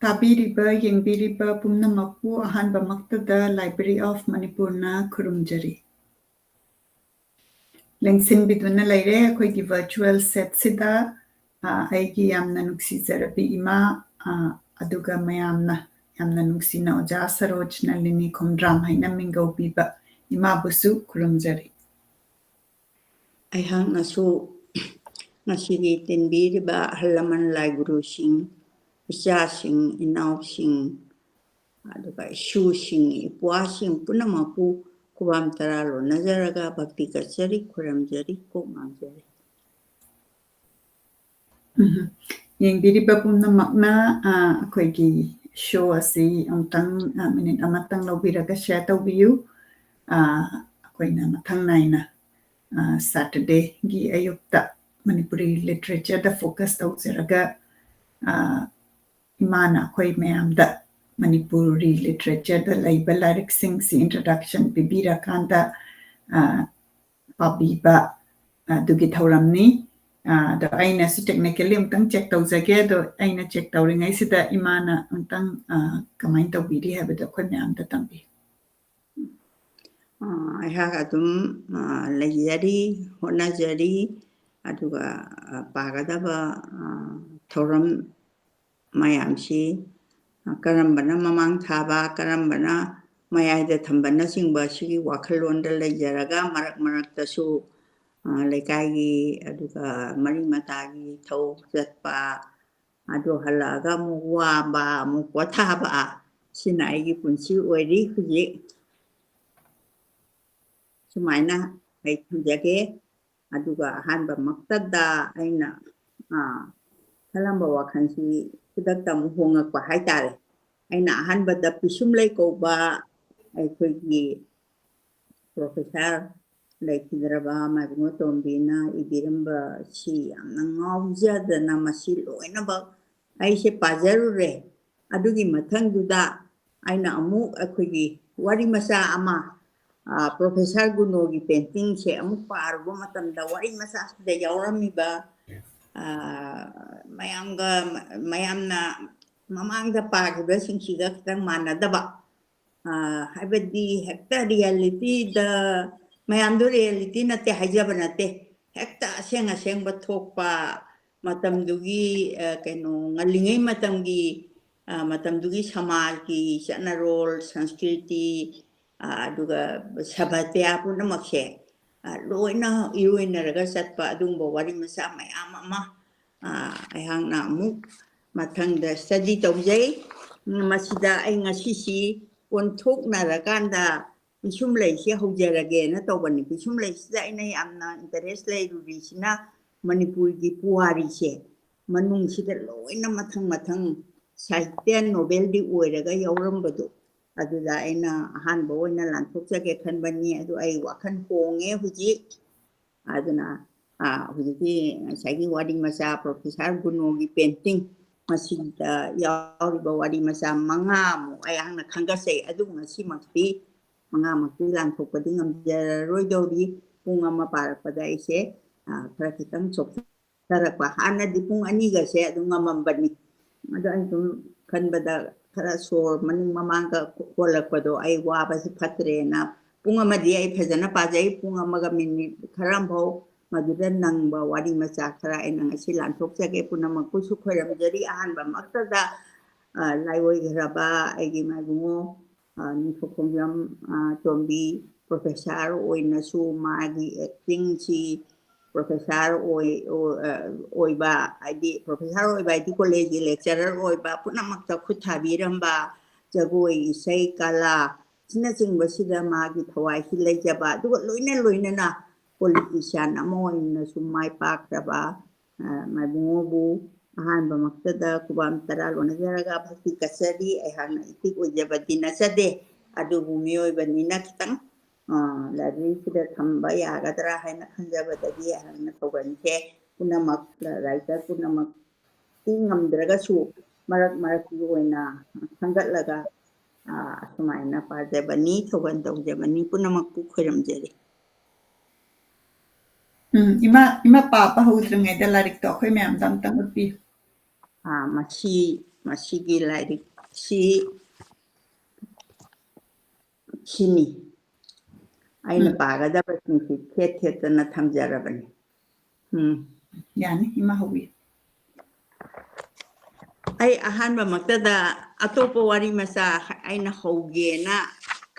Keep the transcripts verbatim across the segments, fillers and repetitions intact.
ꯇꯥꯕꯤꯔꯤꯕ, ꯌꯦꯡꯕꯤꯔꯤꯕ ꯄꯨꯝꯅꯃꯛꯄꯨ ꯑꯍꯥꯟꯕꯃꯛꯇꯗ Library of Manipurꯅ ꯈꯨꯔꯨꯝꯖꯔꯤ꯫ ꯂꯦꯡꯁꯤꯟꯕꯤꯗꯨꯅ ꯂꯩꯔꯦ ꯑꯩꯈꯣꯏꯒꯤ virtual setꯁꯤꯗ, ꯑ, ꯑꯩꯒꯤ ꯌꯥꯝꯅ ꯅꯨꯡꯁꯤꯖꯔꯕꯤ ꯏꯃꯥ, ꯑ, ꯑꯗꯨꯒ ꯃꯌꯥꯝꯅ ꯌꯥꯝꯅ ꯅꯨꯡꯁꯤꯅ ꯑꯣꯖꯥ ꯁꯔꯣꯖ ꯅꯂꯤꯅꯤ ꯈꯣꯝꯗ꯭ꯔꯥꯝ ꯍꯥꯏꯅ ꯃꯤꯡꯒꯧꯕꯤꯕ ꯏꯃꯥꯕꯨꯁꯨ ꯈꯨꯔꯨꯝꯖꯔꯤ꯫ ꯑꯩꯍꯥꯛꯅꯁꯨ ꯉꯁꯤꯒꯤ ꯇꯤꯟꯕꯤꯔꯤꯕ ꯑꯍꯜ ꯂꯃꯟ ꯂꯥꯏꯒꯨꯔꯨꯁꯤꯡ, ꯏꯆꯥꯁꯤꯡ, ꯏꯅꯥꯎꯁꯤꯡ, ꯑꯗꯨꯒ ꯏꯁꯨꯁꯤꯡ, ꯏꯄ꯭ꯋꯥꯁꯤꯡ ꯄꯨꯝꯅꯃꯛꯄꯨ ꯈꯨꯕꯥꯝ ꯇꯔꯥ ꯂꯣꯟꯅꯖꯔꯒ ꯚꯛꯇꯤ ꯀꯠꯆꯔꯤ, ꯈꯨꯔꯨꯝꯖꯔꯤ, ꯀꯣꯛ ꯉꯥꯡꯖꯔꯤ꯫ ꯎꯝ꯫ ꯌꯦꯡꯕꯤꯔꯤꯕ ꯄꯨꯝꯅꯃꯛꯅ, ꯑ, ꯑꯩꯈꯣꯏꯒꯤ show ꯑꯁꯤ ꯑꯃꯨꯛꯇꯪ, ꯑ, minute ꯑꯃꯇꯪ ꯂꯧꯕꯤꯔꯒ share ꯇꯧꯕꯤꯌꯨ꯫ ꯑ, ꯑꯩꯈꯣꯏꯅ ꯃꯊꯪ ꯅꯥꯏꯅ, ꯑ, Saturdayꯒꯤ ꯑꯌꯨꯛꯇ ꯃꯅꯤꯄꯨꯔꯤ literatureꯗ focus ꯇꯧꯖꯔꯒ, ꯑ, ꯏꯃꯥꯅ ꯑꯩꯈꯣꯏ ꯃꯌꯥꯝꯗ ꯃꯅꯤꯄꯨꯔꯤ literatureꯗ ꯂꯩꯕ ꯂꯥꯏꯔꯤꯛꯁꯤꯡꯁꯤ introduction ꯄꯤꯕꯤꯔꯀꯥꯟꯗ, ꯑ, ꯄꯥꯕꯤꯕ ꯑꯗꯨꯒꯤ ꯊꯧꯔꯝꯅꯤ꯫ ꯑ, ꯑꯗꯣ ꯑꯩꯅꯁꯨ technically ꯑꯃꯨꯛꯇꯪ check ꯇꯧꯖꯒꯦ꯫ ꯑꯗꯣ ꯑꯩꯅ check ꯇꯧꯔꯤꯉꯩꯁꯤꯗ ꯏꯃꯥꯅ ꯑꯃꯨꯛꯇꯪ, ꯑ, ꯀꯃꯥꯏꯅ ꯇꯧꯕꯤꯔꯤ ꯍꯥꯏꯕꯗꯣ ꯑꯩꯈꯣꯏ ꯃꯌꯥꯝꯗ ꯇꯝꯕꯤꯌꯨ꯫ ꯑ, ꯑꯩꯍꯥꯛ ꯑꯗꯨꯝ, ꯑ, ꯂꯩꯖꯔꯤ, ꯍꯣꯠꯅꯖꯔꯤ꯫ ꯑꯗꯨꯒ, ꯑ, ꯄꯥꯒꯗꯕ, ꯑ, ꯊꯧꯔꯝ ꯃꯌꯥꯝꯁꯤ, ꯑ, ꯀꯔꯝꯕꯅ ꯃꯃꯥꯡ ꯊꯥꯕ, ꯀꯔꯝꯕꯅ ꯃꯌꯥꯏꯗ ꯊꯝꯕꯅꯆꯤꯡꯕ ꯁꯤꯒꯤ ꯋꯥꯈꯜꯂꯣꯟꯗ ꯂꯩꯖꯔꯒ ꯃꯔꯛ ꯃꯔꯛꯇꯁꯨ, ꯑ, ꯂꯩꯀꯥꯏꯒꯤ ꯑꯗꯨꯒ ꯃꯔꯤ ꯃꯇꯥꯒꯤ ꯊꯧ ꯆꯠꯄ, ꯑꯗꯨ ꯍꯜꯂꯛꯑꯒ ꯑꯃꯨꯛ ꯋꯥꯕ, ꯑꯃꯨꯛ ꯄꯣꯊꯥꯕ, ꯁꯤꯅ ꯑꯩꯒꯤ ꯄꯨꯟꯁꯤ ꯑꯣꯏꯔꯤ ꯍꯧꯖꯤꯛ꯫ ꯁꯨꯃꯥꯏꯅ ꯑꯩ ꯊꯝꯖꯒꯦ꯫ ꯑꯗꯨꯒ ꯑꯍꯥꯟꯕꯃꯛꯇꯗ ꯑꯩꯅ, ꯑ, ꯈꯜꯂꯝꯕ ꯋꯥꯈꯜꯁꯤ ꯈꯨꯗꯛꯇ ꯑꯃꯨꯛ ꯍꯣꯡꯉꯛꯄ ꯍꯥꯏꯇꯥꯔꯦ꯫ ꯑꯩꯅ ꯑꯍꯥꯟꯕꯗ ꯄꯤꯁꯨꯝꯂꯩ ꯀꯧꯕ ꯑꯩꯈꯣꯏꯒꯤ professor ꯂꯩꯈꯤꯗ꯭ꯔꯕ ꯃꯥꯏꯕꯝ ꯑꯇꯣꯝꯕꯤꯅ ꯏꯕꯤꯔꯝꯕꯁꯤ ꯌꯥꯝꯅ ꯉꯥꯎꯖꯗꯅ ꯃꯁꯤ ꯂꯣꯏꯅꯃꯛ ꯑꯩꯁꯦ ꯄꯥꯖꯔꯨꯔꯦ꯫ ꯑꯗꯨꯒꯤ ꯃꯊꯪꯗꯨꯗ ꯑꯩꯅ ꯑꯃꯨꯛ ꯑꯩꯈꯣꯏꯒꯤ ꯋꯥꯔꯤ ꯃꯆꯥ ꯑꯃ, ꯑ, professor ꯒꯨꯅꯣꯒꯤ painting ꯁꯦ ꯑꯃꯨꯛ ꯄꯥꯔꯨꯕ ꯃꯇꯝꯗ ꯋꯥꯔꯤ ꯃꯆꯥꯁꯤꯗ ꯌꯥꯎꯔꯝꯃꯤꯕ, ꯑ, ꯃꯌꯥꯝꯒ, ꯃꯌꯥꯝꯅ ꯃꯃꯥꯡꯗ ꯄꯥꯈꯤꯕꯁꯤꯡꯁꯤꯒ ꯈꯤꯇꯪ ꯃꯥꯟꯅꯗꯕ꯫ ꯑ, ꯍꯥꯏꯕꯗꯤ ꯍꯦꯛꯇ ꯔꯤꯌꯦꯂꯤꯇꯤꯗ, ꯃꯌꯥꯝꯗꯣ ꯔꯤꯌꯦꯂꯤꯇꯤ ꯅꯠꯇꯦ ꯍꯥꯏꯖꯕ ꯅꯠꯇꯦ, ꯍꯦꯛꯇ ꯑꯁꯦꯡ ꯑꯁꯦꯡꯕ ꯊꯣꯛꯄ ꯃꯇꯝꯗꯨꯒꯤ, ꯑ, ꯀꯩꯅꯣ, ꯉꯜꯂꯤꯉꯩ ꯃꯇꯝꯒꯤ, ꯑ, ꯃꯇꯝꯗꯨꯒꯤ ꯁꯃꯥꯖꯀꯤ ꯆꯠꯅꯔꯣꯜ, ꯁꯪꯁꯀ꯭ꯔꯤꯇꯤ, ꯑ, ꯑꯗꯨꯒ ꯁꯚ꯭ꯌꯇꯥ ꯄꯨꯝꯅꯃꯛꯁꯦ, ꯑ, ꯂꯣꯏꯅ ꯏꯔꯣꯏꯅꯔꯒ ꯆꯠꯄ ꯑꯗꯨꯒꯨꯝꯕ ꯋꯥꯔꯤ ꯃꯆꯥ ꯃꯌꯥꯝ ꯑꯃ, ꯑ, ꯑꯩꯍꯥꯛꯅ ꯑꯃꯨꯛ ꯃꯊꯪꯗ ꯁ꯭ꯇꯗꯤ ꯇꯧꯖꯩ꯫ ꯎꯝ, ꯃꯁꯤꯗ ꯑꯩ ꯉꯁꯤꯁꯤ ꯑꯣꯟꯊꯣꯛꯅꯔꯀꯥꯟꯗ ꯄꯤꯁꯨꯝꯂꯩꯁꯤ ꯍꯧꯖꯔꯒꯦꯅ ꯇꯧꯕꯅꯤ꯫ ꯄꯤꯁꯨꯝꯂꯩꯁꯤꯗ ꯑꯩꯅ ꯌꯥꯝꯅ ꯏꯟꯇꯔꯦꯁ ꯂꯩꯔꯨꯔꯤꯁꯤꯅ ꯃꯅꯤꯄꯨꯔꯒꯤ ꯄꯨꯋꯥꯔꯤꯁꯦ ꯃꯅꯨꯡꯁꯤꯗ ꯂꯣꯏꯅ ꯃꯊꯪ ꯃꯊꯪ ꯁꯥꯍꯤꯇ꯭ꯌ ꯅꯣꯕꯦꯜꯗꯤ ꯑꯣꯏꯔꯒ ꯌꯥꯎꯔꯝꯕꯗꯣ, ꯑꯗꯨꯗ ꯑꯩꯅ ꯑꯍꯥꯟꯕ ꯑꯣꯏꯅ ꯂꯥꯟꯊꯣꯛꯆꯒꯦ ꯈꯟꯕꯅꯤ꯫ ꯑꯗꯨ ꯑꯩ ꯋꯥꯈꯜ ꯍꯣꯡꯉꯦ ꯍꯧꯖꯤꯛ꯫ ꯑꯗꯨꯅ, ꯑ, ꯍꯧꯖꯤꯛꯀꯤ ꯉꯁꯥꯏꯒꯤ ꯋꯥꯔꯤ ꯃꯆꯥ ꯄ꯭ꯔꯣꯐꯦꯁꯥꯔ ꯒꯨꯅꯣꯒꯤ ꯄꯦꯟꯇꯤꯡ ꯃꯁꯤꯗ ꯌꯥꯎꯔꯤꯕ ꯋꯥꯔꯤ ꯃꯆꯥ ꯃꯉꯥꯃꯨꯛ ꯑꯩꯍꯥꯛꯅ ꯈꯟꯒꯠꯆꯩ꯫ ꯑꯗꯨꯕꯨ ꯉꯁꯤꯃꯛꯇꯤ ꯃꯉꯥꯃꯛꯇꯤ ꯂꯥꯟꯊꯣꯛꯄꯗꯤ ꯉꯝꯖꯔꯔꯣꯏꯗꯧꯔꯤ꯫ ꯄꯨꯡ ꯑꯃ ꯄꯥꯔꯛꯄꯗ ꯑꯩꯁꯦ, ꯑ, ꯈꯔ ꯈꯤꯇꯪ ꯆꯣꯛꯊꯔꯛꯄ꯫ ꯍꯥꯟꯅꯗꯤ ꯄꯨꯡ ꯑꯅꯤꯒꯁꯦ ꯑꯗꯨꯝ ꯉꯝꯃꯝꯕꯅꯤ꯫ ꯑꯗꯣ ꯑꯩ ꯁꯨꯝ ꯈꯟꯕꯗ ꯈꯔ ꯁꯣꯔ ꯃꯅꯤꯡ ꯃꯃꯥꯡꯒ ꯍꯣꯜꯂꯛꯄꯗꯣ ꯑꯩ ꯋꯥꯕꯁꯤ ꯐꯠꯇ꯭ꯔꯦꯅ ꯄꯨꯡ ꯑꯃꯗꯤ ꯑꯩ ꯐꯖꯅ ꯄꯥꯖꯩ꯫ ꯄꯨꯡ ꯑꯃꯒ ꯃꯤꯅꯤꯠ ꯈꯔ ꯑꯃꯐꯥꯎ ꯃꯗꯨꯗ ꯅꯪꯕ ꯋꯥꯔꯤ ꯃꯆꯥ ꯈꯔ ꯑꯩꯅ ꯉꯁꯤ ꯂꯥꯟꯊꯣꯛꯆꯒꯦ꯫ ꯄꯨꯝꯅꯃꯛꯄꯨꯁꯨ ꯈꯣꯏꯔꯝꯖꯔꯤ꯫ ꯑꯍꯥꯟꯕꯃꯛꯇꯗ, ꯑ, ꯂꯥꯏꯑꯣꯏꯈ꯭ꯔꯕ ꯑꯩꯒꯤ ꯃꯥꯏꯕꯨꯡꯉꯣ, ꯑ, ꯅꯤꯡꯊꯧꯈꯣꯡꯖꯝ, ꯑ, ꯇꯣꯝꯕꯤ ꯄ꯭ꯔꯣꯐꯦꯁꯥꯔ ꯑꯣꯏꯅꯁꯨ ꯃꯥꯒꯤ ꯑꯦꯛꯇꯤꯡꯁꯤ ꯄ꯭ꯔꯣꯐꯦꯁꯥꯔ ꯑꯣꯏ-, ꯑꯣ-, ꯑ, ꯑꯣꯏꯕ, ꯍꯥꯏꯗꯤ ꯄ꯭ꯔꯣꯐꯦꯁꯥꯔ ꯑꯣꯏꯕ ꯍꯥꯏꯗꯤ ꯀꯣꯂꯦꯖꯀꯤ ꯂꯦꯛꯆꯔꯔ ꯑꯣꯏꯕ, ꯄꯨꯝꯅꯃꯛꯇ ꯈꯨꯠ ꯊꯥꯕꯤꯔꯝꯕ, ꯖꯒꯣꯏ, ꯏꯁꯩ, ꯀꯂꯥ ꯑꯁꯤꯅꯆꯤꯡꯕꯁꯤꯗ ꯃꯥꯒꯤ ꯊꯋꯥꯏꯁꯤ ꯂꯩꯖꯕ, ꯑꯗꯨꯒ ꯂꯣꯏꯅ ꯂꯣꯏꯅꯅ ꯄꯣꯂꯤꯇꯤꯁꯤꯌꯥꯟ ꯑꯃ ꯑꯣꯏꯅꯁꯨ ꯃꯥꯏ ꯄꯥꯛꯈ꯭ꯔꯕ, ꯑ, ꯃꯥꯏꯕꯨꯡꯉꯣꯕꯨ ꯑꯍꯥꯟꯕꯃꯛꯇꯗ ꯈꯨꯕꯥꯝ ꯇꯔꯥ ꯂꯣꯟꯅꯖꯔꯒ ꯚꯛꯇꯤ ꯀꯠꯆꯔꯤ꯫ ꯑꯩꯍꯥꯛꯅ ꯏꯊꯤꯛ ꯑꯣꯏꯖꯕꯗꯤ ꯅꯠꯆꯗꯦ, ꯑꯗꯨꯕꯨ ꯃꯤꯑꯣꯏꯕꯅꯤꯅ ꯈꯤꯇꯪ, ꯑ, ꯂꯥꯏꯕ꯭ꯔꯦꯔꯤꯁꯤꯗ ꯊꯝꯕ ꯌꯥꯒꯗ꯭ꯔꯥ ꯍꯥꯏꯅ ꯈꯟꯖꯕꯗꯒꯤ ꯑꯩꯍꯥꯛꯅ ꯊꯧꯒꯜꯁꯦ ꯄꯨꯝꯅꯃꯛ, ꯔꯥꯏꯇꯔ ꯄꯨꯝꯅꯃꯛꯇꯤ ꯉꯝꯗ꯭ꯔꯒꯁꯨ ꯃꯔꯛ ꯃꯔꯛꯀꯤ ꯑꯣꯏꯅ ꯈꯟꯒꯠꯂꯒ, ꯑ, ꯑꯁꯨꯃꯥꯏꯅ ꯄꯥꯖꯕꯅꯤ, ꯊꯧꯒꯜ ꯇꯧꯖꯕꯅꯤ꯫ ꯄꯨꯝꯅꯃꯛꯄꯨ ꯈꯣꯏꯔꯝꯖꯔꯤ꯫ ꯎꯝ, ꯏꯃꯥ, ꯏꯃꯥ ꯄꯥꯕ ꯍꯧꯗ꯭ꯔꯤꯉꯩꯗ ꯂꯥꯏꯔꯤꯛꯇꯣ ꯑꯩꯈꯣꯏ ꯃꯌꯥꯝꯗ ꯑꯝꯇꯪ ꯎꯠꯄꯤꯌꯨ꯫ ꯑ, ꯃꯁꯤ ꯃꯁꯤꯒꯤ ꯂꯥꯏꯔꯤꯛꯁꯤ ꯁꯤꯅꯤ꯫ ꯑꯩꯅ ꯎꯝ꯫ ꯄꯥꯒꯗꯕꯁꯤꯡꯁꯤ ꯊꯦꯠ ꯊꯦꯠꯇꯅ ꯊꯝꯖꯔꯕꯅꯤ꯫ ꯎꯝ꯫ ꯌꯥꯅꯤ, ꯏꯃꯥ ꯍꯧꯕꯤꯌꯨ꯫ ꯑꯩ ꯑꯍꯥꯟꯕꯃꯛꯇꯗ ꯑꯇꯣꯞꯄ ꯋꯥꯔꯤ ꯃꯆꯥ ꯑꯩꯅ ꯍꯧꯒꯦꯅ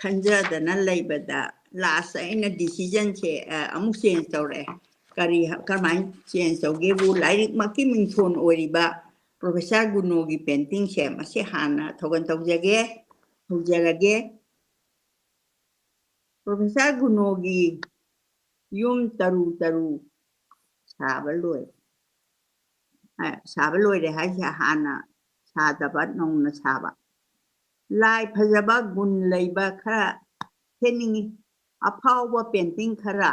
ꯈꯟꯖꯗꯅ ꯂꯩꯕꯗ, ꯂꯥꯁ ꯑꯩꯅ ꯗꯤꯁꯤꯖꯟꯁꯦ, ꯑ, ꯑꯃꯨꯛ ꯆꯦꯟꯖ ꯇꯧꯔꯛꯑꯦ꯫ ꯀꯔꯤ, ꯀꯔꯝꯍꯥꯏꯅ ꯆꯦꯟꯖ ꯇꯧꯒꯦꯕꯨ, ꯂꯥꯏꯔꯤꯛꯃꯛꯀꯤ ꯃꯤꯡꯊꯣꯟ ꯑꯣꯏꯔꯤꯕ ꯄ꯭ꯔꯣꯐꯦꯁꯔ ꯒꯨꯅꯣꯒꯤ ꯄꯦꯟꯇꯤꯡꯁꯦ ꯃꯁꯤ ꯍꯥꯟꯅ ꯊꯧꯒꯜ ꯇꯧꯖꯒꯦ, ꯍꯧꯖꯔꯒꯦ꯫ ꯄ꯭ꯔꯣꯐꯦꯁꯔ ꯒꯨꯅꯣꯒꯤ ꯌꯨꯝ ꯇꯔꯨ ꯇꯔꯨ ꯁꯥꯕ ꯂꯣꯏꯔꯦ꯫ ꯑ, ꯁꯥꯕ ꯂꯣꯏꯔꯦ ꯍꯥꯏꯁꯦ ꯍꯥꯟꯅ ꯁꯥꯗꯕ, ꯅꯧꯅ ꯁꯥꯕ꯫ ꯂꯥꯏ ꯐꯖꯕ, ꯒꯨꯟ ꯂꯩꯕ ꯈꯔ ꯁꯦꯝꯅꯤꯡꯉꯤ꯫ ꯑꯐꯥꯎꯕ ꯄꯦꯟꯇꯤꯡ ꯈꯔ,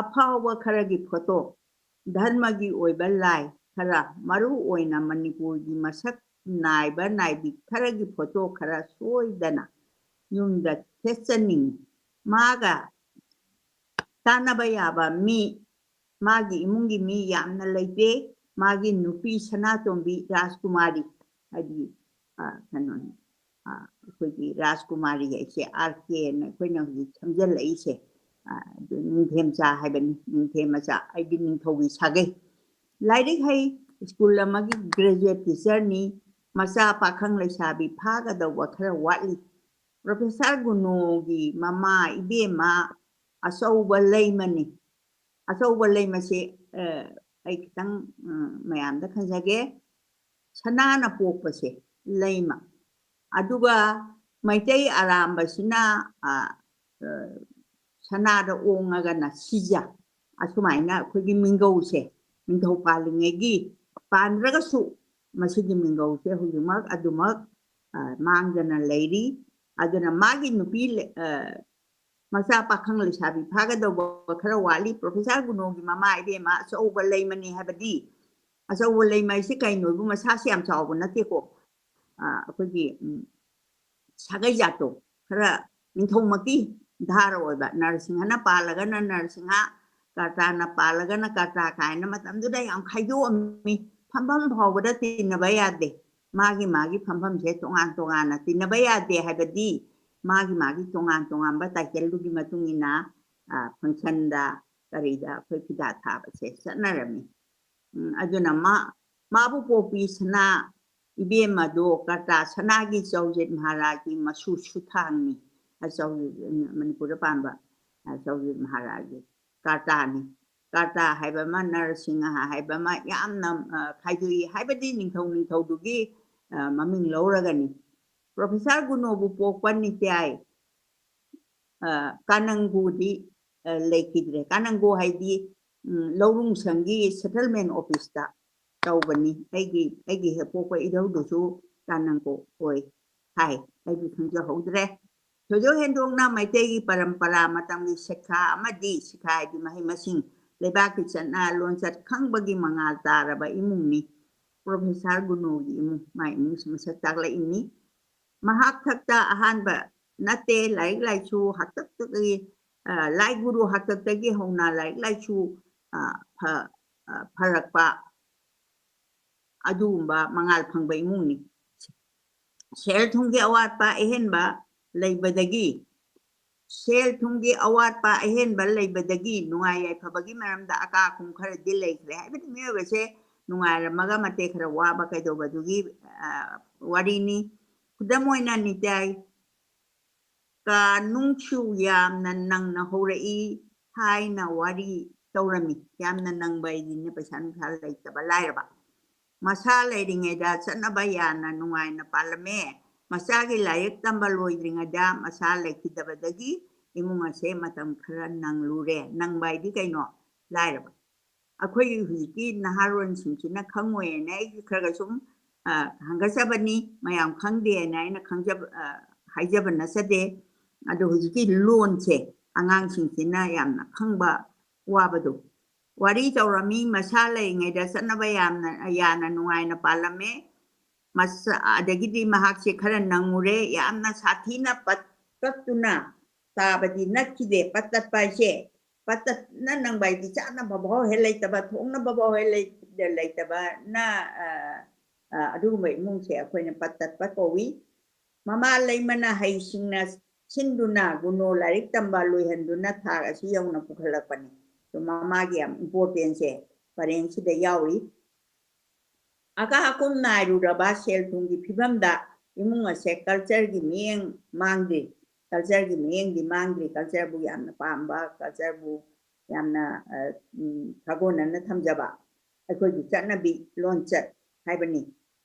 ꯑꯐꯥꯎꯕ ꯈꯔꯒꯤ ꯐꯣꯇꯣ, ꯙꯔꯃꯒꯤ ꯑꯣꯏꯕ ꯂꯥꯏ ꯈꯔ, ꯃꯔꯨ ꯑꯣꯏꯅ ꯃꯅꯤꯄꯨꯔꯒꯤ ꯃꯁꯛ ꯅꯥꯏꯕ ꯅꯥꯏꯕꯤ ꯈꯔꯒꯤ ꯐꯣꯇꯣ ꯈꯔ ꯁꯣꯏꯗꯅ ꯌꯨꯝꯗ ꯊꯦꯠꯆꯅꯤꯡꯉꯤ꯫ ꯃꯥꯒ ꯇꯥꯟꯅꯕ ꯌꯥꯕ ꯃꯤ, ꯃꯥꯒꯤ ꯏꯃꯨꯡꯒꯤ ꯃꯤ ꯌꯥꯝꯅ ꯂꯩꯇꯦ꯫ ꯃꯥꯒꯤ ꯅꯨꯄꯤ ꯁꯅꯥꯇꯣꯝꯕꯤ ꯔꯥꯖꯀꯨꯃꯥꯔꯤ, ꯍꯥꯏꯗꯤ, ꯑ, ꯀꯩꯅꯣꯅꯤ, ꯑ, ꯑꯩꯈꯣꯏꯒꯤ ꯔꯥꯖꯀꯨꯃꯥꯔꯤ ꯍꯥꯏꯁꯦ ꯑꯥꯔ ꯀꯦꯅ ꯑꯩꯈꯣꯏꯅ ꯍꯧꯖꯤꯛ ꯁꯝꯖꯜꯂꯛꯏꯁꯦ, ꯑ, ꯑꯗꯨ ꯅꯤꯡꯊꯦꯝꯆꯥ ꯍꯥꯏꯕꯅꯤ, ꯅꯤꯡꯊꯦꯝ ꯃꯆꯥ, ꯑꯩꯗꯤ ꯅꯤꯡꯊꯧꯒꯤ ꯁꯥꯒꯩ꯫ ꯂꯥꯏꯔꯤꯛ ꯍꯩ, ꯁ꯭ꯀꯨꯜ ꯑꯃꯒꯤ ꯒ꯭ꯔꯦꯖꯨꯑꯦꯠ ꯇꯤꯆꯔꯅꯤ, ꯃꯆꯥ ꯄꯥꯈꯪ ꯂꯩꯁꯥꯕꯤ ꯐꯥꯒꯗꯧꯕ ꯈꯔ ꯋꯥꯠꯂꯤ꯫ ꯄ꯭ꯔꯣꯐꯦꯁꯔ ꯒꯨꯅꯣꯒꯤ ꯃꯃꯥ ꯏꯕꯦꯝꯃ ꯑꯆꯧꯕ ꯂꯩꯃꯅꯤ꯫ ꯑꯆꯧꯕ ꯂꯩꯃꯁꯦ, ꯑ, ꯑꯩ ꯈꯤꯇꯪ, ꯎꯝ, ꯃꯌꯥꯝꯗ ꯈꯟꯖꯒꯦ꯫ ꯁꯅꯥꯅ ꯄꯣꯛꯄꯁꯦ ꯂꯩꯃ꯫ ꯑꯗꯨꯒ ꯃꯩꯇꯩ ꯑꯔꯥꯝꯕꯁꯤꯅ, ꯑ, ꯑ, ꯁꯅꯥꯗ ꯑꯣꯡꯉꯒꯅ ꯁꯤꯖ꯫ ꯑꯁꯨꯃꯥꯏꯅ ꯑꯩꯈꯣꯏꯒꯤ ꯃꯤꯡꯒꯧꯁꯦ, ꯅꯤꯡꯊꯧ ꯄꯥꯜꯂꯤꯉꯩꯒꯤ, ꯄꯥꯟꯗ꯭ꯔꯒꯁꯨ ꯃꯁꯤꯒꯤ ꯃꯤꯡꯒꯧꯁꯦ ꯍꯧꯖꯤꯛꯃꯛ ꯑꯗꯨꯃꯛ, ꯑ, ꯃꯥꯡꯗꯅ ꯂꯩꯔꯤ꯫ ꯑꯗꯨꯅ ꯃꯥꯒꯤ ꯅꯨꯄꯤ ꯂꯦ-, ꯑ, ꯃꯆꯥ ꯄꯥꯈꯪ ꯂꯩꯁꯥꯕꯤ ꯐꯥꯒꯗꯧꯕ ꯈꯔ ꯋꯥꯠꯂꯤ꯫ ꯄ꯭ꯔꯣꯐꯦꯁꯔ ꯒꯨꯅꯣꯒꯤ ꯃꯃꯥ ꯏꯕꯦꯝꯃ ꯑꯆꯧꯕ ꯂꯩꯃꯅꯤ ꯍꯥꯏꯕꯗꯤ, ꯑꯆꯧꯕ ꯂꯩꯃ ꯍꯥꯏꯁꯤ ꯀꯩꯅꯣ? ꯏꯕꯨꯡ, ꯃꯁꯥꯁꯤ ꯌꯥꯝ ꯆꯥꯎꯕ ꯅꯠꯇꯦꯀꯣ꯫ ꯑ, ꯑꯩꯈꯣꯏꯒꯤ, ꯎꯝ, ꯁꯥꯒꯩ ꯖꯥꯠꯇꯣ ꯈꯔ ꯅꯤꯡꯊꯧꯃꯛꯀꯤ ꯙꯥꯔ ꯑꯣꯏꯕ, ꯅꯔꯁꯤꯡꯍꯅ ꯄꯥꯜꯂꯒꯅ ꯅꯔꯁꯤꯡꯍ, ꯀꯔꯇꯥꯅ ꯄꯥꯜꯂꯒꯅ ꯀꯔꯇꯥ ꯀꯥꯏꯅ ꯃꯇꯝꯗꯨꯗ ꯌꯥꯝ ꯈꯥꯏꯗꯣꯛꯑꯝꯃꯤ꯫ ꯐꯝꯐꯝ ꯐꯥꯎꯕꯗ ꯇꯤꯟꯅꯕ ꯌꯥꯗꯦ꯫ ꯃꯥꯒꯤ ꯃꯥꯒꯤ ꯐꯝꯐꯝꯁꯦ ꯇꯣꯉꯥꯟ ꯇꯣꯉꯥꯟꯅ ꯇꯤꯟꯅꯕ ꯌꯥꯗꯦ ꯍꯥꯏꯕꯗꯤ ꯃꯥꯒꯤ ꯃꯥꯒꯤ ꯇꯣꯉꯥꯟ ꯇꯣꯉꯥꯟꯕ ꯇꯥꯏꯇꯜꯗꯨꯒꯤ ꯃꯇꯨꯡ ꯏꯟꯅ, ꯑ, ꯐꯪꯁꯟꯗ ꯀꯔꯤꯗ ꯑꯩꯈꯣꯏ ꯐꯤꯗꯥ ꯊꯥꯕꯁꯦ ꯆꯠꯅꯔꯝꯃꯤ꯫ ꯎꯝ, ꯑꯗꯨꯅ ꯃꯥ, ꯃꯥꯕꯨ ꯄꯣꯛꯄꯤ ꯁꯅꯥ ꯏꯕꯦꯝꯃꯗꯣ ꯀꯔꯇꯥ ꯁꯅꯥꯒꯤ ꯆꯧꯖꯤꯠ ꯃꯍꯥꯔꯥꯖꯒꯤ ꯃꯁꯨ ꯁꯨꯊꯥꯡꯅꯤ꯫ ꯑ, ꯆꯧꯖꯤꯠ, ꯃꯅꯤꯄꯨꯔꯗ ꯄꯥꯟꯕ, ꯑ, ꯆꯧꯖꯤꯠ ꯃꯍꯥꯔꯥꯖꯒꯤ ꯀꯔꯇꯥꯅꯤ꯫ ꯀꯔꯇꯥ ꯍꯥꯏꯕ ꯑꯃ, ꯅꯔꯁꯤꯡꯍ ꯍꯥꯏꯕ ꯑꯃ ꯌꯥꯝꯅ, ꯑ, ꯈꯥꯏꯗꯣꯛꯏ꯫ ꯍꯥꯏꯕꯗꯤ ꯅꯤꯡꯊꯧ ꯅꯤꯡꯊꯧꯗꯨꯒꯤ, ꯑ, ꯃꯃꯤꯡ ꯂꯧꯔꯒꯅꯤ꯫ ꯄ꯭ꯔꯣꯐꯦꯁꯔ ꯒꯨꯅꯣꯕꯨ ꯄꯣꯛꯄ ꯅꯤꯇ꯭ꯌꯥꯏ, ꯑ, ꯀꯥꯅꯪꯒꯣꯗꯤ, ꯑ, ꯂꯩꯈꯤꯗ꯭ꯔꯦ꯫ ꯀꯥꯅꯪꯒꯣ ꯍꯥꯏꯗꯤ, ꯎꯝ, ꯂꯧꯔꯨꯡꯁꯪꯒꯤ ꯁꯦꯇꯜꯃꯦꯟ ꯑꯣꯐꯤꯁꯇ ꯇꯧꯕꯅꯤ꯫ ꯑꯩꯒꯤ, ꯑꯩꯒꯤ ꯍꯦꯛ ꯄꯣꯛꯄ ꯏꯙꯧꯗꯨꯁꯨ ꯀꯥꯅꯪꯒꯣ ꯑꯣꯏ ꯍꯥꯏ꯫ ꯑꯩꯗꯤ ꯈꯪꯖꯍꯧꯗ꯭ꯔꯦ꯫ ꯊꯣꯏꯗꯣꯛ ꯍꯦꯟꯗꯣꯛꯅ ꯃꯩꯇꯩꯒꯤ ꯄꯔꯝꯄꯔꯥ ꯃꯇꯝꯒꯤ ꯁꯤꯈꯥ ꯑꯃꯗꯤ ꯁꯤꯈꯥ ꯍꯥꯏꯗꯤ ꯃꯍꯩ ꯃꯁꯤꯡ, ꯂꯩꯕꯥꯛꯀꯤ ꯆꯠꯅ ꯂꯣꯟꯆꯠ ꯈꯪꯕꯒꯤ ꯃꯉꯥꯜ ꯇꯥꯔꯕ ꯏꯃꯨꯡꯅꯤ꯫ ꯄ꯭ꯔꯣꯐꯦꯁꯔ ꯒꯨꯅꯣꯒꯤ ꯏꯃꯨꯡ, ꯃꯥ ꯏꯃꯨꯡꯁꯤ ꯃꯁꯛ ꯇꯥꯛꯂꯛꯏꯅꯤ꯫ ꯃꯍꯥꯛ ꯈꯛꯇ ꯑꯍꯥꯟꯕ ꯅꯠꯇꯦ, ꯂꯥꯏꯔꯤꯛ ꯂꯥꯏꯁꯨ ꯍꯥꯛꯇꯛꯇꯒꯤ, ꯑ, ꯂꯥꯏ ꯒꯨꯔꯨ ꯍꯥꯛꯇꯛꯇꯒꯤ ꯍꯧꯅ ꯂꯥꯏꯔꯤꯛ ꯂꯥꯏꯁꯨ, ꯑ, ꯐ-, ꯑ, ꯐꯔꯛꯄ ꯑꯗꯨꯒꯨꯝꯕ ꯃꯉꯥꯜ ꯐꯪꯕ ꯏꯃꯨꯡꯅꯤ꯫ ꯁꯦꯜ ꯊꯨꯝꯒꯤ ꯑꯋꯥꯠꯄ ꯑꯍꯦꯟꯕ ꯂꯩꯕꯗꯒꯤ, ꯁꯦꯜ ꯊꯨꯝꯒꯤ ꯑꯋꯥꯠꯄ ꯑꯍꯦꯟꯕ ꯂꯩꯕꯗꯒꯤ ꯅꯨꯡꯉꯥꯏ ꯌꯥꯏꯐꯕꯒꯤ ꯃꯔꯝꯗ ꯑꯀꯥ ꯑꯀꯨꯝ ꯈꯔꯗꯤ ꯂꯩꯈ꯭ꯔꯦ꯫ ꯍꯥꯏꯕꯗꯤ ꯃꯤꯑꯣꯏꯕꯁꯦ ꯅꯨꯡꯉꯥꯏꯔꯝꯃꯒ ꯃꯇꯦꯛ ꯈꯔ ꯋꯥꯕ ꯀꯩꯗꯧꯕꯗꯨꯒꯤ, ꯑ, ꯋꯥꯔꯤꯅꯤ꯫ ꯈꯨꯗꯝ ꯑꯣꯏꯅ ꯅꯤꯇꯥꯏ ꯀꯥ ꯅꯨꯡꯁꯨ ꯌꯥꯝꯅ ꯅꯪꯅ ꯍꯧꯔꯛꯏ ꯍꯥꯏꯅ ꯋꯥꯔꯤ ꯇꯧꯔꯝꯃꯤ꯫ ꯌꯥꯝꯅ ꯅꯪꯕ ꯍꯥꯏꯗꯤꯅꯦ ꯄꯩꯁꯥ ꯅꯨꯡꯁꯥ ꯂꯩꯇꯕ ꯂꯥꯏꯔꯕ꯫ ꯃꯁꯥ ꯂꯩꯔꯤꯉꯩꯗ ꯆꯠꯅꯕ ꯌꯥꯅ ꯅꯨꯡꯉꯥꯏꯅ ꯄꯥꯜꯂꯝꯃꯦ꯫ ꯃꯆꯥꯒꯤ ꯂꯥꯏꯔꯤꯛ ꯇꯝꯕ ꯂꯣꯏꯗ꯭ꯔꯤꯉꯩꯗ ꯃꯁꯥ ꯂꯩꯈꯤꯗꯕꯗꯒꯤ ꯏꯃꯨꯡ ꯑꯁꯦ ꯃꯇꯝ ꯈꯔ ꯅꯪꯂꯨꯔꯦ꯫ ꯅꯪꯕ ꯍꯥꯏꯗꯤ ꯀꯩꯅꯣ? ꯂꯥꯏꯔꯕ꯫ ꯑꯩꯈꯣꯏꯒꯤ ꯍꯧꯖꯤꯛꯀꯤ ꯅꯍꯥꯔꯣꯟꯁꯤꯡꯁꯤꯅ ꯈꯪꯉꯣꯏꯅ ꯑꯩ ꯈꯔ ꯈꯔ ꯁꯨꯝ, ꯑ, ꯍꯪꯒꯠꯆꯕꯅꯤ, ꯃꯌꯥꯝ ꯈꯪꯗꯦꯅ ꯑꯩꯅ ꯈꯪꯖꯕ, ꯑ, ꯍꯥꯏꯖꯕ ꯅꯠꯆꯗꯦ꯫ ꯑꯗꯣ ꯍꯧꯖꯤꯛꯀꯤ ꯂꯣꯟꯁꯦ ꯑꯉꯥꯡꯁꯤꯡꯁꯤꯅ ꯌꯥꯝꯅ ꯈꯪꯕ ꯋꯥꯕꯗꯣ꯫ ꯋꯥꯔꯤ ꯇꯧꯔꯝꯃꯤ, ꯃꯁꯥ ꯂꯩꯔꯤꯉꯩꯗ ꯆꯠꯅꯕ ꯌꯥꯝꯅ, ꯌꯥꯅ ꯅꯨꯡꯉꯥꯏꯅ ꯄꯥꯜꯂꯝꯃꯦ꯫ ꯃꯁꯥ-, ꯑꯗꯒꯤꯗꯤ ꯃꯍꯥꯛꯁꯦ ꯈꯔ ꯅꯪꯉꯨꯔꯦ, ꯌꯥꯝꯅ ꯁꯥꯊꯤꯅ ꯄꯠꯇꯛꯇꯨꯅ ꯇꯥꯕꯗꯤ ꯅꯠꯈꯤꯗꯦ꯫ ꯄꯠꯇꯠꯄ ꯍꯥꯏꯁꯦ, ꯄꯠꯇꯠꯅ ꯅꯪꯕ ꯍꯥꯏꯗꯤ ꯆꯥꯅꯕ ꯐꯥꯎ ꯍꯦꯛ ꯂꯩꯇꯕ, ꯊꯣꯡꯅꯕ ꯐꯥꯎ ꯍꯦꯛ ꯂꯩ-, ꯂꯩꯇꯕꯅ, ꯑ, ꯑ, ꯑꯗꯨꯒꯨꯝꯕ ꯏꯃꯨꯡꯁꯦ ꯑꯩꯈꯣꯏꯅ ꯄꯠ ꯇꯠꯄ ꯀꯧꯏ꯫ ꯃꯃꯥ ꯂꯩꯃꯅ ꯍꯩꯁꯤꯡꯅ ꯁꯤꯟꯗꯨꯅ ꯒꯨꯅꯣ ꯂꯥꯏꯔꯤꯛ ꯇꯝꯕ ꯂꯣꯏꯍꯟꯗꯨꯅ ꯊꯥꯛ ꯑꯁꯤ ꯌꯧꯅ ꯄꯨꯈꯠꯂꯛꯄꯅꯤ꯫ ꯑꯗꯣ ꯃꯃꯥꯒꯤ ꯌꯥꯝ importance ꯁꯦ ꯄꯔꯦꯡꯁꯤꯗ ꯌꯥꯎꯔꯤ꯫ ꯑꯀꯥ ꯑꯀꯨꯝ ꯅꯥꯏꯔꯨꯔꯕ ꯁꯦꯜ ꯊꯨꯝꯒꯤ ꯐꯤꯕꯝꯗ ꯏꯃꯨꯡ ꯑꯁꯦ culture ꯒꯤ ꯃꯤꯠꯌꯦꯡ ꯃꯥꯡꯗ꯭ꯔꯤ꯫ Culture ꯒꯤ ꯃꯤꯠꯌꯦꯡꯗꯤ ꯃꯥꯡꯗ꯭ꯔꯤ꯫ Culture ꯕꯨ ꯌꯥꯝꯅ ꯄꯥꯝꯕ, culture ꯕꯨ ꯌꯥꯝꯅ, ꯑ, ꯎꯝ, ꯁꯥꯒꯣꯟꯅꯅ ꯊꯝꯖꯕ ꯑꯩꯈꯣꯏꯒꯤ ꯆꯠꯅꯕꯤ ꯂꯣꯟꯆꯠ ꯍꯥꯏꯕꯅꯤ꯫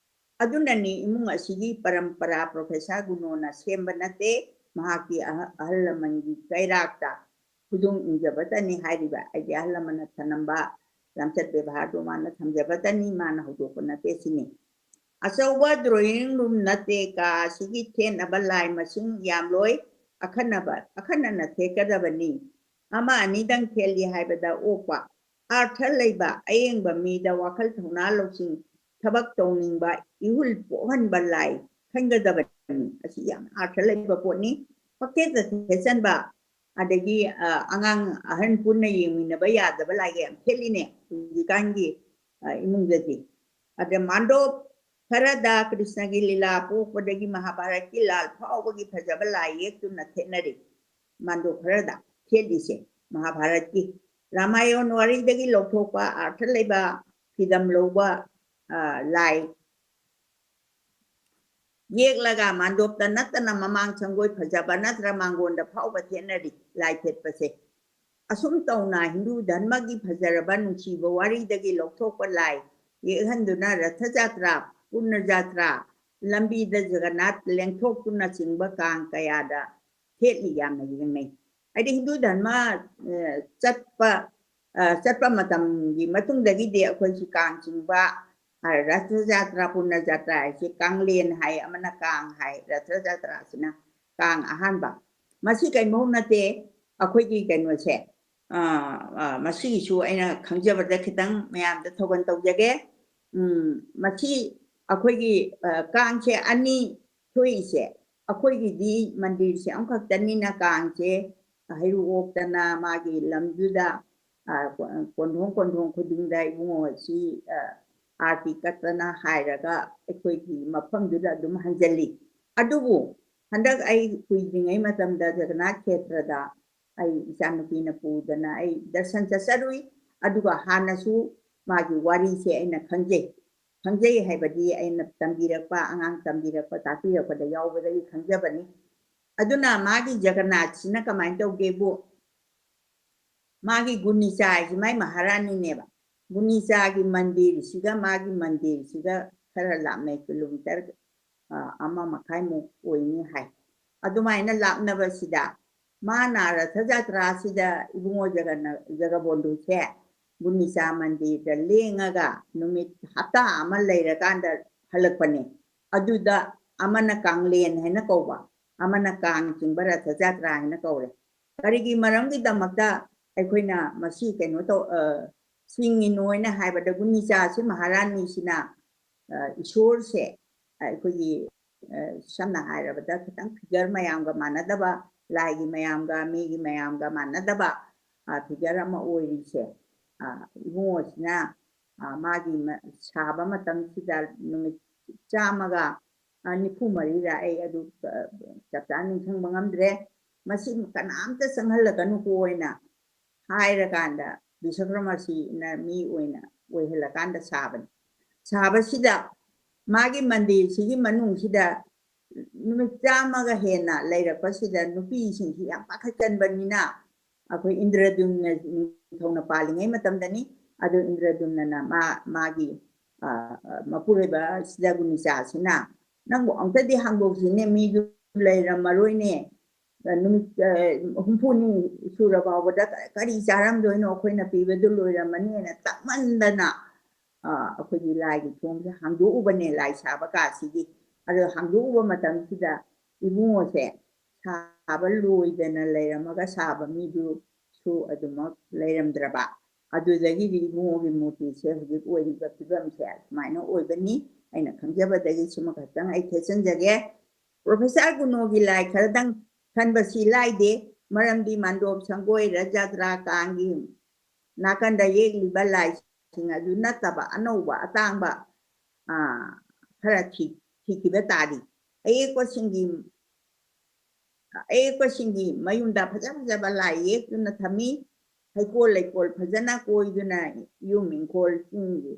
ꯑꯗꯨꯅꯅꯤ ꯏꯃꯨꯡ ꯑꯁꯤꯒꯤ ꯄꯔꯝꯄꯔꯥ Professor ꯒꯨꯅꯣꯅ ꯁꯦꯝꯕ ꯅꯠꯇꯦ, ꯃꯍꯥꯛꯀꯤ ꯑꯍ-, ꯑꯍꯜ ꯂꯃꯟꯒꯤ ꯀꯩꯔꯥꯛꯇ ꯈꯨꯗꯨꯡ ꯏꯟꯖꯕꯇꯅꯤ ꯍꯥꯏꯔꯤꯕ꯫ ꯑꯩꯗꯤ ꯑꯍꯜ ꯂꯃꯟꯅ ꯊꯅꯝꯕ ꯂꯝꯆꯠ ꯕꯦꯕꯥꯔꯗꯨ ꯃꯥꯅ ꯊꯝꯖꯕꯇꯅꯤ, ꯃꯥꯅ ꯍꯧꯗꯣꯛꯄ ꯅꯠꯇꯦ ꯁꯤꯅꯤ꯫ ꯑꯆꯧꯕ drawing room ꯅꯠꯇꯦ ꯀꯥ ꯑꯁꯤꯒꯤ ꯊꯦꯠꯅꯕ ꯂꯥꯏ ꯃꯁꯤꯡ ꯌꯥꯝꯂꯣꯏ, ꯑꯈꯟꯅꯕ, ꯑꯈꯟꯅꯅ ꯊꯦꯠꯀꯗꯕꯅꯤ꯫ ꯑꯃ ꯑꯅꯤꯗꯪ ꯊꯦꯠꯂꯤ ꯍꯥꯏꯕꯗ ꯑꯣꯛꯄ, ꯑꯥꯔꯊ ꯂꯩꯕ, ꯑꯌꯦꯡꯕ ꯃꯤꯗ ꯋꯥꯈꯜ ꯊꯧꯅꯥ ꯂꯧꯁꯤꯡ, ꯊꯕꯛ ꯇꯧꯅꯤꯡꯕ, ꯏꯍꯨꯜ ꯄꯣꯛꯍꯟꯕ ꯂꯥꯏ ꯈꯟꯒꯗꯕꯅꯤ꯫ ꯑꯁꯤ ꯌꯥꯝ ꯑꯥꯔꯊ ꯂꯩꯕ ꯄꯣꯠꯅꯤ꯫ ꯄꯪꯊꯦꯠꯇ ꯊꯦꯠꯆꯟꯕ, ꯑꯗꯒꯤ, ꯑ, ꯑꯉꯥꯡ ꯑꯍꯟ ꯄꯨꯟꯅ ꯌꯦꯡꯃꯤꯟꯅꯕ ꯌꯥꯗꯕ ꯂꯥꯏꯒ ꯌꯥꯝ ꯊꯦꯠꯂꯤꯅꯦ ꯍꯧꯖꯤꯛꯀꯥꯟꯒꯤ, ꯑ, ꯏꯃꯨꯡꯗꯗꯤ꯫ ꯑꯗ ꯃꯥꯟꯗꯣꯞ ꯈꯔꯗ ꯀ꯭ꯔꯤꯁꯅꯒꯤ ꯂꯤꯂꯥ ꯄꯣꯛꯄꯗꯒꯤ ꯃꯍꯥꯚꯥꯔꯠꯀꯤ ꯂꯥꯜ ꯐꯥꯎꯕꯒꯤ ꯐꯖꯕ ꯂꯥꯏ ꯌꯦꯛꯇꯨꯅ ꯊꯦꯠꯅꯔꯤ꯫ ꯃꯥꯟꯗꯣꯞ ꯈꯔꯗ ꯊꯦꯠꯂꯤꯁꯦ ꯃꯍꯥꯚꯥꯔꯠꯀꯤ꯫ ꯔꯥꯃꯥꯌꯟ ꯋꯥꯔꯤꯗꯒꯤ ꯂꯧꯊꯣꯛꯄ ꯑꯥꯔꯊ ꯂꯩꯕ ꯐꯤꯗꯝ ꯂꯧꯕ, ꯑ, ꯂꯥꯏ ꯌꯦꯛꯂꯒ ꯃꯥꯟꯗꯣꯞꯇ ꯅꯠꯇꯅ ꯃꯃꯥꯡ ꯁꯪꯒꯣꯏ ꯐꯖꯕ ꯅꯠꯇ꯭ꯔ ꯃꯥꯡꯒꯣꯟꯗ ꯐꯥꯎꯕ ꯊꯦꯠꯅꯔꯤ ꯂꯥꯏ ꯊꯦꯠꯄꯁꯦ꯫ ꯑꯁꯨꯝ ꯇꯧꯅ ꯍꯤꯟꯗꯨ ꯙꯔꯃꯒꯤ ꯐꯖꯔꯕ ꯅꯨꯡꯁꯤꯕ ꯋꯥꯔꯤꯗꯒꯤ ꯂꯧꯊꯣꯛꯄ ꯂꯥꯏ ꯌꯦꯛꯍꯟꯗꯨꯅ ꯔꯊ ꯖꯥꯇ꯭ꯔꯥ, ꯄꯨꯔꯅ ꯖꯥꯇ꯭ꯔꯥ, ꯂꯝꯕꯤꯗ ꯖꯒꯟꯅꯥꯊ ꯂꯦꯡꯊꯣꯛꯇꯨꯅꯆꯤꯡꯕ ꯀꯥꯡ ꯀꯌꯥꯗ ꯊꯦꯠꯂꯤ ꯌꯥꯝꯅ ꯌꯦꯡꯅꯩ꯫ ꯍꯥꯏꯗꯤ ꯍꯤꯟꯗꯨ ꯙꯔꯃ, ꯑ, ꯆꯠꯄ, ꯑ, ꯆꯠꯄ ꯃꯇꯝꯒꯤ ꯃꯇꯨꯡꯗꯒꯤꯗꯤ ꯑꯩꯈꯣꯏꯁꯤ ꯀꯥꯡ ꯆꯤꯡꯕ, ꯑ, ꯔꯊ ꯖꯥꯇ꯭ꯔꯥ, ꯄꯨꯔꯅ ꯖꯥꯇ꯭ꯔꯥ ꯍꯥꯏꯁꯦ ꯀꯥꯡꯂꯦꯟ ꯍꯥꯏ, ꯑꯃꯅ ꯀꯥꯡ ꯍꯥꯏ, ꯔꯊ ꯖꯥꯇ꯭ꯔꯥꯁꯤꯅ ꯀꯥꯡ ꯑꯍꯥꯟꯕ꯫ ꯃꯁꯤ ꯀꯔꯤꯃꯧ ꯅꯠꯇꯦ, ꯑꯩꯈꯣꯏꯒꯤ ꯀꯩꯅꯣꯁꯦ, ꯑ, ꯑ, ꯃꯁꯤꯒꯤꯁꯨ ꯑꯩꯅ ꯈꯪꯖꯕꯗ ꯈꯤꯇꯪ ꯃꯌꯥꯝꯗ ꯊꯧꯒꯜ ꯇꯧꯖꯒꯦ꯫ ꯎꯝ, ꯃꯁꯤ ꯑꯩꯈꯣꯏꯒꯤ, ꯑ, ꯀꯥꯡꯁꯦ ꯑꯅꯤ ꯊꯣꯛꯏꯁꯦ, ꯑꯩꯈꯣꯏꯒꯤꯗꯤ ꯃꯟꯗꯤꯔꯁꯦ ꯑꯃꯈꯛꯇꯅꯤꯅ ꯀꯥꯡꯁꯦ ꯍꯩꯔꯨꯛ ꯑꯣꯛꯇꯅ ꯃꯥꯒꯤ ꯂꯝꯗꯨꯗ, ꯑ, ꯀꯣꯟꯊꯣꯡ ꯀꯣꯟꯊꯣꯡ ꯈꯨꯗꯤꯡꯗ ꯏꯕꯨꯡꯉꯣ ꯑꯁꯤ, ꯑ, ꯑꯥꯔꯇꯤ ꯀꯠꯇꯅ ꯍꯥꯏꯔꯒ ꯑꯩꯈꯣꯏꯒꯤ ꯃꯐꯝꯗꯨꯗ ꯑꯗꯨꯝ ꯍꯟꯖꯜꯂꯤ꯫ ꯑꯗꯨꯕꯨ ꯍꯟꯗꯛ ꯑꯩ ꯀꯨꯏꯗ꯭ꯔꯤꯉꯩ ꯃꯇꯝꯗ ꯖꯒꯟꯅꯥꯊ ꯈꯦꯇ꯭ꯔꯗ ꯑꯩ ꯏꯆꯥꯅꯨꯄꯤꯅ ꯄꯨꯗꯅ ꯑꯩ ꯗꯔꯁꯟ ꯆꯠꯆꯔꯨꯏ꯫ ꯑꯗꯨꯒ ꯍꯥꯟꯅꯁꯨ ꯃꯥꯒꯤ ꯋꯥꯔꯤꯁꯦ ꯑꯩꯅ ꯈꯪꯖꯩ꯫ ꯈꯪꯖꯩ ꯍꯥꯏꯕꯗꯤ ꯑꯩꯅ ꯇꯝꯕꯤꯔꯛꯄ, ꯑꯉꯥꯡ ꯇꯝꯕꯤꯔꯛꯄ, ꯇꯥꯛꯄꯤꯔꯛꯄꯗ ꯌꯥꯎꯕꯗꯒꯤ ꯈꯪꯖꯕꯅꯤ꯫ ꯑꯗꯨꯅ ꯃꯥꯒꯤ ꯖꯒꯟꯅꯥꯊꯁꯤꯅ ꯀꯃꯥꯏꯅ ꯇꯧꯒꯦꯕꯨ, ꯃꯥꯒꯤ ꯒꯨꯅꯤꯆꯥ ꯍꯥꯏꯁꯤ ꯃꯥꯏ ꯃꯍꯥꯔꯥꯅꯤꯅꯦꯕ꯫ ꯒꯨꯅꯤꯆꯥꯒꯤ ꯃꯟꯗꯤꯔꯁꯤꯒ ꯃꯥꯒꯤ ꯃꯟꯗꯤꯔꯁꯤꯒ ꯈꯔ ꯂꯥꯞꯅꯩ, ꯀꯤꯂꯣꯃꯤꯇꯔ, ꯑ, ꯑꯃ ꯃꯈꯥꯏꯃꯨꯛ ꯑꯣꯏꯅꯤ ꯍꯥꯏ꯫ ꯑꯗꯨꯃꯥꯏꯅ ꯂꯥꯞꯅꯕꯁꯤꯗ ꯃꯥꯅ ꯔꯊ ꯖꯥꯇ꯭ꯔꯥꯁꯤꯗ ꯏꯕꯨꯡꯉꯣ ꯖꯒꯅ-, ꯖꯒꯕꯣꯟꯗꯨꯁꯦ ꯒꯨꯅꯤꯆꯥ ꯃꯟꯗꯤꯔꯗ ꯂꯦꯡꯉꯒ ꯅꯨꯃꯤꯠ ꯍꯞꯇꯥ ꯑꯃ ꯂꯩꯔꯀꯥꯟꯗ ꯍꯜꯂꯛꯄꯅꯦ꯫ ꯑꯗꯨꯗ ꯑꯃꯅ ꯀꯥꯡꯂꯦꯟ ꯍꯥꯏꯅ ꯀꯧꯕ, ꯑꯃꯅ ꯀꯥꯡ ꯆꯤꯡꯕ ꯔꯊ ꯖꯥꯇ꯭ꯔꯥ ꯍꯥꯏꯅ ꯀꯧꯔꯦ꯫ ꯀꯔꯤꯒꯤ ꯃꯔꯝꯒꯤꯗꯃꯛꯇ ꯑꯩꯈꯣꯏꯅ ꯃꯁꯤ ꯀꯩꯅꯣ ꯇꯧ-, ꯑ, ꯆꯤꯡꯉꯤꯅꯣ ꯍꯥꯏꯅ ꯍꯥꯏꯕꯗ, ꯒꯨꯅꯤꯆꯥꯁꯤ ꯃꯍꯥꯔꯥꯅꯤꯁꯤꯅ, ꯑ, ꯏꯁꯣꯔꯁꯦ ꯑꯩꯈꯣꯏꯒꯤ, ꯑ, ꯁꯝꯅ ꯍꯥꯏꯔꯕꯗ ꯈꯤꯇꯪ ꯐꯤꯒꯔ ꯃꯌꯥꯝꯒ ꯃꯥꯟꯅꯗꯕ, ꯂꯥꯏꯒꯤ ꯃꯌꯥꯝꯒ ꯃꯤꯒꯤ ꯃꯌꯥꯝꯒ ꯃꯥꯟꯅꯗꯕ, ꯑ, ꯐꯤꯒꯔ ꯑꯃ ꯑꯣꯏꯔꯤꯁꯦ, ꯑ, ꯏꯕꯨꯡꯉꯣꯁꯤꯅ, ꯑ, ꯃꯥꯒꯤ ꯃ-, ꯁꯥꯕ ꯃꯇꯝꯁꯤꯗ ꯅꯨꯃꯤꯠ ꯆꯥꯝꯃꯒ, ꯑ, ꯅꯤꯐꯨ ꯃꯔꯤꯔ, ꯑꯩ ꯑꯗꯨ, ꯑ, ꯆꯞ ꯆꯥꯅ ꯅꯤꯡꯁꯤꯡꯕ ꯉꯝꯗ꯭ꯔꯦ꯫ ꯃꯁꯤ ꯀꯅꯥꯝꯇ ꯆꯪꯍꯜꯂꯒꯅꯨꯀꯣ ꯍꯥꯏꯅ ꯍꯥꯏꯔꯀꯥꯟꯗ ꯕꯤꯁꯀ꯭ꯔꯃꯁꯤꯅ ꯃꯤ ꯑꯣꯏꯅ ꯑꯣꯏꯍꯜꯂꯀꯥꯟꯗ ꯁꯥꯕꯅꯤ꯫ ꯁꯥꯕꯁꯤꯗ ꯃꯥꯒꯤ ꯃꯟꯗꯤꯔꯁꯤꯒꯤ ꯃꯅꯨꯡꯁꯤꯗ ꯅꯨꯃꯤꯠ ꯆꯥꯝꯃꯒ ꯍꯦꯟꯅ ꯂꯩꯔꯛꯄꯁꯤꯗ ꯅꯨꯄꯤꯁꯤꯡꯁꯤ ꯌꯥꯝ ꯄꯥꯈꯠꯀꯟꯕꯅꯤꯅ, ꯑꯩꯈꯣꯏ ꯏꯟꯗ꯭ꯔꯗꯨꯝꯅ ꯅꯤꯡꯊꯧꯅ ꯄꯥꯜꯂꯤꯉꯩ ꯃꯇꯝꯗꯅꯤ꯫ ꯑꯗꯨ ꯏꯟꯗ꯭ꯔꯗꯨꯝꯅꯅ ꯃꯥ-, ꯃꯥꯒꯤ, ꯑ, ꯃꯄꯨꯔꯣꯏꯕ ꯁꯤꯗ ꯒꯨꯅꯤꯆꯥꯁꯤꯅ, "ꯅꯪꯕꯨ ꯑꯃꯨꯛꯇꯗꯤ ꯍꯥꯡꯗꯣꯛꯁꯤꯅꯦ, ꯃꯤꯗꯨ ꯂꯩꯔꯝꯃꯔꯣꯏꯅꯦ꯫ ꯅꯨꯃꯤꯠ, ꯑ, ꯍꯨꯝꯐꯨꯅꯤ ꯁꯨꯔ ꯐꯥꯎꯕꯗ ꯀ-, ꯀꯔꯤ ꯆꯥꯔꯝꯗꯣꯏꯅꯣ? ꯑꯩꯈꯣꯏꯅ ꯄꯤꯕꯗꯨ ꯂꯣꯏꯔꯝꯃꯅꯤꯅ" ꯇꯛꯃꯟꯗꯅ, ꯑ, ꯑꯩꯈꯣꯏꯒꯤ ꯂꯥꯏꯒꯤ ꯊꯣꯡꯁꯦ ꯍꯥꯡꯗꯣꯛꯎꯕꯅꯦ, ꯂꯥꯏ ꯁꯥꯕ ꯀꯥꯁꯤꯒꯤ꯫ ꯑꯗꯣ ꯍꯥꯡꯗꯣꯛꯎꯕ ꯃꯇꯝꯁꯤꯗ ꯏꯕꯨꯡꯉꯣꯁꯦ ꯁꯥꯕ ꯂꯣꯏꯗꯅ ꯂꯩꯔꯝꯃꯒ ꯁꯥꯕ ꯃꯤꯗꯨꯁꯨ ꯑꯗꯨꯃꯛ ꯂꯩꯔꯝꯗ꯭ꯔꯕ꯫ ꯑꯗꯨꯗꯒꯤꯗꯤ ꯏꯕꯨꯡꯉꯣꯒꯤ ꯃꯨꯔꯇꯤꯁꯦ ꯍꯧꯖꯤꯛ ꯑꯣꯏꯔꯤꯕ ꯐꯤꯕꯝꯁꯦ ꯁꯨꯃꯥꯏꯅ ꯑꯣꯏꯕꯅꯤ꯫ ꯑꯩꯅ ꯈꯪꯖꯕꯗꯒꯤ ꯁꯤꯃ ꯈꯛꯇꯪ ꯑꯩ ꯊꯦꯠꯆꯟꯖꯒꯦ꯫ ꯄ꯭ꯔꯣꯐꯦꯁꯔ ꯒꯨꯅꯣꯒꯤ ꯂꯥꯏ ꯈꯔꯗꯪ ꯈꯟꯕꯁꯤ ꯂꯥꯏꯗꯦ, ꯃꯔꯝꯗꯤ ꯃꯥꯟꯗꯣꯞ, ꯁꯪꯒꯣꯏ, ꯔꯊ ꯖꯇ꯭ꯔꯥ, ꯀꯥꯡꯒꯤ ꯅꯥꯀꯟꯗ ꯌꯦꯛꯂꯤꯕ ꯂꯥꯏ ꯂꯥꯏꯁꯤꯡ ꯑꯗꯨ ꯅꯠꯇꯕ ꯑꯅꯧꯕ ꯑꯇꯥꯡꯕ, ꯑ, ꯈꯔ ꯊꯤ-, ꯊꯤꯈꯤꯕ ꯇꯥꯔꯤ꯫ ꯑꯌꯦꯛꯄꯁꯤꯡꯒꯤ, ꯑꯌꯦꯛꯄꯁꯤꯡꯒꯤ ꯃꯌꯨꯝꯗ ꯐꯖ ꯐꯖꯕ ꯂꯥꯏ ꯌꯦꯛꯇꯨꯅ ꯊꯝꯃꯤ꯫ ꯍꯩꯀꯣꯜ ꯂꯩꯀꯣꯜ ꯐꯖꯅ ꯀꯣꯏꯗꯨꯅ ꯌꯨꯝ ꯏꯪꯈꯣꯜꯁꯤꯡꯒꯤ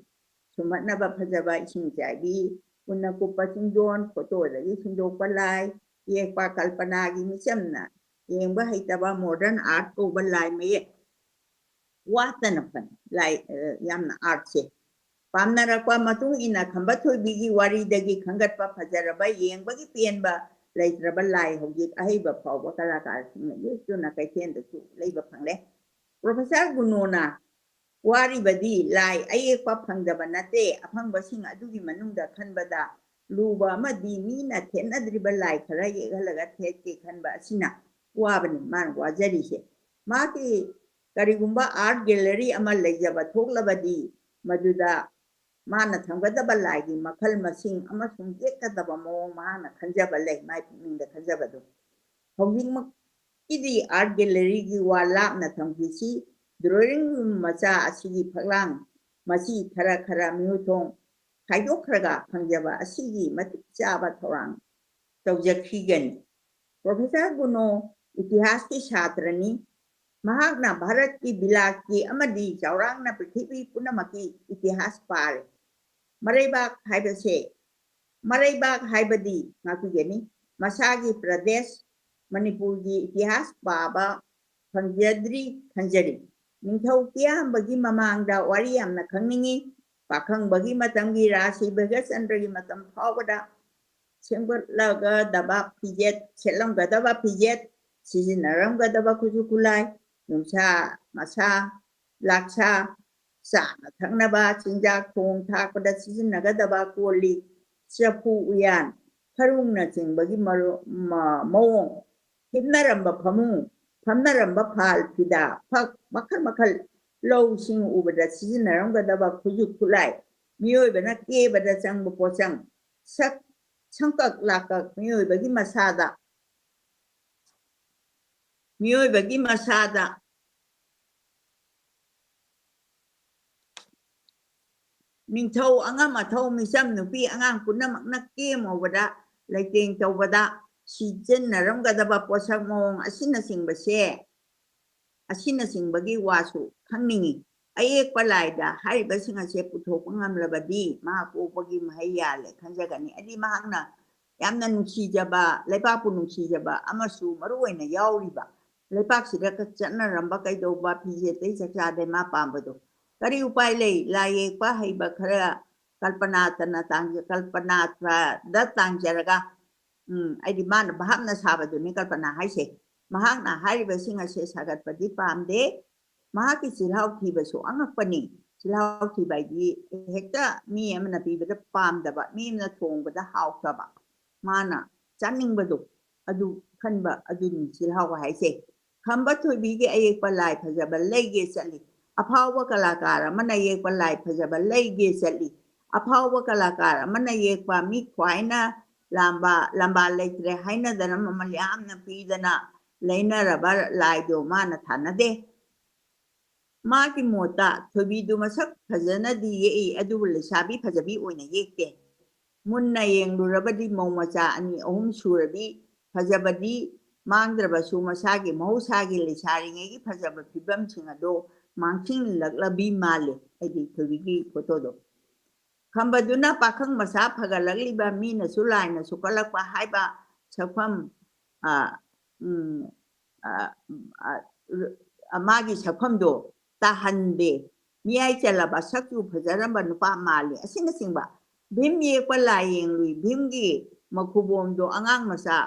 ꯁꯨꯝꯍꯠꯅꯕ ꯐꯖꯕ ꯏꯁꯤꯡ ꯆꯥꯏꯕꯤ, ꯎꯅ ꯀꯨꯞꯄ ꯆꯤꯡꯗꯣꯟ, ꯐꯣꯇꯣꯗꯒꯤ ꯁꯤꯟꯗꯣꯛꯄ ꯂꯥꯏ ꯌꯦꯛꯄ, ꯀꯜꯄꯅꯥꯒꯤ ꯃꯤꯆꯝꯅ ꯌꯦꯡꯕ ꯍꯩꯇꯕ modern art ꯀꯧꯕ ꯂꯥꯏ ꯃꯌꯦꯛ ꯋꯥꯠꯇꯅ ꯐꯪ-, ꯂꯥꯏ, ꯑ, ꯌꯥꯝꯅ artꯁꯦ ꯄꯥꯝꯅꯔꯛꯄ ꯃꯇꯨꯡ ꯏꯟꯅ ꯈꯝꯕ ꯊꯣꯏꯕꯤꯒꯤ ꯋꯥꯔꯤꯗꯒꯤ ꯈꯟꯒꯠꯄ ꯐꯖꯔꯕ, ꯌꯦꯡꯕꯒꯤ ꯄꯦꯟꯕ ꯂꯩꯇ꯭ꯔꯕ ꯂꯥꯏ ꯍꯧꯖꯤꯛ ꯑꯍꯩꯕ ꯐꯥꯎꯕ ꯀꯂꯥꯀꯥꯔꯁꯤꯡꯅ ꯌꯦꯛꯇꯨꯅ ꯀꯩꯊꯦꯜꯗꯁꯨ ꯂꯩꯕ ꯐꯪꯂꯦ꯫ ꯄ꯭ꯔꯣꯐꯦꯁꯔ ꯒꯨꯅꯣꯅ ꯋꯥꯔꯤꯕꯗꯤ ꯂꯥꯏ ꯑꯌꯦꯛꯄ ꯐꯪꯗꯕ ꯅꯠꯇꯦ, ꯑꯐꯪꯕꯁꯤꯡ ꯑꯗꯨꯒꯤ ꯃꯅꯨꯡꯗ ꯈꯟꯕꯗ ꯂꯨꯕ ꯑꯃꯗꯤ ꯃꯤꯅ ꯊꯦꯠꯅꯗ꯭ꯔꯤꯕ ꯂꯥꯏ ꯈꯔ ꯌꯦꯛꯍꯜꯂꯒ ꯊꯦꯠꯀꯦ ꯈꯟꯕ ꯑꯁꯤꯅ ꯋꯥꯕꯅꯤ ꯃꯥꯅ ꯋꯥꯖꯔꯤꯁꯦ꯫ ꯃꯍꯥꯛꯀꯤ ꯀꯔꯤꯒꯨꯝꯕ art gallery ꯑꯃ ꯂꯩꯖꯕ ꯊꯣꯛꯂꯕꯗꯤ ꯃꯗꯨꯗ ꯃꯥꯅ ꯊꯝꯒꯗꯕ ꯂꯥꯏꯒꯤ ꯃꯈꯜ ꯃꯁꯤꯡ ꯑꯃꯁꯨꯡ ꯌꯦꯛꯀꯗꯕ ꯃꯑꯣꯡ ꯃꯍꯥꯛꯅ ꯈꯟꯖꯕ ꯂꯩ, ꯃꯥꯏ ꯄꯨꯛꯅꯤꯡꯗ ꯈꯟꯖꯕꯗꯨ꯫ ꯍꯧꯖꯤꯛꯃꯛꯀꯤꯗꯤ art galleryꯒꯤ ꯋꯥꯜ ꯂꯥꯞꯅ ꯊꯝꯈꯤꯁꯤ꯫ Drawing room ꯃꯆꯥ ꯑꯁꯤꯒꯤ ꯐꯛꯂꯥꯡ ꯃꯆꯤ ꯈꯔ ꯈꯔ ꯃꯤꯍꯨꯊꯣꯡ ꯈꯥꯏꯗꯣꯛꯈ꯭ꯔꯒ ꯐꯪꯖꯕ ꯑꯁꯤꯒꯤ ꯃꯇꯤꯛ ꯆꯥꯕ ꯊꯧꯔꯥꯡ ꯇꯧꯖꯈꯤꯒꯅꯤ꯫ ꯄ꯭ꯔꯣꯐꯦꯁꯔ ꯒꯨꯅꯣ ꯏꯇꯤꯍꯥꯁꯀꯤ ꯁꯥꯇ꯭ꯔꯅꯤ꯫ ꯃꯍꯥꯛꯅ ꯚꯥꯔꯠꯀꯤ, ꯕꯤꯂꯥꯠꯀꯤ ꯑꯃꯗꯤ ꯆꯥꯎꯔꯥꯛꯅ ꯄ꯭ꯔꯤꯊꯤꯕꯤ ꯄꯨꯝꯅꯃꯛꯀꯤ ꯏꯇꯤꯍꯥꯁ ꯄꯥꯔꯦ꯫ ꯃꯔꯩꯕꯥꯛ ꯍꯥꯏꯕꯁꯦ, ꯃꯔꯩꯕꯥꯛ ꯍꯥꯏꯕꯗꯤ ꯉꯥꯛꯄꯤꯒꯅꯤ, ꯃꯁꯥꯒꯤ ꯄ꯭ꯔꯗꯦꯁ ꯃꯅꯤꯄꯨꯔꯒꯤ ꯏꯇꯤꯍꯥꯁ ꯄꯥꯕ ꯐꯪꯖꯗ꯭ꯔꯤ ꯈꯟꯖꯔꯤ꯫ ꯅꯤꯡꯊꯧ ꯀꯤꯌꯥꯝꯕꯒꯤ ꯃꯃꯥꯡꯗ ꯋꯥꯔꯤ ꯌꯥꯝꯅ ꯈꯪꯅꯤꯡꯉꯤ꯫ ꯄꯥꯈꯪꯕꯒꯤ ꯃꯇꯝꯒꯤ ꯔꯥꯁꯤ ꯚꯒꯆꯟꯗ꯭ꯔꯒꯤ ꯃꯇꯝ ꯐꯥꯎꯕꯗ ꯁꯦꯝꯒꯠꯂꯒꯗꯕ ꯐꯤꯖꯦꯠ, ꯁꯦꯠꯂꯝꯒꯗꯕ ꯐꯤꯖꯦꯠ, ꯁꯤꯖꯤꯟꯅꯔꯝꯒꯗꯕ ꯈꯨꯠꯁꯨ ꯈꯨꯠꯂꯥꯏ, ꯅꯨꯡꯁꯥ ꯃꯁꯥ, ꯂꯥꯛꯁꯥ, ꯆꯥꯅ ꯊꯛꯅꯕ, ꯆꯤꯟꯖꯥꯛ ꯊꯣꯡ ꯊꯥꯛꯄꯗ ꯁꯤꯖꯤꯟꯅꯒꯗꯕ ꯀꯣꯜ ꯂꯤꯛ, ꯆꯐꯨ ꯎꯌꯥꯟ, ꯈꯔꯨꯡꯅꯆꯤꯡꯕꯒꯤ ꯃꯔꯨ-, ꯃ-, ꯃꯑꯣꯡ, ꯍꯤꯞꯅꯔꯝꯕ ꯐꯃꯨꯡ, ꯐꯝꯅꯔꯝꯕ ꯐꯥꯜ, ꯐꯤꯗꯥ, ꯐꯛ, ꯃꯈꯜ ꯃꯈꯜ, ꯂꯧꯁꯤꯡ ꯎꯕꯗ ꯁꯤꯖꯤꯟꯅꯔꯝꯒꯗꯕ ꯈꯨꯠꯁꯨ ꯈꯨꯠꯂꯥꯏ, ꯃꯤꯑꯣꯏꯕꯅ ꯀꯦꯕꯗ ꯆꯪꯕ ꯄꯣꯠꯆꯪ, ꯁꯛ, ꯁꯝꯀꯛ ꯂꯥꯛꯀꯛ, ꯃꯤꯑꯣꯏꯕꯒꯤ ꯃꯁꯥꯗ, ꯃꯤꯑꯣꯏꯕꯒꯤ ꯃꯁꯥꯗ ꯅꯤꯡꯊꯧ, ꯑꯉꯝ ꯑꯊꯧ, ꯃꯤꯆꯝ ꯅꯨꯄꯤ, ꯑꯉꯥꯡ ꯄꯨꯝꯅꯃꯛꯅ ꯀꯦꯝ ꯃꯧꯕꯗ, ꯂꯩꯇꯦꯡ ꯇꯧꯕꯗ ꯁꯤꯖꯤꯟꯅꯔꯝꯒꯗꯕ ꯄꯣꯠꯁꯛ ꯃꯑꯣꯡ ꯑꯁꯤꯅꯆꯤꯡꯕꯁꯦ, ꯑꯁꯤꯅꯆꯤꯡꯕꯒꯤ ꯋꯥꯁꯨ ꯈꯪꯅꯤꯡꯏ꯫ ꯑꯌꯦꯛꯄ ꯂꯥꯏꯗ ꯍꯥꯏꯔꯤꯕꯁꯤꯡ ꯑꯁꯦ ꯄꯨꯊꯣꯛꯄ ꯉꯝꯂꯕꯗꯤ ꯃꯍꯥꯛ ꯄꯣꯛꯄꯒꯤ ꯃꯍꯩ ꯌꯥꯜꯂꯦ ꯈꯟꯖꯒꯅꯤ꯫ ꯍꯥꯏꯗꯤ ꯃꯍꯥꯛꯅ ꯌꯥꯝꯅ ꯅꯨꯡꯁꯤꯖꯕ, ꯂꯩꯕꯥꯛꯄꯨ ꯅꯨꯡꯁꯤꯖꯕ ꯑꯃꯁꯨ ꯃꯔꯨ ꯑꯣꯏꯅ ꯌꯥꯎꯔꯤꯕ, ꯂꯩꯕꯥꯛꯁꯤꯗ ꯆꯠꯅꯔꯝꯕ ꯀꯩꯗꯧꯕ ꯐꯤꯖꯦꯠꯇꯩ ꯆꯥꯛꯆꯥꯗꯩ ꯃꯥ ꯄꯥꯝꯕꯗꯣ꯫ ꯀꯔꯤ ꯎꯄꯥꯏ ꯂꯩ? ꯂꯥꯏ ꯌꯦꯛꯄ ꯍꯩꯕ ꯈꯔ ꯀꯜꯄꯅꯥꯇꯅ ꯇꯥꯡꯖ-, ꯀꯜꯄꯅꯥꯗ ꯇꯥꯡꯖꯔꯒ, ꯎꯝ, ꯑꯩꯗꯤ ꯃꯥꯅ ꯚꯥꯞꯅ ꯁꯥꯕꯗꯨꯅꯤ ꯀꯜꯄꯅꯥ ꯍꯥꯏꯁꯦ꯫ ꯃꯍꯥꯛꯅ ꯍꯥꯏꯔꯤꯕꯁꯤꯡ ꯑꯁꯦ ꯁꯥꯒꯠꯄꯗꯤ ꯄꯥꯝꯗꯦ꯫ ꯃꯍꯥꯛꯀꯤ ꯆꯤꯜꯍꯥꯎ ꯊꯤꯕꯁꯨ ꯑꯉꯛꯄꯅꯤ꯫ ꯆꯤꯜꯍꯥꯎ ꯊꯤꯕ ꯍꯥꯏꯗꯤ ꯍꯦꯛꯇ ꯃꯤ ꯑꯃꯅ ꯄꯤꯕꯗ ꯄꯥꯝꯗꯕ, ꯃꯤ ꯑꯃꯅ ꯊꯣꯡꯕꯗ ꯍꯥꯎꯇꯕ, ꯃꯥꯅ ꯆꯥꯅꯤꯡꯕꯗꯣ ꯑꯗꯨ ꯈꯟꯕ ꯑꯗꯨꯅꯤ ꯆꯤꯜꯍꯥꯎ ꯍꯥꯏꯁꯦ꯫ ꯈꯝꯕ ꯊꯣꯏꯕꯤꯒꯤ ꯑꯌꯦꯛꯄ ꯂꯥꯏ ꯐꯖꯕ ꯂꯩꯒꯦ ꯆꯠꯂꯤ꯫ ꯑꯐꯥꯎꯕ ꯀꯂꯥꯀꯥꯔ ꯑꯃꯅ ꯌꯦꯛꯄ ꯂꯥꯏ ꯐꯖꯕ ꯂꯩꯒꯦ ꯆꯠꯂꯤ꯫ ꯑꯐꯥꯎꯕ ꯀꯂꯥꯀꯥꯔ ꯑꯃꯅ ꯌꯦꯛꯄ ꯃꯤ ꯈ꯭ꯋꯥꯏꯅ ꯂꯥꯝꯕ, ꯂꯝꯕꯥ ꯂꯩꯇ꯭ꯔꯦ ꯍꯥꯏꯅꯗꯅ ꯃꯃꯜ ꯌꯥꯝꯅ ꯄꯤꯗꯅ ꯂꯩꯅꯔꯕ ꯂꯥꯏꯗꯣ ꯃꯥꯅ ꯊꯥꯅꯗꯦ꯫ ꯃꯥꯒꯤ ꯃꯣꯠꯇ ꯊꯣꯏꯕꯤꯗꯨ ꯃꯁꯛ ꯐꯖꯅꯗꯤ ꯌꯦꯛꯏ, ꯑꯗꯨꯕꯨ ꯂꯩꯁꯥꯕꯤ ꯐꯖꯕꯤ ꯑꯣꯏꯅ ꯌꯦꯛꯇꯦ꯫ ꯃꯨꯟꯅ ꯌꯦꯡꯂꯨꯔꯕꯗꯤ ꯃꯧ ꯃꯆꯥ ꯑꯅꯤ ꯑꯍꯨꯝ ꯁꯨꯔꯕꯤ ꯐꯖꯕꯗꯤ ꯃꯥꯡꯗ꯭ꯔꯕꯁꯨ ꯃꯁꯥꯒꯤ ꯃꯍꯧꯁꯥꯒꯤ ꯂꯩꯁꯥꯔꯤꯉꯩꯒꯤ ꯐꯖꯕ ꯐꯤꯕꯝꯁꯤꯡ ꯑꯗꯣ ꯃꯥꯡꯁꯤꯜꯂꯛꯂꯕꯤ ꯃꯥꯜꯂꯤ꯫ ꯑꯩꯗꯤ ꯊꯣꯏꯕꯤꯒꯤ ꯐꯣꯇꯣꯗꯣ꯫ ꯈꯝꯕꯗꯨꯅ ꯄꯥꯈꯪ ꯃꯆꯥ ꯐꯒꯠꯂꯛꯂꯤꯕ ꯃꯤꯅꯁꯨ ꯂꯥꯏꯅꯁꯨ ꯀꯠꯂꯛꯄ ꯍꯥꯏꯕ ꯁꯛꯐꯝ, ꯑ, ꯎꯝ, ꯑ, ꯑ, ꯑ, ꯃꯥꯒꯤ ꯁꯛꯐꯝꯗꯣ ꯇꯥꯍꯟꯗꯦ꯫ ꯃꯤꯌꯥꯏ ꯆꯜꯂꯕ ꯁꯛꯆꯨ ꯐꯖꯔꯝꯕ ꯅꯨꯄꯥ ꯃꯥꯜꯂꯤ ꯑꯁꯤꯅꯆꯤꯡꯕ꯫ ꯚꯤꯝ ꯌꯦꯛꯄ ꯂꯥꯏ ꯌꯦꯡꯂꯨꯏ꯫ ꯚꯤꯝꯒꯤ ꯃꯈꯨꯕꯣꯝꯗꯣ ꯑꯉꯥꯡ ꯃꯆꯥ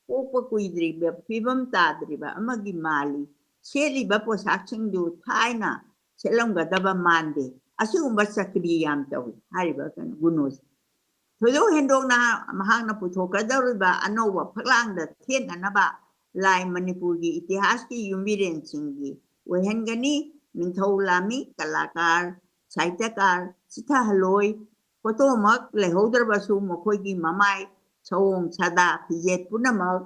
ꯄꯣꯛꯄ ꯀꯨꯏꯗ꯭ꯔꯤꯕ ꯐꯤꯕꯝ ꯇꯥꯗ꯭ꯔꯤꯕ ꯑꯃꯒꯤ ꯃꯥꯜꯂꯤ꯫ ꯁꯦꯠꯂꯤꯕ ꯄꯣꯠꯁꯥꯛꯁꯤꯡꯗꯨ ꯊꯥꯏꯅ ꯁꯦꯠꯂꯝꯒꯗꯕ ꯃꯥꯟꯗꯦ꯫ ꯑꯁꯤꯒꯨꯝꯕ ꯆꯀ꯭ꯔꯤ ꯌꯥꯝ ꯇꯧꯏ ꯍꯥꯏꯔꯤꯕ ꯀꯩꯅꯣ ꯒꯨꯅꯣꯁꯦ꯫ ꯊꯣꯏꯗꯣꯛ ꯍꯦꯟꯗꯣꯛꯅ ꯃꯍꯥꯛꯅ ꯄꯨꯊꯣꯛꯀꯗꯧꯔꯤꯕ ꯑꯅꯧꯕ ꯐꯛꯂꯥꯡꯗ ꯊꯦꯠꯅꯅꯕ ꯂꯥꯏ ꯃꯅꯤꯄꯨꯔꯒꯤ ꯏꯇꯤꯍꯥꯁꯀꯤ ꯌꯨꯝꯕꯤꯔꯦꯟꯁꯤꯡꯒꯤ ꯑꯣꯏꯍꯟꯒꯅꯤ꯫ ꯅꯤꯡꯊꯧ ꯂꯥꯝꯃꯤ, ꯀꯂꯥꯀꯥꯔ, ꯁꯥꯍꯤꯇ꯭ꯌꯀꯥꯔ, ꯆꯤꯊꯍꯜꯂꯣꯏ, ꯐꯣꯇꯣꯃꯛ ꯂꯩꯍꯧꯗ꯭ꯔꯕꯁꯨ ꯃꯈꯣꯏꯒꯤ ꯃꯃꯥꯏ, ꯁꯑꯣꯡ ꯁꯥꯗꯥ, ꯐꯤꯖꯦꯠ ꯄꯨꯝꯅꯃꯛ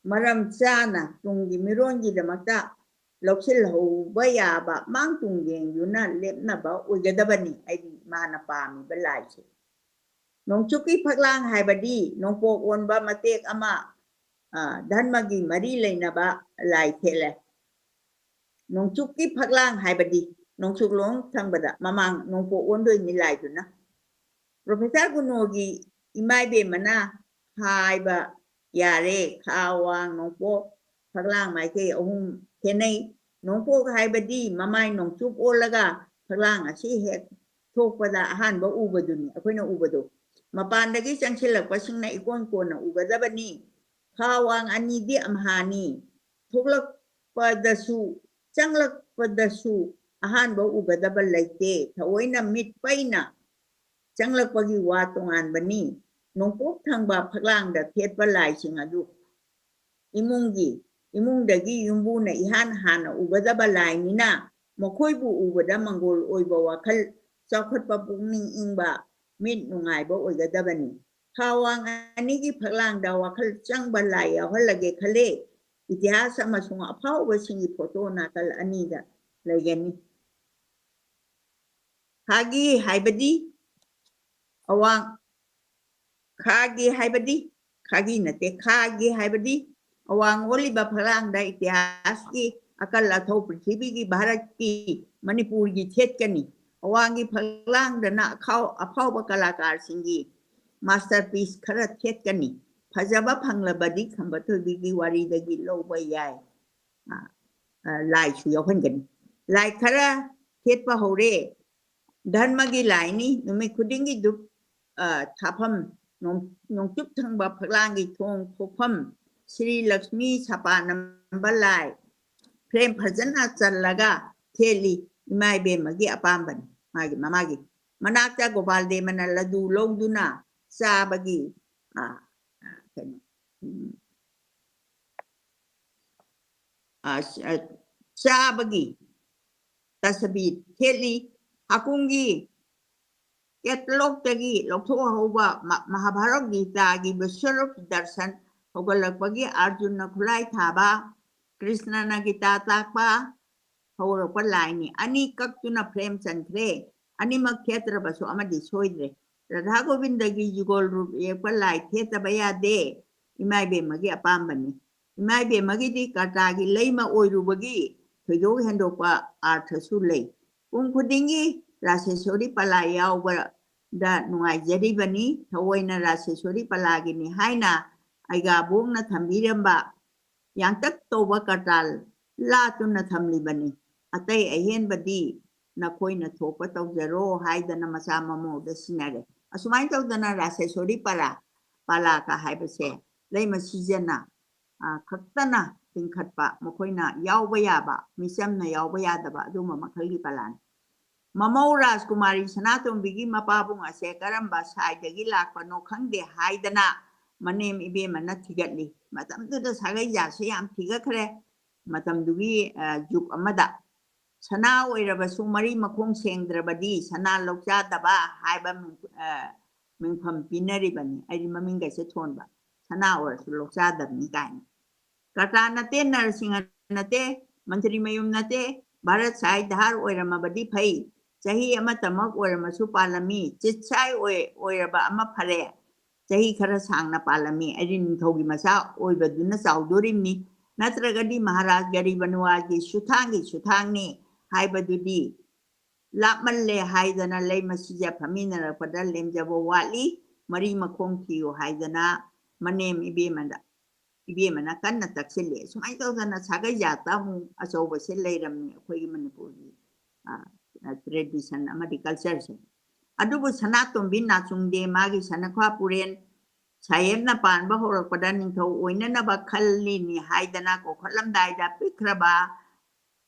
ꯃꯔꯝ ꯆꯥꯅ ꯇꯨꯡꯒꯤ ꯃꯤꯔꯣꯟꯒꯤꯗꯃꯛꯇ ꯂꯧꯁꯤꯜꯍꯧꯕ ꯌꯥꯕ ꯃꯥꯡ ꯇꯨꯡ ꯌꯦꯡꯗꯨꯅ ꯂꯦꯞꯅꯕ ꯑꯣꯏꯒꯗꯕꯅꯤ꯫ ꯍꯥꯏꯗꯤ ꯃꯥꯅ ꯄꯥꯝꯃꯤꯕ ꯂꯥꯏꯁꯦ꯫ ꯅꯣꯡꯆꯨꯞꯀꯤ ꯐꯛꯂꯥꯡ ꯍꯥꯏꯕꯗꯤ ꯅꯣꯡꯄꯣꯛ ꯑꯣꯟꯕ ꯃꯇꯦꯛ ꯑꯃ, ꯑ, ꯙꯔꯃꯒꯤ ꯃꯔꯤ ꯂꯩꯅꯕ ꯂꯥꯏ ꯊꯦꯠꯂꯦ꯫ ꯅꯣꯡꯆꯨꯞꯀꯤ ꯐꯛꯂꯥꯡ ꯍꯥꯏꯕꯗꯤ ꯅꯣꯡꯆꯨꯞꯂꯣꯝ ꯊꯪꯕꯗ ꯃꯃꯥꯡ ꯅꯣꯡꯄꯣꯛ ꯑꯣꯟꯗꯣꯏꯅꯤ ꯂꯥꯏꯗꯨꯅ꯫ ꯄ꯭ꯔꯣꯐꯦꯁꯔ ꯒꯨꯅꯣꯒꯤ ꯏꯃꯥ ꯏꯕꯦꯝꯃꯅ ꯍꯥꯏꯕ ꯌꯥꯔꯦ, ꯈꯥ ꯋꯥꯡ ꯅꯣꯡꯄꯣꯛ ꯐꯛꯂꯥꯡ ꯃꯥꯏꯀꯩ ꯑꯍꯨꯝ ꯈꯦꯠꯅꯩ꯫ ꯅꯣꯡꯄꯣꯛ ꯍꯥꯏꯕꯗꯤ ꯃꯃꯥꯏ ꯅꯣꯡꯆꯨꯞ ꯑꯣꯜꯂꯒ ꯐꯛꯂꯥꯡ ꯑꯁꯤ ꯍꯦꯛ ꯊꯣꯛꯄꯗ ꯑꯍꯥꯟꯕ ꯎꯕꯗꯨꯅꯤ, ꯑꯩꯈꯣꯏꯅ ꯎꯕꯗꯣ꯫ ꯃꯄꯥꯟꯗꯒꯤ ꯆꯪꯁꯤꯜꯂꯛꯄꯁꯤꯡꯅ ꯏꯀꯣꯟ ꯀꯣꯟꯅ ꯎꯒꯗꯕꯅꯤ꯫ ꯈꯥ ꯋꯥꯡ ꯑꯅꯤꯗꯤ ꯑꯝꯍꯥꯅꯤ꯫ ꯊꯣꯛꯂꯛꯄꯗꯁꯨ, ꯆꯪꯂꯛꯄꯗꯁꯨ ꯑꯍꯥꯟꯕ ꯎꯒꯗꯕ ꯂꯩꯇꯦ꯫ ꯊꯑꯣꯏꯅ ꯃꯤꯠ ꯄꯩꯅ ꯆꯪꯂꯛꯄꯒꯤ ꯋꯥ ꯇꯣꯉꯥꯟꯕꯅꯤ꯫ ꯅꯣꯡꯄꯣꯛ ꯊꯪꯕ ꯐꯛꯂꯥꯡꯗ ꯊꯦꯠꯄ ꯂꯥꯏꯁꯤꯡ ꯑꯗꯨ ꯏꯃꯨꯡꯒꯤ, ꯏꯃꯨꯡꯗꯒꯤ ꯌꯨꯝꯕꯨꯅ ꯏꯍꯥꯟ ꯍꯥꯟꯅ ꯎꯒꯗꯕ ꯂꯥꯏꯅꯤꯅ, ꯃꯈꯣꯏꯕꯨ ꯎꯕꯗ ꯃꯪꯒꯣꯜ ꯑꯣꯏꯕ ꯋꯥꯈꯜ, ꯆꯥꯎꯈꯠꯄ ꯄꯨꯛꯅꯤꯡ ꯏꯪꯕ, ꯃꯤꯠ ꯅꯨꯡꯉꯥꯏꯕ ꯑꯣꯏꯒꯗꯕꯅꯤ꯫ ꯈꯥ ꯋꯥꯡ ꯑꯅꯤꯒꯤ ꯐꯛꯂꯥꯡꯗ ꯋꯥꯈꯜ ꯆꯪꯕ ꯂꯥꯏ ꯌꯥꯎꯍꯜꯂꯒꯦ ꯈꯜꯂꯦ꯫ ꯏꯇꯤꯍꯥꯁ ꯑꯃꯁꯨꯡ ꯑꯐꯥꯎꯕꯁꯤꯡꯒꯤ ꯐꯣꯇꯣ ꯅꯥꯀꯜ ꯑꯅꯤꯗ ꯂꯩꯒꯅꯤ꯫ ꯈꯥꯒꯤ ꯍꯥꯏꯕꯗꯤ ꯑꯋꯥꯡ, ꯈꯥꯒꯤ ꯍꯥꯏꯕꯗꯤ, ꯈꯥꯒꯤ ꯅꯠꯇꯦ, ꯈꯥꯒꯤ ꯍꯥꯏꯕꯗꯤ ꯑꯋꯥꯡ ꯑꯣꯜꯂꯤꯕ ꯐꯛꯂꯥꯡꯗ ꯏꯇꯤꯍꯥꯁꯀꯤ ꯑꯀꯜ ꯑꯊꯧ ꯄ꯭ꯔꯤꯊꯤꯕꯤꯒꯤ, ꯚꯥꯔꯠꯀꯤ, ꯃꯅꯤꯄꯨꯔꯒꯤ ꯊꯦꯠꯀꯅꯤ꯫ ꯑꯋꯥꯡꯒꯤ ꯐꯛꯂꯥꯡꯗꯅ ꯑꯈꯥꯎ-, ꯑꯐꯥꯎꯕ ꯀꯂꯥꯀꯥꯔꯁꯤꯡꯒꯤ ꯃꯥꯁꯇꯔꯄꯤꯁ ꯈꯔ ꯊꯦꯠꯀꯅꯤ꯫ ꯐꯖꯕ ꯐꯪꯂꯕꯗꯤ ꯈꯝꯕ ꯊꯣꯏꯕꯤꯒꯤ ꯋꯥꯔꯤꯗꯒꯤ ꯂꯧꯕ ꯌꯥꯏ꯫ ꯑ, ꯑ, ꯂꯥꯏꯁꯨ ꯌꯥꯎꯍꯟꯒꯅꯤ꯫ ꯂꯥꯏ ꯈꯔ ꯊꯦꯠꯄ ꯍꯧꯔꯦ꯫ ꯙꯔꯃꯒꯤ ꯂꯥꯏꯅꯤ꯫ ꯅꯨꯃꯤꯠ ꯈꯨꯗꯤꯡꯒꯤ ꯙꯨꯞ, ꯑ, ꯊꯥꯐꯝ, ꯅꯣꯡ-, ꯅꯣꯡꯆꯨꯞ ꯊꯪꯕ ꯐꯛꯂꯥꯡꯒꯤ ꯊꯣꯡ ꯊꯣꯛꯐꯝ, ꯁ꯭ꯔꯤ ꯂꯛꯁꯃꯤ ꯁꯥꯄꯥ ꯅꯝꯕ ꯂꯥꯏ, ꯐ꯭ꯔꯦꯝ ꯐꯖꯅ ꯆꯜꯂꯒ ꯊꯦꯠꯂꯤ꯫ ꯏꯃꯥ ꯏꯕꯦꯝꯃꯒꯤ ꯑꯄꯥꯝꯕꯅꯤ, ꯃꯥꯒꯤ, ꯃꯃꯥꯒꯤ꯫ ꯃꯅꯥꯛꯇ ꯒꯣꯄꯥꯜ ꯗꯦꯕꯅ ꯂꯗꯨ ꯂꯧꯗꯨꯅ ꯆꯥꯕꯒꯤ, ꯑ, ꯑ, ꯀꯩꯅꯣ, ꯎꯝ, ꯑ, ꯆ-, ꯑ, ꯆꯥꯕꯒꯤ ꯇꯁꯕꯤꯔ ꯊꯦꯠꯂꯤ꯫ ꯍꯥꯀꯨꯝꯒꯤ ꯀꯦꯇꯂꯣꯛꯇꯒꯤ ꯂꯧꯊꯣꯛꯍꯧꯕ ꯃ-, ꯃꯍꯥꯚꯥꯔꯠ ꯒꯤꯇꯥꯒꯤ ꯕꯤꯁ꯭ꯋꯔꯨꯞ ꯗꯔꯁꯟ ꯍꯧꯒꯠꯂꯛꯄꯒꯤ ꯑꯔꯖꯨꯟꯅ ꯈꯨꯠꯂꯥꯏ ꯊꯥꯕ, ꯀ꯭ꯔꯤꯁꯅꯅ ꯒꯤꯇꯥ ꯇꯥꯛꯄ ꯍꯧꯔꯛꯄ ꯂꯥꯏꯅꯤ꯫ ꯑꯅꯤ ꯀꯛꯇꯨꯅ ꯐ꯭ꯔꯦꯝ ꯆꯟꯈ꯭ꯔꯦ꯫ ꯑꯅꯤꯃꯛ ꯊꯦꯠꯇ꯭ꯔꯕꯁꯨ ꯑꯃꯗꯤ ꯁꯣꯏꯗ꯭ꯔꯦ꯫ ꯔꯥꯙꯥ ꯒꯣꯕꯤꯟꯗꯒꯤ ꯌꯨꯒꯣꯜ ꯔꯨꯞ ꯌꯦꯛꯄ ꯂꯥꯏ ꯊꯦꯠꯇꯕ ꯌꯥꯗꯦ, ꯏꯃꯥ ꯏꯕꯦꯝꯃꯒꯤ ꯑꯄꯥꯝꯕꯅꯤ꯫ ꯏꯃꯥ ꯏꯕꯦꯝꯃꯒꯤꯗꯤ ꯀꯔꯇꯥꯒꯤ ꯂꯩꯃ ꯑꯣꯏꯔꯨꯕꯒꯤ ꯊꯣꯏꯗꯣꯛ ꯍꯦꯟꯗꯣꯛꯄ ꯑꯥꯔꯊꯁꯨ ꯂꯩ꯫ ꯀꯨꯝ ꯈꯨꯗꯤꯡꯒꯤ ꯔꯥꯁꯦꯁꯣꯔꯤ ꯄꯂꯥ ꯌꯥꯎꯕꯗ ꯅꯨꯡꯉꯥꯏꯖꯔꯤꯕꯅꯤ꯫ ꯊꯑꯣꯏꯅ ꯔꯥꯁꯦꯁꯣꯔꯤ ꯄꯂꯥꯒꯤꯅꯤ ꯍꯥꯏꯅ ꯑꯩꯒꯥꯕꯣꯛꯅ ꯊꯝꯕꯤꯔꯝꯕ ꯌꯥꯡꯇꯛ ꯇꯧꯕ ꯀꯔꯇꯥꯜ ꯂꯥꯠꯇꯨꯅ ꯊꯝꯂꯤꯕꯅꯤ꯫ ꯑꯇꯩ ꯑꯍꯦꯟꯕꯗꯤ ꯅꯈꯣꯏꯅ ꯊꯣꯛꯄ ꯇꯧꯖꯔꯣ ꯍꯥꯏꯗꯅ ꯃꯆꯥ ꯃꯃꯧꯗ ꯁꯤꯟꯅꯔꯦ꯫ ꯑꯁꯨꯃꯥꯏꯅ ꯇꯧꯗꯅ ꯔꯥꯁꯦꯁꯣꯔꯤ ꯄꯂꯥ, ꯄꯂꯥꯀ ꯍꯥꯏꯕꯁꯦ ꯂꯩꯃ ꯁꯤꯖꯅ, ꯑ, ꯈꯛꯇꯅ ꯂꯤꯡꯈꯠꯄ, ꯃꯈꯣꯏꯅ ꯌꯥꯎꯕ ꯌꯥꯕ, ꯃꯤꯆꯝꯅ ꯌꯥꯎꯕ ꯌꯥꯗꯕ ꯑꯗꯨꯒꯨꯝꯕ ꯃꯈꯜꯒꯤ ꯄꯂꯥꯅꯤ꯫ ꯃꯃꯧ ꯔꯥꯖꯀꯨꯃꯥꯔꯤ ꯁꯅꯥꯇꯣꯝꯕꯤꯒꯤ ꯃꯄꯥꯕꯨꯡ ꯑꯁꯦ ꯀꯔꯝꯕ ꯁꯥꯏꯗꯒꯤ ꯂꯥꯛꯄꯅꯣ ꯈꯪꯗꯦ ꯍꯥꯏꯗꯅ ꯃꯅꯦꯝ ꯏꯕꯦꯝꯃꯅ ꯊꯤꯒꯠꯂꯤ꯫ ꯃꯇꯝꯗꯨꯗ ꯁꯥꯒꯩꯖꯥꯠꯁꯦ ꯌꯥꯝ ꯊꯤꯒꯠꯈ꯭ꯔꯦ꯫ ꯃꯇꯝꯗꯨꯒꯤ, ꯑ, ꯖꯨꯒ ꯑꯃꯗ ꯁꯅꯥ ꯑꯣꯏꯔꯕꯁꯨ ꯃꯔꯤ ꯃꯈꯣꯡ ꯁꯦꯡꯗ꯭ꯔꯕꯗꯤ ꯁꯅꯥ ꯂꯧꯆꯥꯗꯕ ꯍꯥꯏꯕ ꯃꯤꯡ-, ꯑ, ꯃꯤꯡꯐꯝ ꯄꯤꯅꯔꯤꯕꯅꯤ꯫ ꯑꯩꯗꯤ ꯃꯃꯤꯡꯒꯁꯦ ꯊꯣꯟꯕ, ꯁꯅꯥ ꯑꯣꯏꯔꯁꯨ ꯂꯧꯆꯥꯗꯕꯅꯤ ꯀꯥꯏꯅ꯫ ꯀꯔꯇꯥ ꯅꯠꯇꯦ, ꯅꯔꯁꯤꯡꯍ ꯅꯠꯇꯦ, ꯃꯟꯇ꯭ꯔꯤ ꯃꯌꯨꯝ ꯅꯠꯇꯦ, ꯚꯥꯔꯠ ꯁꯥꯏ ꯙꯥꯔ ꯑꯣꯏꯔꯝꯃꯕꯗꯤ ꯐꯩ꯫ ꯆꯍꯤ ꯑꯃꯇꯃꯛ ꯑꯣꯏꯔꯝꯃꯁꯨ ꯄꯥꯜꯂꯝꯃꯤ꯫ ꯆꯤꯠꯁꯥꯏ ꯑꯣꯏ-, ꯑꯣꯏꯔꯕ ꯑꯃ ꯐꯔꯦ꯫ ꯆꯍꯤ ꯈꯔ ꯁꯥꯡꯅ ꯄꯥꯜꯂꯝꯃꯤ꯫ ꯑꯩꯗꯤ ꯅꯤꯡꯊꯧꯒꯤ ꯃꯆꯥ ꯑꯣꯏꯕꯗꯨꯅ ꯆꯥꯎꯗꯣꯔꯤꯕꯅꯤ꯫ ꯅꯠꯇ꯭ꯔꯒꯗꯤ ꯃꯍꯥꯔꯥꯖ ꯒꯔꯤꯕꯅꯨꯋꯥꯒꯤ ꯁꯨꯊꯥꯡꯒꯤ ꯁꯨꯊꯥꯡꯅꯤ ꯍꯥꯏꯕꯗꯨꯗꯤ ꯂꯥꯞꯃꯜꯂꯦ ꯍꯥꯏꯗꯅ ꯂꯩꯃ ꯁꯤꯖ ꯐꯝꯃꯤꯟꯅꯔꯛꯄꯗ ꯂꯦꯝꯖꯕ ꯋꯥꯠꯂꯤ, ꯃꯔꯤ ꯃꯈꯣꯡ ꯊꯤꯌꯨ ꯍꯥꯏꯗꯅ ꯃꯅꯦꯝ ꯏꯕꯦꯝꯃꯗ, ꯏꯕꯦꯝꯃꯅ ꯀꯟꯅ ꯇꯛꯁꯤꯜꯂꯦ꯫ ꯁꯨꯃꯥꯏꯅ ꯇꯧꯗꯅ ꯁꯥꯒꯩ ꯖꯥꯠꯇ ꯑꯃꯨꯛ ꯑꯆꯧꯕꯁꯦ ꯂꯩꯔꯝꯃꯤ ꯑꯩꯈꯣꯏꯒꯤ ꯃꯅꯤꯄꯨꯔꯒꯤ, ꯑ, tradition ꯑꯃꯗꯤ cultureꯁꯦ꯫ ꯑꯗꯨꯕꯨ ꯁꯅꯥꯇꯣꯝꯕꯤ ꯅꯥꯆꯨꯡꯗꯦ ꯃꯥꯒꯤ ꯁꯅꯈ꯭ꯋꯥ ꯄꯨꯔꯦꯟ ꯁꯥꯍꯦꯕꯅ ꯄꯥꯟꯕ ꯍꯧꯔꯛꯄꯗ ꯅꯤꯡꯊꯧ ꯑꯣꯏꯅꯅꯕ ꯈꯜꯂꯤꯅꯤ ꯍꯥꯏꯗꯅ ꯀꯧꯈꯠꯂꯝꯗꯥꯏꯗ ꯄꯤꯛꯈ꯭ꯔꯕ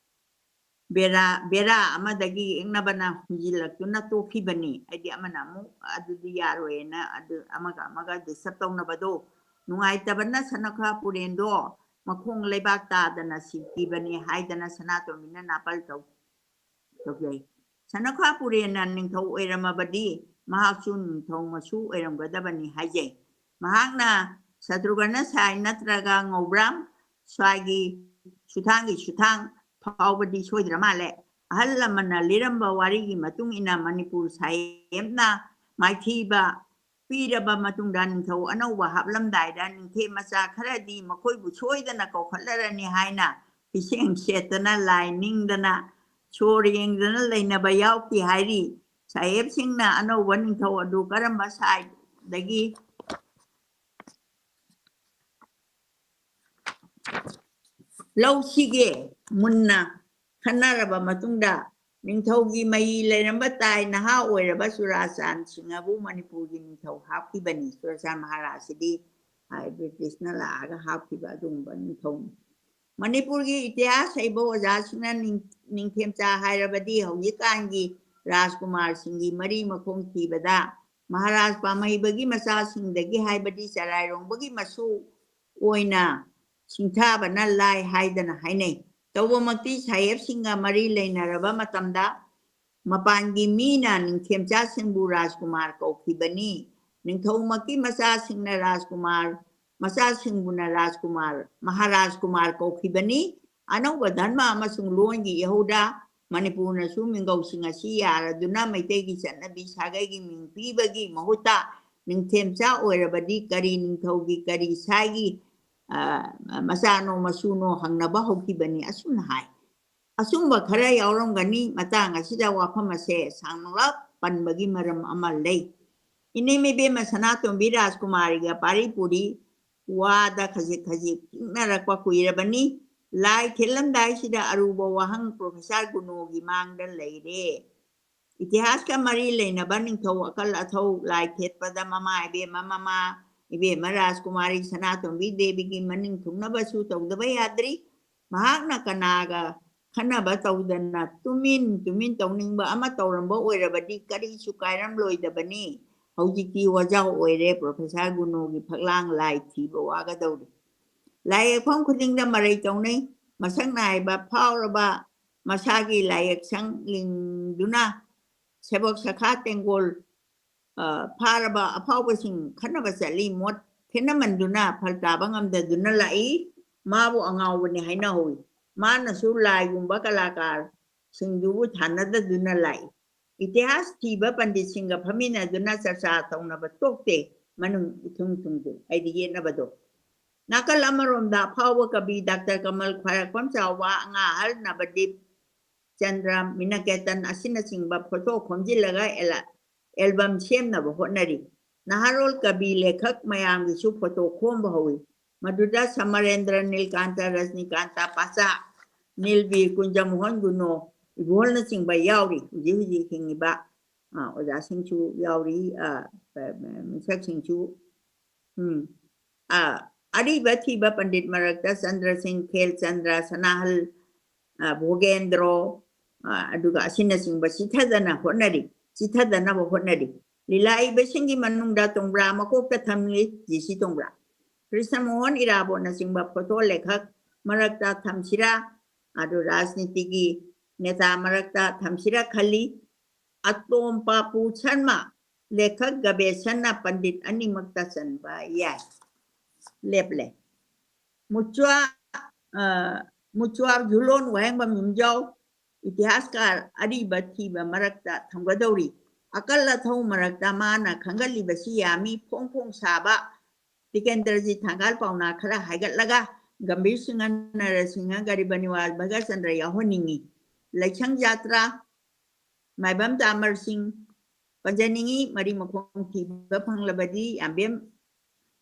ꯕꯦꯔꯥ, ꯕꯦꯔꯥ ꯑꯃꯗꯒꯤ ꯌꯦꯛꯅꯕꯅ ꯍꯨꯟꯖꯤꯜꯂꯛꯇꯨꯅ ꯇꯣꯛꯈꯤꯕꯅꯤ꯫ ꯍꯥꯏꯗꯤ ꯑꯃꯅ ꯑꯃꯨꯛ ꯑꯗꯨꯗꯤ ꯌꯥꯔꯣꯏꯅ ꯑꯗꯨ ꯑꯃꯒ ꯑꯃꯒ disturb ꯇꯧꯅꯕꯗꯣ ꯅꯨꯡꯉꯥꯏꯇꯕꯅ ꯁꯅꯈ꯭ꯋꯥ ꯄꯨꯔꯦꯟꯗꯣ ꯃꯈꯣꯡ ꯂꯩꯕꯥꯛ ꯇꯥꯗꯅ ꯁꯤꯈꯤꯕꯅꯤ ꯍꯥꯏꯗꯅ ꯁꯅꯥꯇꯣꯝꯕꯤꯅ ꯅꯥꯄꯜ ꯇꯧ-, ꯇꯧꯖꯩ꯫ ꯁꯅꯈ꯭ꯋꯥ ꯄꯨꯔꯦꯟꯅ ꯅꯤꯡꯊꯧ ꯑꯣꯏꯔꯝꯃꯕꯗꯤ ꯃꯍꯥꯛꯁꯨ ꯅꯤꯡꯊꯧ ꯃꯁꯨ ꯑꯣꯏꯔꯝꯒꯗꯕꯅꯤ ꯍꯥꯏꯖꯩ꯫ ꯃꯍꯥꯛꯅ ꯁꯇ꯭ꯔꯨꯘ꯭ꯅ ꯁꯥꯏ ꯅꯠꯇ꯭ꯔꯒ ꯉꯧꯕ꯭ꯔꯥꯝ ꯁ꯭ꯋꯥꯏꯒꯤ ꯁꯨꯊꯥꯡꯒꯤ ꯁꯨꯊꯥꯡ ꯐꯥꯎꯕꯗꯤ ꯁꯣꯏꯗ꯭ꯔ ꯃꯥꯜꯂꯦ꯫ ꯑꯍꯜ ꯂꯃꯟꯅ ꯂꯤꯔꯝꯕ ꯋꯥꯔꯤꯒꯤ ꯃꯇꯨꯡ ꯏꯟꯅ ꯃꯅꯤꯄꯨꯔ ꯁꯥꯍꯦꯕꯅ ꯃꯥꯏꯊꯤꯕ ꯄꯤꯔꯕ ꯃꯇꯨꯡꯗ ꯅꯤꯡꯊꯧ ꯑꯅꯧꯕ ꯍꯥꯞꯂꯝꯗꯥꯏꯗ ꯅꯤꯡꯊꯦꯝ ꯃꯆꯥ ꯈꯔꯗꯤ ꯃꯈꯣꯏꯕꯨ ꯁꯣꯏꯗꯅ ꯀꯧꯈꯠꯂꯔꯅꯤ ꯍꯥꯏꯅ ꯐꯤꯁꯦꯡ ꯁꯦꯠꯇꯅ ꯂꯥꯏ ꯅꯤꯡꯗꯅ ꯁꯣꯔ ꯌꯦꯡꯗꯅ ꯂꯩꯅꯕ ꯌꯥꯎꯈꯤ ꯍꯥꯏꯔꯤ꯫ ꯁꯥꯍꯦꯕꯁꯤꯡꯅ ꯑꯅꯧꯕ ꯅꯤꯡꯊꯧ ꯑꯗꯨ ꯀꯔꯝꯕ ꯁꯥꯏꯗꯒꯤ ꯂꯧꯁꯤꯒꯦ ꯃꯨꯟꯅ ꯈꯟꯅꯔꯕ ꯃꯇꯨꯡꯗ ꯅꯤꯡꯊꯧꯒꯤ ꯃꯌꯤ ꯂꯩꯔꯝꯕ ꯇꯥꯏ ꯅꯍꯥ ꯑꯣꯏꯔꯕ ꯆꯨꯔꯥꯆꯥꯟ ꯁꯤꯡꯍꯕꯨ ꯃꯅꯤꯄꯨꯔꯒꯤ ꯅꯤꯡꯊꯧ ꯍꯥꯞꯈꯤꯕꯅꯤ꯫ ꯆꯨꯔꯥꯆꯥꯟ ꯃꯍꯥꯔꯥꯖꯁꯤꯗꯤ, ꯑ, ꯕ꯭ꯔꯤꯇꯤꯁꯅ ꯂꯥꯛꯑꯒ ꯍꯥꯞꯈꯤꯕ ꯑꯗꯨꯒꯨꯝꯕ ꯅꯤꯡꯊꯧꯅꯤ꯫ ꯃꯅꯤꯄꯨꯔꯒꯤ ꯏꯇꯤꯍꯥꯁ ꯍꯩꯕ ꯑꯣꯖꯥꯁꯤꯡꯅ ꯅꯤꯡ-, ꯅꯤꯡꯊꯦꯝꯆꯥ ꯍꯥꯏꯔꯕꯗꯤ ꯍꯧꯖꯤꯛꯀꯥꯟꯒꯤ ꯔꯥꯖꯀꯨꯃꯥꯔꯁꯤꯡꯒꯤ ꯃꯔꯤ ꯃꯈꯣꯡ ꯊꯤꯕꯗ ꯃꯍꯥꯔꯥꯖ ꯄꯥꯝꯍꯩꯕꯒꯤ ꯃꯆꯥꯁꯤꯡꯗꯒꯤ ꯍꯥꯏꯕꯗꯤ ꯆꯔꯥꯏꯔꯣꯡꯕꯒꯤ ꯃꯁꯨ ꯑꯣꯏꯅ ꯁꯤꯡꯊꯥꯕꯅ ꯂꯥꯏ ꯍꯥꯏꯗꯅ ꯍꯥꯏꯅꯩ꯫ ꯇꯧꯕꯃꯛꯇꯤ ꯁꯥꯍꯦꯕꯁꯤꯡꯒ ꯃꯔꯤ ꯂꯩꯅꯔꯕ ꯃꯇꯝꯗ ꯃꯄꯥꯟꯒꯤ ꯃꯤꯅ ꯅꯤꯡꯊꯦꯝꯆꯥꯁꯤꯡꯕꯨ ꯔꯥꯖꯀꯨꯃꯥꯔ ꯀꯧꯈꯤꯕꯅꯤ꯫ ꯅꯤꯡꯊꯧꯃꯛꯀꯤ ꯃꯆꯥꯁꯤꯡꯅ ꯔꯥꯖꯀꯨꯃꯥꯔ, ꯃꯆꯥꯁꯤꯡꯕꯨꯅ ꯔꯥꯖꯀꯨꯃꯥꯔ, ꯃꯍꯥꯔꯥꯖꯀꯨꯃꯥꯔ ꯀꯧꯈꯤꯕꯅꯤ꯫ ꯑꯅꯧꯕ ꯙꯔꯃ ꯑꯃꯁꯨꯡ ꯂꯣꯟꯒꯤ ꯏꯍꯧꯗ ꯃꯅꯤꯄꯨꯔꯅꯁꯨ ꯃꯤꯡꯒꯧꯁꯤꯡ ꯑꯁꯤ ꯌꯥꯔꯗꯨꯅ ꯃꯩꯇꯩꯒꯤ ꯆꯠꯅꯕꯤ ꯁꯥꯒꯩꯒꯤ ꯃꯤꯡ ꯄꯤꯕꯒꯤ ꯃꯍꯨꯠꯇ ꯅꯤꯡꯊꯦꯝꯆꯥ ꯑꯣꯏꯔꯕꯗꯤ ꯀꯔꯤ ꯅꯤꯡꯊꯧꯒꯤ ꯀꯔꯤ ꯁꯥꯏꯒꯤ, ꯑ, ꯃꯆꯥꯅꯣ ꯃꯁꯨꯅꯣ ꯍꯪꯅꯕ ꯍꯧꯈꯤꯕꯅꯤ꯫ ꯑꯁꯨꯝꯅ ꯍꯥꯏ꯫ ꯑꯆꯨꯝꯕ ꯈꯔ ꯌꯥꯎꯔꯝꯒꯅꯤ꯫ ꯃꯇꯥꯡ ꯑꯁꯤꯗ ꯋꯥꯐꯝ ꯑꯁꯦ ꯁꯥꯡꯂꯞ ꯄꯟꯕꯒꯤ ꯃꯔꯝ ꯑꯃ ꯂꯩ꯫ ꯏꯅꯦꯝ ꯏꯕꯦꯝꯃ ꯁꯅꯥꯇꯣꯝꯕꯤ ꯔꯥꯖꯀꯨꯃꯥꯔꯤꯒ ꯄꯥꯔꯤꯄꯨꯔꯤ ꯋꯥꯗ ꯈꯖꯤꯛ ꯈꯖꯤꯛ ꯆꯤꯛꯅꯔꯛꯄ ꯀꯨꯏꯔꯕꯅꯤ꯫ ꯂꯥꯏ ꯊꯦꯠꯂꯝꯗꯥꯏꯁꯤꯗ ꯑꯔꯨꯕ ꯋꯥꯍꯪ ꯄ꯭ꯔꯣꯐꯦꯁꯔ ꯒꯨꯅꯣꯒꯤ ꯃꯥꯡꯗ ꯂꯩꯔꯦ꯫ ꯏꯇꯤꯍꯥꯁꯀ ꯃꯔꯤ ꯂꯩꯅꯕ ꯅꯤꯡꯊꯧ ꯑꯀꯜ ꯑꯊꯧ ꯂꯥꯏ ꯊꯦꯠꯄꯗ ꯃꯃꯥ ꯏꯕꯦꯝꯃ, ꯃꯃꯥ ꯏꯕꯦꯝꯃ ꯔꯥꯖꯀꯨꯃꯥꯔꯤ ꯁꯅꯥꯇꯣꯝꯕꯤ ꯗꯦꯕꯤꯒꯤ ꯃꯅꯤꯡ ꯊꯨꯡꯅꯕꯁꯨ ꯇꯧꯗꯕ ꯌꯥꯗ꯭ꯔꯤ꯫ ꯃꯍꯥꯛꯅ ꯀꯅꯥꯒ ꯈꯟꯅꯕ ꯇꯧꯗꯅ ꯇꯨꯃꯤꯟ ꯇꯨꯃꯤꯟ ꯇꯧꯅꯤꯡꯕ ꯑꯃ ꯇꯧꯔꯝꯕ ꯑꯣꯏꯔꯕꯗꯤ ꯀꯔꯤꯁꯨ ꯀꯥꯏꯔꯝꯂꯣꯏꯗꯕꯅꯤ꯫ ꯍꯧꯖꯤꯛꯇꯤ ꯋꯥꯖꯥꯎ ꯑꯣꯏꯔꯦ, ꯄ꯭ꯔꯣꯐꯦꯁꯔ ꯒꯨꯅꯣꯒꯤ ꯐꯛꯂꯥꯡ ꯂꯥꯏ ꯊꯤꯕ ꯋꯥꯒꯗꯧꯔꯤ꯫ ꯂꯥꯏ ꯌꯦꯛꯐꯝ ꯈꯨꯗꯤꯡꯗ ꯃꯔꯩ ꯇꯧꯅꯩ꯫ ꯃꯁꯛ ꯅꯥꯏꯕ ꯐꯥꯎꯔꯕ ꯃꯁꯥꯒꯤ ꯂꯥꯏꯌꯦꯛꯁꯪ ꯂꯤꯡꯗꯨꯅ ꯁꯦꯕꯣꯛ ꯁꯈꯥ ꯇꯦꯡꯒꯣꯜ, ꯑ, ꯐꯥꯔꯕ ꯑꯐꯥꯎꯕꯁꯤꯡ ꯈꯠꯅꯕ ꯆꯠꯂꯤ꯫ ꯃꯣꯠ ꯈꯦꯠꯅꯃꯟꯗꯨꯅ ꯐꯜ ꯇꯥꯕ ꯉꯝꯗꯗꯨꯅ ꯂꯥꯛꯏ꯫ ꯃꯥꯕꯨ ꯑꯉꯥꯎꯕꯅꯤ ꯍꯥꯏꯅꯍꯧꯏ꯫ ꯃꯥꯅꯁꯨ ꯂꯥꯏꯒꯨꯝꯕ ꯀꯂꯥꯀꯥꯔ ꯁꯤꯡꯗꯨꯕꯨ ꯊꯥꯅꯗꯗꯨꯅ ꯂꯥꯛꯏ꯫ ꯏꯇꯤꯍꯥꯁ ꯊꯤꯕ ꯄꯟꯗꯤꯠꯁꯤꯡꯒ ꯐꯝꯃꯤꯟꯅꯗꯨꯅ ꯆꯔꯆꯥ ꯇꯧꯅꯕ ꯇꯣꯛꯇꯦ꯫ ꯃꯅꯨꯡ ꯏꯊꯨꯡ ꯊꯨꯡꯗꯨ ꯍꯥꯏꯗꯤ ꯌꯦꯠꯅꯕꯗꯣ꯫ ꯅꯥꯀꯜ ꯑꯃꯔꯣꯝꯗ ꯑꯐꯥꯎꯕ ꯀꯕꯤ ꯗꯥꯛꯇꯔ ꯀꯃꯜ, ꯈ꯭ꯋꯥꯏꯔꯥꯛꯄꯝ ꯆꯥꯎꯕ, ꯑꯉꯥ ꯑꯍꯜ ꯅꯕꯗꯤꯞ ꯆꯟꯗ꯭ꯔ, ꯃꯤꯅꯀꯦꯇꯟ ꯑꯁꯤꯅꯆꯤꯡꯕ ꯐꯣꯇꯣ ꯈꯣꯝꯖꯤꯜꯂꯒ ꯑꯦꯂ-, ꯑꯦꯜꯕꯝ ꯁꯦꯝꯅꯕ ꯍꯣꯠꯅꯔꯤ꯫ ꯅꯍꯥꯔꯣꯜ ꯀꯕꯤ ꯂꯦꯈꯛ ꯃꯌꯥꯝꯒꯤꯁꯨ ꯐꯣꯇꯣ ꯈꯣꯝꯕ ꯍꯧꯏ꯫ ꯃꯗꯨꯗ ꯁꯃꯔꯦꯟꯗ꯭ꯔ, ꯅꯤꯜꯀꯥꯟꯇ, ꯔꯖꯅꯤꯀꯥꯟꯇ, ꯄꯥꯆꯥ, ꯅꯤꯜꯕꯤꯔ, ꯀꯨꯟꯖꯃꯣꯍꯟ ꯒꯨꯅꯣ, ꯏꯕꯣꯍꯜꯅꯆꯤꯡꯕ ꯌꯥꯎꯔꯤ꯫ ꯍꯧꯖꯤꯛ ꯍꯧꯖꯤꯛ ꯍꯤꯡꯉꯤꯕ, ꯑ, ꯑꯣꯖꯥꯁꯤꯡꯁꯨ ꯌꯥꯎꯔꯤ, ꯑ, ꯑ, ꯃꯤꯁꯛꯁꯤꯡꯁꯨ꯫ ꯎꯝ꯫ ꯑ, ꯑꯔꯤꯕ ꯊꯤꯕ ꯄꯟꯗꯤꯠ ꯃꯔꯛꯇ ꯆꯟꯗ꯭ꯔꯁꯤꯡ, ꯈꯦꯜ ꯆꯟꯗ꯭ꯔ, ꯁꯅꯥꯍꯜ, ꯑ, ꯚꯣꯒꯦꯟꯗ꯭ꯔꯣ, ꯑ, ꯑꯗꯨꯒ ꯑꯁꯤꯅꯆꯤꯡꯕ ꯆꯤꯊꯗꯅ ꯍꯣꯠꯅꯔꯤ, ꯆꯤꯊꯗꯅꯕ ꯍꯣꯠꯅꯔꯤ꯫ ꯂꯤꯂꯥ ꯏꯕꯁꯤꯡꯒꯤ ꯃꯅꯨꯡꯗ ꯇꯣꯡꯕ꯭ꯔꯥ ꯃꯀꯣꯛꯇ ꯊꯝꯂꯤ ꯖꯤ ꯁꯤ ꯇꯣꯡꯕ꯭ꯔꯥ꯫ ꯀ꯭ꯔꯤꯁꯅꯃꯣꯍꯟ ꯏꯔꯥꯕꯣꯠꯅꯆꯤꯡꯕ ꯐꯣꯇꯣ ꯂꯦꯈꯛ ꯃꯔꯛꯇ ꯊꯝꯁꯤꯔꯥ, ꯑꯗꯨ ꯔꯥꯖꯅꯤꯇꯤꯒꯤ ꯅꯦꯇꯥ ꯃꯔꯛꯇ ꯊꯝꯁꯤꯔꯥ ꯈꯜꯂꯤ꯫ ꯑꯇꯣꯝ ꯄꯥꯄꯨ ꯁꯔꯃ, ꯂꯦꯈꯛ ꯒꯕꯦꯁꯟꯅ ꯄꯟꯗꯤꯠ ꯑꯅꯤꯃꯛꯇ ꯆꯟꯕ ꯌꯥꯏ꯫ ꯂꯦꯞꯂꯦ꯫ ꯃꯨꯆ꯭ꯋꯥ, ꯑ, ꯃꯨꯆ꯭ꯋꯥ ꯖꯨꯂꯣꯟ ꯋꯥꯍꯦꯡꯕꯝ ꯌꯨꯝꯖꯥꯎ, ꯏꯇꯤꯍꯥꯁꯀꯥꯔ ꯑꯔꯤꯕ ꯊꯤꯕ ꯃꯔꯛꯇ ꯊꯝꯒꯗꯧꯔꯤ꯫ ꯑꯀꯜ ꯑꯊꯧ ꯃꯔꯛꯇ ꯃꯥꯅ ꯈꯟꯒꯠꯂꯤꯕꯁꯤ ꯌꯥꯝꯃꯤ꯫ ꯐꯣꯡ ꯐꯣꯡ ꯁꯥꯕ ꯇꯤꯀꯦꯟꯗ꯭ꯔꯖꯤꯠ ꯊꯥꯡꯒꯥꯜ ꯄꯥꯎꯅꯥ ꯈꯔ ꯍꯥꯏꯒꯠꯂꯒ ꯒꯝꯚꯤꯔ ꯁꯤꯡꯍ, ꯅꯔꯁꯤꯡꯍ, ꯒꯔꯤꯕ ꯅꯤꯋꯥꯖ, ꯚꯒꯠ ꯆꯟꯗ꯭ꯔ ꯌꯥꯎꯍꯟꯅꯤꯡꯏ꯫ ꯂꯩꯁꯪ ꯖꯥꯇ꯭ꯔꯥ, ꯃꯥꯏꯕꯝ ꯇꯥꯃꯔ ꯁꯤꯡ ꯄꯟꯖꯅꯤꯡꯏ꯫ ꯃꯔꯤ ꯃꯈꯣꯡ ꯊꯤꯕ ꯐꯪꯂꯕꯗꯤ ꯌꯥꯝꯕꯦꯝ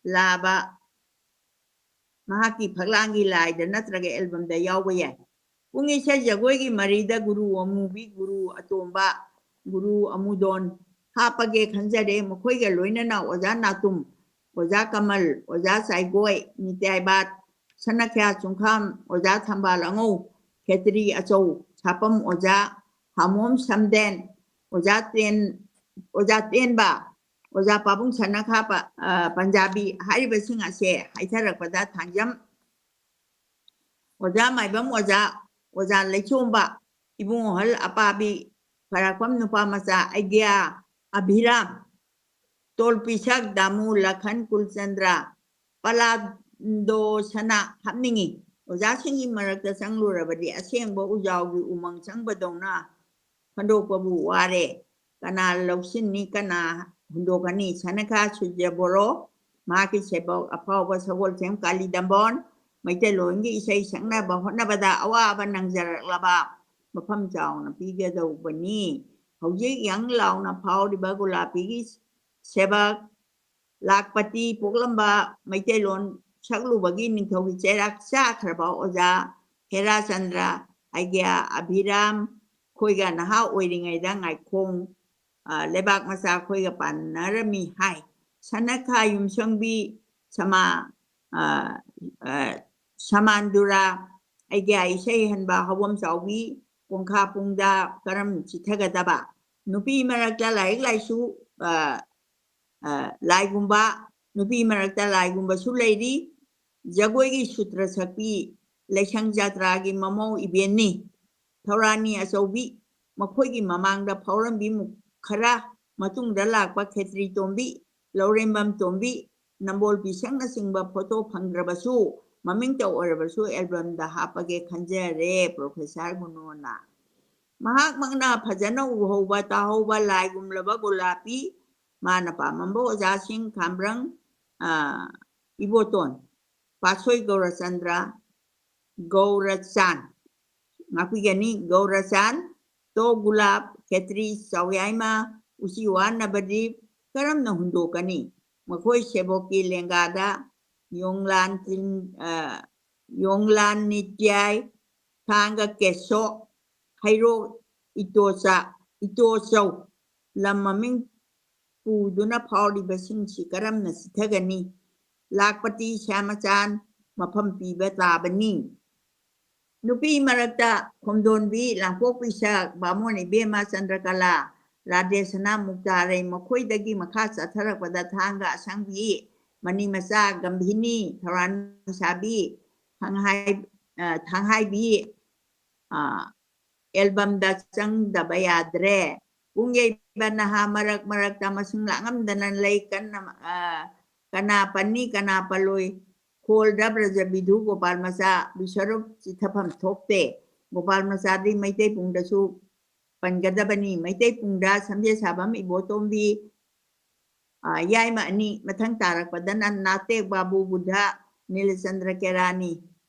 ꯂꯥꯕ ꯃꯍꯥꯛꯀꯤ ꯐꯛꯂꯥꯡꯒꯤ ꯂꯥꯏꯗ ꯅꯠꯇ꯭ꯔꯒ ꯑꯦꯜꯕꯝꯗ ꯌꯥꯎꯕ ꯌꯥꯏ꯫ ꯄꯨꯡ ꯏꯁꯩ ꯖꯒꯣꯏꯒꯤ ꯃꯔꯤꯗ ꯒꯨꯔꯨ ꯑꯃꯨꯕꯤ, ꯒꯨꯔꯨ ꯑꯇꯣꯝꯕ, ꯒꯨꯔꯨ ꯑꯃꯨꯗꯣꯟ ꯍꯥꯞꯄꯒꯦ ꯈꯟꯖꯔꯦ꯫ ꯃꯈꯣꯏꯒ ꯂꯣꯏꯅꯅ ꯑꯣꯖꯥ ꯅꯥꯇꯨꯝ, ꯑꯣꯖꯥ ꯀꯃꯜ, ꯑꯣꯖꯥ ꯆꯥꯏꯒꯣꯏ, ꯅꯤꯇ꯭ꯌꯥꯏꯕꯥꯠ, ꯁꯅꯈ꯭ꯌꯥ ꯆꯨꯡꯈꯥꯝ, ꯑꯣꯖꯥ ꯊꯝꯕꯥꯜ ꯑꯉꯧ, ꯈꯦꯇ꯭ꯔꯤ ꯑꯆꯧ, ꯁꯥꯄꯝ ꯑꯣꯖꯥ, ꯍꯥꯃꯣꯝ ꯁꯝꯗꯦꯟ, ꯑꯣꯖꯥ ꯇꯦꯟ-, ꯑꯣꯖꯥ ꯇꯦꯟꯕ, ꯑꯣꯖꯥ ꯄꯥꯕꯨꯡ ꯁꯅꯥꯈꯥ ꯄ-, ꯑ, ꯄꯟꯖꯥꯕꯤ ꯍꯥꯏꯔꯤꯕꯁꯤꯡ ꯑꯁꯦ ꯍꯥꯏꯊꯔꯛꯄꯗ ꯊꯥꯡꯖꯝ ꯑꯣꯖꯥ ꯃꯥꯏꯕꯝ ꯑꯣꯖꯥ, ꯑꯣꯖꯥ ꯂꯩꯆꯣꯝꯕ, ꯏꯕꯨꯡ ꯑꯍꯜ ꯑꯄꯥꯕꯤ, ꯈ꯭ꯋꯥꯏꯔꯥꯛꯄꯝ ꯅꯨꯄꯥ ꯃꯆꯥ, ꯑꯩꯒ꯭ꯌꯥ, ꯑꯚꯤꯔꯥꯝ, ꯇꯣꯜꯄꯤꯁꯛ, ꯗꯥꯃꯨ, ꯂꯈꯟ, ꯀꯨꯜꯆꯟꯗ꯭ꯔ, ꯄꯂꯥꯗꯣ ꯁꯅꯥ ꯍꯥꯞꯅꯤꯡꯏ꯫ ꯑꯣꯖꯥꯁꯤꯡꯒꯤ ꯃꯔꯛꯇ ꯆꯪꯂꯨꯔꯕꯗꯤ ꯑꯁꯦꯡꯕ ꯎꯖꯥꯎꯒꯤ ꯎꯃꯪ ꯆꯪꯕꯗꯧꯅ ꯈꯟꯗꯣꯛꯄꯕꯨ ꯋꯥꯔꯦ꯫ ꯀꯅꯥ ꯂꯧꯁꯤꯟꯅꯤ, ꯀꯅꯥ ꯍꯨꯟꯗꯣꯛꯀꯅꯤ? ꯁꯅꯈꯥ ꯁꯨꯖꯕꯣꯔꯣ, ꯃꯍꯥꯛꯀꯤ ꯁꯦꯕꯣꯛ ꯑꯐꯥꯎꯕ ꯁꯒꯣꯜꯁꯦꯝ ꯀꯥꯂꯤ ꯗꯝꯕꯣꯟ, ꯃꯩꯇꯩꯂꯣꯟꯒꯤ ꯏꯁꯩ ꯁꯛꯅꯕ ꯍꯣꯠꯅꯕꯗ ꯑꯋꯥꯕ ꯅꯪꯖꯔꯛꯂꯕ ꯃꯐꯝ ꯆꯥꯎꯅ ꯄꯤꯒꯗꯧꯕꯅꯤ꯫ ꯍꯧꯖꯤꯛ ꯌꯪ ꯂꯥꯎꯅ ꯐꯥꯎꯔꯤꯕ ꯒꯨꯂꯥꯄꯤꯒꯤ ꯁꯦꯕꯛ ꯂꯥꯛꯄꯇꯤ ꯄꯣꯛꯂꯝꯕ ꯃꯩꯇꯩꯂꯣꯟ ꯁꯛꯂꯨꯕꯒꯤ ꯅꯤꯡꯊꯧꯒꯤ ꯆꯩꯔꯥꯛ ꯆꯥꯈ꯭ꯔꯕ ꯑꯣꯖꯥ ꯍꯦꯔꯥꯆꯟꯗ꯭ꯔ, ꯑꯩꯒ꯭ꯌꯥ ꯑꯚꯤꯔꯥꯝ ꯈꯣꯏꯒ ꯅꯍꯥ ꯑꯣꯏꯔꯤꯉꯩꯗ ꯉꯥꯏꯈꯣꯡ, ꯑ, ꯂꯩꯕꯥꯛ ꯃꯆꯥ ꯈꯣꯏꯒ ꯄꯥꯟꯅꯔꯝꯃꯤ ꯍꯥꯏ꯫ ꯁꯅꯈꯥ ꯌꯨꯝꯁꯪꯕꯤ ꯁꯃꯥ-, ꯑ, ꯑ, ꯁꯃꯥꯟꯗꯨꯔꯥ, ꯑꯩꯒ꯭ꯌꯥ ꯏꯁꯩ ꯍꯟꯕ ꯍꯧꯕꯝ ꯆꯥꯎꯕꯤ, ꯀꯣꯡꯈꯥ ꯄꯨꯡꯗ ꯀꯔꯝ ꯆꯤꯊꯒꯗꯕ? ꯅꯨꯄꯤ ꯃꯔꯛꯇ ꯂꯥꯏꯔꯤꯛ ꯂꯥꯏꯁꯨ, ꯑ, ꯑ, ꯂꯥꯏꯒꯨꯝꯕ, ꯅꯨꯄꯤ ꯃꯔꯛꯇ ꯂꯥꯏꯒꯨꯝꯕꯁꯨ ꯂꯩꯔꯤ꯫ ꯖꯒꯣꯏꯒꯤ ꯁꯨꯇ꯭ꯔ ꯁꯛꯄꯤ ꯂꯩꯁꯪ ꯖꯥꯇ꯭ꯔꯥꯒꯤ ꯃꯃꯧ ꯏꯕꯦꯟꯅꯤ꯫ ꯊꯧꯔꯥꯅꯤ ꯑꯆꯧꯕꯤ, ꯃꯈꯣꯏꯒꯤ ꯃꯃꯥꯡꯗ ꯐꯥꯎꯔꯝꯕꯤ ꯃꯨ-, ꯈꯔ, ꯃꯇꯨꯡꯗ ꯂꯥꯛꯄ ꯈꯦꯇ꯭ꯔꯤ ꯇꯣꯝꯕꯤ, ꯂꯧꯔꯦꯝꯕꯝ ꯇꯣꯝꯕꯤ, ꯅꯝꯕꯣꯜ ꯄꯤꯁꯛꯅꯆꯤꯡꯕ ꯐꯣꯇꯣ ꯐꯪꯗ꯭ꯔꯕꯁꯨ ꯃꯃꯤꯡꯇ ꯑꯣꯏꯔꯕꯁꯨ ꯑꯦꯜꯕꯝꯗ ꯍꯥꯞꯄꯒꯦ ꯈꯟꯖꯔꯦ, ꯄ꯭ꯔꯣꯐꯦꯁꯔ ꯒꯨꯅꯣꯅ꯫ ꯃꯍꯥꯛꯃꯛꯅ ꯐꯖꯅ ꯎꯍꯧꯕ ꯇꯥꯍꯧꯕ ꯂꯥꯏꯒꯨꯝꯂꯕ ꯒꯣꯂꯥꯄꯤ, ꯃꯥꯅ ꯄꯥꯝꯃꯝꯕ ꯑꯣꯖꯥꯁꯤꯡ ꯈꯥꯝꯕ꯭ꯔꯪ, ꯑ, ꯏꯕꯣꯇꯣꯟ, ꯄꯥꯠꯁꯣꯏ ꯒꯧꯔꯆꯟꯗ꯭ꯔ, ꯒꯧꯔꯆꯥꯟ, ꯉꯥꯛꯄꯤꯒꯅꯤ, ꯒꯧꯔꯆꯥꯟ, ꯇꯣ ꯒꯨꯂꯥꯞ, ꯈꯦꯇ꯭ꯔꯤ, ꯆꯥꯎꯌꯥꯏꯃ, ꯎꯆꯤꯋꯥ ꯅꯕꯗꯤꯞ ꯀꯔꯝꯅ ꯍꯨꯟꯗꯣꯛꯀꯅꯤ? ꯃꯈꯣꯏ ꯁꯦꯕꯣꯛꯀꯤ ꯂꯦꯡꯒꯥꯗ ꯌꯣꯡꯂꯥꯟ ꯇꯤꯟ-, ꯑ, ꯌꯣꯡꯂꯥꯟ ꯅꯤꯇ꯭ꯌꯥꯏ, ꯊꯥꯡꯒ ꯀꯦꯁꯣ, ꯍꯩꯔꯣꯛ ꯏꯇꯣꯆꯥ, ꯏꯇꯣꯆꯧ ꯂꯝ ꯃꯃꯤꯡ ꯄꯨꯗꯨꯅ ꯐꯥꯎꯔꯤꯕꯁꯤꯡꯁꯤ ꯀꯔꯝꯅ ꯆꯤꯊꯒꯅꯤ? ꯂꯥꯛꯄꯇꯤ ꯁ꯭ꯌꯥꯃꯆꯥꯟ ꯃꯐꯝ ꯄꯤꯕ ꯇꯥꯕꯅꯤ꯫ ꯅꯨꯄꯤ ꯃꯔꯛꯇ ꯈꯣꯝꯗꯣꯟꯕꯤ, ꯂꯥꯡꯄꯣꯛꯄꯤ ꯁꯛ, ꯕꯥꯃꯣꯟ ꯏꯕꯦꯝꯃ ꯆꯟꯗ꯭ꯔꯀꯂꯥ, ꯔꯥꯙꯦꯁꯅꯥ ꯃꯨꯛꯇꯥꯔꯩ, ꯃꯈꯣꯏꯗꯒꯤ ꯃꯈꯥ ꯆꯠꯊꯔꯛꯄꯗ ꯊꯥꯡꯒ ꯑꯁꯪꯕꯤ, ꯃꯅꯤ ꯃꯆꯥ, ꯒꯝꯚꯤꯅꯤ, ꯊꯧꯔꯥꯅꯤ ꯁꯥꯕꯤ, ꯊꯥꯡꯍꯥꯏ-, ꯑ, ꯊꯥꯡꯍꯥꯏꯕꯤ, ꯑ, ꯑꯦꯜꯕꯝꯗ ꯆꯪꯗꯕ ꯌꯥꯗ꯭ꯔꯦ꯫ ꯄꯨꯡ ꯌꯩꯕ ꯅꯍꯥ ꯃꯔꯛ ꯃꯔꯛꯇ ꯃꯁꯤꯡ ꯂꯥꯛꯉꯝꯗꯅ ꯂꯩ꯫ ꯀꯟꯅ, ꯑ, ꯀꯅꯥ ꯄꯟꯅꯤ, ꯀꯅꯥ ꯄꯜꯂꯣꯏ? ꯈꯣꯜꯗ ꯕ꯭ꯔꯖꯕꯤꯙꯨ ꯒꯣꯄꯥꯜ ꯃꯆꯥ ꯕꯤꯁ꯭ꯋꯔꯨꯞ ꯆꯤꯊꯐꯝ ꯊꯣꯛꯇꯦ꯫ ꯒꯣꯄꯥꯜ ꯃꯆꯥꯗꯤ ꯃꯩꯇꯩ ꯄꯨꯡꯗꯁꯨ ꯄꯟꯒꯗꯕꯅꯤ꯫ ꯃꯩꯇꯩ ꯄꯨꯡꯗ ꯁꯝꯖꯦꯠ ꯁꯥꯕꯝ ꯏꯕꯣꯇꯣꯝꯕꯤ, ꯑ, ꯌꯥꯏꯃ ꯑꯅꯤ, ꯃꯊꯪ ꯇꯥꯔꯛꯄꯗꯅ ꯅꯥꯇꯦꯛ ꯕꯥꯕꯨ ꯕꯨꯙ ꯅꯤꯂꯆꯟꯗ꯭ꯔ ꯀꯦꯔꯥꯅꯤ,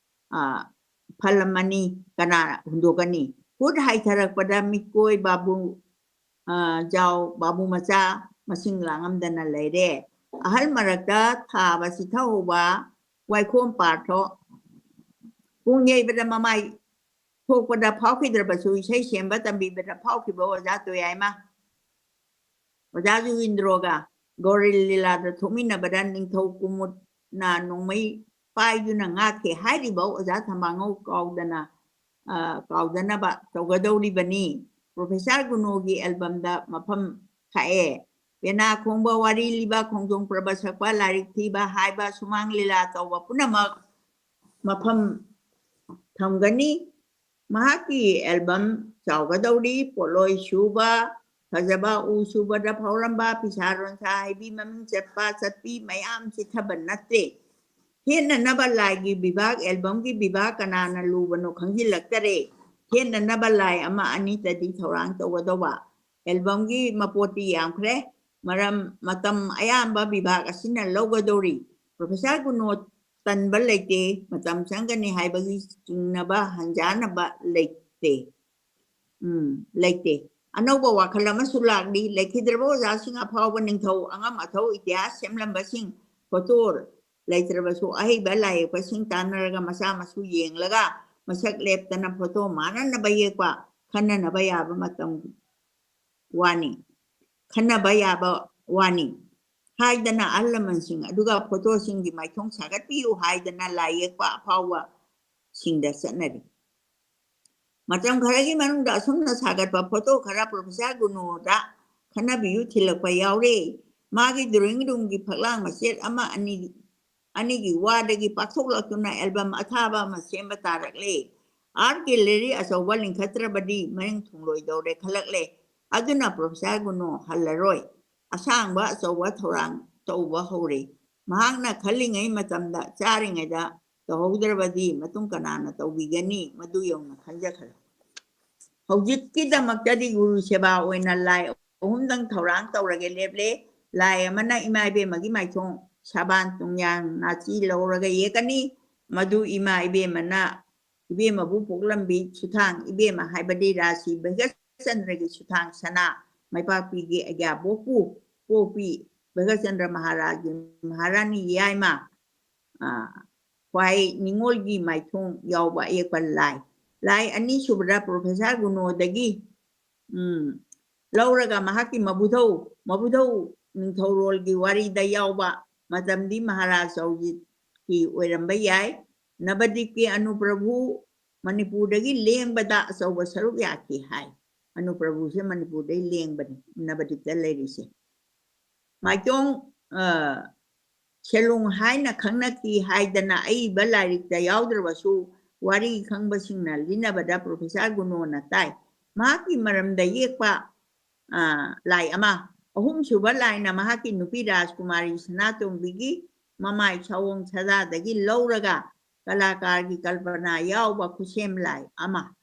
ꯑ, ꯐꯜ ꯑꯃꯅꯤ꯫ ꯀꯅꯥ ꯍꯨꯟꯗꯣꯛꯀꯅꯤ? ꯍꯨꯠ ꯍꯥꯏꯊꯔꯛꯄꯗ ꯃꯤꯠꯀꯣꯏ ꯕꯥꯕꯨ, ꯑ, ꯖꯥꯎ ꯕꯥꯕꯨ ꯃꯆꯥ ꯃꯁꯤꯡ ꯂꯥꯡꯉꯝꯗꯅ ꯂꯩꯔꯦ꯫ ꯑꯍꯜ ꯃꯔꯛꯇ ꯊꯥꯕ ꯆꯤꯊꯍꯧꯕ ꯋꯥꯏꯈꯣꯝ ꯄꯥꯔꯊꯣ ꯄꯨꯡ ꯌꯩꯕꯗ ꯃꯃꯥꯏ ꯊꯣꯛꯄꯗ ꯐꯥꯎꯈꯤꯗ꯭ꯔꯕꯁꯨ ꯏꯁꯩ ꯁꯦꯝꯕ ꯇꯝꯕꯤꯕꯗ ꯐꯥꯎꯈꯤꯕ ꯑꯣꯖꯥ ꯇꯣꯌꯥꯏꯃ꯫ ꯑꯣꯖꯥ ꯖꯨꯒꯤꯟꯗ꯭ꯔꯣꯒ ꯒꯣꯔꯤꯜ ꯂꯤꯂꯥꯗ ꯊꯣꯛꯃꯤꯟꯅꯕꯗ ꯅꯤꯡꯊꯧ ꯀꯨꯃꯨꯠꯅ ꯅꯣꯡꯃꯩ ꯄꯥꯏꯗꯨꯅ ꯉꯥꯛꯈꯤ ꯍꯥꯏꯔꯤꯕ ꯑꯣꯖꯥ ꯊꯝꯕꯥꯉꯧ ꯀꯥꯎꯗꯅ, ꯑ, ꯀꯥꯎꯗꯅꯕ ꯇꯧꯒꯗꯧꯔꯤꯕꯅꯤ꯫ ꯄ꯭ꯔꯣꯐꯦꯁꯔ ꯒꯨꯅꯣꯒꯤ ꯑꯦꯜꯕꯝꯗ ꯃꯐꯝ ꯈꯥꯛꯑꯦ꯫ ꯄꯦꯅꯥ ꯈꯣꯡꯕ, ꯋꯥꯔꯤ ꯂꯤꯕ, ꯈꯣꯡꯖꯣꯝ ꯄ꯭ꯔꯕ ꯁꯛꯄ, ꯂꯥꯏꯔꯤꯛ ꯊꯤꯕ ꯍꯥꯏꯕ ꯁꯨꯃꯥꯡ ꯂꯤꯂꯥ ꯇꯧꯕ ꯄꯨꯝꯅꯃꯛ ꯃꯐꯝ ꯊꯝꯒꯅꯤ꯫ ꯃꯍꯥꯛꯀꯤ ꯑꯦꯜꯕꯝ ꯆꯥꯎꯒꯗꯧꯔꯤ꯫ ꯄꯣꯠꯂꯣꯏ ꯁꯨꯕ, ꯐꯖꯕ ꯎ ꯁꯨꯕꯗ ꯐꯥꯎꯔꯝꯕ ꯐꯤꯁꯥ ꯂꯣꯟꯁꯥ ꯍꯩꯕꯤ ꯃꯃꯤꯡ ꯆꯠꯄ ꯆꯠꯄꯤ ꯃꯌꯥꯝ ꯆꯤꯊꯕ ꯅꯠꯇꯦ꯫ ꯍꯦꯟꯅꯅꯕ ꯂꯥꯏꯒꯤ ꯕꯤꯚꯥꯒ, ꯑꯦꯜꯕꯝꯒꯤ ꯕꯤꯚꯥꯒ ꯀꯅꯥꯅ ꯂꯨꯕꯅꯣ ꯈꯪꯖꯤꯜꯂꯛꯇꯔꯦ꯫ ꯍꯦꯟꯅꯅꯕ ꯂꯥꯏ ꯑꯃ ꯑꯅꯤꯇꯗꯤ ꯊꯧꯔꯥꯡ ꯇꯧꯒꯗꯧꯕ꯫ ꯑꯦꯜꯕꯝꯒꯤ ꯃꯄꯣꯠꯇꯤ ꯌꯥꯝꯈ꯭ꯔꯦ꯫ ꯃꯔꯝ, ꯃꯇꯝ ꯑꯌꯥꯝꯕ ꯕꯤꯚꯥꯒ ꯑꯁꯤꯅ ꯂꯧꯒꯗꯧꯔꯤ꯫ ꯄ꯭ꯔꯣꯐꯦꯁꯔ ꯒꯨꯅꯣ ꯇꯟꯕ ꯂꯩꯇꯦ꯫ ꯃꯇꯝ ꯆꯪꯒꯅꯤ ꯍꯥꯏꯕꯒꯤ ꯆꯤꯡꯅꯕ, ꯍꯟꯖꯥꯅꯕ ꯂꯩꯇꯦ꯫ ꯎꯝ, ꯂꯩꯇꯦ꯫ ꯑꯅꯧꯕ ꯋꯥꯈꯜ ꯑꯃꯁꯨ ꯂꯥꯛꯂꯤ꯫ ꯂꯩꯈꯤꯗ꯭ꯔꯕ ꯑꯣꯖꯥꯁꯤꯡ, ꯑꯐꯥꯎꯕ ꯅꯤꯡꯊꯧ, ꯑꯉꯝ ꯑꯊꯧ, ꯏꯇꯤꯍꯥꯁ ꯁꯦꯝꯂꯝꯕꯁꯤꯡ, ꯐꯣꯇꯣ ꯂꯩꯇ꯭ꯔꯕꯁꯨ ꯑꯍꯩꯕ ꯂꯥꯏ ꯌꯦꯛꯄꯁꯤꯡ ꯇꯥꯟꯅꯔꯒ ꯃꯆꯥ ꯃꯁꯨ ꯌꯦꯡꯂꯒ ꯃꯁꯛ ꯂꯦꯞꯇꯅ ꯐꯣꯇꯣ ꯃꯥꯟꯅꯅꯕ ꯌꯦꯛꯄ, ꯈꯟꯅꯅꯕ ꯌꯥꯕ ꯃꯇꯝ ꯋꯥꯅꯤ, ꯈꯟꯅꯕ ꯌꯥꯕ ꯋꯥꯅꯤ ꯍꯥꯏꯗꯅ ꯑꯍꯜ ꯂꯃꯟꯁꯤꯡ ꯑꯗꯨꯒ ꯐꯣꯇꯣꯁꯤꯡꯒꯤ ꯃꯥꯏꯊꯣꯡ ꯁꯥꯒꯠꯄꯤꯌꯨ ꯍꯥꯏꯗꯅ ꯂꯥꯏ ꯌꯦꯛꯄ ꯑꯐꯥꯎꯕꯁꯤꯡꯗ ꯆꯠꯅꯔꯤ꯫ ꯃꯇꯝ ꯈꯔꯒꯤ ꯃꯅꯨꯡꯗ ꯑꯁꯨꯝꯅ ꯁꯥꯒꯠꯄ ꯐꯣꯇꯣ ꯈꯔ ꯄ꯭ꯔꯣꯐꯦꯁꯔ ꯒꯨꯅꯣꯗ ꯈꯟꯅꯕꯤꯌꯨ ꯊꯤꯜꯂꯛꯄ ꯌꯥꯎꯔꯦ꯫ ꯃꯥꯒꯤ ꯗ꯭ꯔꯣꯌꯤꯡ ꯔꯨꯝꯒꯤ ꯐꯛꯂꯥꯡ ꯃꯆꯦꯠ ꯑꯃ ꯑꯅꯤ, ꯑꯅꯤꯒꯤ ꯋꯥꯗꯒꯤ ꯄꯥꯛꯊꯣꯛꯂꯛꯇꯨꯅ ꯑꯦꯜꯕꯝ ꯑꯊꯥꯕ ꯑꯃ ꯁꯦꯝꯕ ꯇꯥꯔꯛꯂꯦ꯫ ꯑꯥꯔꯠ ꯒꯦꯂꯔꯤ ꯑꯆꯧꯕ ꯂꯤꯡꯈꯠꯇ꯭ꯔꯕꯗꯤ ꯃꯅꯤꯡ ꯊꯨꯡꯂꯣꯏꯗꯧꯔꯦ ꯈꯜꯂꯛꯂꯦ꯫ ꯑꯗꯨꯅ ꯄ꯭ꯔꯣꯐꯦꯁꯔ ꯒꯨꯅꯣ ꯍꯜꯂꯔꯣꯏ꯫ ꯑꯁꯥꯡꯕ ꯑꯆꯧꯕ ꯊꯧꯔꯥꯡ ꯇꯧꯕ ꯍꯧꯔꯦ꯫ ꯃꯍꯥꯛꯅ ꯈꯜꯂꯤꯉꯩ ꯃꯇꯝꯗ ꯆꯥꯔꯤꯉꯩꯗ ꯇꯧꯍꯧꯗ꯭ꯔꯕꯗꯤ ꯃꯇꯨꯡ ꯀꯅꯥꯅ ꯇꯧꯕꯤꯒꯅꯤ? ꯃꯗꯨ ꯌꯧꯅ ꯈꯟꯖꯈ꯭ꯔꯦ꯫ ꯍꯧꯖꯤꯛꯀꯤꯗꯃꯛꯇꯗꯤ ꯒꯨꯔꯨ ꯁꯦꯕꯥ ꯑꯣꯏꯅ ꯂꯥꯏ ꯑꯍꯨꯝꯗꯪ ꯊꯧꯔꯥꯡ ꯇꯧꯔꯒꯦ ꯂꯦꯞꯂꯦ꯫ ꯂꯥꯏ ꯑꯃꯅ ꯏꯃꯥ ꯏꯕꯦꯝꯃꯒꯤ ꯃꯥꯏꯊꯣꯡ ꯁꯥꯕꯥꯟ ꯇꯨꯡꯌꯥꯟ ꯅꯥꯆꯤ ꯂꯧꯔꯒ ꯌꯦꯛꯀꯅꯤ꯫ ꯃꯗꯨ ꯏꯃꯥ ꯏꯕꯦꯝꯃꯅ, ꯏꯕꯦꯝꯃꯕꯨ ꯄꯣꯛꯂꯝꯕꯤ ꯁꯨꯊꯥꯡ ꯏꯕꯦꯝꯃ ꯍꯥꯏꯕꯗꯤ ꯔꯥꯁꯤ ꯚꯩꯒꯆꯟꯗ꯭ꯔꯒꯤ ꯁꯨꯊꯥꯡ ꯁꯅꯥ ꯃꯩꯄꯥꯛꯄꯤꯒꯤ ꯑꯒ꯭ꯌꯥꯕꯣꯛꯄꯨ ꯄꯣꯛꯄꯤ ꯚꯩꯒꯆꯟꯗ꯭ꯔ ꯃꯍꯥꯔꯥꯖꯒꯤ ꯃꯍꯥꯔꯥꯅꯤ ꯌꯥꯏꯃ, ꯑ, ꯈ꯭ꯋꯥꯏ ꯅꯤꯉꯣꯜꯒꯤ ꯃꯥꯏꯊꯣꯡ ꯌꯥꯎꯕ ꯑꯌꯦꯛꯄ ꯂꯥꯏ꯫ ꯂꯥꯏ ꯑꯅꯤꯁꯨꯕꯗ ꯄ꯭ꯔꯣꯐꯦꯁꯔ ꯒꯨꯅꯣꯗꯒꯤ, ꯎꯝ, ꯂꯧꯔꯒ ꯃꯍꯥꯛꯀꯤ ꯃꯕꯨꯙꯧ, ꯃꯕꯨꯙꯧ ꯅꯤꯡꯊꯧꯔꯣꯜꯒꯤ ꯋꯥꯔꯤꯗ ꯌꯥꯎꯕ ꯃꯇꯝꯗꯤ ꯃꯍꯥꯔꯥꯖ ꯑꯧꯖꯤꯠꯀꯤ ꯑꯣꯏꯔꯝꯕ ꯌꯥꯏ꯫ ꯅꯕꯗꯤꯞꯀꯤ ꯑꯅꯨꯄ꯭ꯔꯚꯨ ꯃꯅꯤꯄꯨꯔꯗꯒꯤ ꯂꯦꯡꯕꯗ ꯑꯆꯧꯕ ꯁꯔꯨꯛ ꯌꯥꯈꯤ ꯍꯥꯏ꯫ ꯑꯅꯨꯄ꯭ꯔꯚꯨꯁꯦ ꯃꯅꯤꯄꯨꯔꯗꯒꯤ ꯂꯦꯡꯕꯅꯤ, ꯅꯕꯗꯤꯞꯇ ꯂꯩꯔꯤꯁꯦ꯫ ꯃꯥꯏꯇꯣꯡ, ꯑ, ꯁꯦꯂꯨꯡ ꯍꯥꯏꯅ ꯈꯪꯅꯈꯤ ꯍꯥꯏꯗꯅ ꯑꯏꯕ ꯂꯥꯏꯔꯤꯛꯇ ꯌꯥꯎꯗ꯭ꯔꯕꯁꯨ ꯋꯥꯔꯤ ꯈꯪꯕꯁꯤꯡꯅ ꯂꯤꯅꯕꯗ ꯄ꯭ꯔꯣꯐꯦꯁꯔ ꯒꯨꯅꯣꯅ ꯇꯥꯏ꯫ ꯃꯍꯥꯛꯀꯤ ꯃꯔꯝꯗ ꯌꯦꯛꯄ, ꯑ, ꯂꯥꯏ ꯑꯃ, ꯑꯍꯨꯝꯁꯨꯕ ꯂꯥꯏꯅ ꯃꯍꯥꯛꯀꯤ ꯅꯨꯄꯤ ꯔꯥꯖꯀꯨꯃꯥꯔꯤ ꯁꯅꯥꯇꯣꯝꯕꯤꯒꯤ ꯃꯃꯥꯏ ꯁꯑꯣꯡ ꯁꯥꯗꯥꯗꯒꯤ ꯂꯧꯔꯒ ꯀꯂꯥꯀꯥꯔꯒꯤ ꯀꯜꯄꯅꯥ ꯌꯥꯎꯕ ꯈꯨꯠꯁꯦꯝ ꯂꯥꯏ ꯑꯃ꯫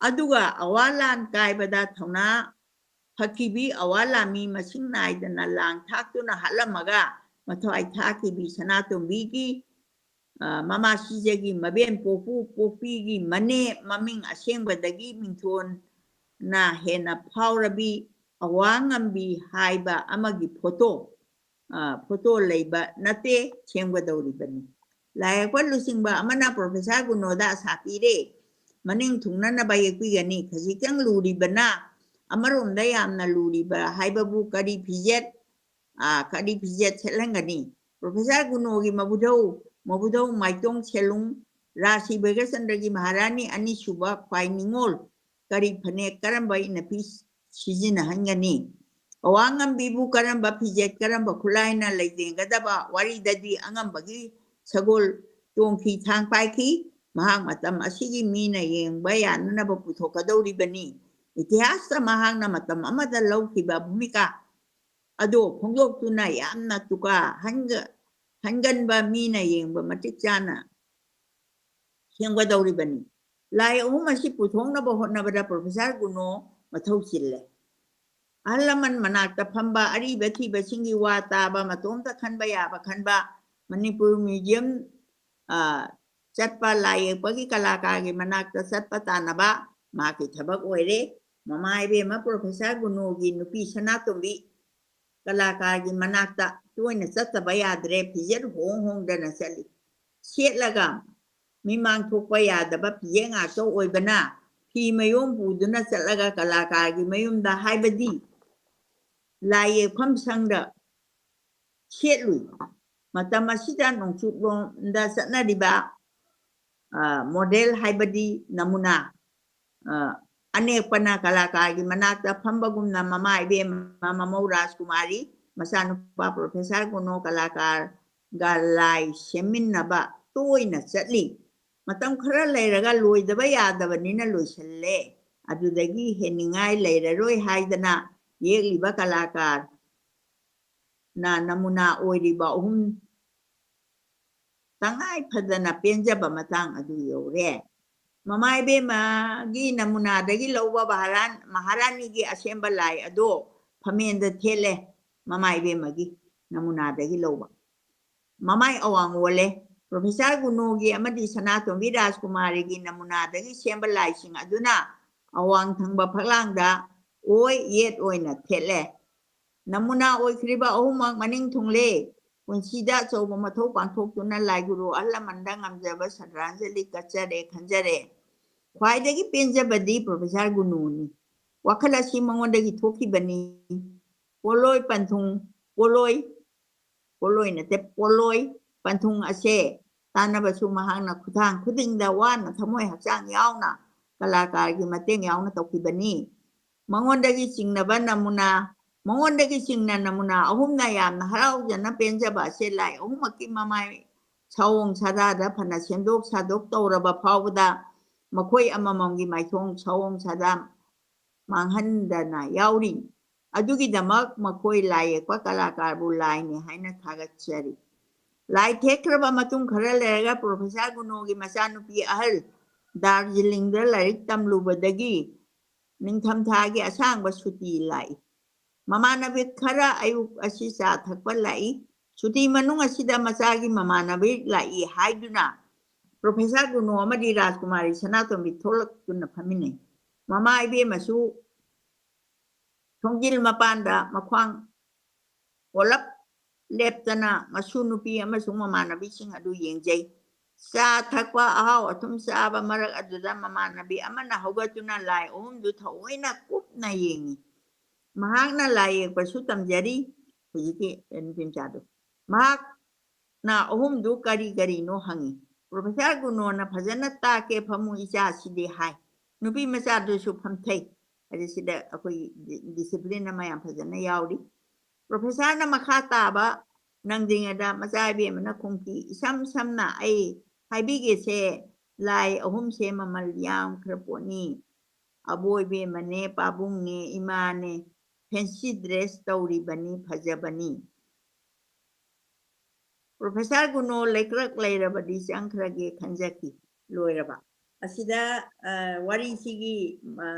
ꯑꯗꯨꯒ ꯑꯋꯥ ꯂꯥꯟ ꯀꯥꯏꯕꯗ ꯊꯧꯅꯥ ꯐꯈꯤꯕꯤ ꯑꯋꯥ ꯂꯥꯃꯤ ꯃꯁꯤꯡ ꯅꯥꯏꯗꯅ ꯂꯥꯡ ꯊꯥꯛꯇꯨꯅ ꯍꯥꯠꯂꯝꯃꯒ ꯃꯊ꯭ꯋꯥꯏ ꯊꯥꯈꯤꯕꯤ ꯁꯅꯥꯇꯣꯝꯕꯤꯒꯤ, ꯑ, ꯃꯃꯥ ꯁꯤꯖꯒꯤ ꯃꯕꯦꯟ ꯄꯣꯛꯄꯨ ꯄꯣꯛꯄꯤꯒꯤ ꯃꯅꯦ ꯃꯃꯤꯡ ꯑꯁꯦꯡꯕꯗꯒꯤ ꯃꯤꯡꯊꯣꯟꯅ ꯍꯦꯟꯅ ꯐꯥꯎꯔꯕꯤ ꯑꯋꯥꯡꯉꯝꯕꯤ ꯍꯥꯏꯕ ꯑꯃꯒꯤ ꯐꯣꯇꯣ, ꯑ, ꯐꯣꯇꯣ ꯂꯩꯕ ꯅꯠꯇꯦ, ꯁꯦꯝꯒꯗꯧꯔꯤꯕꯅꯤ꯫ ꯂꯥꯏꯌꯦꯛꯄ ꯂꯨꯆꯤꯡꯕ ꯑꯃꯅ ꯄ꯭ꯔꯣꯐꯦꯁꯔ ꯒꯨꯅꯣꯗ ꯑꯁꯥ ꯄꯤꯔꯦ, ꯃꯅꯤꯡ ꯊꯨꯡꯅꯅꯕ ꯌꯦꯛꯄꯤꯒꯅꯤ꯫ ꯈꯖꯤꯛꯇꯪ ꯂꯨꯔꯤꯕꯅ, ꯑꯃꯔꯣꯝꯗ ꯌꯥꯝꯅ ꯂꯨꯔꯤꯕ ꯍꯥꯏꯕꯕꯨ ꯀꯔꯤ ꯐꯤꯖꯦꯠ, ꯑ, ꯀꯔꯤ ꯐꯤꯖꯦꯠ ꯁꯦꯠꯍꯟꯒꯅꯤ? ꯄ꯭ꯔꯣꯐꯦꯁꯔ ꯒꯨꯅꯣꯒꯤ ꯃꯕꯨꯙꯧ, ꯃꯕꯨꯙꯧ ꯃꯥꯏꯇꯣꯡ ꯁꯦꯂꯨꯡ, ꯔꯥꯁꯤ ꯚꯩꯒ꯭ꯔꯆꯟꯗ꯭ꯔꯒꯤ ꯃꯍꯥꯔꯥꯅꯤ ꯑꯅꯤꯁꯨꯕ ꯈ꯭ꯋꯥꯏ ꯅꯤꯉꯣꯜ, ꯀꯔꯤ ꯐꯅꯦꯛ, ꯀꯔꯝꯕ ꯏꯟꯅꯐꯤ ꯁꯤꯖꯤꯟꯅꯍꯟꯒꯅꯤ? ꯑꯋꯥꯡꯉꯝꯕꯤꯕꯨ ꯀꯔꯝꯕ ꯐꯤꯖꯦꯠ, ꯀꯔꯝꯕ ꯈꯨꯠꯂꯥꯏꯅ ꯂꯩꯇꯦꯡꯒꯗꯕ? ꯋꯥꯔꯤꯗꯗꯤ ꯑꯉꯝꯕꯒꯤ ꯁꯒꯣꯜ ꯇꯣꯡꯈꯤ, ꯊꯥꯡ ꯄꯥꯏꯈꯤ꯫ ꯃꯍꯥꯛ ꯃꯇꯝ ꯑꯁꯤꯒꯤ ꯃꯤꯅ ꯌꯦꯡꯕ ꯌꯥꯅꯅꯕ ꯄꯨꯊꯣꯛꯀꯗꯧꯔꯤꯕꯅꯤ꯫ ꯏꯇꯤꯍꯥꯁꯇ ꯃꯍꯥꯛꯅ ꯃꯇꯝ ꯑꯃꯗ ꯂꯧꯈꯤꯕ ꯚꯨꯃꯤꯀꯥ ꯑꯗꯣ ꯐꯣꯡꯗꯣꯛꯇꯨꯅ ꯌꯥꯝꯅ ꯇꯨꯀꯥ ꯍꯟꯒ-, ꯈꯟꯒꯟꯕ ꯃꯤꯅ ꯌꯦꯡꯕ ꯃꯇꯤꯛ ꯆꯥꯅ ꯁꯦꯝꯒꯗꯧꯔꯤꯕꯅꯤ꯫ ꯂꯥꯏ ꯑꯍꯨꯝ ꯑꯁꯤ ꯄꯨꯊꯣꯛꯅꯕ ꯍꯣꯠꯅꯕꯗ ꯄ꯭ꯔꯣꯐꯦꯁꯔ ꯒꯨꯅꯣ ꯃꯊꯧ ꯆꯤꯜꯂꯦ꯫ ꯑꯍꯜ ꯂꯃꯟ ꯃꯅꯥꯛꯇ ꯐꯝꯕ, ꯑꯔꯤꯕ ꯊꯤꯕꯁꯤꯡꯒꯤ ꯋꯥ ꯇꯥꯕ, ꯃꯇꯣꯝꯇ ꯈꯟꯕ ꯌꯥꯕ ꯈꯟꯕ, ꯃꯅꯤꯄꯨꯔ ꯃ꯭ꯌꯨꯖꯤꯌꯝ, ꯑ, ꯆꯠꯄ, ꯂꯥꯏ ꯌꯦꯛꯄꯒꯤ ꯀꯂꯥꯀꯥꯔꯒꯤ ꯃꯅꯥꯛꯇ ꯆꯠꯄ ꯇꯥꯅꯕ ꯃꯍꯥꯛꯀꯤ ꯊꯕꯛ ꯑꯣꯏꯔꯦ꯫ ꯃꯃꯥ ꯏꯕꯦꯝꯃ ꯄ꯭ꯔꯣꯐꯦꯁꯔ ꯒꯨꯅꯣꯒꯤ ꯅꯨꯄꯤ ꯁꯅꯥꯇꯣꯝꯕꯤ ꯀꯂꯥꯀꯥꯔꯒꯤ ꯃꯅꯥꯛꯇ ꯇꯣꯏꯅ ꯆꯠꯇꯕ ꯌꯥꯗ꯭ꯔꯦ, ꯐꯤꯖꯦꯠ ꯍꯣꯡ ꯍꯣꯡꯗꯅ ꯆꯠꯂꯤ꯫ ꯁꯦꯠꯂꯒ ꯃꯤꯃꯥꯡ ꯊꯣꯛꯄ ꯌꯥꯗꯕ ꯐꯤꯖꯦꯠ ꯉꯥꯛꯇ ꯑꯣꯏꯕꯅ ꯐꯤ ꯃꯌꯣꯝ ꯄꯨꯗꯨꯅ ꯆꯠꯂꯒ ꯀꯂꯥꯀꯥꯔꯒꯤ ꯃꯌꯨꯝꯗ, ꯍꯥꯏꯕꯗꯤ ꯂꯥꯏ ꯌꯦꯛꯐꯝ ꯁꯪꯗ ꯁꯦꯠꯂꯨꯏ꯫ ꯃꯇꯝ ꯑꯁꯤꯗ ꯅꯣꯡꯆꯨꯞꯂꯣꯝꯗ ꯆꯠꯅꯔꯤꯕ, ꯑ, ꯃꯣꯗꯦꯜ, ꯍꯥꯏꯕꯗꯤ ꯅꯃꯨꯅꯥ, ꯑ, ꯑꯅꯦꯛꯄꯅ ꯀꯂꯥꯀꯥꯔꯒꯤ ꯃꯅꯥꯛꯇ ꯐꯝꯕꯒꯨꯝꯅ ꯃꯃꯥ ꯏꯕꯦꯝꯃ, ꯃꯃꯧ ꯔꯥꯖꯀꯨꯃꯥꯔꯤ, ꯃꯆꯥꯅꯨꯄꯥ ꯄ꯭ꯔꯣꯐꯦꯁꯔ ꯒꯨꯅꯣ ꯀꯂꯥꯀꯥꯔꯒ ꯂꯥꯏ ꯁꯦꯝꯃꯤꯟꯅꯕ ꯇꯣꯏꯅ ꯆꯠꯂꯤ꯫ ꯃꯇꯝ ꯈꯔ ꯂꯩꯔꯒ ꯂꯣꯏꯗꯕ ꯌꯥꯗꯕꯅꯤꯅ ꯂꯣꯏꯁꯤꯜꯂꯦ꯫ ꯑꯗꯨꯗꯒꯤ ꯍꯦꯟꯅꯤꯡꯉꯥꯏ ꯂꯩꯔꯔꯣꯏ ꯍꯥꯏꯗꯅ ꯌꯦꯛꯂꯤꯕ ꯀꯂꯥꯀꯥꯔꯅ ꯅꯃꯨꯅꯥ ꯑꯣꯏꯔꯤꯕ ꯑꯍꯨꯝ ꯇꯉꯥꯏ ꯐꯗꯅ ꯄꯦꯟꯖꯕ ꯃꯇꯥꯡ ꯑꯗꯨ ꯌꯧꯔꯦ꯫ ꯃꯃꯥ ꯏꯕꯦꯝꯃꯒꯤ ꯅꯃꯨꯅꯥꯗꯒꯤ ꯂꯧꯕ ꯃꯍꯥꯔꯥꯟ-, ꯃꯍꯥꯔꯥꯅꯤꯒꯤ ꯑꯁꯦꯝꯕ ꯂꯥꯏ ꯑꯗꯣ ꯐꯝꯃꯦꯟꯗ ꯊꯦꯠꯂꯦ꯫ ꯃꯃꯥ ꯏꯕꯦꯝꯃꯒꯤ ꯅꯃꯨꯅꯥꯗꯒꯤ ꯂꯧꯕ꯫ ꯃꯃꯥꯏ ꯑꯋꯥꯡ ꯑꯣꯜꯂꯦ꯫ ꯄ꯭ꯔꯣꯐꯦꯁꯔ ꯒꯨꯅꯣꯒꯤ ꯑꯃꯗꯤ ꯁꯅꯥꯇꯣꯝꯕꯤ ꯔꯥꯖꯀꯨꯃꯥꯔꯤꯒꯤ ꯅꯃꯨꯅꯥꯗꯒꯤ ꯁꯦꯝꯕ ꯂꯥꯏꯁꯤꯡ ꯑꯗꯨꯅ ꯑꯋꯥꯡ ꯊꯪꯕ ꯐꯛꯂꯥꯡꯗ ꯑꯣꯏ ꯌꯦꯠ ꯑꯣꯏꯅ ꯊꯦꯠꯂꯦ꯫ ꯅꯃꯨꯅꯥ ꯑꯣꯏꯈ꯭ꯔꯤꯕ ꯑꯍꯨꯝꯃꯛ ꯃꯅꯤꯡ ꯊꯨꯡꯂꯦ꯫ ꯄꯨꯟꯁꯤꯗ ꯑꯆꯧꯕ ꯃꯊꯧ ꯄꯥꯡꯊꯣꯛꯇꯨꯅ ꯂꯥꯏ ꯒꯨꯔꯨ ꯑꯍꯜ ꯂꯃꯟꯗ ꯉꯝꯖꯕ ꯁ꯭ꯔꯗꯥꯟꯖꯂꯤ ꯀꯠꯆꯔꯦ ꯈꯟꯖꯔꯦ꯫ ꯈ꯭ꯋꯥꯏꯗꯒꯤ ꯄꯦꯟꯖꯕꯗꯤ ꯄ꯭ꯔꯣꯐꯦꯁꯔ ꯒꯨꯅꯨꯅꯤ꯫ ꯋꯥꯈꯜ ꯑꯁꯤ ꯃꯉꯣꯟꯗꯒꯤ ꯊꯣꯛꯈꯤꯕꯅꯤ꯫ ꯄꯣꯠꯂꯣꯏ ꯄꯟꯊꯨꯡ, ꯄꯣꯠꯂꯣꯏ, ꯄꯣꯠꯂꯣꯏ ꯅꯠꯇꯦ, ꯄꯣꯠꯂꯣꯏ ꯄꯟꯊꯨꯡ ꯑꯁꯦ ꯇꯥꯟꯅꯕꯁꯨ ꯃꯍꯥꯛꯅ ꯈꯨꯊꯥꯡ ꯈꯨꯗꯤꯡꯗ ꯋꯥꯅ ꯊꯃꯣꯏ ꯍꯛꯆꯥꯡ ꯌꯥꯎꯅ ꯀꯂꯥꯀꯥꯔꯒꯤ ꯃꯇꯦꯡ ꯌꯥꯎꯅ ꯇꯧꯈꯤꯕꯅꯤ꯫ ꯃꯉꯣꯟꯗꯒꯤ ꯆꯤꯡꯅꯕ ꯅꯃꯨꯅꯥ, ꯃꯉꯣꯟꯗꯒꯤ ꯆꯤꯡꯅ ꯅꯃꯨꯅꯥ ꯑꯍꯨꯝꯅ ꯌꯥꯝꯅ ꯍꯔꯥꯎꯖꯅ ꯄꯦꯟꯖꯕ ꯑꯁꯦ ꯂꯥꯏ ꯑꯍꯨꯝꯃꯛꯀꯤ ꯃꯃꯥꯏ ꯁꯑꯣꯡ ꯁꯥꯗꯥꯗ ꯐꯅ ꯁꯦꯝꯗꯣꯛ ꯁꯥꯗꯣꯛ ꯇꯧꯔꯕ ꯐꯥꯎꯕꯗ ꯃꯈꯣꯏ ꯑꯃꯃꯝꯒꯤ ꯃꯥꯏꯊꯣꯡ ꯁꯑꯣꯡ ꯁꯥꯗꯥ ꯃꯥꯡꯍꯟꯗꯅ ꯌꯥꯎꯔꯤ꯫ ꯑꯗꯨꯒꯤꯗꯃꯛ ꯃꯈꯣꯏ ꯂꯥꯏ ꯌꯦꯛꯄ ꯀꯂꯥꯀꯥꯔꯕꯨ ꯂꯥꯏꯅꯤ ꯍꯥꯏꯅ ꯊꯥꯒꯠꯆꯔꯤ꯫ ꯂꯥꯏ ꯊꯦꯛꯈ꯭ꯔꯕ ꯃꯇꯨꯡ ꯈꯔ ꯂꯩꯔꯒ ꯄ꯭ꯔꯣꯐꯦꯁꯔ ꯒꯨꯅꯣꯒꯤ ꯃꯆꯥꯅꯨꯄꯤ ꯑꯍꯜ ꯗꯥꯔꯖꯤꯂꯤꯡꯗ ꯂꯥꯏꯔꯤꯛ ꯇꯝꯂꯨꯕꯗꯒꯤ ꯅꯤꯡꯊꯝꯊꯥꯒꯤ ꯑꯁꯥꯡꯕ ꯁꯨꯇꯤ ꯂꯥꯛꯏ꯫ ꯃꯃꯥꯟꯅꯕꯤ ꯈꯔ ꯑꯌꯨꯛ ꯑꯁꯤ ꯆꯥ ꯊꯛꯄ ꯂꯥꯛꯏ꯫ ꯁꯨꯇꯤ ꯃꯅꯨꯡ ꯑꯁꯤꯗ ꯃꯆꯥꯒꯤ ꯃꯃꯥꯟꯅꯕꯤ ꯂꯥꯛꯏ ꯍꯥꯏꯗꯨꯅ ꯄ꯭ꯔꯣꯐꯦꯁꯔ ꯒꯨꯅꯣ ꯑꯃꯗꯤ ꯔꯥꯖꯀꯨꯃꯥꯔꯤ ꯁꯅꯥꯇꯣꯝꯕꯤ ꯊꯣꯛꯂꯛꯇꯨꯅ ꯐꯝꯃꯤꯟꯅꯩ꯫ ꯃꯃꯥ ꯏꯕꯦꯝꯃꯁꯨ ꯊꯣꯡꯖꯤꯜ ꯃꯄꯥꯟꯗ ꯃꯈ꯭ꯋꯥꯡ ꯀꯣꯜꯂꯞ ꯂꯦꯞꯇꯅ ꯃꯁꯨ ꯅꯨꯄꯤ ꯑꯃꯁꯨꯡ ꯃꯃꯥꯟꯅꯕꯤꯁꯤꯡ ꯑꯗꯨ ꯌꯦꯡꯖꯩ꯫ ꯆꯥ ꯊꯛꯄ, ꯑꯍꯥꯎ ꯑꯊꯨꯝ ꯆꯥꯕ ꯃꯔꯛ ꯑꯗꯨꯗ ꯃꯃꯥꯟꯅꯕꯤ ꯑꯃꯅ ꯍꯧꯒꯠꯇꯨꯅ ꯂꯥꯏ ꯑꯍꯨꯝꯗꯨ ꯊꯑꯣꯏꯅ ꯀꯨꯞꯅ ꯌꯦꯡꯏ꯫ ꯃꯍꯥꯛꯅ ꯂꯥꯏ ꯌꯦꯛꯄꯁꯨ ꯇꯝꯖꯔꯤ꯫ ꯍꯧꯖꯤꯛꯀꯤ ꯅꯨꯄꯤ ꯃꯆꯥꯗꯨ꯫ ꯃꯍꯥꯛꯅ ꯑꯍꯨꯝꯗꯨ ꯀꯔꯤ ꯀꯔꯤꯅꯣ ꯍꯪꯏ꯫ ꯄ꯭ꯔꯣꯐꯦꯁꯔ ꯒꯨꯅꯣꯅ ꯐꯖꯅ ꯇꯥꯛꯀꯦ, ꯐꯃꯨ ꯏꯆꯥꯁꯤꯗꯤ ꯍꯥꯏ꯫ ꯅꯨꯄꯤ ꯃꯆꯥꯗꯨꯁꯨ ꯐꯝꯊꯩ꯫ ꯍꯥꯏꯗꯤ ꯁꯤꯗ ꯑꯩꯈꯣꯏꯒꯤ ꯗꯤ-, discipline ꯑꯃ ꯌꯥꯝ ꯐꯖꯅ ꯌꯥꯎꯔꯤ꯫ ꯄ꯭ꯔꯣꯐꯦꯁꯔꯅ ꯃꯈꯥ ꯇꯥꯕ ꯅꯪꯗ꯭ꯔꯤꯉꯩꯗ ꯃꯆꯥ ꯏꯕꯦꯝꯃꯅ ꯈꯨꯝꯈꯤ, "ꯏꯁꯝ ꯁꯝꯅ ꯑꯩ ꯍꯥꯏꯕꯤꯒꯦꯁꯦ, ꯂꯥꯏ ꯑꯍꯨꯝꯁꯦ ꯃꯃꯜ ꯌꯥꯝꯈ꯭ꯔ ꯄꯣꯠꯅꯤ꯫ ꯑꯕꯣꯏꯕꯦꯝꯃꯅꯦ, ꯄꯥꯕꯨꯡꯅꯦ, ꯏꯃꯥꯅꯦ, fancy dress ꯇꯧꯔꯤꯕꯅꯤ, ꯐꯖꯕꯅꯤ꯫" ꯄ꯭ꯔꯣꯐꯦꯁꯔ ꯒꯨꯅꯣ ꯂꯩꯀ꯭ꯔꯛ ꯂꯩꯔꯕꯗꯤ ꯆꯪꯈ꯭ꯔꯒꯦ ꯈꯟꯖꯈꯤ꯫ ꯂꯣꯏꯔꯕ꯫ ꯑꯁꯤꯗ, ꯑ, ꯋꯥꯔꯤꯁꯤꯒꯤ, ꯑ,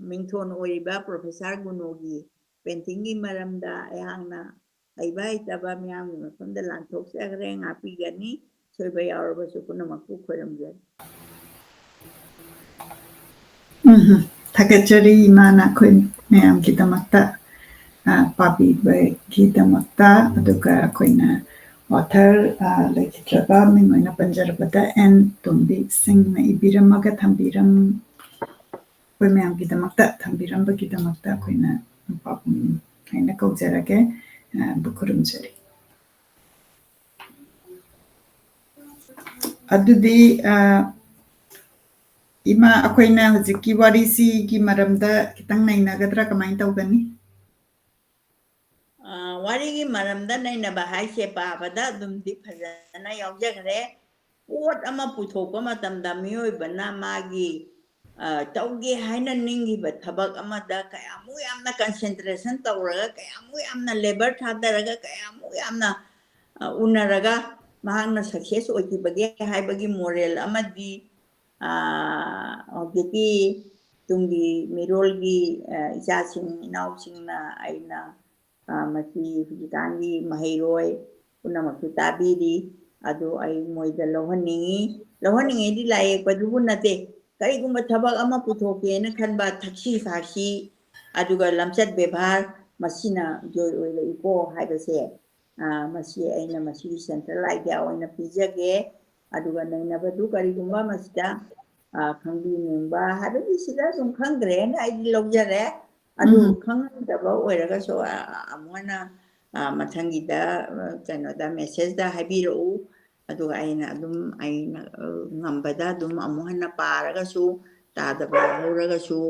ꯃꯤꯡꯊꯣꯟ ꯑꯣꯏꯔꯤꯕ ꯄ꯭ꯔꯣꯐꯦꯁꯔ ꯒꯨꯅꯣꯒꯤ paintingꯒꯤ ꯃꯔꯝꯗ ꯑꯩꯍꯥꯛꯅ ꯍꯩꯕ ꯍꯩꯇꯕ ꯃꯤꯌꯥꯝꯒꯤ ꯃꯐꯝꯗ ꯂꯥꯟꯊꯣꯛꯆꯈ꯭ꯔꯦ, ꯉꯥꯛꯄꯤꯒꯅꯤ꯫ ꯁꯣꯏꯕ ꯌꯥꯎꯔꯕꯁꯨ ꯄꯨꯝꯅꯃꯛꯄꯨ ꯈꯣꯏꯔꯝꯖꯔꯤ꯫ ꯎꯝ, ꯊꯥꯒꯠꯆꯔꯤ ꯏꯃꯥꯅ ꯑꯩꯈꯣꯏ ꯃꯌꯥꯝꯒꯤꯗꯃꯛꯇ, ꯑ, ꯄꯥꯕꯤꯕꯒꯤꯗꯃꯛꯇ, ꯑꯗꯨꯒ ꯑꯩꯈꯣꯏꯅ author, ꯑ, ꯂꯩꯈꯤꯗ꯭ꯔꯕ ꯃꯤꯡ ꯑꯣꯏꯅ ꯄꯟꯖꯔꯕꯗ ꯑꯦꯟ ꯇꯣꯝꯕꯤ ꯁꯤꯡꯅ ꯏꯕꯤꯔꯝꯃꯒ ꯊꯝꯕꯤꯔꯝ-, ꯑꯩꯈꯣꯏ ꯃꯌꯥꯝꯒꯤꯗꯃꯛꯇ ꯊꯝꯕꯤꯔꯝꯕꯒꯤꯗꯃꯛꯇ ꯑꯩꯈꯣꯏꯅ ꯄꯥꯕꯨꯡ ꯍꯥꯏꯅ ꯀꯧꯖꯔꯒꯦ, ꯑ, ꯈꯨꯔꯨꯝꯖꯔꯤ꯫ ꯑꯗꯨꯗꯤ, ꯑ, ꯏꯃꯥ, ꯑꯩꯈꯣꯏꯅ ꯍꯧꯖꯤꯛꯀꯤ ꯋꯥꯔꯤꯁꯤꯒꯤ ꯃꯔꯝꯗ ꯈꯤꯇꯪ ꯅꯩꯅꯒꯗ꯭ꯔꯥ? ꯀꯃꯥꯏꯅ ꯇꯧꯒꯅꯤ? ꯑ, ꯋꯥꯔꯤꯒꯤ ꯃꯔꯝꯗ ꯅꯩꯅꯕ ꯍꯥꯏꯁꯦ ꯄꯥꯕꯗ ꯑꯗꯨꯝꯗꯤ ꯐꯖꯅ ꯌꯥꯎꯖꯈ꯭ꯔꯦ꯫ ꯄꯣꯠ ꯑꯃ ꯄꯨꯊꯣꯛꯄ ꯃꯇꯝꯗ ꯃꯤꯑꯣꯏꯕꯅ ꯃꯥꯒꯤ, ꯑ, ꯇꯧꯒꯦ ꯍꯥꯏꯅ ꯅꯤꯡꯈꯤꯕ ꯊꯕꯛ ꯑꯃꯗ ꯀꯌꯥꯃꯨꯛ ꯌꯥꯝꯅ concentration ꯇꯧꯔꯒ, ꯀꯌꯥꯃꯨꯛ ꯌꯥꯝꯅ labour ꯊꯥꯗꯔꯒ, ꯀꯌꯥꯃꯨꯛ ꯌꯥꯝꯅ ꯑ, ꯎꯅꯔꯒ ꯃꯍꯥꯛꯅ success ꯑꯣꯏꯈꯤꯕꯒꯦ ꯍꯥꯏꯕꯒꯤ moral ꯑꯃꯗꯤ, ꯑ, ꯍꯧꯖꯤꯛꯀꯤ ꯇꯨꯡꯒꯤ ꯃꯤꯔꯣꯜꯒꯤ, ꯑ, ꯏꯆꯥꯁꯤꯡ ꯏꯅꯥꯎꯁꯤꯡꯅ ꯑꯩꯅ, ꯑ, ꯃꯁꯤ ꯍꯧꯖꯤꯛꯀꯥꯟꯒꯤ ꯃꯍꯩꯔꯣꯏ ꯄꯨꯝꯅꯃꯛꯁꯨ ꯇꯥꯕꯤꯔꯤ꯫ ꯑꯗꯨ ꯑꯩ ꯃꯣꯏꯗ ꯂꯧꯍꯟꯅꯤꯡꯉꯤ꯫ ꯂꯧꯍꯟꯅꯤꯡꯉꯤꯗꯤ ꯂꯥꯏ ꯌꯦꯛꯄꯗꯨꯕꯨ ꯅꯠꯇꯦ, ꯀꯔꯤꯒꯨꯝꯕ ꯊꯕꯛ ꯑꯃ ꯄꯨꯊꯣꯛꯀꯦꯅ ꯈꯟꯕ ꯊꯛꯁꯤ ꯈꯥꯁꯤ, ꯑꯗꯨꯒ ꯂꯝꯆꯠ ꯕꯦꯕꯥꯔ, ꯃꯁꯤꯅ ꯖꯣꯏ ꯑꯣꯏꯔꯛꯏꯀꯣ ꯍꯥꯏꯕꯁꯦ, ꯑ, ꯃꯁꯤ ꯑꯩꯅ ꯃꯁꯤꯒꯤ central idea ꯑꯣꯏꯅ ꯄꯤꯖꯒꯦ꯫ ꯑꯗꯨꯒ ꯅꯩꯅꯕꯗꯨ ꯀꯔꯤꯒꯨꯝꯕ ꯃꯁꯤꯗ, ꯑ, ꯈꯪꯕꯤꯅꯤꯡꯕ ꯍꯥꯏꯕꯗꯤ ꯁꯤꯗ ꯑꯗꯨꯝ ꯈꯪꯗ꯭ꯔꯦꯅ ꯑꯩꯗꯤ ꯂꯧꯖꯔꯦ꯫ ꯑꯗꯨ ꯎꯝ꯫ ꯈꯪꯗꯕ ꯑꯣꯏꯔꯒꯁꯨ, ꯑ, ꯑꯃꯨꯛ ꯍꯟꯅ, ꯑ, ꯃꯊꯪꯒꯤꯗ, ꯑ, ꯀꯩꯅꯣꯗ, message ꯇ ꯍꯥꯏꯕꯤꯔꯛꯎ꯫ ꯑꯗꯨꯒ ꯑꯩꯅ ꯑꯗꯨꯝ, ꯑꯩꯅ, ꯑ, ꯉꯝꯕꯗ ꯑꯗꯨꯝ ꯑꯃꯨꯛ ꯍꯟꯅ ꯄꯥꯔꯒꯁꯨ, ꯇꯥꯗꯕ ꯌꯥꯎꯍꯧꯔꯒꯁꯨ,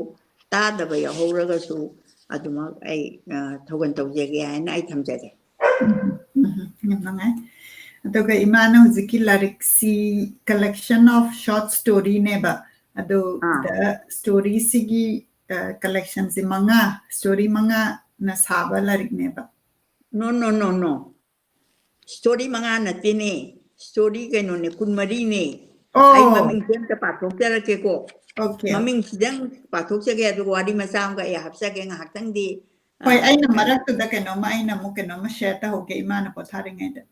ꯇꯥꯗꯕ ꯌꯥꯎꯍꯧꯔꯒꯁꯨ, ꯑꯗꯨꯃꯛ ꯑꯩ, ꯑ, ꯊꯧꯒꯜ ꯇꯧꯖꯒꯦ ꯍꯥꯏꯅ ꯑꯩ ꯊꯝꯖꯒꯦ꯫ ꯎꯝ, ꯎꯝ, ꯌꯥꯝ ꯅꯨꯡꯉꯥꯏ꯫ ꯑꯗꯨꯒ ꯏꯃꯥꯅ ꯍꯧꯖꯤꯛꯀꯤ ꯂꯥꯏꯔꯤꯛꯁꯤ collection of short story ꯅꯦꯕ꯫ ꯑꯗꯨ ꯑꯥ꯫ ꯗ story ꯁꯤꯒꯤ, ꯑ, collection ꯁꯤ ꯃꯉꯥ, story ꯃꯉꯥꯅ ꯁꯥꯕ ꯂꯥꯏꯔꯤꯛꯅꯦꯕ꯫ No, no, no, no. Story ꯃꯉꯥ ꯅꯠꯇꯦꯅꯦ꯫ Story ꯀꯩꯅꯣꯅꯦ, ꯀꯨꯟꯃꯔꯤꯅꯦ꯫ ꯑꯣ꯫ ꯑꯩ ꯃꯃꯤꯡꯁꯦ ꯑꯝꯇ ꯄꯥꯊꯣꯛꯆꯔꯛꯀꯦꯀꯣ꯫ Okay. ꯃꯃꯤꯡꯁꯤꯗꯪ ꯄꯥꯊꯣꯛꯆꯒꯦ, ꯑꯗꯨꯒ ꯋꯥꯔꯤ ꯃꯆꯥ ꯑꯃꯒ ꯑꯩ ꯍꯥꯞꯆꯒꯦ ꯉꯥꯏꯍꯥꯛꯇꯪꯗꯤ꯫ ꯍꯣꯏ, ꯑ, ꯑꯩꯅ ꯀꯩꯅꯣ ꯃꯔꯛꯇꯨꯗ ꯀꯩꯅꯣꯝꯃ, ꯑꯩꯅ ꯑꯃꯨꯛ ꯀꯩꯅꯣꯝꯃ share ꯇꯧꯍꯧꯒꯦ, ꯏꯃꯥꯅ ꯄꯣꯊꯥꯔꯤꯉꯩꯗ꯫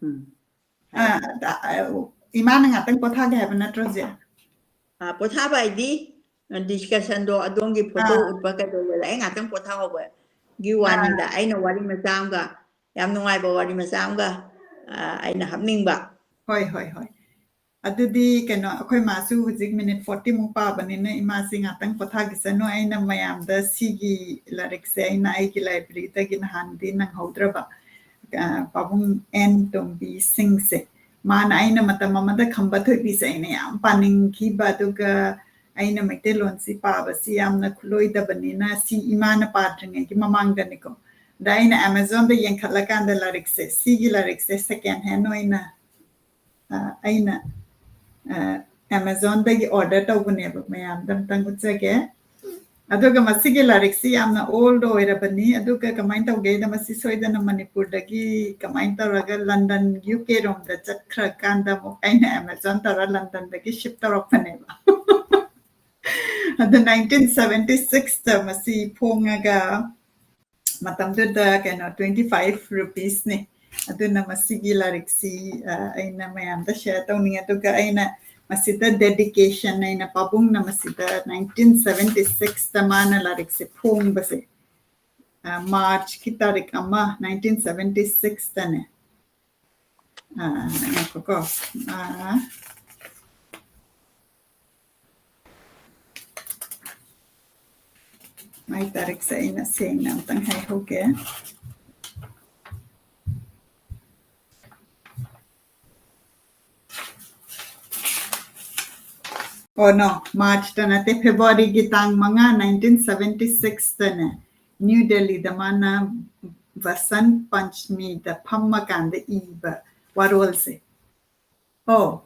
ꯎꯝ꯫ ꯑ, ꯑ, ꯏꯃꯥꯅ ꯉꯥꯛꯇꯪ ꯄꯣꯊꯥꯒꯦ ꯍꯥꯏꯕ ꯅꯠꯇ꯭ꯔꯣ ꯍꯧꯖꯤꯛ? ꯑ, ꯄꯣꯊꯥꯕ ꯍꯥꯏꯗꯤ, ꯑ, discussion ꯗꯣ ꯑꯗꯣꯝꯒꯤ photo ꯑꯥ꯫ ꯎꯠꯄ ꯀꯩꯗꯧꯕꯗ ꯑꯩ ꯉꯥꯛꯇꯪ ꯄꯣꯊꯥꯍꯧꯕꯒꯤ ꯑꯥ꯫ ꯋꯥꯅꯤꯗ꯫ ꯑꯩꯅ ꯋꯥꯔꯤ ꯃꯆꯥ ꯑꯃꯒ, ꯌꯥꯝ ꯅꯨꯡꯉꯥꯏꯕ ꯋꯥꯔꯤ ꯃꯆꯥ ꯑꯃꯒ, ꯑ, ꯑꯩꯅ ꯍꯥꯞꯅꯤꯡꯕ꯫ ꯍꯣꯏ, ꯍꯣꯏ, ꯍꯣꯏ꯫ ꯑꯗꯨꯗꯤ ꯀꯩꯅꯣ, ꯑꯩꯈꯣꯏ ꯃꯥꯁꯨ ꯍꯧꯖꯤꯛ minute forty ꯃꯨꯛ ꯄꯥꯕꯅꯤꯅ ꯏꯃꯥꯁꯤ ꯉꯥꯛꯇꯪ ꯄꯣꯊꯥꯈꯤꯁꯅꯨ꯫ ꯑꯩꯅ ꯃꯌꯥꯝꯗ ꯁꯤꯒꯤ ꯂꯥꯏꯔꯤꯛꯁꯦ ꯑꯩꯅ ꯑꯩꯒꯤ library ꯗꯒꯤ ꯅꯍꯥꯟꯗꯤ ꯅꯪꯍꯧꯗ꯭ꯔꯕ, ꯑ, ꯄꯥꯕꯨꯡ ꯑꯦꯟ ꯇꯣꯝꯕꯤ ꯁꯤꯡꯁꯦ, ꯃꯥꯅ ꯑꯩꯅ ꯃꯇꯝ ꯑꯃꯗ ꯈꯝꯕ ꯊꯣꯏꯕꯤꯁꯦ ꯑꯩꯅ ꯌꯥꯝ ꯄꯥꯅꯤꯡꯈꯤꯕ, ꯑꯗꯨꯒ ꯑꯩꯅ ꯃꯩꯇꯩꯂꯣꯟꯁꯤ ꯄꯥꯕꯁꯤ ꯌꯥꯝꯅ ꯈꯨꯠꯂꯣꯏꯗꯕꯅꯤꯅ ꯁꯤ ꯏꯃꯥꯅ ꯄꯥꯗ꯭ꯔꯤꯉꯩꯒꯤ ꯃꯃꯥꯡꯗꯅꯤꯀꯣ꯫ ꯑꯗ ꯑꯩꯅ Amazon ꯗ ꯌꯦꯡꯈꯠꯂꯀꯥꯟꯗ ꯂꯥꯏꯔꯤꯛꯁꯦ, ꯁꯤꯒꯤ ꯂꯥꯏꯔꯤꯛꯁꯦ second hand ꯑꯣꯏꯅ, ꯑ, ꯑꯩꯅ, ꯑ, Amazon ꯗꯒꯤ order ꯇꯧꯕꯅꯦꯕ, ꯃꯌꯥꯝꯗ ꯑꯝꯇꯪ ꯎꯠꯆꯒꯦ꯫ ꯑꯗꯨꯒ ꯃꯁꯤꯒꯤ ꯂꯥꯏꯔꯤꯛꯁꯤ ꯌꯥꯝꯅ old ꯑꯣꯏꯔꯕꯅꯤ꯫ ꯑꯗꯨꯒ ꯀꯃꯥꯏꯅ ꯇꯧꯒꯦꯗ, ꯃꯁꯤ ꯁꯣꯏꯗꯅ ꯃꯅꯤꯄꯨꯔꯗꯒꯤ ꯀꯃꯥꯏꯅ ꯇꯧꯔꯒ ꯂꯟꯗꯟ, ꯌꯨ ꯀꯦ ꯔꯣꯝꯗ ꯆꯠꯈ꯭ꯔꯀꯥꯟꯗ ꯑꯃꯨꯛ ꯑꯩꯅ Amazon ꯇꯧꯔ ꯂꯟꯗꯟꯗꯒꯤ ship ꯇꯧꯔꯛꯄꯅꯦꯕ꯫ ꯑꯗꯨ nineteen seventy sixꯇ ꯃꯁꯤ ꯐꯣꯡꯉꯒ, ꯃꯇꯝꯗꯨꯗ ꯀꯩꯅꯣ twenty five rupeesꯅꯦ꯫ ꯑꯗꯨꯅ ꯃꯁꯤꯒꯤ ꯂꯥꯏꯔꯤꯛꯁꯤ, ꯑ, ꯑꯩꯅ ꯃꯌꯥꯝꯗ share ꯇꯧꯅꯤꯡꯉꯦ꯫ ꯑꯗꯨꯒ ꯑꯩꯅ ꯃꯁꯤꯗ dedication, ꯑꯩꯅ ꯄꯥꯕꯨꯡꯅ ꯃꯁꯤꯗ nineteen seventy sixꯇ ꯃꯥꯅ ꯂꯥꯏꯔꯤꯛꯁꯦ ꯐꯣꯡꯕꯁꯦ, ꯑ, Marchꯀꯤ ꯇꯥꯔꯤꯛ ꯑꯃ, nineteen seventy sixꯇꯅꯦ꯫ ꯑ, ꯉꯥꯏꯈꯣꯀꯣ꯫ ꯑ, ꯃꯥꯏ ꯇꯥꯔꯤꯛꯁꯦ ꯑꯩꯅ ꯁꯦꯡꯅ ꯑꯝꯇꯪ ꯍꯥꯏꯍꯧꯒꯦ꯫ Oh no, Marchꯇ ꯅꯠꯇꯦ, Februaryꯒꯤ ꯇꯥꯡ ꯃꯉꯥ, nineteen seventy sixꯇꯅꯦ, ꯅ꯭ꯌꯨ ꯗꯦꯜꯂꯤꯗ ꯃꯥꯅ ꯕꯁꯟ ꯄꯟꯆꯃꯤꯗ ꯐꯝꯃꯀꯥꯟꯗ ꯏꯕ ꯋꯥꯔꯣꯜꯁꯦ꯫ Oh,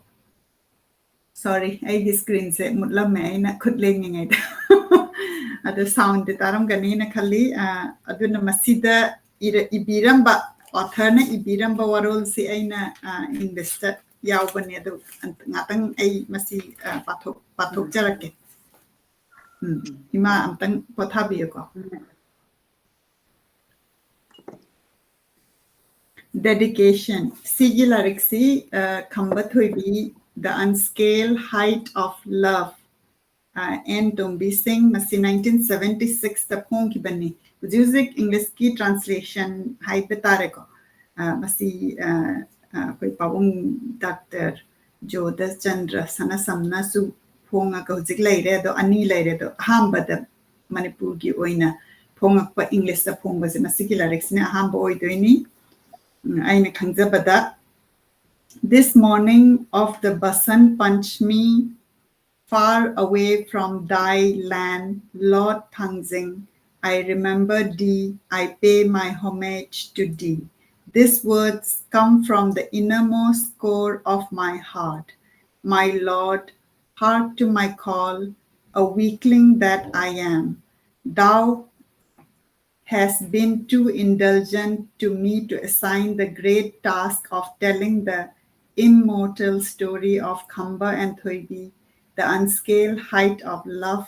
sorry, ꯑꯩꯒꯤ screenꯁꯦ ꯃꯨꯠꯂꯝꯃꯦ ꯑꯩꯅ ꯈꯨꯠ ꯂꯦꯡꯉꯤꯉꯩꯗ꯫ ꯑꯗꯣ soundꯗꯤ ꯇꯥꯔꯝꯒꯅꯤꯅ ꯈꯜꯂꯤ꯫ ꯑ, ꯑꯗꯨꯅ ꯃꯁꯤꯗ ꯏꯔ-, ꯏꯕꯤꯔꯝꯕ, authorꯅ ꯏꯕꯤꯔꯝꯕ ꯋꯥꯔꯣꯜꯁꯤ ꯑꯩꯅ, ꯑ, Englishꯇ ꯌꯥꯎꯕꯅꯦ꯫ ꯑꯗꯨ ꯉꯥꯛꯇꯪ ꯑꯩ ꯃꯁꯤ, ꯑ, ꯄꯥꯊꯣꯛ-, ꯄꯥꯊꯣꯛꯆꯔꯛꯀꯦ꯫ ꯎꯝ, ꯏꯃꯥ ꯑꯝꯇꯪ ꯄꯣꯊꯥꯕꯤꯌꯨꯀꯣ꯫ Dedication. ꯁꯤꯒꯤ ꯂꯥꯏꯔꯤꯛꯁꯤ, ꯑ, ꯈꯝꯕ ꯊꯣꯏꯕꯤ, The Unscaled Height of Love, ꯑ, ꯑꯦꯟ ꯇꯣꯝꯕꯤ ꯁꯤꯡ, ꯃꯁꯤ nineteen seventy sixꯇ ꯐꯣꯡꯈꯤꯕꯅꯤ꯫ ꯍꯧꯖꯤꯛ ꯍꯧꯖꯤꯛ Englishꯀꯤ translation ꯍꯥꯏꯕ ꯇꯥꯔꯦꯀꯣ꯫ ꯑ, ꯃꯁꯤ, ꯑ, ꯑ, ꯑꯩꯈꯣꯏ ꯄꯥꯕꯨꯡ ꯗꯥꯛꯇꯔ ꯖꯣꯙꯆꯟꯗ꯭ꯔ ꯁꯅꯥꯁꯝꯅꯁꯨ ꯐꯣꯡꯉꯒ ꯍꯧꯖꯤꯛ ꯂꯩꯔꯦ, ꯑꯗꯣ ꯑꯅꯤ ꯂꯩꯔꯦ꯫ ꯑꯗꯣ ꯑꯍꯥꯟꯕꯗ ꯃꯅꯤꯄꯨꯔꯒꯤ ꯑꯣꯏꯅ ꯐꯣꯡꯉꯛꯄ, Englishꯇ ꯐꯣꯡꯕꯁꯦ ꯃꯁꯤꯒꯤ ꯂꯥꯏꯔꯤꯛꯁꯤꯅ ꯑꯍꯥꯟꯕ ꯑꯣꯏꯗꯣꯏꯅꯤ꯫ ꯎꯝ, ꯑꯩꯅ ꯈꯪꯖꯕꯗ, This morning of the Basan Panchami, far away from thy land, Lord Thanzing, I remember thee, I pay my homage to thee. These words come from the innermost core of my heart. My Lord, hark to my call, a weakling that I am. Thou hast been too indulgent to me to assign the great task of telling the immortal story of Khamba and Thoibi, the unscaled height of love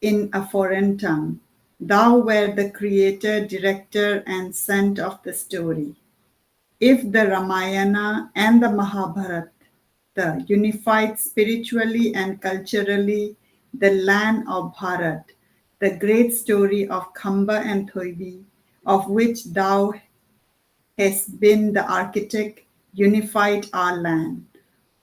in a foreign tongue. Thou wert the creator, director, and saint of the story. If the Ramayana and the Mahabharata unified spiritually and culturally the land of Bharat, the great story of Khamba and Thoibi, of which thou hast been the architect, unified our land.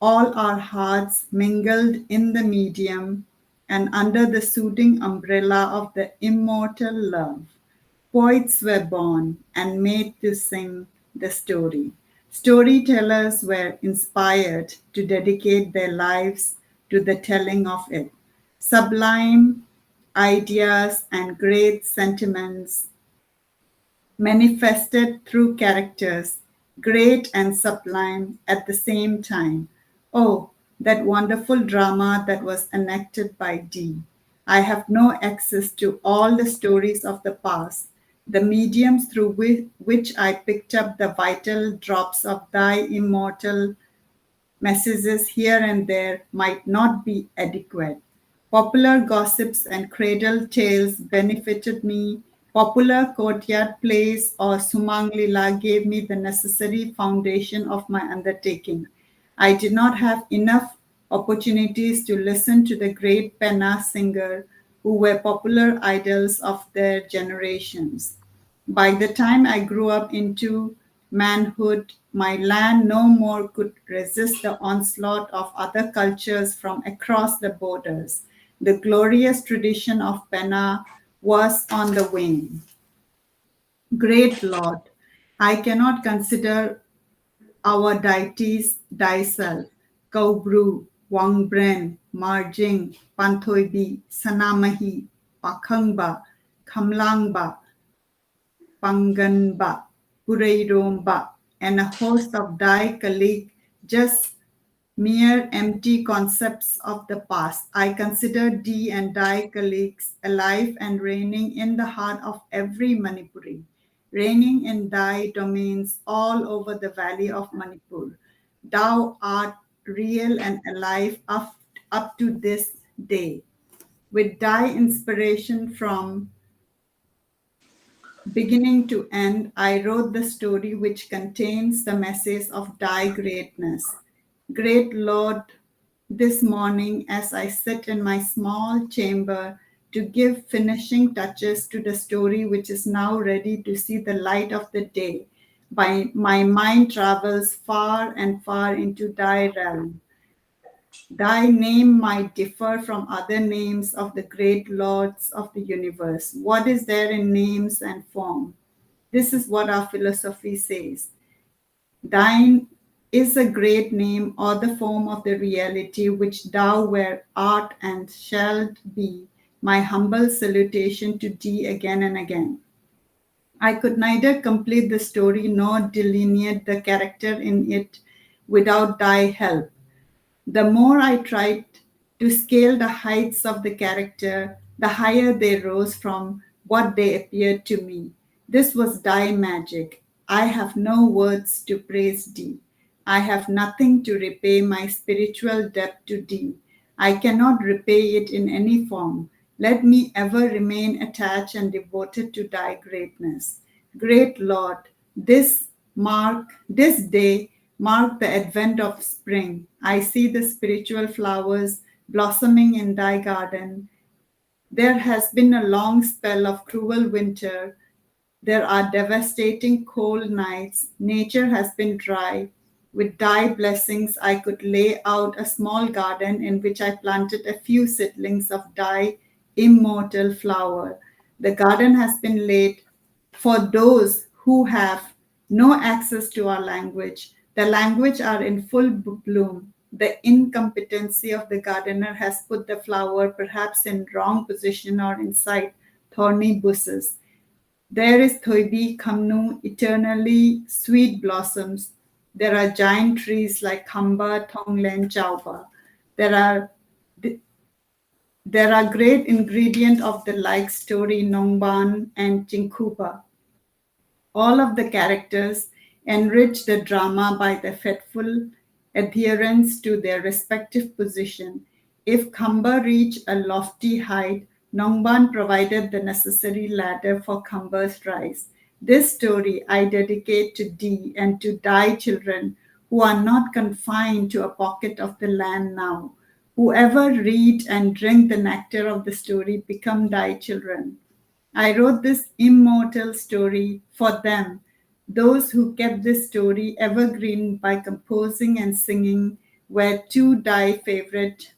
All our hearts mingled in the medium and under the soothing umbrella of the immortal love. Poets were born and made to sing the story. Storytellers were inspired to dedicate their lives to the telling of it. Sublime ideas and great sentiments manifested through characters, great and sublime at the same time. Oh, that wonderful drama that was enacted by Dee. I have no access to all the stories of the past, the mediums through whi- which I picked up the vital drops of thy immortal messages here and there might not be adequate. Popular gossips and cradle tales benefited me. Popular courtyard plays or Sumang Lila gave me the necessary foundation of my undertaking. I did not have enough opportunities to listen to the great Penna singer who were popular idols of their generations. By the time I grew up into manhood, my land no more could resist the onslaught of other cultures from across the borders. The glorious tradition of Penna was on the wane. Great Lord, I cannot consider our deities thyself, Kaubru, Wangbren, Marjing, Panthoibi, Sanamahi, Pakhangba, Khamlangba, Panganba, Pureiromba, and a host of thy colleague just mere empty concepts of the past. I consider Dee and Dai colleagues alive and reigning in the heart of every Manipuri, reigning in Dai domains all over the valley of Manipur. Thou art real and alive up, up to this day. With Dai inspiration from beginning to end, I wrote the story which contains the message of Dai greatness. Great Lord, this morning as I sit in my small chamber to give finishing touches to the story which is now ready to see the light of the day, by, my mind travels far and far into Dai realm. Thy name might differ from other names of the great lords of the universe. What is there in names and form? This is what our philosophy says. Thine is a great name or the form of the reality which thou wert, art, and shalt be. My humble salutation to thee again and again. I could neither complete the story nor delineate the character in it without thy help. The more I tried to scale the heights of the character, the higher they rose from what they appeared to me. This was thy magic. I have no words to praise thee. I have nothing to repay my spiritual debt to thee. I cannot repay it in any form. Let me ever remain attached and devoted to thy greatness. Great Lord, this mark, this day mark the advent of spring. I see the spiritual flowers blossoming in thy garden. There has been a long spell of cruel winter. There are devastating cold nights. Nature has been dry. With thy blessings, I could lay out a small garden in which I planted a few seedlings of thy immortal flower. The garden has been laid for those who have no access to our language. The language are in full b- bloom. The incompetency of the gardener has put the flower perhaps in wrong position or inside thorny bushes. There is Thoibi Khamnu, eternally sweet blossoms. There are giant trees like Khamba, Thonglen, Chauba. There are th- there are great ingredient of the like story Nongban and Chingkhuba. All of the characters enrich the drama by their faithful adherence to their respective position. If Khamba reached a lofty height, Nongban provided the necessary ladder for Khamba's rise. This story I dedicate to Dee and to Dai children who are not confined to a pocket of the land now. Whoever read and drink the nectar of the story become Dai children. I wrote this immortal story for them. Those who kept this story evergreen by composing and singing were two Dai favorite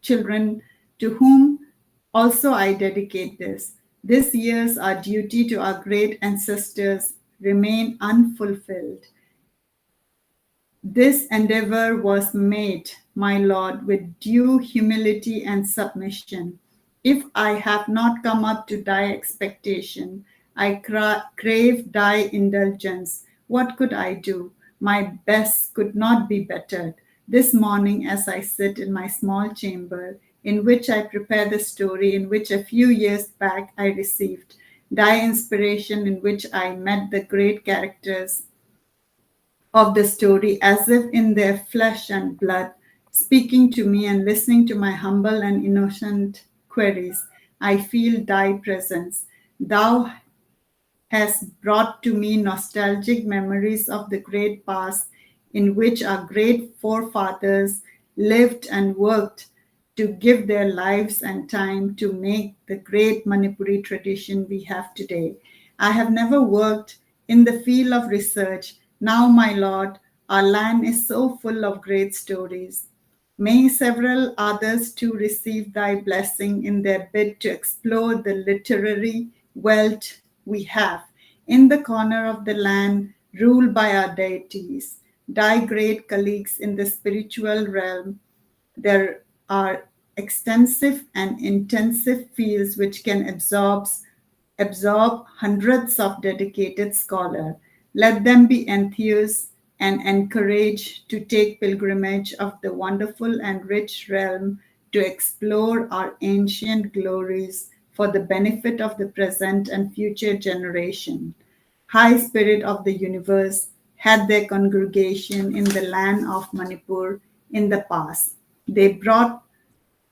children to whom also I dedicate this. This year's our duty to our great ancestors remain unfulfilled. This endeavor was made, my Lord, with due humility and submission. If I have not come up to Dai expectation, I cra- crave Dai indulgence. What could I do? My best could not be bettered. This morning, as I sit in my small chamber, in which I prepare the story in which a few years back I received Dai inspiration, in which I met the great characters of the story as if in their flesh and blood, speaking to me and listening to my humble and innocent queries. I feel Dai presence. Thou has brought to me nostalgic memories of the great past in which our great forefathers lived and worked to give their lives and time to make the great Manipuri tradition we have today. I have never worked in the field of research. Now, my Lord, our land is so full of great stories. May several others too receive thy blessing in their bid to explore the literary wealth we have in the corner of the land ruled by our deities, thy great colleagues in the spiritual realm. There are extensive and intensive fields which can absorb, absorb hundreds of dedicated scholars. Let them be enthused and encouraged to take pilgrimage of the wonderful and rich realm to explore our ancient glories for the benefit of the present and future generation. High Spirit of the Universe had their congregation in the land of Manipur in the past. They brought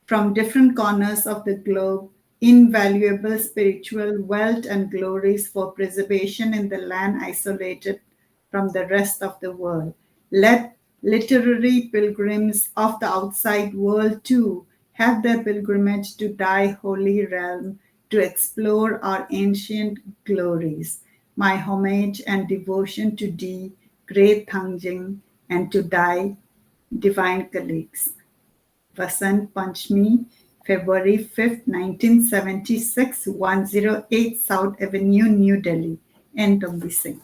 from different corners of the globe invaluable spiritual wealth and glories for preservation in the land isolated from the rest of the world. Let literary pilgrims of the outside world too have their pilgrimage to thy holy realm to explore our ancient glories. My homage and devotion to thee, great Thangjing, and to thy divine colleagues. Vasant Panchami, February fifth, nineteen seventy-six, one zero eight South Avenue, New Delhi. N Tombi Singh.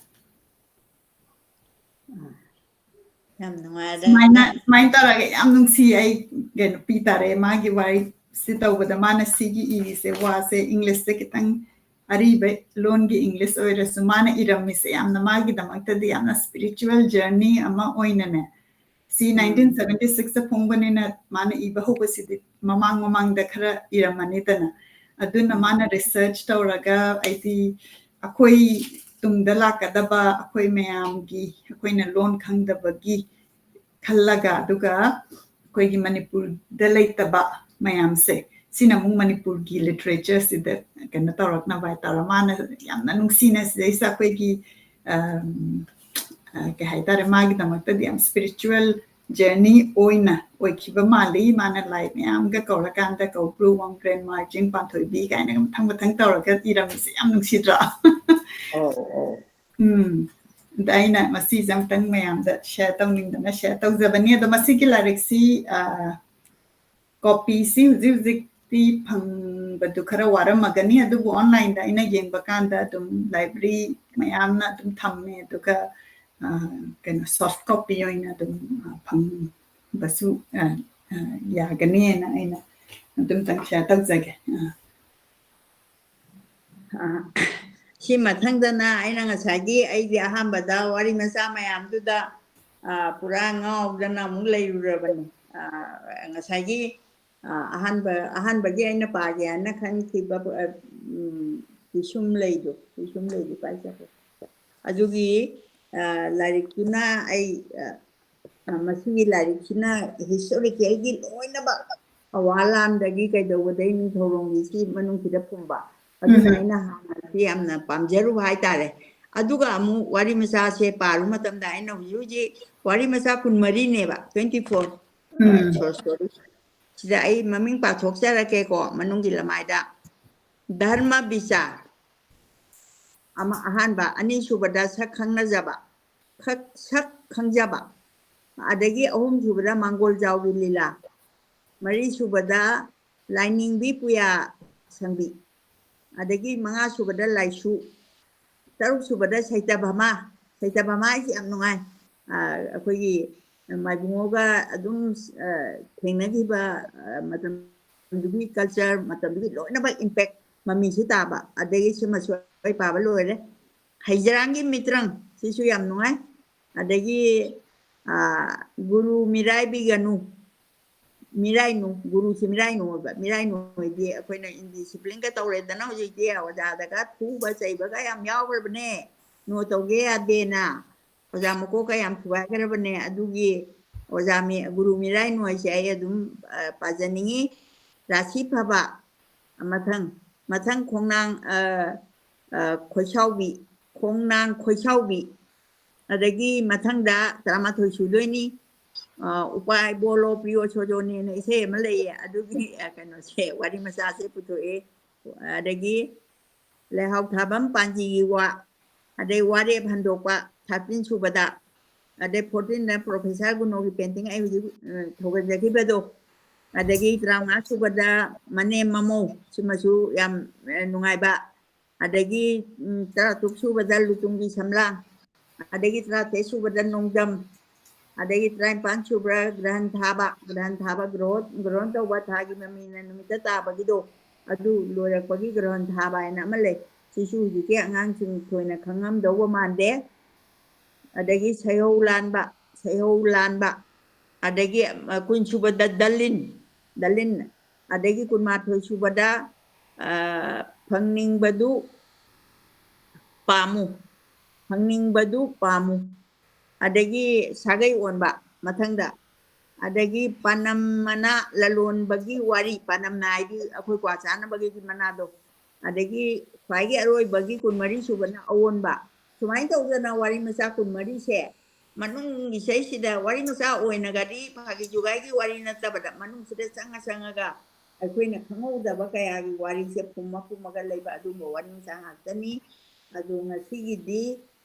ꯌꯥꯝ ꯅꯨꯡꯉꯥꯏꯔꯦ꯫ ꯁꯨꯃꯥꯏꯅ ꯁꯨꯃꯥꯏꯅ ꯇꯧꯔꯒ ꯌꯥꯝ ꯅꯨꯡꯁꯤ꯫ ꯑꯩ ꯀꯩꯅꯣ ꯄꯤ ꯇꯥꯔꯦ ꯃꯥꯒꯤ ꯋꯥꯔꯤ ꯁꯤ ꯇꯧꯕꯗ ꯃꯥꯅ ꯁꯤꯒꯤ ꯏꯔꯤꯁꯦ ꯋꯥꯁꯦ ꯏꯪꯂꯤꯁꯇ ꯈꯤꯇꯪ ꯑꯔꯤꯕ ꯂꯣꯟꯒꯤ ꯏꯪꯂꯤꯁ ꯑꯣꯏꯔꯁꯨ ꯃꯥꯅ ꯏꯔꯝꯃꯤꯁꯦ ꯌꯥꯝꯅ ꯃꯥꯒꯤꯗꯃꯛꯇꯗꯤ ꯌꯥꯝꯅ spiritual journey ꯑꯃ ꯑꯣꯏꯅꯅꯦ꯫ ꯁꯤ nineteen seventy sixꯇ ꯐꯣꯡꯕꯅꯤꯅ ꯃꯥꯅ ꯏꯕ ꯍꯧꯕꯁꯤꯗꯤ ꯃꯃꯥꯡ ꯃꯃꯥꯡꯗ ꯈꯔ ꯏꯔꯝꯃꯅꯤꯗꯅ꯫ ꯑꯗꯨꯅ ꯃꯥꯅ research ꯇꯧꯔꯒ ꯑꯩꯗꯤ ꯑꯩꯈꯣꯏ ꯇꯨꯡꯗ ꯂꯥꯛꯀꯗꯕ ꯑꯩꯈꯣꯏ ꯃꯌꯥꯝꯒꯤ ꯑꯩꯈꯣꯏꯅ ꯂꯣꯟ ꯈꯪꯗꯕꯒꯤ ꯈꯜꯂꯒ ꯑꯗꯨꯒ ꯑꯩꯈꯣꯏꯒꯤ ꯃꯅꯤꯄꯨꯔꯗ ꯂꯩꯇꯕ ꯃꯌꯥꯝꯁꯦ ꯁꯤꯅ ꯑꯃꯨꯛ ꯃꯅꯤꯄꯨꯔꯒꯤ literatureꯁꯤꯗ ꯀꯩꯅꯣ ꯇꯧꯔꯛꯅꯕ ꯍꯥꯏꯇꯥꯔꯦ꯫ ꯃꯥꯅ ꯌꯥꯝꯅ ꯅꯨꯡꯁꯤꯅ ꯁꯤꯗꯩꯁꯤꯗ ꯑꯩꯈꯣꯏꯒꯤ ꯑꯝ, ꯑ, ꯀꯩ ꯍꯥꯏꯇꯥꯔꯦ ꯃꯥꯒꯤꯗꯃꯛꯇꯗꯤ ꯌꯥꯝ spiritual journey ꯑꯣꯏꯅ ꯑꯣꯏꯈꯤꯕ ꯃꯥꯜꯂꯤ꯫ ꯃꯥꯅ ꯂꯥꯏ ꯃꯌꯥꯝꯒ ꯀꯧꯔꯀꯥꯟꯗ ꯀꯧꯕ꯭ꯔꯨ, ꯋꯥꯡꯕ꯭ꯔꯦꯟ, ꯃꯥꯔꯖꯤꯡ, ꯄꯥꯟꯊꯣꯏꯕꯤ ꯀꯥꯏꯅꯒ ꯃꯊꯪ ꯃꯊꯪ ꯇꯧꯔꯒ ꯏꯔꯝꯃꯤꯁꯦ ꯌꯥꯝ ꯅꯨꯡꯁꯤꯗ꯭ꯔꯥ? ꯑꯧ, ꯑꯧ꯫ ꯎꯝ꯫ ꯑꯗ ꯑꯩꯅ ꯃꯁꯤꯁꯦ ꯑꯃꯨꯛꯇꯪ ꯃꯌꯥꯝꯗ share ꯇꯧꯅꯤꯡꯗꯅ share ꯇꯧꯖꯕꯅꯤ꯫ ꯑꯗꯣ ꯃꯁꯤꯒꯤ ꯂꯥꯏꯔꯤꯛꯁꯤ ꯑ, copyꯁꯤ ꯍꯧꯖꯤꯛ ꯍꯧꯖꯤꯛꯇꯤ ꯐꯪꯕꯗꯨ ꯈꯔ ꯋꯥꯔꯝꯃꯒꯅꯤ, ꯑꯗꯨꯕꯨ onlineꯗ ꯑꯩꯅ ꯌꯦꯡꯕ ꯀꯥꯟꯗ ꯑꯗꯨꯝ library ꯃꯌꯥꯝꯅ ꯑꯗꯨꯝ ꯊꯝꯃꯦ꯫ ꯑꯗꯨꯒ ꯑ, ꯀꯩꯅꯣ soft copy ꯑꯣꯏꯅ ꯑꯗꯨꯝ ꯑ, ꯐꯪꯕꯁꯨ ꯑ, ꯑ, ꯌꯥꯒꯅꯤꯅ ꯑꯩꯅ ꯑꯗꯨꯝꯇꯪ share ꯇꯧꯖꯒꯦ꯫ ꯑ꯫ ꯑ, ꯁꯤ ꯃꯊꯪꯗꯅ ꯑꯩꯅ ꯉꯁꯥꯏꯒꯤ ꯑꯩꯒꯤ ꯑꯍꯥꯟꯕꯗ ꯋꯥꯔꯤ ꯃꯆꯥ ꯃꯌꯥꯝꯗꯨꯗ, ꯑ, ꯄꯨꯔꯥ ꯉꯥꯎꯗꯅ ꯑꯃꯨꯛ ꯂꯩꯔꯨꯔꯕꯅꯤ꯫ ꯑ, ꯉꯁꯥꯏꯒꯤ, ꯑ, ꯑꯍꯥꯟꯕ, ꯑꯍꯥꯟꯕꯒꯤ ꯑꯩꯅ ꯄꯥꯒꯦ ꯍꯥꯏꯅ ꯈꯟꯈꯤꯕ, ꯑ, ꯎꯝ, ꯄꯤꯁꯨꯝ ꯂꯩꯗꯣ, ꯄꯤꯁꯨꯝ ꯂꯩꯗꯣ ꯀꯥꯏ ꯆꯠꯈ꯭ꯔꯦ? ꯑꯗꯨꯒꯤ, ꯑ, ꯂꯥꯏꯔꯤꯛꯇꯨꯅ ꯑꯩ, ꯑ, ꯑ, ꯃꯁꯤꯒꯤ ꯂꯥꯏꯔꯤꯛꯁꯤꯅ historicalꯒꯤ ꯂꯣꯏꯅꯃꯛ ꯑꯋꯥ ꯂꯥꯟꯗꯒꯤ ꯀꯩꯗꯧꯕꯗꯩ ꯅꯤꯡꯊꯧꯔꯣꯡꯒꯤ ꯁꯤ ꯃꯅꯨꯡꯁꯤꯗ ꯐꯨꯝꯕ꯫ ꯑꯗꯨꯅ ꯎꯝ꯫ ꯑꯩꯅ ꯍꯥꯟꯅ ꯁꯤ ꯌꯥꯝꯅ ꯄꯥꯝꯖꯔꯨꯕ ꯍꯥꯏꯇꯥꯔꯦ꯫ ꯑꯗꯨꯒ ꯑꯃꯨꯛ ꯋꯥꯔꯤ ꯃꯆꯥꯁꯦ ꯄꯥꯔꯨ ꯃꯇꯝꯗ ꯑꯩꯅ ꯍꯧꯖꯤꯛ ꯍꯧꯖꯤꯛ ꯋꯥꯔꯤ ꯃꯆꯥ ꯀꯨꯟꯃꯔꯤꯅꯦꯕ, twenty four, ꯎꯝ꯫ Short story꯫ ꯁꯤꯗ ꯑꯩ ꯃꯃꯤꯡ ꯄꯥꯊꯣꯛꯆꯔꯛꯀꯦꯀꯣ, ꯃꯅꯨꯡꯒꯤ ꯂꯃꯥꯏꯗ꯫ ꯙꯔꯃ ꯕꯤꯆꯥꯔ꯫ ꯑꯃ, ꯑꯍꯥꯟꯕ, ꯑꯅꯤꯁꯨꯕꯗ ꯁꯛ ꯈꯪꯅꯖꯕ, ꯈꯛ-, ꯁꯛ ꯈꯪꯖꯕ꯫ ꯑꯗꯒꯤ ꯑꯍꯨꯝꯁꯨꯕꯗ ꯃꯥꯡꯒꯣꯜ ꯖꯥꯎꯒꯤ ꯂꯤꯂꯥ꯫ ꯃꯔꯤꯁꯨꯕꯗ ꯂꯥꯏꯅꯤꯡꯕꯤ ꯄꯨꯌꯥ ꯁꯪꯕꯤ꯫ ꯑꯗꯒꯤ ꯃꯉꯥꯁꯨꯕꯗ ꯂꯥꯏꯁꯨ꯫ ꯇꯔꯨꯛꯁꯨꯕꯗ ꯁꯩꯇꯚꯃꯥ꯫ ꯁꯩꯇꯚꯃꯥ ꯍꯥꯏꯁꯤ ꯌꯥꯝ ꯅꯨꯡꯉꯥꯏ꯫ ꯑ, ꯑꯩꯈꯣꯏꯒꯤ ꯃꯥꯏꯕꯨꯡꯉꯣꯒ ꯑꯗꯨꯝ, ꯑ, ꯊꯦꯡꯅꯈꯤꯕ, ꯑ, ꯃꯇꯝꯗꯨꯒꯤ culture, ꯃꯇꯝꯗꯨꯒꯤ ꯂꯣꯏꯅꯃꯛ impact ꯃꯃꯤꯁꯨ ꯇꯥꯕ꯫ ꯑꯗꯒꯤ ꯁꯤꯃꯁꯨ ꯑꯩ ꯄꯥꯕ ꯂꯣꯏꯔꯦ꯫ ꯍꯩꯖꯔꯥꯡꯒꯤ ꯃꯤꯇ꯭ꯔꯪ, ꯁꯤꯁꯨ ꯌꯥꯝ ꯅꯨꯡꯉꯥꯏ꯫ ꯑꯗꯒꯤ, ꯑ, ꯒꯨꯔꯨ ꯃꯤꯔꯥꯏꯕꯤꯒꯅꯨ꯫ ꯃꯤꯔꯥꯏꯅꯨ, ꯒꯨꯔꯨꯁꯤ ꯃꯤꯔꯥꯏꯅꯨ ꯑꯣꯏꯕ꯫ ꯃꯤꯔꯥꯏꯅꯨ ꯍꯥꯏꯗꯤ ꯑꯩꯈꯣꯏꯅ indisciplineꯒ ꯇꯧꯔꯦꯗꯅ ꯍꯧꯖꯤꯛꯇꯤ, ꯑꯣꯖꯥꯗꯒ ꯐꯨꯕ ꯆꯩꯕꯒ ꯌꯥꯝ ꯌꯥꯎꯈ꯭ꯔꯕꯅꯦ, no ꯇꯧꯒꯦ ꯌꯥꯗꯦꯅ꯫ ꯑꯣꯖꯥ ꯃꯀꯣꯛꯀ ꯌꯥꯝ ꯊꯨꯒꯥꯏꯈ꯭ꯔꯕꯅꯦ꯫ ꯑꯗꯨꯒꯤ ꯑꯣꯖꯥ ꯃꯤ-, ꯒꯨꯔꯨ ꯃꯤꯔꯥꯏꯅꯨ ꯍꯥꯏꯁꯦ ꯑꯩ ꯑꯗꯨꯝ, ꯑ, ꯄꯥꯖꯅꯤꯡꯉꯤ꯫ ꯔꯥꯁꯤ ꯐꯕ꯫ ꯃꯊꯪ, ꯃꯊꯪ ꯈꯣꯡꯅꯥꯡ, ꯑ, ꯑ, ꯈꯣꯏꯁꯥꯎꯕꯤ, ꯈꯣꯡꯅꯥꯡ ꯈꯣꯏꯁꯥꯎꯕꯤ꯫ ꯑꯗꯒꯤ ꯃꯊꯪꯗ ꯇꯔꯥꯃꯥꯊꯣꯏ ꯁꯨꯗꯣꯏꯅꯤ꯫ ꯑ, ꯎꯄꯥꯏ ꯕꯣꯂꯣ ꯄ꯭ꯔꯤꯌꯣ ꯁꯣꯖꯣꯅꯦꯅ ꯏꯁꯩ ꯑꯃ ꯂꯩꯌꯦ, ꯑꯗꯨꯒꯤ, ꯑ, ꯀꯩꯅꯣꯁꯦ, ꯋꯥꯔꯤ ꯃꯆꯥꯁꯦ ꯄꯨꯊꯣꯛꯑꯦ꯫ ꯑꯗꯒꯤ ꯂꯩꯍꯥꯎ ꯊꯥꯕꯝ ꯄꯥꯟꯖꯤꯒꯤ ꯋꯥ, ꯑꯗꯩ ꯋꯥꯔꯦꯞ ꯍꯟꯗꯣꯛꯄ, thirteen ꯁꯨꯕꯗ, ꯑꯗꯩ fourteenꯗ Professor ꯒꯨꯅꯣꯒꯤ painting ꯑꯩ ꯍꯧꯖꯤꯛ, ꯑ, ꯊꯧꯒꯠꯖꯈꯤꯕꯗꯣ, ꯑꯗꯒꯤ ꯇꯔꯥꯃꯉꯥ ꯁꯨꯕꯗ ꯃꯅꯦꯝ ꯃꯃꯧ, ꯁꯤꯃꯁꯨ ꯌꯥꯝ, ꯑ, ꯅꯨꯡꯉꯥꯏꯕ, ꯑꯗꯒꯤ, ꯎꯝ, ꯇꯔꯥꯇꯔꯨꯛ ꯁꯨꯕꯗ ꯂꯨꯇꯨꯡꯒꯤ ꯁꯝꯂꯥꯡ, ꯑꯗꯒꯤ ꯇꯔꯥꯇꯔꯦꯠ ꯁꯨꯕꯗ ꯅꯣꯡꯗꯝ, ꯑꯗꯒꯤ ꯇꯔꯥꯅꯤꯄꯥꯟ ꯁꯨꯕ꯭ꯔꯥ ꯒ꯭ꯔꯍꯟ ꯊꯥꯕ, ꯒ꯭ꯔꯍꯟ ꯊꯥꯕ, ꯒ꯭ꯔꯍꯣ-, ꯒ꯭ꯔꯍꯣꯟ ꯇꯧꯕ ꯊꯥꯒꯤ ꯃꯃꯤꯅ ꯅꯨꯃꯤꯠꯇ ꯇꯥꯕꯒꯤꯗꯣ, ꯑꯗꯨ ꯂꯣꯏꯔꯛꯄꯒꯤ ꯒ꯭ꯔꯍꯟ ꯊꯥꯕ ꯍꯥꯏꯅ ꯑꯃ ꯂꯩ꯫ ꯁꯤꯁꯨ ꯍꯧꯖꯤꯛꯀꯤ ꯑꯉꯥꯡꯁꯤꯡ ꯊꯣꯏꯅ ꯈꯪꯉꯝꯗꯧꯕ ꯃꯥꯟꯗꯦ꯫ ꯑꯗꯒꯤ ꯁꯩꯍꯧ ꯂꯥꯟꯕ, ꯁꯩꯍꯧ ꯂꯥꯟꯕ, ꯑꯗꯒꯤ, ꯑ, ꯀꯨꯟꯁꯨꯕꯗ ꯗꯂꯤꯟ, ꯗꯂꯤꯟ, ꯑꯗꯒꯤ ꯀꯨꯟꯃꯥꯊꯣꯏ ꯁꯨꯕꯗ, ꯑ, ꯐꯪꯅꯤꯡꯕꯗꯨ ꯄꯥꯝꯃꯨ, ꯐꯪꯅꯤꯡꯕꯗꯨ ꯄꯥꯝꯃꯨ, ꯑꯗꯒꯤ ꯁꯥꯒꯩ ꯑꯣꯟꯕ ꯃꯊꯪꯗ, ꯑꯗꯒꯤ ꯄꯥꯅꯝ ꯃꯅꯥ ꯂꯂꯣꯟꯕꯒꯤ ꯋꯥꯔꯤ, ꯄꯥꯅꯝꯅ ꯍꯥꯏꯗꯤ ꯑꯩꯈꯣꯏ ꯀ꯭ꯋꯥ ꯆꯥꯅꯕꯒꯤ ꯃꯅꯥꯗꯣ, ꯑꯗꯒꯤ ꯈ꯭ꯋꯥꯏꯒꯤ ꯑꯔꯣꯏꯕꯒꯤ ꯀꯨꯟꯃꯔꯤ ꯁꯨꯕꯅ ꯑꯑꯣꯟꯕ꯫ ꯁꯨꯃꯥꯏꯅ ꯇꯧꯗꯅ ꯋꯥꯔꯤ ꯃꯆꯥ ꯀꯨꯟꯃꯔꯤꯁꯦ ꯃꯅꯨꯡꯒꯤ ꯏꯁꯩꯁꯤꯗ ꯋꯥꯔꯤ ꯃꯆꯥ ꯑꯣꯏꯅꯒꯗꯤ ꯐꯥꯒꯤ ꯖꯨꯒꯥꯏꯒꯤ ꯋꯥꯔꯤ ꯅꯠꯇꯕꯗ ꯃꯅꯨꯡꯁꯤꯗ ꯆꯪꯉ ꯆꯪꯉꯒ ꯑꯩꯈꯣꯏꯅ ꯈꯪꯍꯧꯗꯕ ꯀꯌꯥꯒꯤ ꯋꯥꯔꯤꯁꯦ ꯐꯨꯝꯃ ꯐꯨꯝꯃꯒ ꯂꯩꯕ ꯑꯗꯨꯒꯨꯝꯕ ꯋꯥꯔꯤ ꯃꯆꯥ ꯉꯥꯛꯇꯅꯤ꯫ ꯑꯗꯣ ꯉꯁꯤꯒꯤꯗꯤ,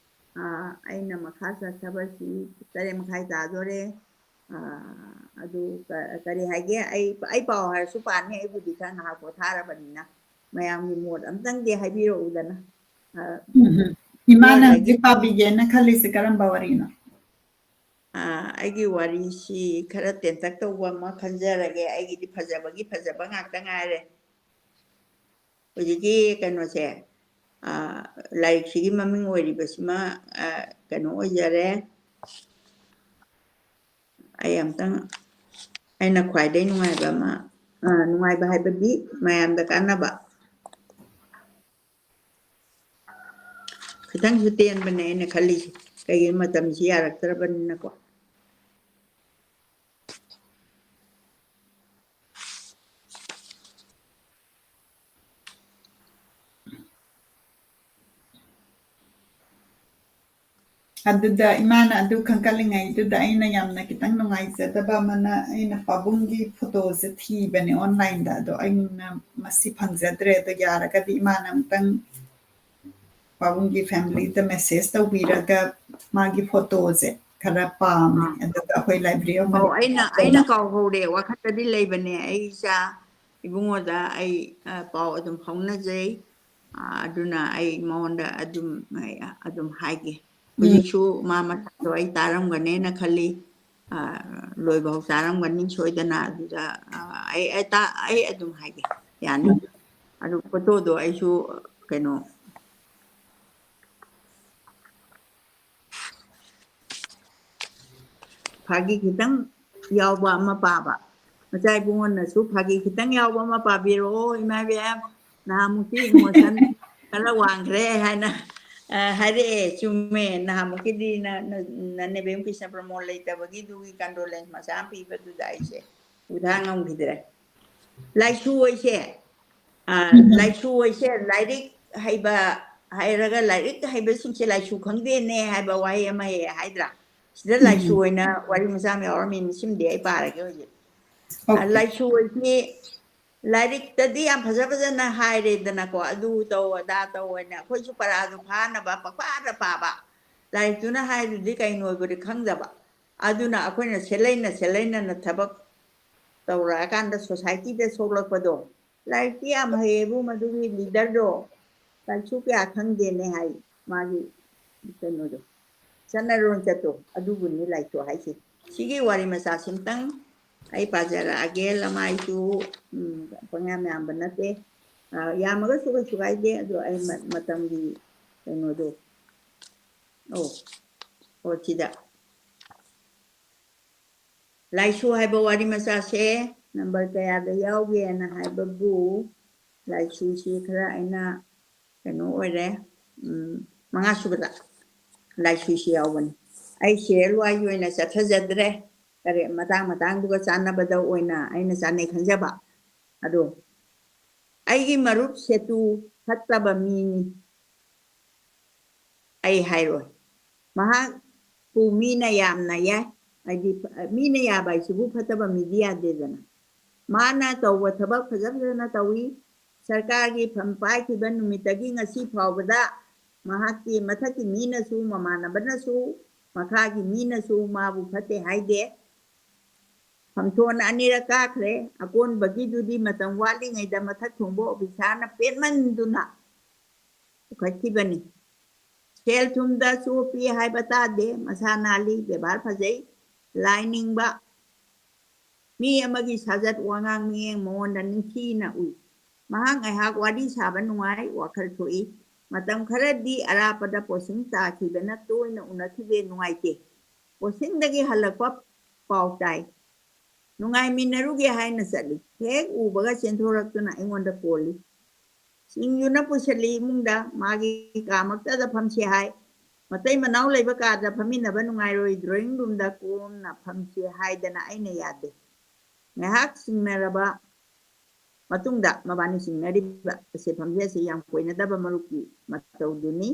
ꯑ, ꯑꯩꯅ ꯃꯈꯥ ꯆꯠꯊꯕꯁꯤ ꯇꯔꯦꯠ ꯃꯈꯥꯏ ꯇꯥꯗꯣꯔꯦ꯫ ꯑ, ꯑꯗꯨ ꯀ-, ꯀꯔꯤ ꯍꯥꯏꯒꯦ? ꯑꯩ, ꯑꯩ ꯄꯥꯎ ꯍꯥꯏꯔꯁꯨ ꯄꯥꯅꯤ, ꯑꯩꯕꯨꯗꯤ ꯈꯔ ꯉꯥꯏꯍꯥꯛ ꯄꯣꯊꯥꯔꯕꯅꯤꯅ꯫ ꯃꯌꯥꯝꯒꯤ ꯃꯣꯠ ꯑꯝꯇꯪꯗꯤ ꯍꯥꯏꯕꯤꯔꯛꯎꯗꯅ꯫ ꯑ, ꯎꯝ, ꯎꯝ꯫ ꯏꯃꯥꯅ ꯃꯣꯠ ꯍꯧꯖꯤꯛ ꯄꯥꯕꯤꯒꯦꯅ ꯈꯜꯂꯤꯁꯦ ꯀꯔꯝꯕ ꯋꯥꯔꯤꯅꯣ? ꯑ, ꯑꯩꯒꯤ ꯋꯥꯔꯤꯁꯤ ꯈꯔ ꯇꯦꯟꯇꯛ ꯇꯧꯕ ꯑꯃ ꯈꯟꯖꯔꯒꯦ꯫ ꯑꯩꯒꯤꯗꯤ ꯐꯖꯕꯒꯤ ꯐꯖꯕ ꯉꯥꯛꯇ ꯉꯥꯏꯔꯦ꯫ ꯍꯧꯖꯤꯛꯀꯤ ꯀꯩꯅꯣꯁꯦ, ꯑ, ꯂꯥꯏꯔꯤꯛꯁꯤꯒꯤ ꯃꯃꯤꯡ ꯑꯣꯏꯔꯤꯕꯁꯤꯃ, ꯑ, ꯀꯩꯅꯣ ꯑꯣꯏꯖꯔꯦ꯫ ꯑꯩ ꯑꯝꯇꯪ, ꯑꯩꯅ ꯈ꯭ꯋꯥꯏꯗꯩ ꯅꯨꯡꯉꯥꯏꯕ ꯑꯃ, ꯑ, ꯅꯨꯡꯉꯥꯏꯕ ꯍꯥꯏꯕꯗꯤ ꯃꯌꯥꯝꯗ ꯀꯥꯟꯅꯕ꯫ ꯈꯤꯇꯪꯁꯨ ꯇꯦꯟꯕꯅꯦ ꯑꯩꯅ ꯈꯜꯂꯤꯁꯦ, ꯀꯩꯒꯤꯅꯣ ꯃꯇꯝꯁꯤ ꯌꯥꯔꯛꯇ꯭ꯔꯕꯅꯤꯅꯀꯣ꯫ ꯑꯗꯨꯗ ꯏꯃꯥꯅ ꯑꯗꯨ ꯈꯟꯒꯠꯂꯤꯉꯩꯗꯨꯗ ꯑꯩꯅ ꯌꯥꯝꯅ ꯈꯤꯇꯪ ꯅꯨꯡꯉꯥꯏꯖꯗꯕ ꯑꯃꯅ, ꯑꯩꯅ ꯄꯥꯕꯨꯡꯒꯤ ꯐꯣꯇꯣꯁꯦ ꯊꯤꯕꯅꯦ ꯑꯣꯟꯂꯥꯏꯟꯗ, ꯑꯗꯣ ꯑꯩꯅ ꯃꯁꯤ ꯐꯪꯖꯗ꯭ꯔꯦ꯫ ꯑꯗꯣ ꯌꯥꯔꯒꯗꯤ ꯏꯃꯥꯅ ꯑꯃꯨꯛꯇꯪ ꯄꯥꯕꯨꯡꯒꯤ ꯐꯦꯃꯤꯂꯤꯗ ꯃꯦꯁꯦꯖ ꯇꯧꯕꯤꯔꯒ ꯃꯥꯒꯤ ꯐꯣꯇꯣꯁꯦ ꯈꯔ ꯄꯥꯝꯃꯦ꯫ ꯑꯥ꯫ ꯑꯗꯨꯒ ꯑꯩꯈꯣꯏ library of ꯑꯧ, ꯑꯩꯅ, Manipur ꯑꯩꯅ ꯀꯥꯎꯍꯧꯔꯦ, ꯋꯥꯈꯜꯗꯗꯤ ꯂꯩꯕꯅꯦ꯫ ꯑꯩ ꯏꯆꯥ ꯏꯕꯨꯡꯉꯣꯗ ꯑꯩ, ꯑ, ꯄꯥꯎ ꯑꯗꯨꯝ ꯐꯥꯎꯅꯖꯩ꯫ ꯑ, ꯑꯗꯨꯅ ꯑꯩ ꯃꯉꯣꯟꯗ ꯑꯗꯨꯝ, ꯑꯩ ꯑꯗꯨꯝ ꯍꯥꯏꯒꯦ꯫ ꯎꯝ꯫ ꯍꯧꯖꯤꯛꯁꯨ ꯃꯥ ꯃꯁꯥꯗꯣ ꯑꯩ ꯇꯥꯔꯝꯒꯅꯦꯅ ꯈꯜꯂꯤ꯫ ꯑ, ꯂꯣꯏꯕ ꯍꯧ ꯆꯥꯔꯝꯒꯅꯤ ꯁꯣꯏꯗꯅ꯫ ꯑꯗꯨꯗ, ꯑ, ꯑꯩ, ꯑꯩ ꯇꯥ-, ꯑꯩ ꯑꯗꯨꯝ ꯍꯥꯏꯒꯦ, ꯌꯥꯅꯤ꯫ ꯑꯗꯨ ꯐꯣꯇꯣꯗꯣ ꯑꯩꯁꯨ, ꯀꯩꯅꯣ, ꯐꯥꯒꯤ ꯈꯤꯇꯪ ꯌꯥꯎꯕ ꯑꯃ ꯄꯥꯕ꯫ ꯃꯆꯥ ꯏꯕꯨꯡꯉꯣꯅꯁꯨ ꯐꯥꯒꯤ ꯈꯤꯇꯪ ꯌꯥꯎꯕ ꯑꯃ ꯄꯥꯕꯤꯔꯛꯑꯣ, ꯏꯃꯥ ꯏꯕꯦꯝ꯫ ꯅꯍꯥꯟꯃꯨꯛꯇꯤ emotion ꯈꯔ ꯋꯥꯡꯈ꯭ꯔꯦ ꯍꯥꯏꯅ, ꯑ, ꯍꯥꯏꯔꯛꯑꯦ꯫ ꯆꯨꯝꯃꯦ, ꯅꯍꯥꯟꯃꯨꯛꯀꯤꯗꯤ ꯅ-, ꯅ-, ꯅ-, ꯅꯦꯕꯦꯝ ꯀ꯭ꯔꯤꯁꯅ ꯄ꯭ꯔꯃꯣꯜ ꯂꯩꯇꯕꯒꯤꯗꯨꯒꯤ condolence ꯃꯆꯥ ꯑꯃ ꯄꯤꯕꯗꯨꯗ ꯑꯩꯁꯦ ꯎꯊꯥ ꯉꯝꯈꯤꯗ꯭ꯔꯦ꯫ ꯂꯥꯏꯁꯨ ꯍꯥꯏꯁꯦ, ꯑ, ꯎꯝ꯫ ꯂꯥꯏꯁꯨ ꯍꯥꯏꯁꯦ ꯂꯥꯏꯔꯤꯛ ꯍꯩꯕ ꯍꯥꯏꯔꯒ ꯂꯥꯏꯔꯤꯛ ꯍꯩꯕꯁꯤꯡꯁꯦ ꯂꯥꯏꯁꯨ ꯈꯪꯗꯦꯅꯦ ꯍꯥꯏꯕ ꯋꯥꯍꯩ ꯑꯃ ꯍꯦꯛ ꯍꯥꯏꯗ꯭ꯔꯥ? ꯁꯤꯗ ꯎꯝ꯫ ꯂꯥꯏꯁꯨ ꯑꯣꯏꯅ ꯋꯥꯔꯤ ꯃꯆꯥ ꯑꯃ ꯌꯥꯎꯔꯝꯃꯤ, ꯃꯁꯤꯃꯗꯤ ꯑꯩ ꯄꯥꯔꯒꯦ ꯍꯧꯖꯤꯛ꯫ ꯑ, OK꯫ ꯂꯥꯏꯁꯨ ꯍꯥꯏꯁꯤ ꯂꯥꯏꯔꯤꯛꯇꯗꯤ ꯌꯥꯝ ꯐꯖ ꯐꯖꯅ ꯍꯥꯏꯔꯦꯗꯅꯀꯣ, ꯑꯗꯨ ꯇꯧ, ꯑꯗꯥ ꯇꯧ ꯍꯥꯏꯅ꯫ ꯑꯩꯈꯣꯏꯁꯨ ꯄꯔꯥꯗꯨ ꯐꯥꯅꯕ ꯄꯪꯄꯥꯗ ꯄꯥꯕ꯫ ꯂꯥꯏꯔꯤꯛꯇꯨꯅ ꯍꯥꯏꯗꯨꯗꯤ ꯀꯩꯅꯣ ꯑꯣꯏꯕꯗꯤ ꯈꯪꯗꯕ꯫ ꯑꯗꯨꯅ ꯑꯩꯈꯣꯏꯅ ꯁꯦꯂꯩꯅ ꯁꯦꯂꯩꯅꯅ ꯊꯕꯛ ꯇꯧꯔꯛꯑꯀꯥꯟꯗ societyꯗ ꯁꯣꯛꯂꯛꯄꯗꯣ, ꯂꯥꯏꯔꯤꯛꯇꯤ ꯌꯥꯝ ꯍꯩꯌꯦꯕꯨ ꯃꯗꯨꯒꯤ leaderꯗꯣ ꯂꯥꯏꯁꯨ ꯀꯌꯥ ꯈꯪꯗꯦꯅꯦ ꯍꯥꯏ, ꯃꯥꯒꯤ ꯀꯩꯅꯣꯗꯣ, ꯆꯠꯅꯔꯣꯟ ꯆꯠꯇꯣ, ꯑꯗꯨꯕꯨꯅꯤ ꯂꯥꯏꯁꯨ ꯍꯥꯏꯁꯦ꯫ ꯁꯤꯒꯤ ꯋꯥꯔꯤ ꯃꯆꯥꯁꯤꯝꯇꯪ ꯑꯩ ꯄꯥꯖꯔꯛꯑꯒꯦ꯫ ꯂꯃꯥꯏꯁꯨ, ꯎꯝ, ꯄꯪꯌꯥꯝ ꯌꯥꯝꯕ ꯅꯠꯇꯦ꯫ ꯑ, ꯌꯥꯝꯃꯒꯁꯨ ꯀꯩꯁꯨ ꯀꯥꯏꯗꯦ, ꯑꯗꯣ ꯑꯩ ꯃ-, ꯃꯇꯝꯒꯤ ꯀꯩꯅꯣꯗꯣ, ꯑꯣ, ꯑꯣ, ꯁꯤꯗ꯫ ꯂꯥꯏꯁꯨ ꯍꯥꯏꯕ ꯋꯥꯔꯤ ꯃꯆꯥꯁꯦ number ꯀꯌꯥꯗ ꯌꯥꯎꯒꯦꯅ ꯍꯥꯏꯕꯕꯨ, ꯂꯥꯏꯁꯨꯁꯤ ꯈꯔ ꯑꯩꯅ ꯀꯩꯅꯣ ꯑꯣꯏꯔꯦ, ꯎꯝ, ꯃꯉꯥ ꯁꯨꯕꯗ ꯂꯥꯏꯁꯨꯁꯤ ꯌꯥꯎꯕꯅꯤ꯫ ꯑꯩ serial wise ꯑꯣꯏꯅ ꯆꯠꯊꯖꯗ꯭ꯔꯦ, ꯀꯔꯤ, ꯃꯇꯥꯡ ꯃꯇꯥꯡꯗꯨꯒ ꯆꯥꯟꯅꯕꯗ ꯑꯣꯏꯅ ꯑꯩꯅ ꯆꯥꯟꯅꯩ ꯈꯟꯖꯕ꯫ ꯑꯗꯣ, ꯑꯩꯒꯤ ꯃꯔꯨꯞ ꯁꯦꯇꯨ ꯐꯠꯇꯕ ꯃꯤꯅꯤ꯫ ꯑꯩ ꯍꯥꯏꯔꯣꯏ꯫ ꯃꯍꯥꯛꯄꯨ ꯃꯤꯅ ꯌꯥꯝꯅ ꯌꯥꯏ꯫ ꯍꯥꯏꯗꯤ, ꯃꯤꯅ ꯌꯥꯕ ꯍꯥꯏꯁꯤꯕꯨ ꯐꯠꯇꯕ ꯃꯤꯗꯤ ꯌꯥꯗꯦꯗꯅ꯫ ꯃꯥꯅ ꯇꯧꯕ ꯊꯕꯛ ꯐꯖ ꯐꯖꯅ ꯇꯧꯏ꯫ ꯁꯔꯀꯥꯔꯒꯤ ꯐꯝ ꯄꯥꯏꯈꯤꯕ ꯅꯨꯃꯤꯠꯇꯒꯤ ꯉꯁꯤ ꯐꯥꯎꯕꯗ ꯃꯍꯥꯛꯀꯤ ꯃꯊꯛꯀꯤ ꯃꯤꯅꯁꯨ, ꯃꯃꯥꯟꯅꯕꯅꯁꯨ, ꯃꯈꯥꯒꯤ ꯃꯤꯅꯁꯨ ꯃꯥꯕꯨ ꯐꯠꯇꯦ ꯍꯥꯏꯗꯦ꯫ ꯐꯝꯊꯣꯟ ꯑꯅꯤꯔꯛ ꯀꯥꯈ꯭ꯔꯦ꯫ ꯑꯀꯣꯟꯕꯒꯤꯗꯨꯗꯤ ꯃꯇꯝ ꯋꯥꯠꯂꯤꯉꯩꯗ ꯃꯊꯛ ꯊꯣꯡꯕ officerꯅ ꯄꯦꯟꯃꯟꯗꯨꯅ ꯄꯨꯈꯠꯈꯤꯕꯅꯤ꯫ ꯁꯦꯜ ꯊꯨꯝꯗ ꯆꯣꯞꯄꯤ ꯍꯥꯏꯕ ꯇꯥꯗꯦ꯫ ꯃꯁꯥ ꯅꯥꯜꯂꯤ, ꯕꯦꯕꯥꯔ ꯐꯖꯩ, ꯂꯥꯏ ꯅꯤꯡꯕ, ꯃꯤ ꯑꯃꯒꯤ ꯁꯥꯖꯠ ꯋꯥꯉꯥꯡ ꯃꯤꯌꯦꯡ ꯃꯉꯣꯟꯗ ꯅꯤꯡꯊꯤꯅ ꯎꯏ꯫ ꯃꯍꯥꯛ ꯉꯥꯏꯍꯥꯛ ꯋꯥꯔꯤ ꯁꯥꯕ ꯅꯨꯡꯉꯥꯏ, ꯋꯥꯈꯜ ꯊꯣꯛꯏ꯫ ꯃꯇꯝ ꯈꯔꯗꯤ ꯑꯔꯥꯞꯄꯗ posting ꯇꯥꯈꯤꯕꯅ ꯇꯣꯏꯅ ꯎꯅꯈꯤꯗꯦ, ꯅꯨꯡꯉꯥꯏꯇꯦ꯫ ꯀꯣꯆꯤꯡꯗꯒꯤ ꯍꯜꯂꯛꯄ ꯄꯥꯎ ꯇꯥꯏ꯫ ꯅꯨꯡꯉꯥꯏꯃꯤꯟꯅꯔꯨꯒꯦ ꯍꯥꯏꯅ ꯆꯠꯂꯤ꯫ ꯍꯦꯛ ꯎꯕꯒ ꯆꯦꯟꯊꯣꯔꯛꯇꯨꯅ ꯑꯩꯉꯣꯟꯗ ꯀꯣꯜꯂꯤ꯫ ꯁꯤꯡꯖꯨꯅ ꯄꯨꯁꯤꯜꯂꯤ ꯏꯃꯨꯡꯗ, ꯃꯥꯒꯤ ꯀꯥꯃꯛꯇꯗ ꯐꯝꯁꯤ ꯍꯥꯏ꯫ ꯃꯇꯩ ꯃꯅꯥꯎ ꯂꯩꯕ ꯀꯥꯗ ꯐꯝꯃꯤꯟꯅꯕ ꯅꯨꯡꯉꯥꯏꯔꯣꯏ, drawing roomꯗ ꯀꯣꯝꯅ ꯐꯝꯁꯤ ꯍꯥꯏꯗꯅ ꯑꯩꯅ ꯌꯥꯗꯦ꯫ ꯉꯥꯏꯍꯥꯛ ꯆꯤꯡꯅꯔꯕ ꯃꯇꯨꯡꯗ ꯃꯕꯥꯅꯤ ꯆꯤꯡꯅꯔꯤꯕ ꯑꯁꯦ ꯐꯝꯖꯦꯜꯁꯤ ꯌꯥꯝ ꯀꯣꯏꯅꯗꯕ ꯃꯔꯨꯞꯀꯤ ꯃꯇꯧꯗꯨꯅꯤ꯫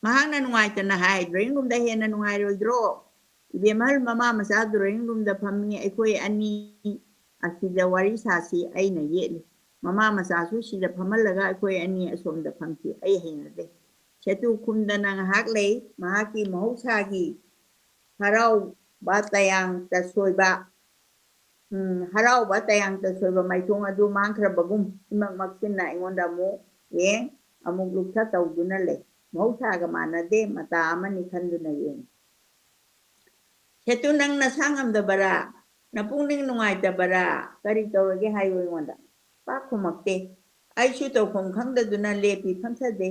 ꯃꯍꯥꯛꯅ ꯅꯨꯡꯉꯥꯏꯇꯅ ꯍꯥꯏ, "Drawing roomꯗ ꯍꯦꯟꯅ ꯅꯨꯡꯉꯥꯏꯔꯣꯏꯗ꯭ꯔꯣ? ꯏꯕꯦꯝꯍꯜ, ꯃꯃꯥ ꯃꯆꯥ drawing roomꯗ ꯐꯝꯃꯤ, ꯑꯩꯈꯣꯏ ꯑꯅꯤ ꯑꯁꯤꯗ ꯋꯥꯔꯤ ꯁꯥꯁꯤ," ꯑꯩꯅ ꯌꯦꯠꯂꯤ꯫ "ꯃꯃꯥ ꯃꯆꯥꯁꯨ ꯁꯤꯗ ꯐꯝꯍꯜꯂꯒ ꯑꯩꯈꯣꯏ ꯑꯅꯤ ꯑꯁꯣꯝꯗ ꯐꯝꯁꯤ, ꯑꯩ ꯍꯩꯅꯗꯦ꯫" ꯁꯦꯇꯨ ꯈꯨꯝꯗꯅ ꯉꯥꯏꯍꯥꯛ ꯂꯩ꯫ ꯃꯍꯥꯛꯀꯤ ꯃꯍꯧꯁꯥꯒꯤ ꯍꯔꯥꯎꯕ ꯇꯌꯥꯡ ꯇꯁꯣꯏꯕ, ꯎꯝ, ꯍꯔꯥꯎꯕ ꯇꯌꯥꯡ ꯇꯁꯣꯏꯕ ꯃꯥꯏꯊꯣꯡ ꯑꯗꯨ ꯃꯥꯡꯈ꯭ꯔꯕꯒꯨꯝ ꯏꯃꯛ ꯃꯛꯁꯤꯟꯅ ꯑꯩꯉꯣꯟꯗ ꯑꯃꯨꯛ ꯌꯦꯡ, ꯑꯃꯨꯛ ꯂꯨꯞꯊ ꯇꯧꯗꯨꯅ ꯂꯩ꯫ ꯃꯍꯧꯁꯥꯒ ꯃꯥꯟꯅꯗꯦ, ꯃꯇꯥ ꯑꯃꯅꯤ ꯈꯟꯗꯨꯅ ꯌꯦꯡꯉꯤ꯫ "ꯁꯦꯇꯨ, ꯅꯪ ꯅꯁꯥ ꯉꯝꯗꯕꯔꯥ? ꯅꯄꯨꯛꯅꯤꯡ ꯅꯨꯡꯉꯥꯏꯇꯕꯔꯥ? ꯀꯔꯤ ꯇꯧꯔꯒꯦ ꯍꯥꯏꯌꯨ ꯑꯩꯉꯣꯟꯗ꯫" ꯄꯥꯛ ꯈꯨꯝꯃꯛꯇꯦ꯫ ꯑꯩꯁꯨ ꯇꯧꯐꯝ ꯈꯪꯗꯗꯨꯅ ꯂꯦꯞꯄꯤ, ꯐꯝꯊꯗꯦ꯫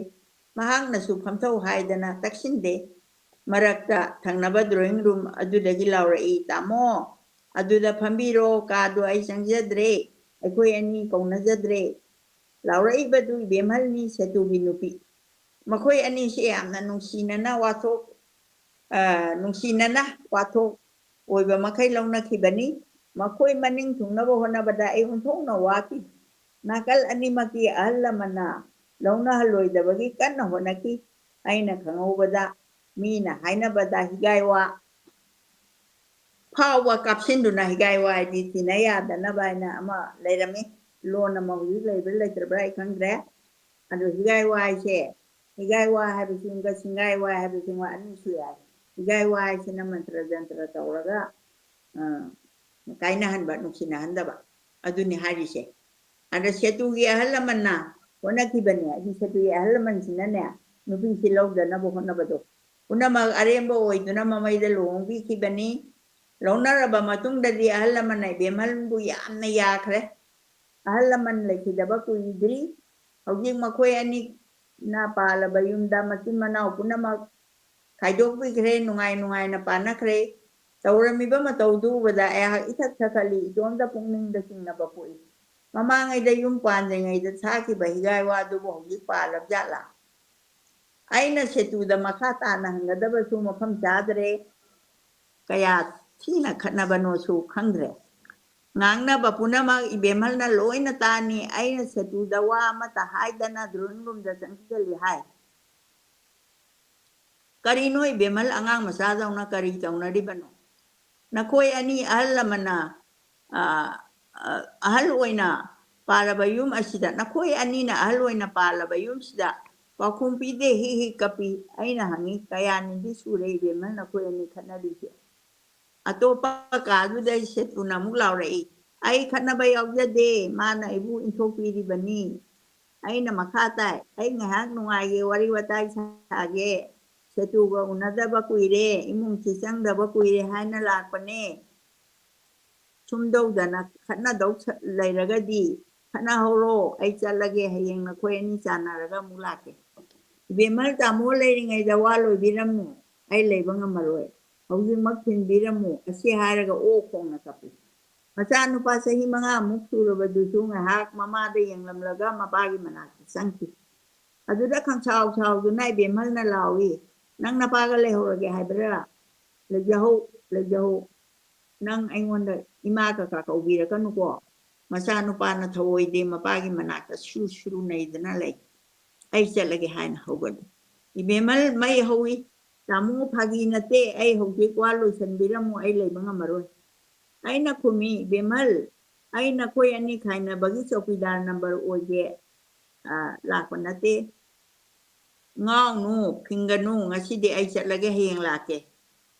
ꯃꯍꯥꯛꯅꯁꯨ ꯐꯝꯊꯧ ꯍꯥꯏꯗꯅ ꯇꯛꯁꯤꯟꯗꯦ꯫ ꯃꯔꯛꯇ ꯊꯪꯅꯕ drawing room ꯑꯗꯨꯗꯒꯤ ꯂꯥꯎꯔꯛꯏ, "ꯇꯥꯃꯣ, ꯑꯗꯨꯗ ꯐꯝꯕꯤꯔꯣ, ꯀꯥꯗꯣ ꯑꯩ ꯆꯪꯖꯗ꯭ꯔꯦ, ꯑꯩꯈꯣꯏ ꯑꯅꯤ ꯀꯧꯅꯖꯗ꯭ꯔꯦ꯫" ꯂꯥꯎꯔꯛꯏꯕꯗꯨ ꯏꯕꯦꯝꯍꯜꯅꯤ, ꯁꯦꯇꯨꯒꯤ ꯅꯨꯄꯤ꯫ ꯃꯈꯣꯏ ꯑꯅꯤꯁꯦ ꯌꯥꯝꯅ ꯅꯨꯡꯁꯤꯅꯅ ꯋꯥꯊꯣꯛ, ꯑ, ꯅꯨꯡꯁꯤꯅꯅ ꯋꯥꯊꯣꯛ ꯑꯣꯏꯕ ꯃꯈꯩ ꯂꯧꯅꯈꯤꯕꯅꯤ꯫ ꯃꯈꯣꯏ ꯃꯅꯤꯡ ꯊꯨꯡꯅꯕ ꯍꯣꯠꯅꯕꯗ ꯑꯩ ꯑꯣꯟꯊꯣꯛꯅ ꯋꯥꯈꯤ꯫ ꯅꯥꯀꯜ ꯑꯅꯤꯃꯛꯀꯤ ꯑꯍꯜ ꯂꯃꯟꯅ ꯂꯧꯅꯍꯜꯂꯣꯏꯗꯕꯒꯤ ꯀꯟꯅ ꯍꯣꯠꯅꯈꯤ꯫ ꯑꯩꯅ ꯈꯪꯍꯧꯕꯗ ꯃꯤꯅ ꯍꯥꯏꯅꯕꯗ ꯍꯤꯒꯥꯏ ꯋꯥ ꯐꯥꯎꯕ ꯀꯥꯞꯁꯤꯟꯗꯨꯅ ꯍꯤꯒꯥꯏ ꯋꯥ ꯍꯥꯏꯗꯤ ꯇꯤꯟꯅ ꯌꯥꯗꯅꯕ ꯍꯥꯏꯅ ꯑꯃ ꯂꯩꯔꯝꯃꯤ꯫ ꯂꯣꯟ ꯑꯃ ꯍꯧꯖꯤꯛ ꯂꯩꯕ꯭ꯔꯥ ꯂꯩꯇ꯭ꯔꯕ꯭ꯔꯥ ꯑꯩ ꯈꯪꯗ꯭ꯔꯦ꯫ ꯑꯗꯨ ꯍꯤꯒꯥꯏ ꯋꯥ ꯍꯥꯏꯁꯦ, ꯍꯤꯒꯥꯏ ꯋꯥ ꯍꯥꯏꯕꯁꯤꯒ ꯁꯤꯡꯒꯥꯏ ꯋꯥ ꯍꯥꯏꯕꯁꯤꯒ ꯑꯅꯤ ꯁꯨꯏ ꯍꯥꯏ꯫ ꯍꯤꯒꯥꯏ ꯋꯥ ꯍꯥꯏꯁꯤꯅ ꯃꯟꯇ꯭ꯔ ꯖꯟꯇ꯭ꯔ ꯇꯧꯔꯒ, ꯑ, ꯀꯥꯏꯅꯍꯟꯕ, ꯅꯨꯡꯁꯤꯅꯍꯟꯗꯕ, ꯑꯗꯨꯅꯤ ꯍꯥꯏꯔꯤꯁꯦ꯫ ꯑꯗ ꯁꯦꯇꯨꯒꯤ ꯑꯍꯜ ꯂꯃꯟꯅ ꯍꯣꯠꯅꯈꯤꯕꯅꯦ, ꯑꯗꯨ ꯁꯦꯇꯨꯒꯤ ꯑꯍꯜ ꯂꯃꯟꯁꯤꯅꯅꯦ, ꯅꯨꯄꯤꯁꯤ ꯂꯧꯗꯅꯕ ꯍꯣꯠꯅꯕꯗꯣ, ꯄꯨꯝꯅꯃꯛ ꯑꯔꯦꯝꯕ ꯑꯣꯏꯗꯨꯅ ꯃꯃꯩꯗ ꯂꯨꯍꯣꯡꯕꯤꯈꯤꯕꯅꯤ꯫ ꯂꯧꯅꯔꯕ ꯃꯇꯨꯡꯗꯗꯤ ꯑꯍꯜ ꯂꯃꯟꯅ ꯏꯕꯦꯝꯍꯜꯕꯨ ꯌꯥꯝꯅ ꯌꯥꯈ꯭ꯔꯦ꯫ ꯑꯍꯜ ꯂꯃꯟ ꯂꯩꯈꯤꯗꯕ ꯀꯨꯏꯗ꯭ꯔꯤ꯫ ꯍꯧꯖꯤꯛ ꯃꯈꯣꯏ ꯑꯅꯤꯅ ꯄꯥꯜꯂꯕ ꯌꯨꯝꯗ ꯃꯆꯤꯟ ꯃꯅꯥꯎ ꯄꯨꯝꯅꯃꯛ ꯈꯥꯏꯗꯣꯛꯄꯤꯈ꯭ꯔꯦ, ꯅꯨꯡꯉꯥꯏ ꯅꯨꯡꯉꯥꯏꯅ ꯄꯥꯟꯅꯈ꯭ꯔꯦ꯫ ꯇꯧꯔꯝꯃꯤꯕ ꯃꯇꯧꯗꯨ ꯎꯕꯗ ꯑꯩꯍꯥꯛ ꯏꯊꯛ ꯊꯛꯀꯠꯂꯤ, ꯏꯇꯣꯝꯇ ꯄꯨꯛꯅꯤꯡꯗ ꯆꯤꯡꯅꯕ ꯄꯣꯛꯏ꯫ ꯃꯃꯥꯡꯉꯩꯗ ꯌꯨꯝ ꯄꯥꯟꯗ꯭ꯔꯤꯉꯩꯗ ꯁꯥꯈꯤꯕ ꯍꯤꯒꯥꯏ ꯋꯥꯗꯨꯕꯨ ꯍꯧꯖꯤꯛ ꯄꯥꯜꯂꯕ ꯖꯥꯠꯂꯥ? ꯑꯩꯅ ꯁꯦꯇꯨꯗ ꯃꯈꯥ ꯇꯥꯅ ꯍꯪꯒꯗꯕꯁꯨ ꯃꯐꯝ ꯆꯥꯗ꯭ꯔꯦ꯫ ꯀꯌꯥ ꯊꯤꯅ ꯈꯠꯅꯕꯅꯣꯁꯨ ꯈꯪꯗ꯭ꯔꯦ꯫ ꯉꯥꯡꯅꯕ ꯄꯨꯝꯅꯃꯛ ꯏꯕꯦꯝꯍꯜꯅ ꯂꯣꯏꯅ ꯇꯥꯅꯤ꯫ ꯑꯩꯅ ꯁꯦꯇꯨꯗ ꯋꯥ ꯑꯃꯠꯇ ꯍꯥꯏꯗꯅ drawing roomꯗ ꯆꯪꯁꯤꯜꯂꯤ ꯍꯥꯏ꯫ "ꯀꯔꯤꯅꯣ ꯏꯕꯦꯝꯍꯜ, ꯑꯉꯥꯡ ꯃꯆꯥꯗꯧꯅ ꯀꯔꯤ ꯇꯧꯅꯔꯤꯕꯅꯣ? ꯅꯈꯣꯏ ꯑꯅꯤ ꯑꯍꯜ ꯑꯃꯅ, ꯑ, ꯑ, ꯑꯍꯜ ꯑꯣꯏꯅ ꯄꯥꯜꯂꯕ ꯌꯨꯝ ꯑꯁꯤꯗ, ꯅꯈꯣꯏ ꯑꯅꯤꯅ ꯑꯍꯜ ꯑꯣꯏꯅ ꯄꯥꯜꯂꯕ ꯌꯨꯝꯁꯤꯗ ꯄꯥꯎꯈꯨꯝ ꯄꯤꯗꯦ, ꯍꯤꯛ ꯍꯤꯛ ꯀꯞꯄꯤ?" ꯑꯩꯅ ꯍꯪꯉꯤ, "ꯀꯌꯥꯅꯤꯗꯤ ꯁꯨꯔꯦ ꯏꯕꯦꯝꯍꯜ ꯅꯈꯣꯏ ꯑꯅꯤ ꯈꯠꯅꯔꯤꯁꯦ?" ꯑꯇꯣꯞꯄ ꯀꯥꯗꯨꯗ ꯁꯦꯇꯨꯅ ꯑꯃꯨꯛ ꯂꯥꯎꯔꯛꯏ, "ꯑꯩ ꯈꯠꯅꯕ ꯌꯥꯎꯖꯗꯦ, ꯃꯥꯅ ꯑꯩꯕꯨ ꯏꯟꯊꯣꯛꯄꯤꯔꯤꯕꯅꯤ꯫" ꯑꯩꯅ ꯃꯈꯥ ꯇꯥꯏ, "ꯑꯩ ꯉꯥꯏꯍꯥꯛ ꯅꯨꯡꯉꯥꯏꯒꯦ, ꯋꯥꯔꯤ ꯋꯥꯇꯥꯏ ꯁꯥꯒꯦ, ꯁꯦꯇꯨꯒ ꯎꯅꯗꯕ ꯀꯨꯏꯔꯦ, ꯏꯃꯨꯡꯁꯤ ꯆꯪꯗꯕ ꯀꯨꯏꯔꯦ ꯍꯥꯏꯅ ꯂꯥꯛꯄꯅꯦ꯫ ꯁꯨꯝꯗꯧꯗꯅ ꯈꯠꯅꯗꯧ ꯁ-, ꯂꯩꯔꯒꯗꯤ ꯈꯠꯅꯍꯧꯔꯣ, ꯑꯩ ꯆꯠꯂꯒꯦ, ꯍꯌꯦꯡ ꯅꯈꯣꯏ ꯑꯅꯤ ꯆꯥꯟꯅꯔꯒ ꯑꯃꯨꯛ ꯂꯥꯛꯀꯦ꯫ ꯏꯕꯦꯝꯍꯜ, ꯇꯥꯃꯣ ꯂꯩꯔꯤꯉꯩꯗ ꯋꯥ ꯂꯣꯏꯕꯤꯔꯝꯃꯨ, ꯑꯩ ꯂꯩꯕ ꯉꯝꯃꯔꯣꯏ, ꯍꯧꯖꯤꯛꯃꯛ ꯊꯤꯟꯕꯤꯔꯝꯃꯨ", ꯑꯁꯤ ꯍꯥꯏꯔꯒ ꯑꯣ ꯈꯣꯡꯅ ꯀꯞꯄꯤ꯫ ꯃꯆꯥꯅꯨꯄꯥ ꯆꯍꯤ ꯃꯉꯥꯃꯨꯛ ꯁꯨꯔꯕꯗꯨꯁꯨ ꯉꯥꯏꯍꯥꯛ ꯃꯃꯥꯗ ꯌꯦꯡꯂꯝꯂꯒ ꯃꯄꯥꯒꯤ ꯃꯅꯥꯛꯇ ꯆꯪꯈꯤ꯫ ꯑꯗꯨꯗ ꯈꯪꯁꯥꯎ ꯁꯥꯎꯗꯨꯅ ꯏꯕꯦꯝꯍꯜꯅ ꯂꯥꯎꯏ, "ꯅꯪ ꯅꯄꯥꯒ ꯂꯩꯍꯧꯔꯒꯦ ꯍꯥꯏꯕ꯭ꯔꯥ? ꯂꯩꯖꯍꯧ, ꯂꯩꯖꯍꯧ꯫ ꯅꯪ ꯑꯩꯉꯣꯟꯗ ꯏꯃꯥ ꯀꯀꯥ ꯀꯧꯕꯤꯔꯛꯀꯅꯨꯀꯣ꯫" ꯃꯆꯥꯅꯨꯄꯥꯅ ꯊꯧꯑꯣꯏꯗꯦ, ꯃꯄꯥꯒꯤ ꯃꯅꯥꯛꯇ ꯁꯨꯔꯨ ꯁꯨꯔꯨ ꯅꯩꯗꯅ ꯂꯩ꯫ ꯑꯩ ꯆꯠꯂꯒꯦ ꯍꯥꯏꯅ ꯍꯧꯒꯠꯂꯤ꯫ "ꯏꯕꯦꯝꯍꯜ, ꯃꯩ ꯍꯧꯏ꯫ ꯇꯥꯃꯣ, ꯐꯥꯒꯤ ꯅꯠꯇꯦ, ꯑꯩ ꯍꯧꯖꯤꯛ ꯋꯥ ꯂꯣꯏꯁꯟꯕꯤꯔꯝꯃꯨ, ꯑꯩ ꯂꯩꯕ ꯉꯝꯃꯔꯣꯏ꯫" ꯑꯩꯅ ꯈꯨꯝꯃꯤ, "ꯏꯕꯦꯝꯍꯜ, ꯑꯩ ꯅꯈꯣꯏ ꯑꯅꯤ ꯈꯥꯏꯅꯕꯒꯤ ꯆꯧꯀꯤꯗꯥꯔ ꯅꯝꯕꯔ ꯑꯣꯏꯒꯦ, ꯑ, ꯂꯥꯛꯄ ꯅꯠꯇꯦ꯫ ꯉꯥꯎꯅꯨ, ꯐꯤꯡꯒꯅꯨ, ꯉꯁꯤꯗꯤ ꯑꯩ ꯆꯠꯂꯒꯦ, ꯍꯌꯦꯡ ꯂꯥꯛꯀꯦ꯫"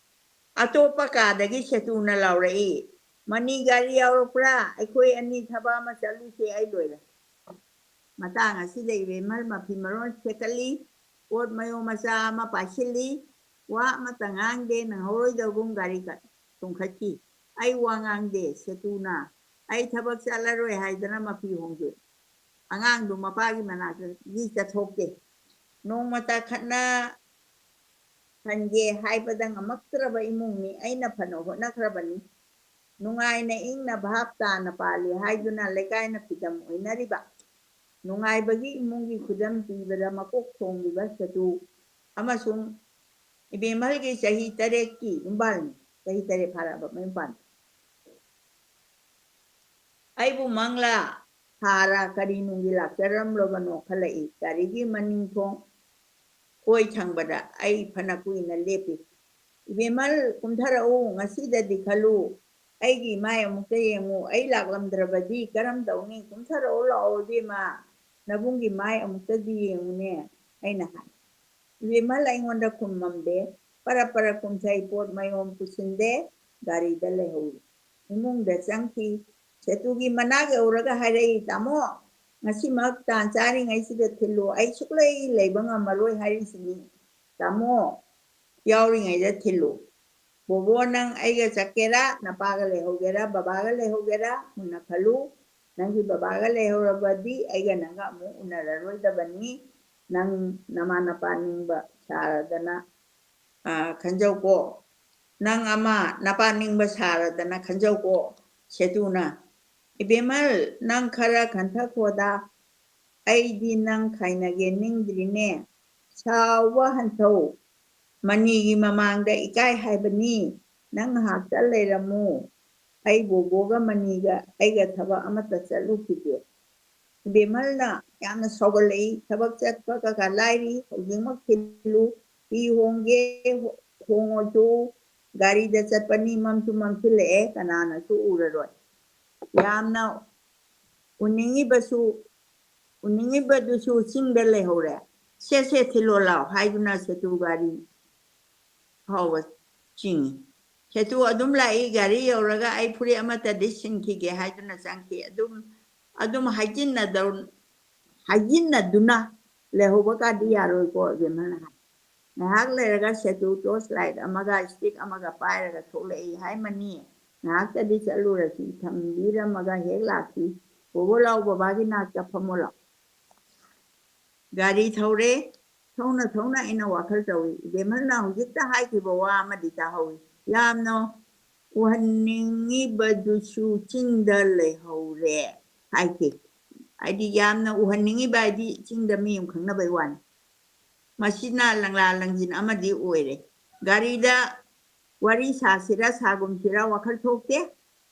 ꯑꯇꯣꯞꯄ ꯀꯥꯗꯒꯤ ꯁꯦꯇꯨꯅ ꯂꯥꯎꯔꯛꯏ, "ꯃꯅꯤ ꯒꯥꯔꯤ ꯌꯥꯎꯔꯛꯄ꯭ꯔꯥ? ꯑꯩꯈꯣꯏ ꯑꯅꯤ ꯊꯕꯛ ꯑꯃ ꯆꯠꯂꯨꯁꯦ, ꯑꯩ ꯂꯣꯏꯔꯦ꯫" ꯃꯇꯥꯡ ꯑꯁꯤꯗ ꯏꯕꯦꯝꯍꯜ ꯃꯐꯤ ꯃꯔꯣꯟ ꯁꯦꯠꯀꯠꯂꯤ, ꯄꯣꯠ ꯃꯌꯣꯝ ꯃꯆꯥ ꯑꯃ ꯄꯥꯏꯁꯤꯜꯂꯤ, ꯋꯥ ꯑꯃꯠꯇ ꯉꯥꯡꯗꯦ, ꯅꯪꯍꯧꯔꯣꯏꯗꯧꯒꯨꯝ ꯒꯥꯔꯤ ꯀ-, ꯇꯣꯡꯈꯠꯈꯤ꯫ ꯑꯩ ꯋꯥ ꯉꯥꯡꯗꯦ, ꯁꯦꯇꯨꯅ ꯑꯩ ꯊꯕꯛ ꯆꯠꯂꯔꯣꯏ ꯍꯥꯏꯗꯅ ꯃꯐꯤ ꯍꯣꯡꯗꯣꯛꯏ꯫ ꯑꯉꯥꯡꯗꯨ ꯃꯄꯥꯒꯤ ꯃꯅꯥꯛꯇꯒꯤ ꯆꯠꯊꯣꯛꯇꯦ꯫ ꯅꯣꯡꯃꯇ ꯈꯠꯅ ꯍꯟꯒꯦ ꯍꯥꯏꯕꯗ ꯉꯝꯃꯛꯇ꯭ꯔꯕ ꯏꯃꯨꯡꯅꯤ꯫ ꯑꯩꯅ ꯐꯅ ꯍꯣꯠꯅꯈ꯭ꯔꯕꯅꯤ꯫ ꯅꯨꯡꯉꯥꯏꯅ ꯏꯪꯅ ꯚꯥꯞ ꯇꯥꯅ ꯄꯥꯜꯂꯤ ꯍꯥꯏꯗꯨꯅ ꯂꯩꯀꯥꯏꯅ ꯐꯤꯗꯝ ꯑꯣꯏꯅꯔꯤꯕ ꯅꯨꯡꯉꯥꯏꯕꯒꯤ ꯏꯃꯨꯡꯒꯤ ꯈꯨꯗꯝ ꯄꯤꯕꯗ ꯃꯀꯣꯛ ꯊꯣꯡꯂꯤꯕ ꯁꯦꯇꯨ ꯑꯃꯁꯨꯡ ꯏꯕꯦꯝꯍꯜꯒꯤ ꯆꯍꯤ ꯇꯔꯦꯠꯀꯤ ꯌꯨꯝꯕꯥꯜꯅꯤ꯫ ꯆꯍꯤ ꯇꯔꯦꯠ ꯐꯥꯔꯛꯑꯕ ꯃꯌꯨꯝ ꯄꯥꯟꯕ꯫ ꯑꯩꯕꯨ ꯃꯪꯂꯥ ꯊꯥꯔ ꯀꯔꯤ ꯅꯨꯡꯒꯤ ꯂꯥꯛꯆꯔꯝꯂꯕꯅꯣ ꯈꯜꯂꯛꯏ꯫ ꯒꯥꯔꯤꯒꯤ ꯃꯅꯤꯡ ꯊꯣꯡ ꯀꯣꯏ ꯊꯪꯕꯗ ꯑꯩ ꯐꯅ ꯀꯨꯏꯅ ꯂꯦꯞꯄꯤ꯫ "ꯏꯕꯦꯝꯃꯜ, ꯀꯨꯝꯊꯔꯛꯎ, ꯉꯁꯤꯗꯗꯤ ꯈꯜꯂꯨ꯫ ꯑꯩꯒꯤ ꯏꯃꯥꯏ ꯑꯃꯨꯛꯇ ꯌꯦꯡꯉꯨ꯫ ꯑꯩ ꯂꯥꯛꯂꯝꯗ꯭ꯔꯕꯗꯤ ꯀꯔꯝ ꯇꯧꯅꯤ? ꯀꯨꯝꯊꯔꯛꯎ ꯂꯥꯛꯑꯣ ꯏꯕꯦꯝꯃ, ꯅꯕꯨꯡꯒꯤ ꯃꯥꯏ ꯑꯃꯨꯛꯇꯗꯤ ꯌꯦꯡꯉꯨꯅꯦ," ꯑꯩꯅ ꯍꯥꯏ꯫ ꯏꯕꯦꯝꯃꯜ ꯑꯩꯉꯣꯟꯗ ꯈꯨꯝꯃꯝꯗꯦ꯫ ꯄꯔꯞ ꯄꯔꯞ ꯀꯨꯝꯊꯩ, ꯄꯣꯠ ꯃꯌꯣꯝ ꯄꯨꯁꯤꯟꯗꯦ, ꯒꯥꯔꯤꯗ ꯂꯩꯍꯧꯏ꯫ ꯏꯃꯨꯡꯗ ꯆꯪꯈꯤ꯫ ꯁꯦꯇꯨꯒꯤ ꯃꯅꯥꯛ ꯌꯧꯔꯒ ꯍꯥꯏꯔꯛꯏ, "ꯇꯥꯃꯣ, ꯉꯁꯤꯃꯛ ꯇꯥꯟ ꯆꯥꯔꯤꯉꯩꯁꯤꯗ ꯊꯤꯜꯂꯨ꯫ ꯑꯩ ꯁꯨꯛꯂꯩ ꯂꯩꯕ ꯉꯝꯃꯔꯣꯏ ꯍꯥꯏꯔꯤꯁꯤꯅꯤ꯫ ꯇꯥꯃꯣ ꯌꯥꯎꯔꯤꯉꯩꯗ ꯊꯤꯜꯂꯨ꯫ ꯕꯣꯕꯣ, ꯅꯪ ꯑꯩꯒ ꯆꯠꯀꯦꯔꯥ, ꯅꯄꯥꯒ ꯂꯩꯍꯧꯒꯦꯔꯥ, ꯕꯕꯥꯒ ꯂꯩꯍꯧꯒꯦꯔꯥ, ꯃꯨꯟꯅ ꯈꯜꯂꯨ꯫ ꯅꯪꯒꯤ ꯕꯕꯥꯒ ꯂꯩꯍꯧꯔꯕꯗꯤ ꯑꯩꯒ ꯅꯪꯒ ꯑꯃꯨꯛ ꯎꯅꯔꯔꯣꯏꯗꯕꯅꯤ꯫ ꯅꯪ ꯅꯃꯥ ꯅꯄꯥ ꯅꯤꯡꯕ ꯁꯥꯔꯗꯅ, ꯑ, ꯈꯟꯖꯧꯀꯣ꯫ ꯅꯪ ꯑꯃ ꯅꯄꯥ ꯅꯤꯡꯕ ꯁꯥꯔꯗꯅ ꯈꯟꯖꯧꯀꯣ," ꯁꯦꯇꯨꯅ꯫ "ꯏꯕꯦꯝꯃꯜ, ꯅꯪ ꯈꯔ ꯈꯟꯊꯈꯣꯗ꯫ ꯑꯩꯗꯤ ꯅꯪ ꯈꯥꯏꯅꯒꯦ ꯅꯤꯡꯗ꯭ꯔꯤꯅꯦ꯫ ꯁꯥꯎꯕ ꯍꯟꯊꯧ꯫ ꯃꯅꯤꯒꯤ ꯃꯃꯥꯡꯗ ꯏꯀꯥꯏ ꯍꯥꯏꯕꯅꯤ꯫ ꯅꯪ ꯉꯥꯏꯍꯥꯛꯇ ꯂꯩꯔꯝꯃꯨ꯫ ꯑꯩ ꯕꯣꯕꯣꯒ ꯃꯅꯤꯒ ꯑꯩꯒ ꯊꯕꯛ ꯑꯃꯠꯇ ꯆꯠꯂꯨꯈꯤꯒꯦ꯫" ꯏꯕꯦꯝꯃꯜꯅ ꯌꯥꯝꯅ ꯁꯥꯎꯒꯠꯂꯛꯏ꯫ "ꯊꯕꯛ ꯆꯠꯄ ꯀꯀꯥ ꯂꯥꯏꯔꯤ, ꯍꯧꯖꯤꯛꯃꯛ ꯊꯤꯜꯂꯨ꯫ ꯐꯤ ꯍꯣꯡꯒꯦ, ꯍꯣꯡꯉꯣꯁꯨ, ꯒꯥꯔꯤꯗ ꯆꯠꯄꯅꯤ, ꯃꯝꯁꯨ ꯃꯝꯁꯤꯜꯂꯛꯑꯦ, ꯀꯅꯥꯅꯁꯨ ꯎꯔꯔꯣꯏ꯫ ꯌꯥꯝꯅ ꯎꯅꯤꯡꯉꯤꯕꯁꯨ, ꯎꯅꯤꯡꯉꯤꯕꯗꯨꯁꯨ ꯆꯤꯡꯗ ꯂꯩꯍꯧꯔꯦ꯫ ꯁꯦ, ꯁꯦ, ꯊꯤꯜꯂꯣ ꯂꯥꯎ," ꯍꯥꯏꯗꯨꯅ ꯁꯦꯇꯨ ꯒꯥꯔꯤ ꯐꯥꯎꯕ ꯆꯤꯡꯏ꯫ ꯁꯦꯇꯨ ꯑꯗꯨꯝ ꯂꯥꯛꯏ꯫ ꯒꯥꯔꯤ ꯌꯧꯔꯒ ꯑꯩ ꯐꯨꯔꯤꯠ ꯑꯃꯠꯇꯗꯤ ꯁꯤꯟꯈꯤꯒꯦ ꯍꯥꯏꯗꯨꯅ ꯆꯪꯈꯤ꯫ ꯑꯗꯨꯝ, ꯑꯗꯨꯝ ꯍꯥꯏꯖꯤꯟꯅꯗꯧ-, ꯍꯥꯏꯖꯤꯟꯅꯗꯨꯅ ꯂꯩꯍꯧꯕ ꯀꯥꯗꯤ ꯌꯥꯔꯣꯏꯀꯣ, ꯏꯕꯦꯝꯃꯅ ꯍꯥꯏ꯫ ꯉꯥꯏꯍꯥꯛ ꯂꯩꯔꯒ ꯁꯦꯇꯨ torch light ꯑꯃꯒ stick ꯑꯃꯒ ꯄꯥꯏꯔꯒ ꯊꯣꯛꯂꯛꯏ ꯍꯥꯏ ꯃꯅꯤ꯫ "ꯉꯥꯏꯍꯥꯛꯇꯗꯤ ꯆꯠꯂꯨꯔꯁꯤ", ꯊꯝꯕꯤꯔꯝꯃꯒ ꯍꯦꯛ ꯂꯥꯛꯈꯤ꯫ "ꯕꯣꯕꯣ ꯂꯥꯎ, ꯕꯕꯥꯒꯤ ꯅꯥꯛꯇ ꯐꯝꯃꯣ ꯂꯥꯎ꯫" ꯒꯥꯔꯤ ꯊꯧꯔꯦ꯫ ꯊꯧꯅ ꯊꯧꯅ ꯑꯩꯅ ꯋꯥꯈꯜ ꯇꯧꯏ꯫ ꯏꯕꯦꯝꯍꯜꯅ ꯍꯧꯖꯤꯛꯇ ꯍꯥꯏꯈꯤꯕ ꯋꯥ ꯑꯃꯗꯤ ꯇꯥꯍꯧꯏ꯫ "ꯌꯥꯝꯅ ꯎꯍꯟꯅꯤꯡꯉꯤꯕꯗꯨꯁꯨ ꯆꯤꯡꯗ ꯂꯩꯍꯧꯔꯦ" ꯍꯥꯏꯈꯤ꯫ ꯍꯥꯏꯗꯤ ꯌꯥꯝꯅ ꯎꯍꯟꯅꯤꯡꯉꯤꯕ ꯍꯥꯏꯗꯤ ꯆꯤꯡꯗ ꯃꯤ ꯑꯃ ꯈꯪꯅꯕꯩ ꯋꯥꯅꯤ꯫ ꯃꯁꯤꯅ ꯂꯪꯂꯥ ꯂꯪꯖꯤꯟ ꯑꯃꯗꯤ ꯑꯣꯏꯔꯦ꯫ ꯒꯥꯔꯤꯗ ꯋꯥꯔꯤ ꯁꯥꯁꯤꯔꯥ ꯁꯥꯒꯨꯝꯁꯤꯔꯥ ꯋꯥꯈꯜ ꯊꯣꯛꯇꯦ꯫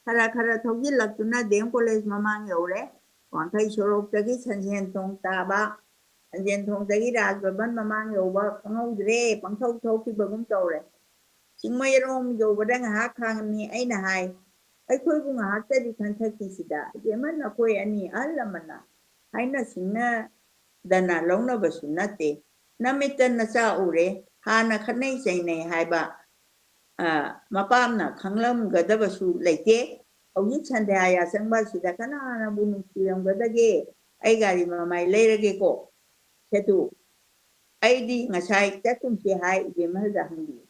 ꯈꯔ ꯈꯔ ꯊꯧꯖꯤꯜꯂꯛꯇꯨꯅ ꯗꯤ ꯑꯦꯝ ꯀꯣꯂꯦꯖ ꯃꯃꯥꯡ ꯌꯧꯔꯦ꯫ ꯋꯥꯡꯈꯩ ꯁꯣꯔꯣꯛꯇꯒꯤ ꯁꯟꯖꯦꯟ ꯊꯣꯡ ꯇꯥꯕ, ꯁꯟꯖꯦꯟ ꯊꯣꯡꯗꯒꯤ ꯔꯥꯖ ꯚꯕꯟ ꯃꯃꯥꯡ ꯌꯧꯕ ꯈꯪꯍꯧꯗ꯭ꯔꯦ, ꯄꯪꯊꯧ ꯊꯧꯈꯤꯕꯒꯨꯝ ꯇꯧꯔꯦ꯫ ꯆꯤꯡꯃꯩꯔꯣꯡ ꯌꯧꯕꯗ ꯉꯥꯏꯍꯥꯛ ꯈꯥꯡꯉꯝꯃꯤ꯫ ꯑꯩꯅ ꯍꯥꯏ, "ꯑꯩꯈꯣꯏꯕꯨ ꯉꯥꯏꯍꯥꯛꯇꯗꯤ ꯈꯟꯊꯈꯤꯁꯤꯗ, ꯏꯕꯦꯝꯃ ꯅꯈꯣꯏ ꯑꯅꯤ ꯑꯍꯜ ꯂꯃꯟꯅ ꯍꯥꯏꯅ ꯁꯤꯡꯅꯗꯅ ꯂꯧꯅꯕꯁꯨ ꯅꯠꯇꯦ꯫ ꯅꯃꯤꯠꯇ ꯅꯆꯥ ꯎꯔꯦ, ꯍꯥꯟꯅ ꯈꯠꯅꯩ ꯆꯩꯅꯩ ꯍꯥꯏꯕ, ꯑ, ꯃꯄꯥꯝꯅ ꯈꯪꯂꯝꯒꯗꯕꯁꯨ ꯂꯩꯇꯦ꯫ ꯍꯧꯖꯤꯛ ꯁꯟꯙ꯭ꯌꯥ ꯌꯥꯆꯪꯕ ꯑꯁꯤꯗ ꯀꯅꯥꯅꯕꯨ ꯅꯨꯡꯁꯤꯔꯝꯒꯗꯒꯦ? ꯑꯩ ꯒꯥꯔꯤ ꯃꯃꯥꯏ ꯂꯩꯔꯒꯦꯀꯣ꯫ ꯁꯦꯇꯨ, ꯑꯩꯗꯤ ꯉꯁꯥꯏ ꯆꯠꯀꯨꯝꯁꯤ ꯍꯥꯏ ꯏꯕꯦꯝꯍꯜꯗ ꯍꯪꯕꯤꯌꯨ꯫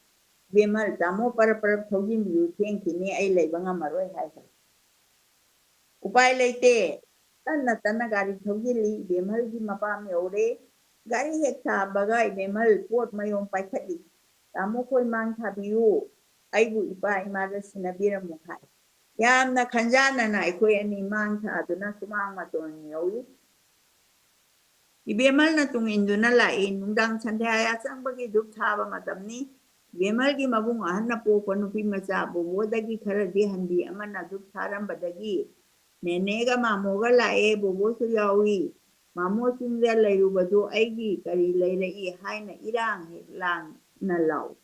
ꯏꯕꯦꯝꯍꯜ, ꯇꯥꯃꯣ ꯄꯔꯞ ꯄꯔꯞ ꯊꯧꯖꯤꯟꯕꯤꯌꯨ, ꯊꯦꯡꯈꯤꯅꯤ, ꯑꯩ ꯂꯩꯕ ꯉꯝꯃꯔꯣꯏ" ꯍꯥꯏꯈ꯭ꯔꯦ꯫ ꯎꯄꯥꯏ ꯂꯩꯇꯦ꯫ ꯇꯟꯅ ꯇꯟꯅ ꯒꯥꯔꯤ ꯊꯧꯖꯤꯜꯂꯤ꯫ ꯏꯕꯦꯝꯍꯜꯒꯤ ꯃꯄꯥꯝ ꯌꯧꯔꯦ꯫ ꯒꯥꯔꯤ ꯍꯦꯛ ꯊꯥꯕꯒ ꯏꯕꯦꯝꯍꯜ ꯄꯣꯠ ꯃꯌꯣꯝ ꯄꯥꯏꯈꯠꯂꯤ꯫ "ꯇꯥꯃꯣ ꯈꯣꯏ ꯃꯥꯡ ꯊꯥꯕꯤꯌꯨ꯫ ꯑꯩꯕꯨ ꯏꯄꯥ ꯏꯃꯥꯗ ꯁꯤꯟꯅꯕꯤꯔꯝꯃꯨ" ꯍꯥꯏ꯫ ꯌꯥꯝꯅ ꯈꯟꯖꯥꯟꯅꯅ ꯑꯩꯈꯣꯏ ꯑꯅꯤ ꯃꯥꯡ ꯊꯥꯗꯨꯅ ꯁꯨꯃꯥꯡ ꯃꯇꯣꯟ ꯌꯧꯏ꯫ ꯏꯕꯦꯝꯍꯜꯅ ꯇꯨꯡ ꯏꯟꯗꯨꯅ ꯂꯥꯛꯏ꯫ ꯅꯨꯡꯗꯥꯡ ꯁꯟꯙ꯭ꯌꯥ ꯌꯥꯆꯪꯕꯒꯤ ꯙꯨꯞ ꯊꯥꯕ ꯃꯇꯝꯅꯤ꯫ ꯏꯕꯦꯝꯍꯜꯒꯤ ꯃꯕꯨꯡ ꯑꯍꯟꯅ ꯄꯣꯛꯄ ꯅꯨꯄꯤ ꯃꯆꯥ ꯕꯣꯕꯣꯗꯒꯤ ꯈꯔꯗꯤ ꯍꯟꯕꯤ ꯑꯃꯅ ꯙꯨꯞ ꯊꯥꯔꯝꯕꯗꯒꯤ ꯅꯦꯅꯦꯒ ꯃꯥꯃꯣꯒ ꯂꯥꯛꯑꯦ, ꯕꯣꯕꯣꯁꯨ ꯌꯥꯎꯏ꯫ "ꯃꯥꯃꯣ ꯆꯤꯡꯗ ꯂꯩꯔꯨꯕꯗꯨ ꯑꯩꯒꯤ ꯀꯔꯤ ꯂꯩꯔꯛꯏ?" ꯍꯥꯏꯅ ꯏꯔꯥꯡ ꯍꯦꯛ ꯂꯥꯡꯅ ꯂꯥꯎꯏ꯫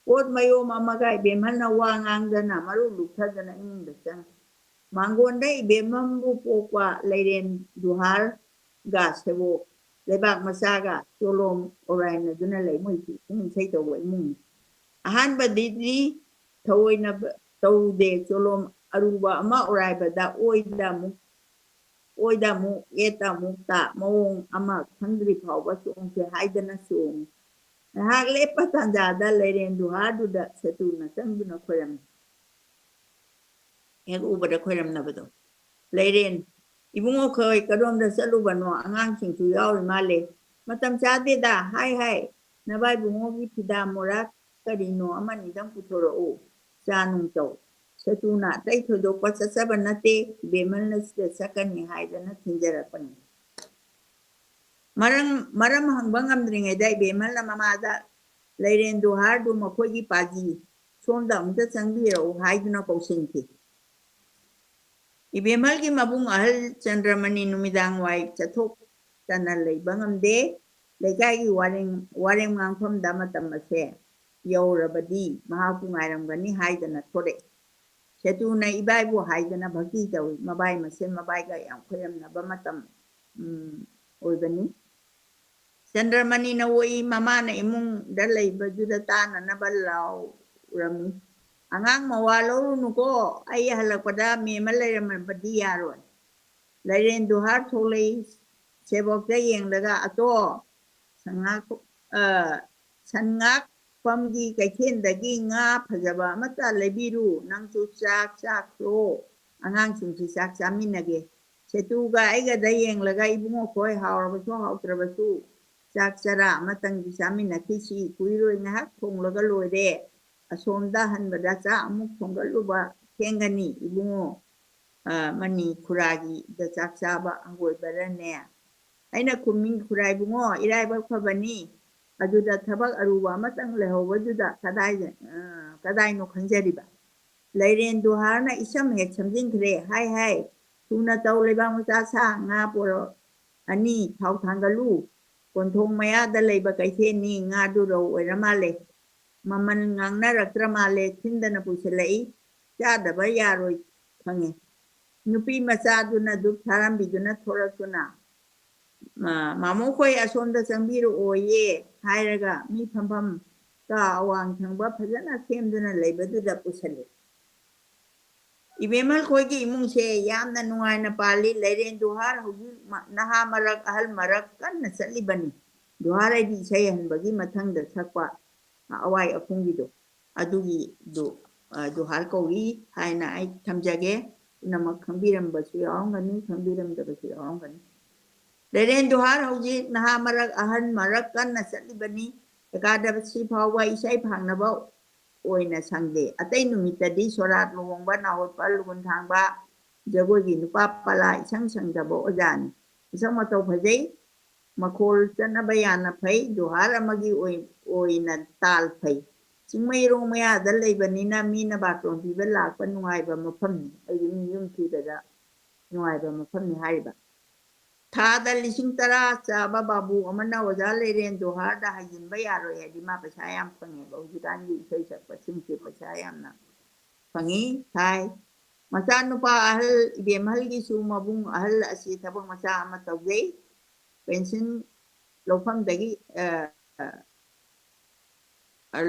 ꯄꯣꯠ ꯃꯌꯣꯝ ꯑꯃꯒ ꯏꯕꯦꯝꯍꯜꯅ ꯋꯥ ꯉꯥꯡꯗꯅ ꯃꯔꯨ ꯂꯨꯞꯊꯗꯅ ꯏꯃꯨꯡꯗ ꯆꯪꯉꯤ꯫ ꯃꯥꯡꯒꯣꯟꯗ ꯏꯕꯦꯝꯍꯜꯕꯨ ꯄꯣꯛꯄ ꯂꯩꯔꯦꯟ ꯗꯨꯍꯥꯔꯒ ꯁꯦꯕꯣꯛ ꯂꯩꯕꯥꯛ ꯃꯆꯥꯒ ꯆꯣꯂꯣꯝ ꯑꯣꯔꯥꯏꯅꯗꯨꯅ ꯂꯩ꯫ ꯃꯣꯏꯁꯤ ꯏꯁꯩ ꯇꯧꯕ ꯏꯃꯨꯡꯅꯤ꯫ ꯑꯍꯥꯟꯕꯗꯗꯤ ꯊꯑꯣꯏꯅ ꯇꯧꯗꯦ꯫ ꯆꯣꯂꯣꯝ ꯑꯔꯨꯕ ꯑꯃ ꯑꯣꯔꯥꯏꯕꯗ ꯑꯣꯏꯗ ꯑꯃꯨꯛ ꯑꯣꯏꯗ ꯑꯃꯨꯛ, ꯌꯦꯠꯇ ꯑꯃꯨꯛ ꯇꯥ, ꯃꯑꯣꯡ ꯑꯃ ꯈꯪꯗ꯭ꯔꯤ ꯐꯥꯎꯕ ꯆꯣꯡꯁꯦ ꯍꯥꯏꯗꯅ ꯆꯣꯡꯉꯤ꯫ ꯉꯥꯏꯍꯥꯛ ꯂꯦꯞꯄ ꯇꯥꯟꯖꯥꯗ ꯂꯩꯔꯦꯟ ꯗꯨꯍꯥꯗꯨꯗ ꯁꯦꯇꯨꯅ ꯆꯪꯗꯨꯅ ꯈꯣꯏꯔꯝꯃꯤ꯫ ꯍꯦꯛ ꯎꯕꯗ ꯈꯣꯏꯔꯝꯅꯕꯗꯣ꯫ ꯂꯩꯔꯦꯟ, "ꯏꯕꯨꯡꯉꯣ ꯈꯣꯏ ꯀꯗꯣꯝꯗ ꯆꯠꯂꯨꯕꯅꯣ? ꯑꯉꯥꯡꯁꯤꯡꯁꯨ ꯌꯥꯎꯔꯤ ꯃꯥꯜꯂꯦ꯫ ꯃꯇꯝ ꯆꯥꯗꯦꯗ, ꯍꯥꯏ ꯍꯥꯏ, ꯅꯕꯥꯏꯕꯨꯡꯉꯣꯒꯤ ꯐꯤꯗꯥ ꯃꯣꯔꯥ ꯀꯔꯤꯅꯣ ꯑꯃꯅꯤꯗꯪ ꯄꯨꯊꯣꯔꯛꯎ, ꯆꯥ ꯅꯨꯡ ꯇꯧ꯫ ꯁꯦꯇꯨꯅ ꯑꯇꯩ ꯊꯣꯏꯗꯣꯛꯄ ꯆꯠꯆꯕ ꯅꯠꯇꯦ, ꯏꯕꯦꯝꯃꯜꯅ ꯁꯤꯗ ꯆꯠꯀꯅꯤ ꯍꯥꯏꯗꯅ ꯊꯤꯟꯖꯔꯛꯄꯅꯤ꯫ ꯃꯔꯝ ꯃꯔꯝ ꯍꯪꯕ ꯉꯝꯗ꯭ꯔꯤꯉꯩꯗ ꯏꯕꯦꯝꯃꯜꯅ ꯃꯃꯥꯗ, "ꯂꯩꯔꯦꯟ ꯗꯨꯍꯥꯔꯗꯨ ꯃꯈꯣꯏꯒꯤ ꯄꯥꯖꯤ, ꯁꯣꯝꯗ ꯑꯃꯨꯛꯇ ꯆꯪꯕꯤꯔꯛꯎ" ꯍꯥꯏꯗꯨꯅ ꯀꯧꯁꯤꯟꯈꯤ꯫ ꯏꯕꯦꯝꯃꯜꯒꯤ ꯃꯕꯨꯡ ꯑꯍꯜ ꯆꯟꯗ꯭ꯔꯃꯅꯤ ꯅꯨꯃꯤꯗꯥꯡ ꯋꯥꯏ ꯆꯠꯊꯣꯛꯇꯅ ꯂꯩꯕ ꯉꯝꯗꯦ꯫ ꯂꯩꯀꯥꯏꯒꯤ ꯋꯥꯔꯦꯡ ꯋꯥꯔꯦꯝ ꯉꯥꯡꯐꯝꯗ ꯃꯇꯝ ꯑꯁꯦ ꯌꯧꯔꯕꯗꯤ ꯃꯍꯥꯛꯄꯨ ꯉꯥꯏꯔꯝꯒꯅꯤ ꯍꯥꯏꯗꯅ ꯊꯣꯔꯛꯏ꯫ ꯁꯦꯇꯨꯅ ꯏꯕꯥꯏꯕꯨ ꯍꯥꯏꯗꯅ ꯚꯛꯇꯤ ꯇꯧꯏ꯫ ꯃꯕꯥꯏ ꯃꯁꯦꯟ ꯃꯕꯥꯏꯒ ꯌꯥꯝ ꯈꯣꯏꯔꯝꯅꯕ ꯃꯇꯝ, ꯎꯝ, ꯑꯣꯏꯕꯅꯤ꯫ ꯆꯟꯗ꯭ꯔꯃꯅꯤꯅ ꯑꯣꯛꯏ, ꯃꯃꯥꯅ ꯏꯃꯨꯡꯗ ꯂꯩꯕꯗꯨꯗ ꯇꯥꯅꯅꯕ ꯂꯥꯎꯔꯝꯃꯤ꯫ "ꯑꯉꯥꯡ ꯃꯋꯥ ꯂꯧꯔꯨꯅꯨꯀꯣ, ꯑꯩ ꯍꯜꯂꯛꯄꯗ ꯃꯦꯝꯃ ꯂꯩꯔꯝꯃꯕꯗꯤ ꯌꯥꯔꯣꯏ"꯫ ꯂꯩꯔꯦꯟ ꯗꯨꯍꯥꯔ ꯊꯣꯛꯂꯛꯏ꯫ ꯁꯦꯕꯣꯛꯇ ꯌꯦꯡꯂꯒ, "ꯑꯇꯣ, ꯁꯉꯥꯛ-, ꯑ, ꯁꯟꯉꯥꯛꯐꯝꯒꯤ ꯀꯩꯊꯦꯜꯗꯒꯤ ꯉꯥ ꯐꯖꯕ ꯑꯃꯠꯇ ꯂꯩꯕꯤꯔꯨ, ꯅꯪꯁꯨ ꯆꯥꯛ ꯆꯥꯈ꯭ꯔꯣ, ꯑꯉꯥꯡꯁꯤꯡꯁꯤ ꯆꯥꯛ ꯆꯥꯃꯤꯟꯅꯒꯦ"꯫ ꯁꯦꯇꯨꯒ ꯑꯩꯒꯗ ꯌꯦꯡꯂꯒ, "ꯏꯕꯨꯡꯉꯣ ꯈꯣꯏ, ꯍꯥꯎꯔꯕꯁꯨ ꯍꯥꯎꯇ꯭ꯔꯕꯁꯨ ꯆꯥꯛ ꯆꯔꯥ ꯑꯃꯇꯪꯗꯤ ꯆꯥꯃꯤꯟꯅꯈꯤꯁꯤ, ꯀꯨꯏꯔꯣꯏ, ꯉꯥꯏꯍꯥꯛ ꯊꯣꯡꯂꯒ ꯂꯣꯏꯔꯦ, ꯑꯁꯣꯝꯗ ꯍꯟꯕꯗ ꯆꯥꯛ ꯑꯃꯨꯛ ꯊꯣꯡꯒꯠꯂꯨꯕ ꯊꯦꯡꯒꯅꯤ ꯏꯕꯨꯡꯉꯣ, ꯑ, ꯃꯅꯤ ꯈꯨꯔꯥꯒꯤꯗ ꯆꯥꯛ ꯆꯥꯕ ꯍꯪꯒꯣꯏꯕꯔꯅꯦ?" ꯑꯩꯅ ꯈꯨꯝꯃꯤ, "ꯈꯨꯔꯥ ꯏꯕꯨꯡꯉꯣ, ꯏꯔꯥꯏꯕꯛ ꯐꯕꯅꯤ, ꯑꯗꯨꯗ ꯊꯕꯛ ꯑꯔꯨꯕ ꯑꯃꯇꯪ ꯂꯩꯍꯧꯕꯗꯨꯗ ꯀꯗꯥꯏꯗ, ꯑ, ꯀꯗꯥꯏꯅꯣ ꯈꯪꯖꯔꯤꯕ?" ꯂꯩꯔꯦꯟ ꯗꯨꯍꯥꯔꯅ ꯏꯁꯝ ꯍꯦꯛ ꯁꯝꯖꯤꯟꯈ꯭ꯔꯦ꯫ "ꯍꯥꯏ ꯍꯥꯏ, ꯊꯨꯅ ꯇꯧ, ꯂꯩꯕꯥꯛ ꯃꯆꯥ ꯁꯥ, ꯉꯥ ꯄꯣꯔꯛ ꯑꯅꯤ, ꯊꯥꯎ ꯊꯥꯡꯒꯠꯂꯨ꯫ ꯀꯣꯟꯊꯣꯡ ꯃꯌꯥꯗ ꯂꯩꯕ ꯀꯩꯊꯦꯜꯅꯤ, ꯉꯥꯗꯨ ꯔꯧ ꯑꯣꯏꯔ ꯃꯥꯜꯂꯦ꯫ ꯃꯃꯜ ꯉꯥꯡꯅꯔꯛꯇ꯭ꯔ ꯃꯥꯜꯂꯦ, ꯊꯤꯟꯗꯅ ꯄꯨꯁꯤꯜꯂꯛꯏ, ꯆꯥꯗꯕ ꯌꯥꯔꯣꯏ ꯈꯪꯉꯦ"꯫ ꯅꯨꯄꯤ ꯃꯆꯥꯗꯨꯅ ꯙꯨꯞ ꯊꯥꯔꯝꯕꯤꯗꯨꯅ ꯊꯣꯔꯛꯇꯨꯅ, "ꯃꯥ-, ꯃꯥꯃꯣ ꯈꯣꯏ ꯑꯁꯣꯝꯗ ꯆꯪꯕꯤꯔꯛꯑꯣꯌꯦ" ꯍꯥꯏꯔꯒ ꯃꯤ ꯐꯝꯐꯝ ꯀꯥ ꯑꯋꯥꯡ ꯊꯪꯕ ꯐꯖꯅ ꯁꯦꯝꯗꯨꯅ ꯂꯩꯕꯗꯨꯗ ꯄꯨꯁꯜꯂꯤ꯫ ꯏꯕꯦꯝꯃ ꯈꯣꯏꯒꯤ ꯏꯃꯨꯡꯁꯦ ꯌꯥꯝꯅ ꯅꯨꯡꯉꯥꯏꯅ ꯄꯥꯜꯂꯤ꯫ ꯂꯩꯔꯦꯟ ꯗꯨꯍꯥꯔ ꯍꯧꯖꯤꯛ ꯃ-, ꯅꯍꯥ ꯃꯔꯛ, ꯑꯍꯜ ꯃꯔꯛ ꯀꯟꯅ ꯆꯠꯂꯤꯕꯅꯤ꯫ ꯗꯨꯍꯥꯔ ꯍꯥꯏꯗꯤ ꯏꯁꯩ ꯍꯟꯕꯒꯤ ꯃꯊꯪꯗ ꯁꯛꯄ ꯑꯋꯥꯏ ꯑꯈꯨꯝꯒꯤꯗꯣ꯫ ꯑꯗꯨꯒꯤꯗꯨ, ꯑ, ꯗꯨꯍꯥꯔ ꯀꯧꯏ ꯍꯥꯏꯅ ꯑꯩ ꯊꯝꯖꯒꯦ꯫ ꯄꯨꯝꯅꯃꯛ ꯈꯪꯕꯤꯔꯝꯕꯁꯨ ꯌꯥꯎꯔꯝꯒꯅꯤ, ꯈꯪꯕꯤꯔꯝꯗꯕꯁꯨ ꯌꯥꯎꯔꯝꯒꯅꯤ꯫ ꯂꯩꯔꯦꯟ ꯗꯨꯍꯥꯔ ꯍꯧꯖꯤꯛ ꯅꯍꯥ ꯃꯔꯛ ꯑꯍꯟ ꯃꯔꯛ ꯀꯟꯅ ꯆꯠꯂꯤꯕꯅꯤ꯫ ꯑꯦꯀꯥꯗꯁꯤ ꯐꯥꯎꯕ ꯏꯁꯩ ꯐꯪꯅꯕ ꯑꯣꯏꯅ ꯁꯪꯗꯦ꯫ ꯑꯇꯩ ꯅꯨꯃꯤꯠꯇꯗꯤ ꯁꯣꯔꯥꯠ, ꯂꯨꯍꯣꯡꯕ, ꯅꯥꯍꯨꯠꯄ, ꯂꯨꯍꯣꯟ ꯊꯥꯡꯕ, ꯖꯒꯣꯏꯒꯤ ꯅꯨꯄꯥ ꯄꯂꯥ ꯏꯁꯪ ꯁꯪꯗꯕ ꯑꯣꯖꯥꯅꯤ꯫ ꯃꯁꯛ ꯃꯇꯧ ꯐꯖꯩ꯫ ꯃꯈꯣꯜ ꯆꯠꯅꯕ ꯌꯥꯝꯅ ꯐꯩ꯫ ꯖꯣꯍꯥꯔ ꯑꯃꯒꯤ ꯑꯣꯏ-, ꯑꯣꯏꯅ ꯇꯥꯜ ꯐꯩ꯫ ꯆꯤꯡꯃꯩꯔꯣꯡ ꯃꯌꯥꯗ ꯂꯩꯕꯅꯤꯅ ꯃꯤꯅ ꯕꯥꯇꯣꯟ ꯄꯤꯕ ꯂꯥꯛꯄ ꯅꯨꯡꯉꯥꯏꯕ ꯃꯐꯝꯅꯤ꯫ ꯑꯩꯗꯤ ꯃꯤ ꯌꯨꯝ ꯊꯤꯕꯗ ꯅꯨꯡꯉꯥꯏꯕ ꯃꯐꯝꯅꯤ ꯍꯥꯏꯔꯤꯕ꯫ ꯊꯥꯗ ꯂꯤꯁꯤꯡ ꯇꯔꯥ ꯆꯥꯕ ꯕꯥꯕꯨ ꯑꯃꯅ ꯑꯣꯖꯥ ꯂꯩꯔꯦꯟ ꯖꯣꯍꯥꯔꯗ ꯍꯩꯖꯤꯟꯕ ꯌꯥꯔꯣꯏ ꯍꯥꯏꯗꯤ ꯃꯥ ꯄꯩꯁꯥ ꯌꯥꯝ ꯐꯪꯉꯦꯕ꯫ ꯍꯧꯖꯤꯛꯀꯥꯟꯒꯤ ꯏꯁꯩ ꯁꯛꯄꯁꯤꯡꯁꯦ ꯄꯩꯁꯥ ꯌꯥꯝꯅ ꯐꯪꯉꯤ, ꯊꯥꯏ꯫ ꯃꯆꯥꯅꯨꯄꯥ ꯑꯍꯜ, ꯏꯕꯦꯝꯍꯜꯒꯤꯁꯨ ꯃꯕꯨꯡ ꯑꯍꯜ ꯑꯁꯤ ꯊꯕꯛ ꯃꯆꯥ ꯑꯃ ꯇꯧꯖꯩ꯫ ꯄꯦꯟꯁꯤꯟ ꯂꯧꯐꯝꯗꯒꯤ, ꯑ,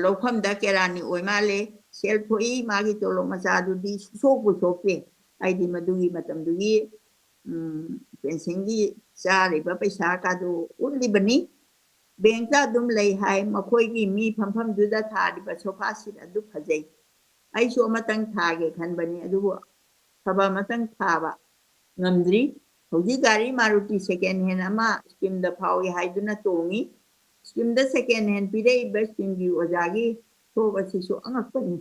ꯂꯧꯐꯝꯗ ꯀꯦꯔꯥꯅꯤ ꯑꯣꯏ ꯃꯥꯜꯂꯦ꯫ ꯁꯦꯜ ꯊꯣꯛꯏ, ꯃꯥꯒꯤ ꯇꯣꯂꯣꯞ ꯃꯆꯥꯗꯨꯗꯤ ꯁꯨꯡꯁꯣꯛꯄꯨ ꯁꯣꯛꯇꯦ꯫ ꯍꯥꯏꯗꯤ ꯃꯗꯨꯒꯤ ꯃꯇꯝꯗꯨꯒꯤ, ꯎꯝ, ꯄꯦꯟꯁꯤꯟꯒꯤ ꯆꯥꯔꯤꯕ ꯄꯩꯁꯥ ꯀꯥꯗꯨ ꯎꯠꯂꯤꯕꯅꯤ꯫ ꯕꯦꯡꯇ ꯑꯗꯨꯝ ꯂꯩ ꯍꯥꯏ꯫ ꯃꯈꯣꯏꯒꯤ ꯃꯤ ꯐꯝꯐꯝꯗꯨꯗ ꯊꯥꯔꯤꯕ ꯁꯣꯐꯥ ꯁꯤꯠ ꯑꯗꯨ ꯐꯖꯩ꯫ ꯑꯩꯁꯨ ꯑꯃꯇꯪ ꯊꯥꯒꯦ ꯈꯟꯕꯅꯤ, ꯑꯗꯨꯕꯨ ꯐꯕ ꯑꯃꯇꯪ ꯊꯥꯕ ꯉꯝꯗ꯭ꯔꯤ꯫ ꯍꯧꯖꯤꯛ ꯒꯥꯔꯤ ꯃꯥꯔꯨꯇꯤ second hand ꯑꯃ ꯁ꯭ꯀꯤꯝꯗ ꯐꯥꯎꯏ ꯍꯥꯏꯗꯨꯅ ꯇꯣꯡꯏ꯫ ꯁ꯭ꯀꯤꯝꯗ second hand ꯄꯤꯔꯛꯏꯕ ꯁ꯭ꯀꯤꯝꯒꯤ ꯑꯣꯖꯥꯒꯤ ꯊꯣꯛ ꯑꯁꯤꯁꯨ ꯑꯉꯛꯄꯅꯤ꯫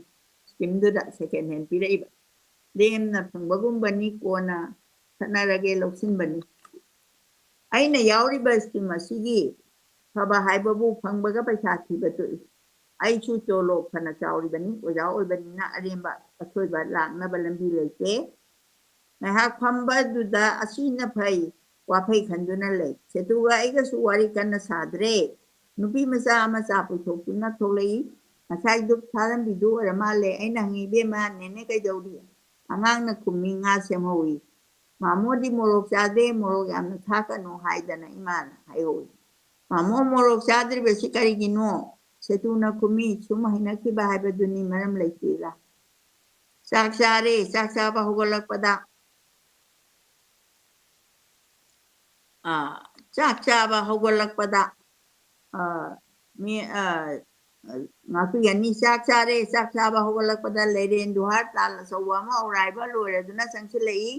ꯁ꯭ꯀꯤꯝꯗꯨꯗ second hand ꯄꯤꯔꯛꯏꯕ꯫ ꯂꯦꯝꯅ ꯐꯪꯕꯒꯨꯝꯕꯅꯤ, ꯀꯣꯟꯅ ꯈꯠꯅꯔꯒꯦ ꯂꯧꯁꯤꯟꯕꯅꯤ꯫ ꯑꯩꯅ ꯌꯥꯎꯔꯤꯕ ꯁ꯭ꯀꯤꯝ ꯑꯁꯤꯒꯤ ꯐꯕ ꯍꯥꯏꯕꯕꯨ ꯐꯪꯕꯒ ꯄꯩꯁꯥ ꯊꯤꯕ ꯇꯣꯛꯏ꯫ ꯑꯩꯁꯨ ꯇꯣꯂꯣꯞ ꯐꯅ ꯆꯥꯎꯔꯤꯕꯅꯤ, ꯑꯣꯖꯥ ꯑꯣꯏꯕꯅꯤꯅ ꯑꯔꯦꯝꯕ ꯑꯁꯣꯏꯕ ꯂꯥꯛꯅꯕ ꯂꯝꯕꯤ ꯂꯩꯇꯦ꯫ ꯉꯥꯏꯍꯥꯛ ꯐꯝꯕꯗꯨꯗ ꯑꯁꯤꯅ ꯐꯩ ꯋꯥꯐꯩ ꯈꯟꯗꯨꯅ ꯂꯩ꯫ ꯁꯦꯇꯨꯒ ꯑꯩꯒꯁꯨ ꯋꯥꯔꯤ ꯀꯟꯅ ꯁꯥꯗ꯭ꯔꯦ꯫ ꯅꯨꯄꯤ ꯃꯆꯥ ꯑꯃ ꯆꯥ ꯄꯨꯊꯣꯛꯇꯨꯅ ꯊꯣꯛꯂꯛꯏ꯫ ꯉꯁꯥꯏ ꯙꯨꯞ ꯊꯥꯔꯝꯕꯤꯗꯨ ꯑꯣꯏꯔ ꯃꯥꯜꯂꯦ꯫ ꯑꯩꯅ ꯍꯪꯉꯤ, "ꯏꯕꯦꯝꯃ, ꯅꯦꯅꯦ ꯀꯩꯗꯧꯔꯤ?" ꯑꯉꯥꯡꯅ ꯈꯨꯝꯃꯤ, "ꯉꯥ ꯁꯦꯝꯍꯧꯏ꯫" "ꯃꯥꯃꯣꯗꯤ ꯃꯣꯔꯣꯛ ꯆꯥꯗꯦ, ꯃꯣꯔꯣꯛ ꯌꯥꯝꯅ ꯊꯥꯛꯀꯅꯨ" ꯍꯥꯏꯗꯅ ꯏꯃꯥꯅ ꯍꯥꯏꯍꯧꯏ꯫ "ꯃꯥꯃꯣ ꯃꯣꯔꯣꯛ ꯆꯥꯗ꯭ꯔꯤꯕꯁꯤ ꯀꯔꯤꯒꯤꯅꯣ?" ꯁꯦꯇꯨꯅ ꯈꯨꯝꯃꯤ, "ꯁꯨꯝ ꯍꯩꯅꯈꯤꯕ ꯍꯥꯏꯕꯗꯨꯅꯤ, ꯃꯔꯝ ꯂꯩꯇꯦꯗ꯫" ꯆꯥꯛ ꯆꯥꯔꯦ, ꯆꯥꯛ ꯆꯥꯕ ꯍꯧꯒꯠꯂꯛꯄꯗ, ꯑ, ꯆꯥꯛ ꯆꯥꯕ ꯍꯧꯒꯠꯂꯛꯄꯗ, ꯑ, ꯃꯤ, ꯑ, ꯉꯥꯛꯄꯤꯒꯅꯤ꯫ ꯆꯥꯛ ꯆꯥꯔꯦ, ꯆꯥꯛ ꯆꯥꯕ ꯍꯧꯒꯠꯂꯛꯄꯗ ꯂꯩꯔꯦꯟ ꯗꯨꯍꯥꯔ ꯇꯥꯜ ꯑꯆꯧꯕ ꯑꯃ ꯑꯣꯔꯥꯏꯕ ꯂꯣꯏꯔꯗꯨꯅ ꯆꯪꯁꯤꯜꯂꯛꯏ꯫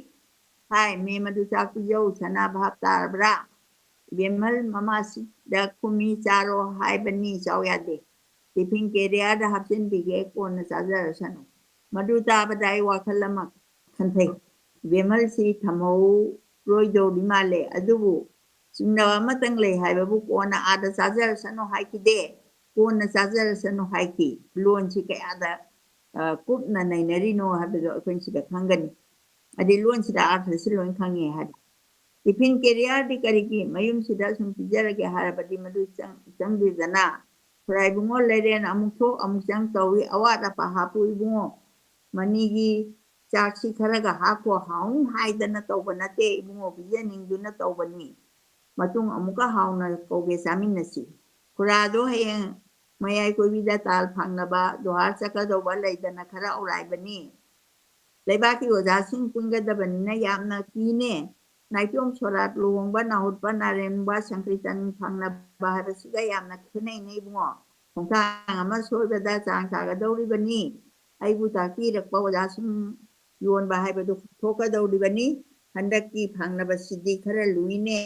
ꯍꯥꯏ, "ꯃꯦꯝ ꯑꯗꯨ ꯆꯥꯛ ꯄꯤꯖꯧ, ꯁꯅꯥ ꯚꯥꯞ ꯇꯥꯔꯕ꯭ꯔꯥ?" ꯏꯕꯦꯝꯍꯜ ꯃꯃꯥꯁꯤꯗ ꯈꯨꯝꯃꯤ, "ꯆꯥꯔꯣ ꯍꯥꯏꯕꯅꯤ, ꯆꯥꯎ ꯌꯥꯗꯦ꯫ ꯇꯤꯐꯤꯟ ꯀꯦꯔꯤꯌꯔꯗ ꯍꯥꯞꯆꯤꯟꯕꯤꯒꯦ, ꯀꯣꯟꯅ ꯆꯥꯖꯔꯁꯅꯨ"꯫ ꯃꯗꯨ ꯇꯥꯕꯗ ꯑꯩ ꯋꯥꯈꯜ ꯑꯃ ꯈꯟꯊꯩ꯫ ꯏꯕꯦꯝꯍꯜꯁꯤ ꯊꯝꯍꯧꯔꯣꯏꯗꯧꯔꯤ ꯃꯥꯜꯂꯦ꯫ ꯑꯗꯨꯕꯨ ꯆꯤꯡꯅꯕ ꯑꯃꯇꯪ ꯂꯩ ꯍꯥꯏꯕꯕꯨ, ꯀꯣꯟꯅ ꯑꯥꯗ ꯆꯥꯖꯔꯁꯅꯨ ꯍꯥꯏꯈꯤꯗꯦ, ꯀꯣꯟꯅ ꯆꯥꯖꯔꯁꯅꯨ ꯍꯥꯏꯈꯤ꯫ ꯂꯣꯟꯁꯤ ꯀꯌꯥꯗ, ꯑ, ꯀꯨꯞꯅ ꯅꯩꯅꯔꯤꯅꯣ ꯍꯥꯏꯕꯗꯣ ꯑꯩꯈꯣꯏꯅ ꯁꯤꯗ ꯈꯪꯒꯅꯤ꯫ ꯑꯗꯩ ꯂꯣꯟꯁꯤꯗ ꯑꯥꯔꯊꯁꯤ ꯂꯣꯏ ꯈꯪꯉꯦ ꯍꯥꯏꯕ꯫ ꯇꯤꯐꯤꯟ ꯀꯦꯔꯤꯌꯔꯗꯤ ꯀꯔꯤꯒꯤ ꯃꯌꯨꯝꯁꯤꯗ ꯁꯨꯝ ꯄꯤꯖꯔꯒꯦ ꯍꯥꯏꯔꯕꯗꯤ ꯃꯗꯨ ꯆꯪ-, ꯆꯪꯗꯦꯗꯅ꯫ ꯈꯨꯔꯥꯏ ꯏꯕꯨꯡꯉꯣ, ꯂꯩꯔꯦꯟ ꯑꯃꯨꯛ ꯊꯣꯛ ꯑꯃꯨꯛ ꯆꯪ ꯇꯧꯏ, ꯑꯋꯥꯠ ꯑꯄꯥ ꯍꯥꯞꯄꯨ ꯏꯕꯨꯡꯉꯣ꯫ ꯃꯅꯤꯒꯤ ꯆꯥꯛꯁꯤ ꯈꯔꯒ ꯍꯥꯞꯈꯣ, ꯍꯥꯎꯅꯤ ꯍꯥꯏꯗꯅ ꯇꯧꯕ ꯅꯠꯇꯦ ꯏꯕꯨꯡꯉꯣ, ꯄꯤꯖꯅꯤꯡꯗꯨꯅ ꯇꯧꯕꯅꯤ꯫ ꯃꯇꯨꯡ ꯑꯃꯨꯛꯀ ꯍꯥꯎꯅ ꯀꯧꯒꯦ, ꯆꯥꯃꯤꯟꯅꯁꯤ꯫ ꯈꯨꯔꯥꯗꯣ ꯍꯌꯦꯡ ꯃꯌꯥꯏ ꯀꯣꯏꯕꯤꯗ ꯇꯥꯜ ꯐꯪꯅꯕ ꯖꯣꯍꯥꯔ ꯆꯠꯀꯗꯧꯕ ꯂꯩꯗꯅ ꯈꯔ ꯑꯧꯔꯥꯏꯕꯅꯤ꯫ ꯂꯩꯕꯥꯛꯀꯤ ꯑꯣꯖꯥꯁꯤꯡ ꯄꯨꯟꯒꯗꯕꯅꯤꯅ ꯌꯥꯝꯅ ꯀꯤꯅꯦ꯫ ꯅꯥꯏꯇꯣꯝ ꯁꯣꯔꯥꯠ, ꯂꯨꯍꯣꯡꯕ, ꯅꯥꯍꯨꯠꯄ, ꯅꯥꯔꯦꯝꯕ, ꯁꯪꯀ꯭ꯔꯤꯇꯟ ꯐꯪꯅꯕ ꯍꯥꯏꯕꯁꯤꯒ ꯌꯥꯝꯅ ꯈꯦꯠꯅꯩꯅꯦ ꯏꯕꯨꯡꯉꯣ꯫ ꯈꯣꯡꯊꯥꯡ ꯑꯃ ꯁꯣꯏꯕꯗ ꯆꯥꯡ ꯇꯥꯒꯗꯧꯔꯤꯕꯅꯤ꯫ ꯑꯩꯕꯨ ꯇꯥꯛꯄꯤꯔꯛꯄ ꯑꯣꯖꯥꯁꯤꯡ ꯌꯣꯟꯕ ꯍꯥꯏꯕꯗꯨ ꯊꯣꯛꯀꯗꯧꯔꯤꯕꯅꯤ꯫ ꯍꯟꯗꯛꯀꯤ ꯐꯪꯅꯕꯁꯤꯗꯤ ꯈꯔ ꯂꯨꯏꯅꯦ꯫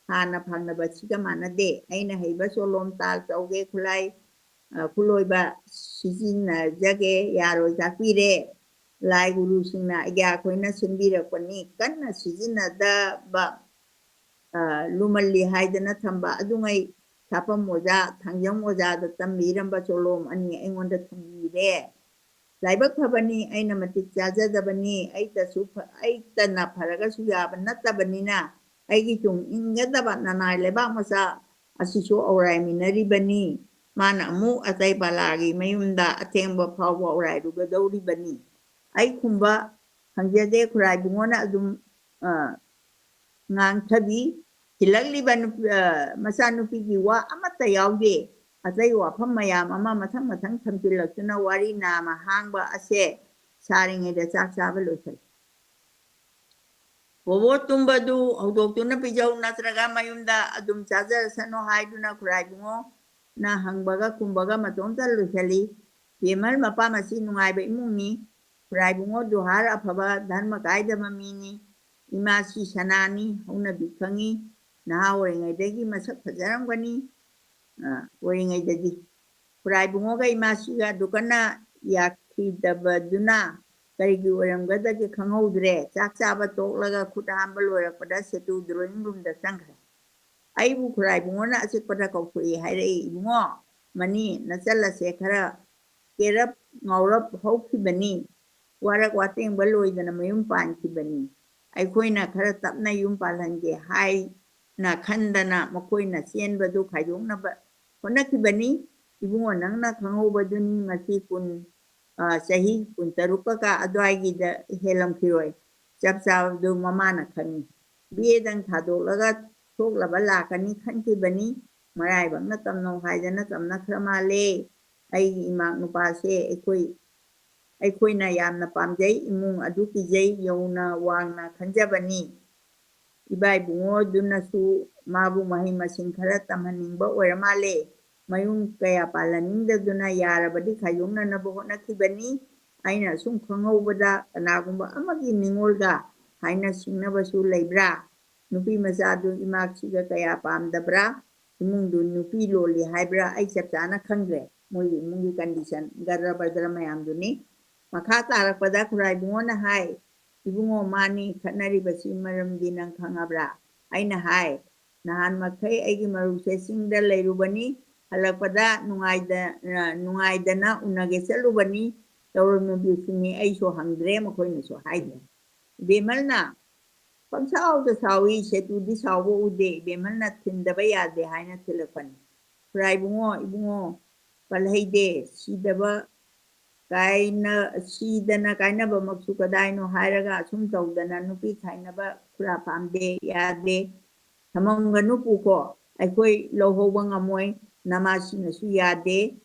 ꯍꯥꯟꯅ ꯐꯪꯅꯕꯁꯤꯒ ꯃꯥꯟꯅꯗꯦ꯫ ꯑꯩꯅ ꯍꯩꯕ ꯆꯣꯂꯣꯝ ꯇꯥꯜ ꯇꯧꯒꯦ, ꯈꯨꯂꯥꯏ, ꯑ, ꯈꯨꯂꯣꯏꯕ ꯁꯤꯖꯤꯟꯅꯖꯒꯦ, ꯌꯥꯔꯣꯏ ꯇꯥꯛꯄꯤꯔꯦ꯫ ꯂꯥꯏ ꯒꯨꯔꯨꯁꯤꯡꯅ ꯑꯩꯒꯤ ꯑꯩꯈꯣꯏꯅ ꯁꯤꯟꯕꯤꯔꯛꯄꯅꯤ꯫ ꯀꯟꯅ ꯁꯤꯖꯤꯟꯅꯗꯕ, ꯑ, ꯂꯨꯃꯜꯂꯤ ꯍꯥꯏꯗꯅ ꯊꯝꯕ ꯑꯗꯨꯉꯩ ꯁꯥꯐꯝ ꯑꯣꯖꯥ, ꯊꯥꯡꯖꯝ ꯑꯣꯖꯥꯗ ꯇꯝꯕꯤꯔꯝꯕ ꯆꯣꯂꯣꯝ ꯑꯅꯤ ꯑꯩꯉꯣꯟꯗ ꯊꯝꯕꯤꯔꯦ꯫ ꯂꯥꯏꯕꯛ ꯐꯕꯅꯤ, ꯑꯩꯅ ꯃꯇꯤꯛ ꯆꯥꯖꯗꯕꯅꯤ꯫ ꯑꯩꯇꯁꯨ ꯐ-, ꯑꯩꯇꯅ ꯐꯔꯒꯁꯨ ꯌꯥꯕ ꯅꯠꯇꯕꯅꯤꯅ, ꯑꯩꯒꯤ ꯇꯨꯡ ꯏꯟꯒꯗꯕ ꯅꯅꯥꯏ ꯂꯩꯕꯥꯛ ꯃꯆꯥ ꯑꯁꯤꯁꯨ ꯑꯧꯔꯥꯏꯃꯤꯟꯅꯔꯤꯕꯅꯤ꯫ ꯃꯥꯅ ꯑꯃꯨꯛ ꯑꯇꯩ ꯄꯂꯥꯒꯤ ꯃꯌꯨꯝꯗ ꯑꯊꯦꯡꯕ ꯐꯥꯎꯕ ꯑꯧꯔꯥꯏꯔꯨꯒꯗꯧꯔꯤꯕꯅꯤ꯫ ꯑꯩ ꯈꯨꯝꯕ ꯐꯪꯖꯗꯦ꯫ ꯈꯨꯔꯥꯏ ꯏꯕꯨꯡꯉꯣꯅ ꯑꯗꯨꯝ, ꯑ, ꯉꯥꯡꯊꯕꯤ꯫ ꯊꯤꯜꯂꯛꯂꯤꯕ ꯅꯨꯄꯤ, ꯑ, ꯃꯆꯥꯅꯨꯄꯤꯒꯤ ꯋꯥ ꯑꯃꯠꯇ ꯌꯥꯎꯗꯦ꯫ ꯑꯇꯩ ꯋꯥꯐꯝ ꯃꯌꯥꯝ ꯑꯃ ꯃꯊꯪ ꯃꯊꯪ ꯊꯝꯖꯤꯜꯂꯛꯇꯨꯅ ꯋꯥꯔꯤ ꯅꯥꯝꯃ ꯍꯥꯡꯕ ꯑꯁꯦ ꯁꯥꯔꯤꯉꯩꯗ ꯆꯥꯛ ꯆꯥꯕ ꯂꯣꯏꯁꯤꯜꯂꯤ꯫ ꯕꯣꯕꯣ ꯇꯨꯝꯕꯗꯨ ꯍꯧꯗꯣꯛꯇꯨꯅ ꯄꯤꯖꯧ, ꯅꯠꯇ꯭ꯔꯒ ꯃꯌꯨꯝꯗ ꯑꯗꯨꯝ ꯆꯥꯖꯔꯁꯅꯨ ꯍꯥꯏꯗꯨꯅ ꯈꯨꯔꯥꯏ ꯏꯕꯨꯡꯉꯣꯅ ꯍꯪꯕꯒ ꯈꯨꯝꯕꯒ ꯃꯇꯣꯝꯇ ꯂꯣꯏꯁꯤꯜꯂꯤ꯫ ꯕꯦꯃꯜ ꯃꯄꯥ ꯃꯁꯤ ꯅꯨꯡꯉꯥꯏꯕ ꯏꯃꯨꯡꯅꯤ꯫ ꯈꯨꯔꯥꯏ ꯏꯕꯨꯡꯉꯣ ꯖꯨꯍꯥꯔ ꯑꯐꯕ ꯙꯔꯃ ꯀꯥꯏꯗꯕ ꯃꯤꯅꯤ꯫ ꯏꯃꯥꯁꯤ ꯁꯅꯥꯅꯤ, ꯍꯧꯅꯕꯤ ꯈꯪꯉꯤ꯫ ꯅꯍꯥ ꯑꯣꯏꯔꯤꯉꯩꯗꯒꯤ ꯃꯁꯛ ꯐꯖꯔꯝꯒꯅꯤ꯫ ꯑ, ꯑꯣꯏꯔꯤꯉꯩꯗꯗꯤ ꯈꯨꯔꯥꯏ ꯏꯕꯨꯡꯉꯣꯒ ꯏꯃꯥꯁꯤꯒ ꯑꯗꯨ ꯀꯟꯅ ꯌꯥꯈꯤꯗꯕꯗꯨꯅ ꯀꯔꯤꯒꯤ ꯑꯣꯏꯔꯝꯒꯗꯒꯦ ꯈꯪꯍꯧꯗ꯭ꯔꯦ꯫ ꯆꯥꯛ ꯆꯥꯕ ꯇꯣꯛꯂꯒ ꯈꯨꯠ ꯍꯥꯝꯕ ꯂꯣꯏꯔꯛꯄꯗ ꯁꯦꯇꯨ drawing roomꯗ ꯆꯪꯈ꯭ꯔꯦ꯫ ꯑꯩꯕꯨ ꯈꯨꯔꯥꯏ ꯏꯕꯨꯡꯉꯣꯅ ꯑꯆꯤꯛꯄꯗ ꯀꯧꯊꯣꯛꯏ ꯍꯥꯏꯔꯛꯏ꯫ "ꯏꯕꯨꯡꯉꯣ, ꯃꯅꯤ, ꯅꯆꯜ ꯑꯁꯦ ꯈꯔ ꯀꯦꯔꯞ ꯉꯥꯎꯔꯞ ꯍꯧꯈꯤꯕꯅꯤ꯫ ꯋꯥꯔꯛ ꯋꯥꯇꯦꯡꯕ ꯂꯣꯏꯗꯅ ꯃꯌꯨꯝ ꯄꯥꯟꯈꯤꯕꯅꯤ꯫ ꯑꯩꯈꯣꯏꯅ ꯈꯔ ꯇꯞꯅ ꯌꯨꯝ ꯄꯥꯜꯍꯟꯒꯦ ꯍꯥꯏꯅ ꯈꯟꯗꯅ ꯃꯈꯣꯏꯅ ꯆꯦꯟꯕꯗꯨ ꯈꯥꯏꯗꯣꯛꯅꯕ ꯍꯣꯠꯅꯈꯤꯕꯅꯤ꯫ ꯏꯕꯨꯡꯉꯣ, ꯅꯪꯅ ꯈꯪꯍꯧꯕꯗꯨꯅꯤ, ꯃꯁꯤ ꯀꯨꯟ, ꯑ, ꯆꯍꯤ ꯀꯨꯟꯇꯔꯨꯛꯀ ꯑꯗꯨꯋꯥꯏꯒꯤꯗ ꯍꯦꯜꯂꯝꯈꯤꯔꯣꯏ꯫ ꯆꯞ ꯆꯥꯕꯗꯨ ꯃꯃꯥꯅ ꯈꯪꯏ꯫ ꯕꯤ ꯑꯦꯗꯪ ꯊꯥꯗꯣꯛꯂꯒ ꯊꯣꯛꯂꯕ ꯂꯥꯛꯀꯅꯤ ꯈꯟꯈꯤꯕꯅꯤ꯫ ꯃꯔꯥꯏꯕꯛꯅ ꯇꯝꯅꯧ ꯍꯥꯏꯗꯅ ꯇꯝꯅꯈ꯭ꯔ ꯃꯥꯜꯂꯦ꯫ ꯑꯩꯒꯤ ꯏꯃꯥꯛ ꯅꯨꯄꯥꯁꯦ ꯑꯩꯈꯣꯏ, ꯑꯩꯈꯣꯏꯅ ꯌꯥꯝꯅ ꯄꯥꯝꯖꯩ, ꯏꯃꯨꯡ ꯑꯗꯨ ꯄꯤꯖꯩ, ꯌꯧꯅ ꯋꯥꯡꯅ ꯈꯟꯖꯕꯅꯤ꯫ ꯏꯕꯥ ꯏꯕꯨꯡꯉꯣꯗꯨꯅꯁꯨ ꯃꯥꯕꯨ ꯃꯍꯩ ꯃꯁꯤꯡ ꯈꯔ ꯇꯝꯍꯟꯅꯤꯡꯕ ꯑꯣꯏꯔ ꯃꯥꯜꯂꯦ꯫ ꯃꯌꯨꯝ ꯀꯌꯥ ꯄꯥꯜꯍꯟꯅꯤꯡꯗꯕꯗꯨꯅ ꯌꯥꯔꯕꯗꯤ ꯈꯥꯏꯗꯣꯛꯅꯅꯕ ꯍꯣꯠꯅꯈꯤꯕꯅꯤ꯫ ꯑꯩꯅ ꯁꯨꯝ ꯈꯪꯍꯧꯕꯗ ꯀꯅꯥꯒꯨꯝꯕ ꯑꯃꯒꯤ ꯅꯤꯉꯣꯜꯒ ꯍꯥꯏꯅ ꯁꯤꯡꯅꯕꯁꯨ ꯂꯩꯕ꯭ꯔꯥ? ꯅꯨꯄꯤ ꯃꯆꯥꯗꯨ ꯏꯃꯥꯛꯁꯤꯒ ꯀꯌꯥ ꯄꯥꯝꯗꯕ꯭ꯔꯥ? ꯏꯃꯨꯡꯗꯨ ꯅꯨꯄꯤ ꯂꯣꯜꯂꯤ ꯍꯥꯏꯕ꯭ꯔꯥ? ꯑꯩ ꯆꯞ ꯆꯥꯅ ꯈꯪꯗ꯭ꯔꯦ꯫ ꯃꯣꯏꯒꯤ ꯏꯃꯨꯡꯒꯤ condition, ꯒꯗ꯭ꯔ ꯕꯗ꯭ꯔ ꯃꯌꯥꯝꯗꯨꯅꯤ꯫ ꯃꯈꯥ ꯇꯥꯔꯛꯄꯗ ꯈꯨꯔꯥꯏ ꯏꯕꯨꯡꯉꯣꯅ ꯍꯥꯏ, "ꯏꯕꯨꯡꯉꯣ, ꯃꯥꯅꯤ ꯈꯠꯅꯔꯤꯕꯁꯤ ꯃꯔꯝꯗꯤ ꯅꯪ ꯈꯪꯉꯕ꯭ꯔꯥ?" ꯑꯩꯅ ꯍꯥꯏ, "ꯅꯍꯥꯟ ꯃꯈꯩ ꯑꯩꯒꯤ ꯃꯔꯨꯞꯁꯦ ꯆꯤꯡꯗ ꯂꯩꯔꯨꯕꯅꯤ, ꯍꯜꯂꯛꯄꯗ ꯅꯨꯡꯉꯥꯏꯗ-, ꯑ, ꯅꯨꯡꯉꯥꯏꯗꯅ ꯎꯅꯒꯦ ꯆꯠꯂꯨꯕꯅꯤ, ꯇꯧꯔꯝꯃꯤꯕꯁꯤꯅꯤ, ꯑꯩꯁꯨ ꯍꯪꯗ꯭ꯔꯦ, ꯃꯈꯣꯏꯅꯁꯨ ꯍꯥꯏꯗ꯭ꯔꯦ꯫" ꯏꯕꯦꯝꯍꯜꯅ ꯄꯪꯁꯥꯎꯗ ꯁꯥꯎꯏ, ꯁꯦꯇꯨꯗꯤ ꯁꯥꯎꯕ ꯎꯗꯦ꯫ ꯏꯕꯦꯝꯍꯜꯅ ꯊꯤꯟꯗꯕ ꯌꯥꯗꯦ ꯍꯥꯏꯅ ꯊꯤꯜꯂꯛꯄꯅꯤ꯫ ꯈꯨꯔꯥꯏ ꯏꯕꯨꯡꯉꯣ, ꯏꯕꯨꯡꯉꯣ, ꯄꯜꯍꯩꯗꯦ, ꯁꯤꯗꯕ ꯀꯥꯏꯅ-, ꯁꯤꯗꯅ ꯀꯥꯏꯅꯕꯃꯛꯁꯨ ꯀꯗꯥꯏꯅꯣ ꯍꯥꯏꯔꯒ ꯑꯁꯨꯝ ꯇꯧꯗꯅ ꯅꯨꯄꯤ ꯈꯥꯏꯅꯕ ꯈꯨꯔꯥ ꯄꯥꯝꯗꯦ, ꯌꯥꯗꯦ꯫ ꯊꯃꯝꯒꯅꯨ ꯄꯨꯀꯣ, ꯑꯩꯈꯣꯏ ꯂꯧꯍꯧꯕ ꯉꯝꯃꯣꯏ, ꯅꯃꯥꯁꯤꯅꯁꯨ ꯌꯥꯗꯦ,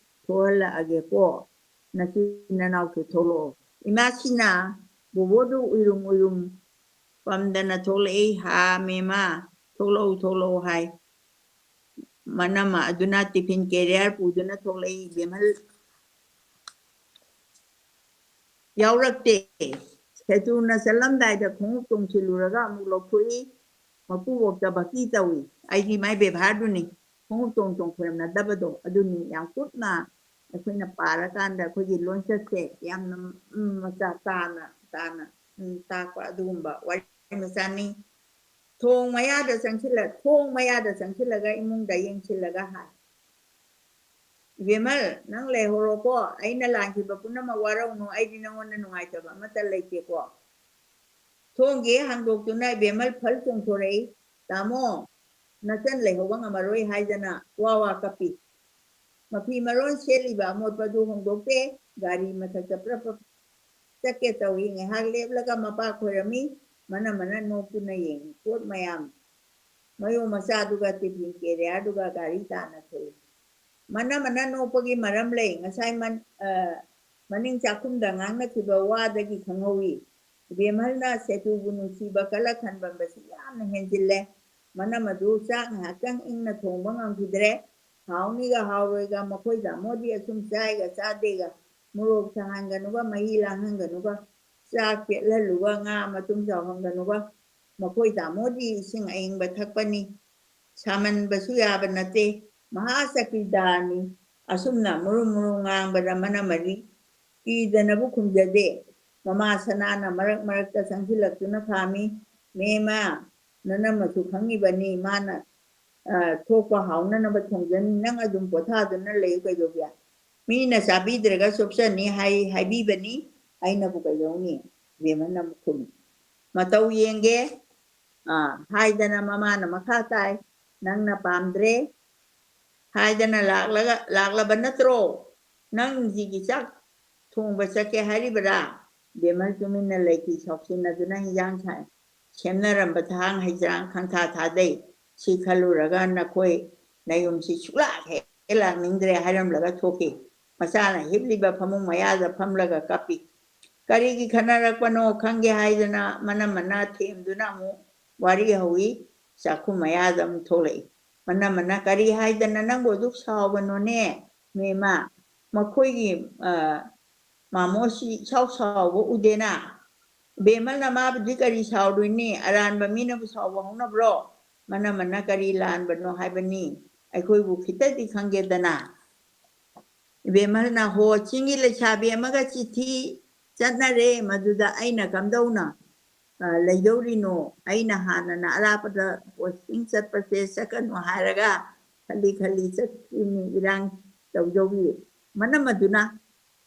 ꯊꯣꯛꯍꯜꯂꯛꯑꯒꯦꯀꯣ, ꯅꯆꯤꯟ ꯅꯅꯥꯎꯁꯨ ꯊꯣꯛꯂꯛꯑꯣ꯫ ꯏꯃꯥꯁꯤꯅ ꯕꯣꯕꯣꯗꯨ ꯎꯏꯔꯨꯝ ꯎꯏꯔꯨꯝ ꯄꯝꯗꯅ ꯊꯣꯛꯂꯛꯏ꯫ "ꯍꯥ, ꯃꯦꯃꯥ, ꯊꯣꯛꯂꯛꯎ, ꯊꯣꯛꯂꯛꯎ" ꯍꯥꯏ꯫ ꯃꯅꯝꯃ ꯑꯗꯨꯅ tiffin carrier ꯄꯨꯗꯨꯅ ꯊꯣꯛꯂꯛꯏ꯫ ꯏꯕꯦꯝꯍꯜ ꯌꯥꯎꯔꯛꯇꯦ꯫ ꯁꯦꯇꯨꯅ ꯆꯠꯂꯝꯗꯥꯏꯗ ꯈꯣꯡꯎꯞ ꯇꯣꯡꯁꯤꯜꯂꯨꯔꯒ ꯑꯃꯨꯛ ꯂꯧꯊꯣꯛꯏ꯫ ꯃꯄꯨꯕꯣꯛꯇ ꯚꯛꯇꯤ ꯇꯧꯏ꯫ ꯑꯩꯗꯤ ꯃꯥꯏ ꯕꯦꯕꯥꯔꯗꯨꯅꯤ, ꯈꯣꯡꯎꯞ ꯇꯣꯡ ꯇꯣꯡ ꯈꯣꯏꯔꯝꯅꯗꯕꯗꯣ ꯑꯗꯨꯅꯤ꯫ ꯌꯥꯝ ꯀꯨꯞꯅ ꯑꯩꯈꯣꯏꯅ ꯄꯥꯔꯀꯥꯟꯗ ꯑꯩꯈꯣꯏꯒꯤ ꯂꯣꯟꯆꯠꯁꯦ ꯌꯥꯝꯅ, ꯎꯝ, ꯃꯆꯥ ꯇꯥꯅ ꯇꯥꯅ, ꯎꯝ, ꯇꯥꯛꯄ ꯑꯗꯨꯒꯨꯝꯕ ꯋꯥꯔꯤ ꯃꯆꯥꯅꯤ꯫ ꯊꯣꯡ ꯃꯌꯥꯗ ꯆꯪꯁꯤꯜꯂ-, ꯊꯣꯡ ꯃꯌꯥꯗ ꯆꯪꯁꯤꯜꯂꯒ ꯏꯃꯨꯡꯗ ꯌꯦꯡꯁꯤꯜꯂꯒ ꯍꯥꯏ, "ꯏꯕꯦꯝꯃꯜ, ꯅꯪ ꯂꯩꯍꯧꯔꯣꯀꯣ, ꯑꯩꯅ ꯂꯥꯟꯈꯤꯕ ꯄꯨꯝꯅꯃꯛ ꯋꯥꯔꯧꯅꯨ, ꯑꯩꯗꯤ ꯅꯪꯉꯣꯟꯗ ꯅꯨꯡꯉꯥꯏꯇꯕ ꯑꯃꯠꯇ ꯂꯩꯇꯦꯀꯣ"꯫ ꯊꯣꯡꯒꯤ ꯍꯥꯡꯗꯣꯛꯇꯨꯅ ꯏꯕꯦꯝꯃꯜ ꯐꯜ ꯆꯣꯡꯊꯣꯔꯛꯏ꯫ "ꯇꯥꯃꯣ, ꯅꯆꯟ ꯂꯩꯍꯧꯕ ꯉꯝꯃꯔꯣꯏ" ꯍꯥꯏꯗꯅ ꯋꯥ ꯋꯥ ꯀꯞꯄꯤ꯫ ꯃꯐꯤ ꯃꯔꯣꯟ ꯁꯦꯠꯂꯤꯕ ꯑꯃꯣꯠꯄꯗꯨ ꯍꯣꯡꯗꯣꯛꯇꯦ, ꯒꯥꯔꯤ ꯃꯊꯛꯇ ꯄ꯭ꯔꯞ ꯄ꯭ꯔꯞ ꯆꯠꯀꯦ ꯇꯧꯏ꯫ ꯉꯥꯏꯍꯥꯛ ꯂꯦꯞꯂꯒ ꯃꯄꯥ ꯈꯣꯏꯔꯝꯃꯤ꯫ ꯃꯅ ꯃꯅ ꯅꯣꯛꯇꯨꯅ ꯌꯦꯡꯉꯤ꯫ ꯄꯣꯠ ꯃꯌꯥꯝ ꯃꯌꯣ ꯃꯆꯥꯗꯨꯒ ꯇꯤꯐꯤꯟ ꯀꯦꯔꯤꯌꯔꯗꯨꯒ ꯒꯥꯔꯤ ꯇꯥꯅ ꯊꯣꯛꯏ꯫ ꯃꯅ ꯃꯅ ꯅꯣꯛꯄꯒꯤ ꯃꯔꯝ ꯂꯩ꯫ ꯉꯁꯥꯏ ꯃꯟ-, ꯑ, ꯃꯅꯤꯡ ꯆꯥꯛꯈꯨꯝꯗ ꯉꯥꯡꯅꯈꯤꯕ ꯋꯥꯗꯒꯤ ꯈꯪꯍꯧꯏ꯫ ꯏꯕꯦꯝꯍꯜꯅ ꯁꯦꯇꯨꯕꯨ ꯅꯨꯡꯁꯤꯕ ꯀꯜꯂ ꯈꯟꯕꯝꯕꯁꯤ ꯌꯥꯝꯅ ꯍꯦꯟꯖꯤꯜꯂꯦ꯫ ꯃꯅꯝ ꯑꯗꯨ ꯆꯥꯛ ꯉꯥꯏꯍꯥꯛꯇꯪ ꯏꯪꯅ ꯊꯣꯡꯕ ꯉꯝꯈꯤꯗ꯭ꯔꯦ꯫ ꯍꯥꯎꯅꯤꯒ ꯍꯥꯎꯔꯣꯏꯒ ꯃꯈꯣꯏ ꯇꯥꯃꯣꯗꯤ ꯑꯁꯨꯝ ꯆꯥꯏꯒ ꯆꯥꯗꯦꯒ, ꯃꯣꯔꯣꯛ ꯁꯥꯍꯟꯒꯅꯨꯒ ꯃꯍꯤ ꯂꯥꯡꯍꯟꯒꯅꯨꯒ, ꯆꯥꯛ ꯄꯦꯠꯍꯜꯂꯨꯒ ꯉꯥ ꯃꯇꯨꯝ ꯆꯥꯎꯍꯟꯒꯅꯨꯒ꯫ ꯃꯈꯣꯏ ꯇꯥꯃꯣꯗꯤ ꯏꯁꯤꯡ ꯑꯏꯪꯕ ꯊꯛꯄꯅꯤ꯫ ꯁꯥꯃꯟꯕꯁꯨ ꯌꯥꯕ ꯅꯠꯇꯦ꯫ ꯃꯍꯥ ꯆꯀ꯭ꯔꯤꯗꯥꯔꯅꯤ꯫ ꯑꯁꯨꯝꯅ ꯃꯨꯔꯨꯝ ꯃꯨꯔꯨꯝ ꯉꯥꯡꯕꯗ ꯃꯅꯝ ꯑꯗꯤ ꯀꯤꯗꯅꯕꯨ ꯈꯨꯝꯖꯗꯦ꯫ ꯃꯃꯥ ꯁꯅꯥꯅ ꯃꯔꯛ ꯃꯔꯛꯇ ꯆꯪꯁꯤꯜꯂꯛꯇꯨꯅ ꯈꯥꯝꯃꯤ꯫ "ꯃꯦꯃ, ꯅꯅꯝꯃꯁꯨ ꯈꯪꯉꯤꯕꯅꯤ, ꯃꯥꯅ, ꯑ, ꯊꯣꯛꯄ ꯍꯥꯎꯅꯅꯕ ꯊꯣꯡꯖꯅꯤ, ꯅꯪ ꯑꯗꯨꯝ ꯄꯣꯊꯥꯗꯨꯅ ꯂꯩꯌꯨ ꯀꯩꯗꯧꯒꯦ? ꯃꯤꯅ ꯆꯥꯕꯤꯗ꯭ꯔꯒ ꯆꯣꯞꯆꯅꯤ ꯍꯥꯏ, ꯍꯥꯏꯕꯤꯕꯅꯤ, ꯑꯩꯅꯕꯨ ꯀꯩꯗꯧꯅꯤ?" ꯕꯦꯝꯃꯅ ꯑꯃꯨꯛ ꯈꯨꯝꯃꯤ꯫ "ꯃꯇꯧ ꯌꯦꯡꯒꯦ", ꯑ, ꯍꯥꯏꯗꯅ ꯃꯃꯥꯅ ꯃꯈꯥ ꯇꯥꯏ꯫ "ꯅꯪꯅ ꯄꯥꯝꯗ꯭ꯔꯦ ꯍꯥꯏꯗꯅ ꯂꯥꯛꯂꯒ, ꯂꯥꯛꯂꯕ ꯅꯠꯇ꯭ꯔꯣ? ꯅꯪ ꯍꯧꯖꯤꯛꯀꯤ ꯆꯥꯛ ꯊꯣꯡꯕ ꯆꯠꯀꯦ ꯍꯥꯏꯔꯤꯕꯔꯥ?" ꯕꯦꯝꯃꯜ ꯇꯨꯃꯤꯟꯅ ꯂꯩꯈꯤ, ꯁꯥꯎꯁꯤꯟꯅꯗꯨꯅ ꯍꯤꯟꯖꯥꯡ ꯁꯥꯏ꯫ ꯁꯦꯝꯅꯔꯝꯕ ꯊꯥꯡ ꯍꯩꯖꯥꯡ ꯈꯪꯊꯥ ꯊꯥꯗꯩ꯫ ꯁꯤ ꯈꯜꯂꯨꯔꯒ ꯅꯈꯣꯏ ꯅꯌꯨꯝꯁꯤ ꯁꯨꯛꯂꯥꯛ ꯍꯦꯛ ꯂꯥꯛꯅꯤꯡꯗ꯭ꯔꯦ ꯍꯥꯏꯔꯝꯂꯒ ꯊꯣꯛꯈꯤ꯫ ꯃꯆꯥꯅ ꯍꯤꯞꯂꯤꯕ ꯐꯃꯨꯡ ꯃꯌꯥꯗ ꯐꯝꯂꯒ ꯀꯞꯄꯤ꯫ ꯀꯔꯤꯒꯤ ꯈꯠꯅꯔꯛꯄꯅꯣ ꯈꯪꯒꯦ ꯍꯥꯏꯗꯅ ꯃꯅꯝꯃꯅ ꯊꯦꯝꯗꯨꯅ ꯑꯃꯨꯛ ꯋꯥꯔꯤ ꯍꯧꯏ꯫ ꯆꯥꯛꯈꯨꯝ ꯃꯌꯥꯗ ꯑꯃꯨꯛ ꯊꯣꯛꯂꯛꯏ꯫ ꯃꯅꯝꯃꯅ, "ꯀꯔꯤ ꯍꯥꯏꯗꯅ ꯅꯪꯕꯨ ꯑꯗꯨꯛ ꯁꯥꯎꯕꯅꯣꯅꯦ, ꯃꯦꯃ? ꯃꯈꯣꯏꯒꯤ, ꯑ, ꯃꯥꯃꯣꯁꯤ ꯏꯁꯥꯎ ꯁꯥꯎꯕ ꯎꯗꯦꯅ?" ꯏꯕꯦꯝꯃꯅ ꯃꯥꯕꯨꯗꯤ ꯀꯔꯤ ꯁꯥꯎꯗꯣꯏꯅꯤ? ꯑꯔꯥꯟꯕ ꯃꯤꯅꯕꯨ ꯁꯥꯎꯕ ꯍꯧꯅꯕ꯭ꯔꯣ? ꯃꯅꯝꯃꯅ ꯀꯔꯤ ꯂꯥꯟꯕꯅꯣ ꯍꯥꯏꯕꯅꯤ? ꯑꯩꯈꯣꯏꯕꯨ ꯈꯤꯇꯗꯤ ꯈꯪꯒꯦꯗꯅ꯫ ꯏꯕꯦꯝꯃꯅ, "ꯍꯣ, ꯆꯤꯡꯒꯤ ꯂꯩꯁꯥꯕꯤ ꯑꯃꯒ ꯆꯤꯊꯤ ꯆꯠꯅꯔꯦ, ꯃꯗꯨꯗ ꯑꯩꯅ ꯀꯝꯗꯧꯅ, ꯑ, ꯂꯩꯗꯧꯔꯤꯅꯣ? ꯑꯩꯅ ꯍꯥꯟꯅꯅ ꯑꯔꯥꯞꯄꯗ posting ꯆꯠꯄꯁꯦ ꯆꯠꯀꯅꯨ ꯍꯥꯏꯔꯒ ꯈꯜꯂꯤ ꯈꯜꯂꯤ ꯆꯠꯈꯤꯕꯅꯤ, ꯏꯔꯥꯡ ꯇꯧꯗꯧꯔꯤ"꯫ ꯃꯅꯝꯃꯗꯨꯅ,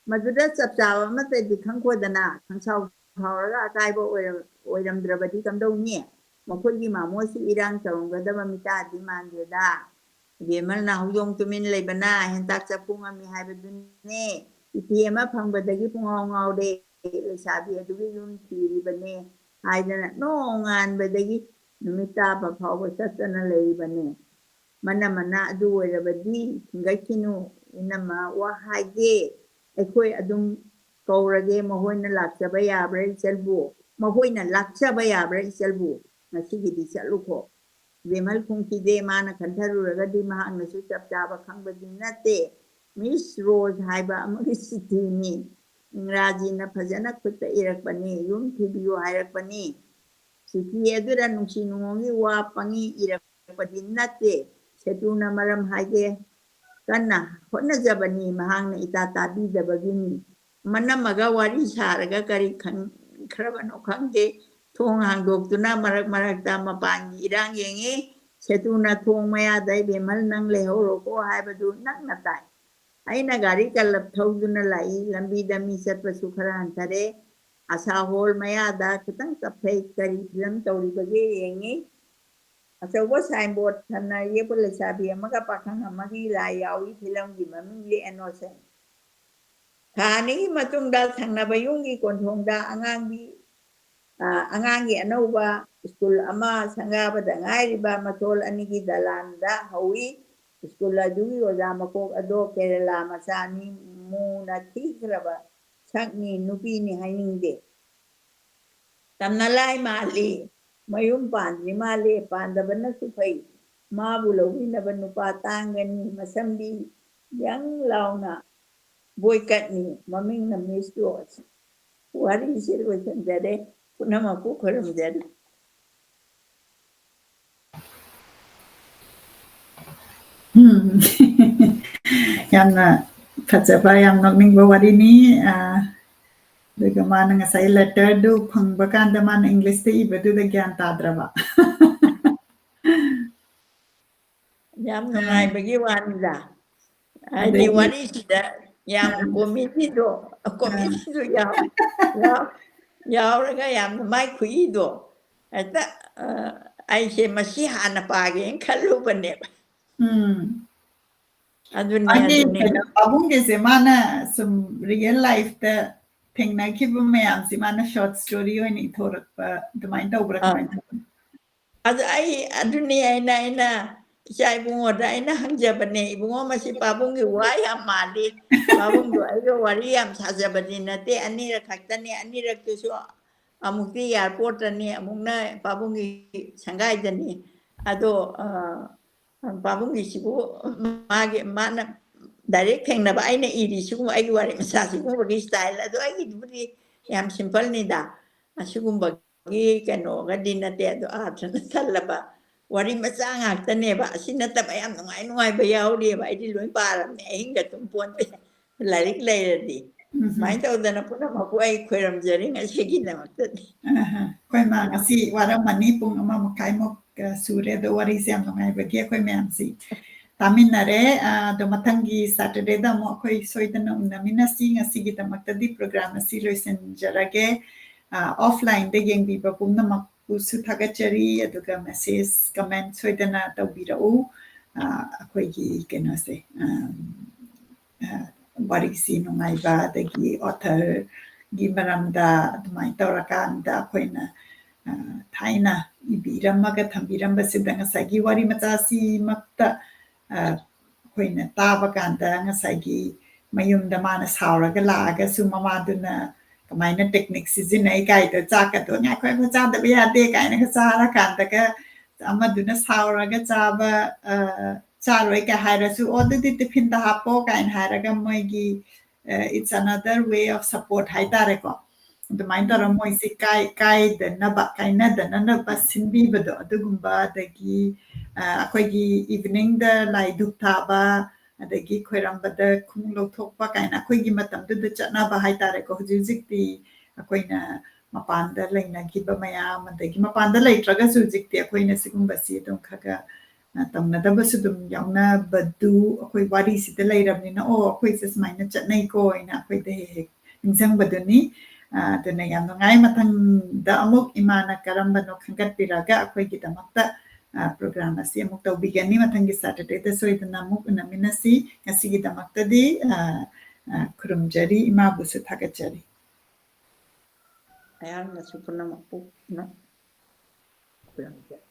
"ꯃꯗꯨꯗ ꯆꯞ ꯆꯥꯕ ꯑꯃꯠꯇꯗꯤ ꯈꯪꯈꯣꯗꯅ, ꯈꯪꯁꯥꯎ ꯁꯥꯎꯔꯒ ꯑꯀꯥꯏꯕ ꯑꯣꯏꯔ-, ꯑꯣꯏꯔꯝꯗ꯭ꯔꯕꯗꯤ ꯀꯝꯗꯧꯅꯤ? ꯃꯈꯣꯏꯒꯤ ꯃꯥꯃꯣꯁꯤ ꯏꯔꯥꯡ ꯇꯧꯔꯝꯒꯗꯕ ꯃꯤꯇꯥꯗꯤ ꯃꯥꯟꯗꯦꯗ"꯫ ꯏꯕꯦꯝꯃꯅ ꯍꯧꯗꯣꯡ ꯇꯨꯃꯤꯟ ꯂꯩꯕꯅ ꯍꯦꯟꯇꯥꯛ ꯆꯐꯨ ꯉꯝꯃꯤ ꯍꯥꯏꯕꯗꯨꯅꯦ꯫ ꯆꯤꯊꯤ ꯑꯃ ꯐꯪꯕꯗꯒꯤ ꯄꯨꯡꯉꯥꯎ ꯉꯥꯎꯔꯦ꯫ ꯂꯩꯁꯥꯕꯤ ꯑꯗꯨꯒꯤ ꯌꯨꯝ ꯊꯤꯔꯤꯕꯅꯦ ꯍꯥꯏꯗꯅ ꯅꯣꯡꯉꯥꯟꯕꯗꯒꯤ ꯅꯨꯃꯤꯠ ꯇꯥꯕ ꯐꯥꯎꯕ ꯆꯠꯇꯅ ꯂꯩꯔꯤꯕꯅꯦ꯫ ꯃꯅꯝꯃꯅ, "ꯑꯗꯨ ꯑꯣꯏꯔꯕꯗꯤ ꯊꯤꯡꯒꯠꯈꯤꯅꯨ, ꯏꯅꯝꯃ, ꯋꯥ ꯍꯥꯏꯒꯦ꯫ ꯑꯩꯈꯣꯏ ꯑꯗꯨꯝ ꯀꯧꯔꯒꯦ, ꯃꯈꯣꯏꯅ ꯂꯥꯛꯆꯕ ꯌꯥꯕ꯭ꯔꯥ ꯏꯆꯜꯕꯨ? ꯃꯈꯣꯏꯅ ꯂꯥꯛꯆꯕ ꯌꯥꯕ꯭ꯔꯥ ꯏꯆꯜꯕꯨ? ꯉꯁꯤꯒꯤꯗꯤ ꯆꯠꯂꯨꯀꯣ"꯫ ꯕꯦꯃꯜ ꯈꯨꯝꯈꯤꯗꯦ꯫ ꯃꯥꯅ ꯈꯟꯊꯔꯨꯔꯒꯗꯤ ꯃꯍꯥꯛꯅꯁꯨ ꯆꯞ ꯆꯥꯕ ꯈꯪꯕꯗꯤ ꯅꯠꯇꯦ꯫ "ꯃꯤꯁ ꯔꯣꯖ ꯍꯥꯏꯕ ꯑꯃꯒꯤ ꯆꯤꯊꯤꯅꯤ꯫ ꯏꯪꯒ꯭ꯔꯥꯖꯤꯅ ꯐꯖꯅ ꯈꯨꯠꯇ ꯏꯔꯛꯄꯅꯤ꯫ ꯌꯨꯝ ꯊꯤꯕꯤꯌꯨ ꯍꯥꯏꯔꯛꯄꯅꯤ꯫ ꯆꯤꯊꯤ ꯑꯗꯨꯗ ꯅꯨꯡꯁꯤ ꯅꯨꯡꯉꯣꯟꯒꯤ ꯋꯥ ꯄꯪꯏ ꯏꯔꯛꯄꯗꯤ ꯅꯠꯇꯦ꯫ ꯁꯦꯇꯨꯅ ꯃꯔꯝ ꯍꯥꯏꯒꯦ ꯀꯟꯅ ꯍꯣꯠꯅꯖꯕꯅꯤ꯫ ꯃꯍꯥꯛꯅ ꯏꯇꯥ ꯇꯥꯕꯤꯗꯕꯒꯤꯅꯤ"꯫ ꯃꯅꯝꯃꯒ ꯋꯥꯔꯤ ꯁꯥꯔꯒ ꯀꯔꯤ ꯈꯟꯈ꯭ꯔꯕꯅꯣ ꯈꯪꯗꯦ꯫ ꯊꯣꯡ ꯍꯥꯡꯗꯣꯛꯇꯨꯅ ꯃꯔꯛ ꯃꯔꯛꯇ ꯃꯄꯥꯟꯒꯤ ꯏꯔꯥꯡ ꯌꯦꯡꯏ꯫ ꯁꯦꯇꯨꯅ ꯊꯣꯡ ꯃꯌꯥꯗ, "ꯏꯕꯦꯝꯃꯜ, ꯅꯪ ꯂꯩꯍꯧꯔꯣꯀꯣ" ꯍꯥꯏꯕꯗꯨ ꯅꯛꯅ ꯇꯥꯏ꯫ ꯑꯩꯅ ꯒꯥꯔꯤ ꯀꯜꯂꯞ ꯊꯧꯗꯨꯅ ꯂꯥꯛꯏ꯫ ꯂꯝꯕꯤꯗ ꯃꯤ ꯆꯠꯄꯁꯨ ꯈꯔ ꯍꯟꯊꯔꯦ꯫ ꯑꯁꯥ ꯍꯣꯜ ꯃꯌꯥꯗ ꯈꯤꯇꯪ ꯆꯞꯊꯩ꯫ ꯀꯔꯤ ꯐꯤꯂꯝ ꯇꯧꯔꯤꯕꯒꯦ ꯌꯦꯡꯉꯤ꯫ ꯑꯆꯧꯕ ꯁꯥꯏꯟꯕꯣꯔꯗ ꯊꯝꯅ ꯌꯦꯛꯄ ꯂꯩꯁꯥꯕꯤ ꯑꯃꯒ ꯄꯥꯈꯪ ꯑꯃꯒꯤ ꯂꯥꯏ ꯌꯥꯎꯏ꯫ ꯐꯤꯂꯝꯒꯤ ꯃꯃꯤꯡꯗꯤ ꯑꯦꯅꯣꯁꯦꯟ꯫ ꯊꯥ ꯑꯅꯤꯒꯤ ꯃꯇꯨꯡꯗ ꯊꯪꯅꯕ ꯌꯨꯝꯒꯤ ꯀꯣꯟꯊꯣꯡꯗ ꯑꯉꯥꯡꯒꯤ, ꯑ, ꯑꯉꯥꯡꯒꯤ ꯑꯅꯧꯕ ꯁ꯭ꯀꯨꯜ ꯑꯃ ꯁꯪꯒꯥꯕꯗ ꯉꯥꯏꯔꯤꯕ ꯃꯊꯣꯜ ꯑꯅꯤꯒꯤ ꯗꯂꯥꯟꯗ ꯍꯧꯏ꯫ ꯁ꯭ꯀꯨꯜ ꯑꯗꯨꯒꯤ ꯑꯣꯖꯥ ꯃꯀꯣꯛ ꯑꯗꯣ ꯀꯦꯔꯂꯥ ꯃꯆꯥꯅꯤ, ꯃꯨꯅ ꯊꯤꯈ꯭ꯔꯕ ꯁꯛꯅꯤ, ꯅꯨꯄꯤꯅꯤ ꯍꯥꯏꯅꯤꯡꯗꯦ꯫ ꯇꯝꯅ ꯂꯥꯏ ꯃꯥꯜꯂꯤ, ꯃꯌꯨꯝ ꯄꯥꯟꯗ꯭ꯔꯤ ꯃꯥꯜꯂꯤ, ꯄꯥꯟꯗꯕꯅꯁꯨ ꯐꯩ꯫ ꯃꯥꯕꯨ ꯂꯧꯕꯤꯅꯕ ꯅꯨꯄꯥ ꯇꯥꯡꯒꯅꯤ, ꯃꯁꯝꯗꯤ ꯌꯪ ꯂꯥꯎꯅ ꯕꯣꯏꯀꯠꯅꯤ, ꯃꯃꯤꯡꯅ ꯃꯤꯁ ꯔꯣꯁ꯫ ꯋꯥꯔꯤꯁꯦ ꯂꯣꯏꯁꯤꯟꯖꯔꯦ꯫ ꯄꯨꯝꯅꯃꯛꯄꯨ ꯈꯨꯔꯨꯝꯖꯔꯤ꯫ ꯎꯝ꯫ ꯌꯥꯝꯅ ꯐꯖꯕ, ꯌꯥꯝ ꯅꯣꯛꯅꯤꯡꯕ ꯋꯥꯔꯤꯅꯤ꯫ ꯑ, ꯑꯗꯨꯒ ꯃꯥꯅ ꯉꯁꯥꯏ ꯂꯦꯇꯔꯗꯨ ꯐꯪꯕ ꯀꯥꯟꯗ ꯃꯥꯅ ꯏꯪꯂꯤꯁꯇ ꯏꯕꯗꯨꯗ ꯒ꯭ꯌꯥꯟ ꯇꯥꯗ꯭ꯔꯕ꯫ ꯌꯥꯝ ꯅꯨꯡꯉꯥꯏꯕꯒꯤ ꯋꯥꯅꯤꯗ꯫ ꯍꯥꯏꯗꯤ ꯑꯗꯒꯤ ꯋꯥꯔꯤꯁꯤꯗ ꯌꯥꯝ ꯑꯥ꯫ ꯀꯣꯃꯦꯗꯤꯗꯣ, ꯑꯥ꯫ ꯀꯣꯃꯦꯗꯤꯗꯣ ꯌꯥꯎ-, ꯌꯥꯎ-, ꯌꯥꯎꯔꯒ ꯌꯥꯝꯅ ꯃꯥꯏ ꯈꯨꯏꯗꯣ ꯍꯦꯛꯇ, ꯑ, ꯑꯩꯁꯦ ꯃꯁꯤ ꯍꯥꯟꯅ ꯄꯥꯒꯦꯅ ꯈꯜꯂꯨꯕꯅꯦꯕ꯫ ꯎꯝ꯫ ꯑꯗꯨꯅꯦ, ꯍꯥꯏꯗꯤ ꯑꯗꯨꯅꯦ꯫ ꯀꯩꯅꯣ, ꯄꯥꯕꯨꯡꯒꯤꯁꯦ ꯃꯥꯅ ꯁꯨꯝ real lifeꯇ ꯊꯦꯡꯅꯈꯤꯕ ꯃꯌꯥꯝꯁꯤ ꯃꯥꯅ short story ꯑꯣꯏꯅ ꯏꯊꯣꯔꯛꯄ ꯑꯗꯨꯃꯥꯏꯅ ꯇꯧꯕ꯭ꯔꯥ ꯑꯥ꯫ ꯀꯃꯥꯏꯅ ꯇꯧꯕꯅꯣ? ꯑꯗꯨ ꯑꯩ, ꯑꯗꯨꯅꯤ ꯑꯩꯅ, ꯑꯩꯅ ꯏꯆꯥ ꯏꯕꯨꯡꯉꯣꯗ ꯑꯩꯅ ꯍꯪꯖꯕꯅꯦ, "ꯏꯕꯨꯡꯉꯣ, ꯃꯁꯤ ꯄꯥꯕꯨꯡꯒꯤ ꯋꯥ ꯌꯥꯝ ꯃꯥꯜꯂꯤ꯫ ꯄꯥꯕꯨꯡꯗꯣ ꯑꯩꯒ ꯋꯥꯔꯤ ꯌꯥꯝ ꯁꯥꯖꯕꯗꯤ ꯅꯠꯇꯦ, ꯑꯅꯤꯔꯛ ꯈꯛꯇꯅꯤ, ꯑꯅꯤꯔꯛꯇꯨꯁꯨ ꯑꯃꯨꯛꯇꯤ airportꯇꯅꯤ, ꯑꯃꯨꯛꯅ ꯄꯥꯕꯨꯡꯒꯤ ꯁꯪꯒꯥꯏꯗꯅꯤ꯫ ꯑꯗꯣ, ꯑ, ꯄꯥꯕꯨꯡꯒꯤꯁꯤꯕꯨ ꯃꯥꯒꯤ, ꯃꯥꯅ direct ꯊꯦꯡꯅꯕ ꯑꯩꯅ ꯏꯔꯤ ꯁꯤꯒꯨꯝꯕ ꯑꯩꯒꯤ ꯋꯥꯔꯤ ꯃꯆꯥ ꯁꯤꯒꯨꯝꯕꯒꯤ style, ꯑꯗꯣ ꯑꯩꯒꯤꯗꯨꯕꯨꯗꯤ ꯌꯥꯝ simpleꯅꯤꯗ꯫ ꯑꯁꯤꯒꯨꯝꯕꯒꯤ ꯀꯩꯅꯣꯒꯗꯤ ꯅꯠꯇꯦ, ꯑꯗꯣ ꯑꯥꯔꯊꯅ ꯊꯜꯂꯕ ꯋꯥꯔꯤ ꯃꯆꯥ ꯉꯥꯛꯇꯅꯦꯕ꯫ ꯑꯁꯤ ꯅꯠꯇꯕ ꯌꯥꯝ ꯅꯨꯡꯉꯥꯏ ꯅꯨꯡꯉꯥꯏꯕ ꯌꯥꯎꯔꯤꯑꯕ꯫ ꯑꯩꯗꯤ ꯂꯣꯏ ꯄꯥꯔꯕꯅꯦ, ꯑꯍꯤꯡꯒ ꯇꯨꯝ ꯄꯣꯟꯇꯦ ꯂꯥꯏꯔꯤꯛ ꯂꯩꯔꯗꯤ꯫ ꯎꯝ꯫ ꯁꯨꯃꯥꯏꯅ ꯇꯧꯗꯅ ꯄꯨꯝꯅꯃꯛꯄꯨ ꯑꯩ ꯈꯣꯏꯔꯝꯖꯔꯤ ꯉꯁꯤꯒꯤꯗꯃꯛꯇꯗꯤ꯫ ꯑꯍ, ꯑꯩꯈꯣꯏ ꯃꯥ ꯉꯁꯤ ꯋꯥꯔꯝꯃꯅꯤ, ꯄꯨꯡ ꯑꯃ ꯃꯈꯥꯏꯃꯨꯛ, ꯑ, ꯁꯨꯔꯦ꯫ ꯑꯗꯣ ꯋꯥꯔꯤꯁꯦ ꯌꯥꯝ ꯅꯨꯡꯉꯥꯏꯕꯒꯤ ꯑꯩꯈꯣꯏ ꯃꯌꯥꯝꯁꯤ ꯇꯥꯃꯤꯟꯅꯔꯦ꯫ ꯑ, ꯑꯗꯣ ꯃꯊꯪꯒꯤ Saturdayꯗ ꯑꯃꯨꯛ ꯑꯩꯈꯣꯏ ꯁꯣꯏꯗꯅ ꯎꯅꯃꯤꯟꯅꯁꯤ꯫ ꯉꯁꯤꯒꯤꯗꯃꯛꯇꯗꯤ program ꯑꯁꯤ ꯂꯣꯏꯁꯤꯟꯖꯔꯒꯦ꯫ ꯑ, offlineꯗ ꯌꯦꯡꯕꯤꯕ ꯄꯨꯝꯅꯃꯛꯄꯨꯁꯨ ꯊꯥꯒꯠꯆꯔꯤ, ꯑꯗꯨꯒ message, comment ꯁꯣꯏꯗꯅ ꯇꯧꯕꯤꯔꯛꯎ꯫ ꯑ, ꯑꯩꯈꯣꯏꯒꯤ ꯀꯩꯅꯣꯁꯦ, ꯑ, ꯑ, ꯋꯥꯔꯤꯁꯤ ꯅꯨꯡꯉꯥꯏꯕ, ꯑꯗꯒꯤ authorꯒꯤ ꯃꯔꯝꯗ ꯑꯗꯨꯃꯥꯏꯅ ꯇꯧꯔꯀꯥꯟꯗ ꯑꯩꯈꯣꯏꯅ, ꯑ, ꯊꯥꯏꯅ ꯏꯕꯤꯔꯝꯃꯒ ꯊꯝꯕꯤꯔꯝꯕꯁꯤꯗ ꯉꯁꯥꯏꯒꯤ ꯋꯥꯔꯤ ꯃꯆꯥꯁꯤꯃꯛꯇ, ꯑ, ꯑꯩꯈꯣꯏꯅ ꯇꯥꯕ ꯀꯥꯟꯗ ꯉꯁꯥꯏꯒꯤ ꯃꯌꯨꯝꯗ ꯃꯥꯅ ꯁꯥꯎꯔꯒ ꯂꯥꯛꯑꯒꯁꯨ ꯃꯃꯥꯗꯨꯅ ꯀꯃꯥꯏꯅ technique ꯁꯤꯖꯤꯟꯅꯩ ꯀꯥꯏꯗꯣ, ꯆꯥꯛꯀꯗꯣ "ꯉꯥꯏꯈꯣ, ꯉꯥꯏꯈꯣ, ꯆꯥꯗꯕ ꯌꯥꯗꯦ" ꯀꯥꯏꯅꯒ ꯆꯥꯔꯀꯥꯟꯗꯒ ꯑꯃꯗꯨꯅ ꯁꯥꯎꯔꯒ ꯆꯥꯕ, ꯑ, "ꯆꯥꯔꯣꯏ" ꯀꯥꯏ ꯍꯥꯏꯔꯁꯨ, "ꯑꯣ, ꯑꯗꯨꯗꯤ ꯇꯤꯐꯤꯟꯗ ꯍꯥꯞꯄꯣ" ꯀꯥꯏꯅ ꯍꯥꯏꯔꯒ ꯃꯣꯏꯒꯤ, ꯑ, it's another way of support ꯍꯥꯏꯇꯥꯔꯦꯀꯣ꯫ ꯑꯗꯨꯃꯥꯏꯅ ꯇꯧꯔꯒ ꯃꯣꯏꯁꯦ ꯀꯥꯏ ꯀꯥꯏꯗꯅꯕ ꯀꯥꯏꯅꯗꯅꯅꯕ ꯁꯤꯟꯕꯤꯕꯗꯣ ꯑꯗꯨꯒꯨꯝꯕ, ꯑꯗꯒꯤ ꯑꯩꯈꯣꯏꯒꯤ ꯏꯚꯤꯅꯤꯡꯗ ꯂꯥꯏ ꯙꯨꯞ ꯊꯥꯕ, ꯑꯗꯒꯤ ꯈꯣꯏꯔꯝꯕꯗ ꯈꯣꯡꯎꯞ ꯂꯧꯊꯣꯛꯄ ꯀꯥꯏꯅ ꯑꯩꯈꯣꯏꯒꯤ ꯃꯇꯝꯗꯨꯗ ꯆꯠꯅꯕ ꯍꯥꯏꯇꯥꯔꯦꯀꯣ꯫ ꯍꯧꯖꯤꯛ ꯍꯧꯖꯤꯛꯇꯤ ꯑꯩꯈꯣꯏꯅ ꯃꯄꯥꯟꯗ ꯂꯩꯅꯈꯤꯕ ꯃꯌꯥꯝ, ꯑꯗꯒꯤ ꯃꯄꯥꯟꯗ ꯂꯩꯇ꯭ꯔꯒꯁꯨ ꯍꯧꯖꯤꯛꯇꯤ ꯑꯩꯈꯣꯏꯅ ꯁꯤꯒꯨꯝꯕꯁꯤ ꯑꯗꯨꯝ ꯈꯔ ꯈꯔ ꯇꯧꯅꯗꯕꯁꯨ ꯑꯗꯨꯝ ꯌꯥꯎꯅꯕꯗꯨ ꯑꯩꯈꯣꯏ ꯋꯥꯔꯤꯁꯤꯗ ꯂꯩꯔꯕꯅꯤꯅ, "ꯑꯣ, ꯑꯩꯈꯣꯏꯁꯦ ꯁꯨꯃꯥꯏꯅ ꯆꯠꯅꯩꯀꯣ" ꯍꯥꯏꯅ ꯑꯩꯈꯣꯏꯗ ꯍꯦꯛ ꯍꯦꯛ ꯅꯤꯡꯁꯤꯡꯕꯗꯨꯅꯤ꯫ ꯑꯗꯨꯅ ꯌꯥꯝ ꯅꯨꯡꯉꯥꯏ꯫ ꯃꯊꯪꯗ ꯑꯃꯨꯛ ꯏꯃꯥꯅ ꯀꯔꯝꯕꯅꯣ ꯈꯟꯒꯠꯄꯤꯔꯒ ꯑꯩꯈꯣꯏꯒꯤꯗꯃꯛꯇ ꯄ꯭ꯔꯣꯒ꯭ꯔꯥꯝ ꯑꯁꯤ ꯑꯃꯨꯛ ꯇꯧꯕꯤꯒꯅꯤ꯫ ꯃꯊꯪꯒꯤ ꯁꯦꯇꯔꯗꯦꯗ ꯁꯣꯏꯗꯅ ꯑꯃꯨꯛ ꯎꯅꯃꯤꯟꯅꯁꯤ꯫ ꯉꯁꯤꯒꯤꯗꯃꯛꯇꯗꯤ ꯈꯨꯔꯨꯝꯖꯔꯤ, ꯏꯃꯥꯕꯨꯁꯨ ꯊꯥꯒꯠꯆꯔꯤ꯫ ꯑꯩꯍꯥꯛꯅꯁꯨ ꯄꯨꯝꯅꯃꯛꯄꯨ ꯈꯨꯔꯨꯝꯖꯔꯤ꯫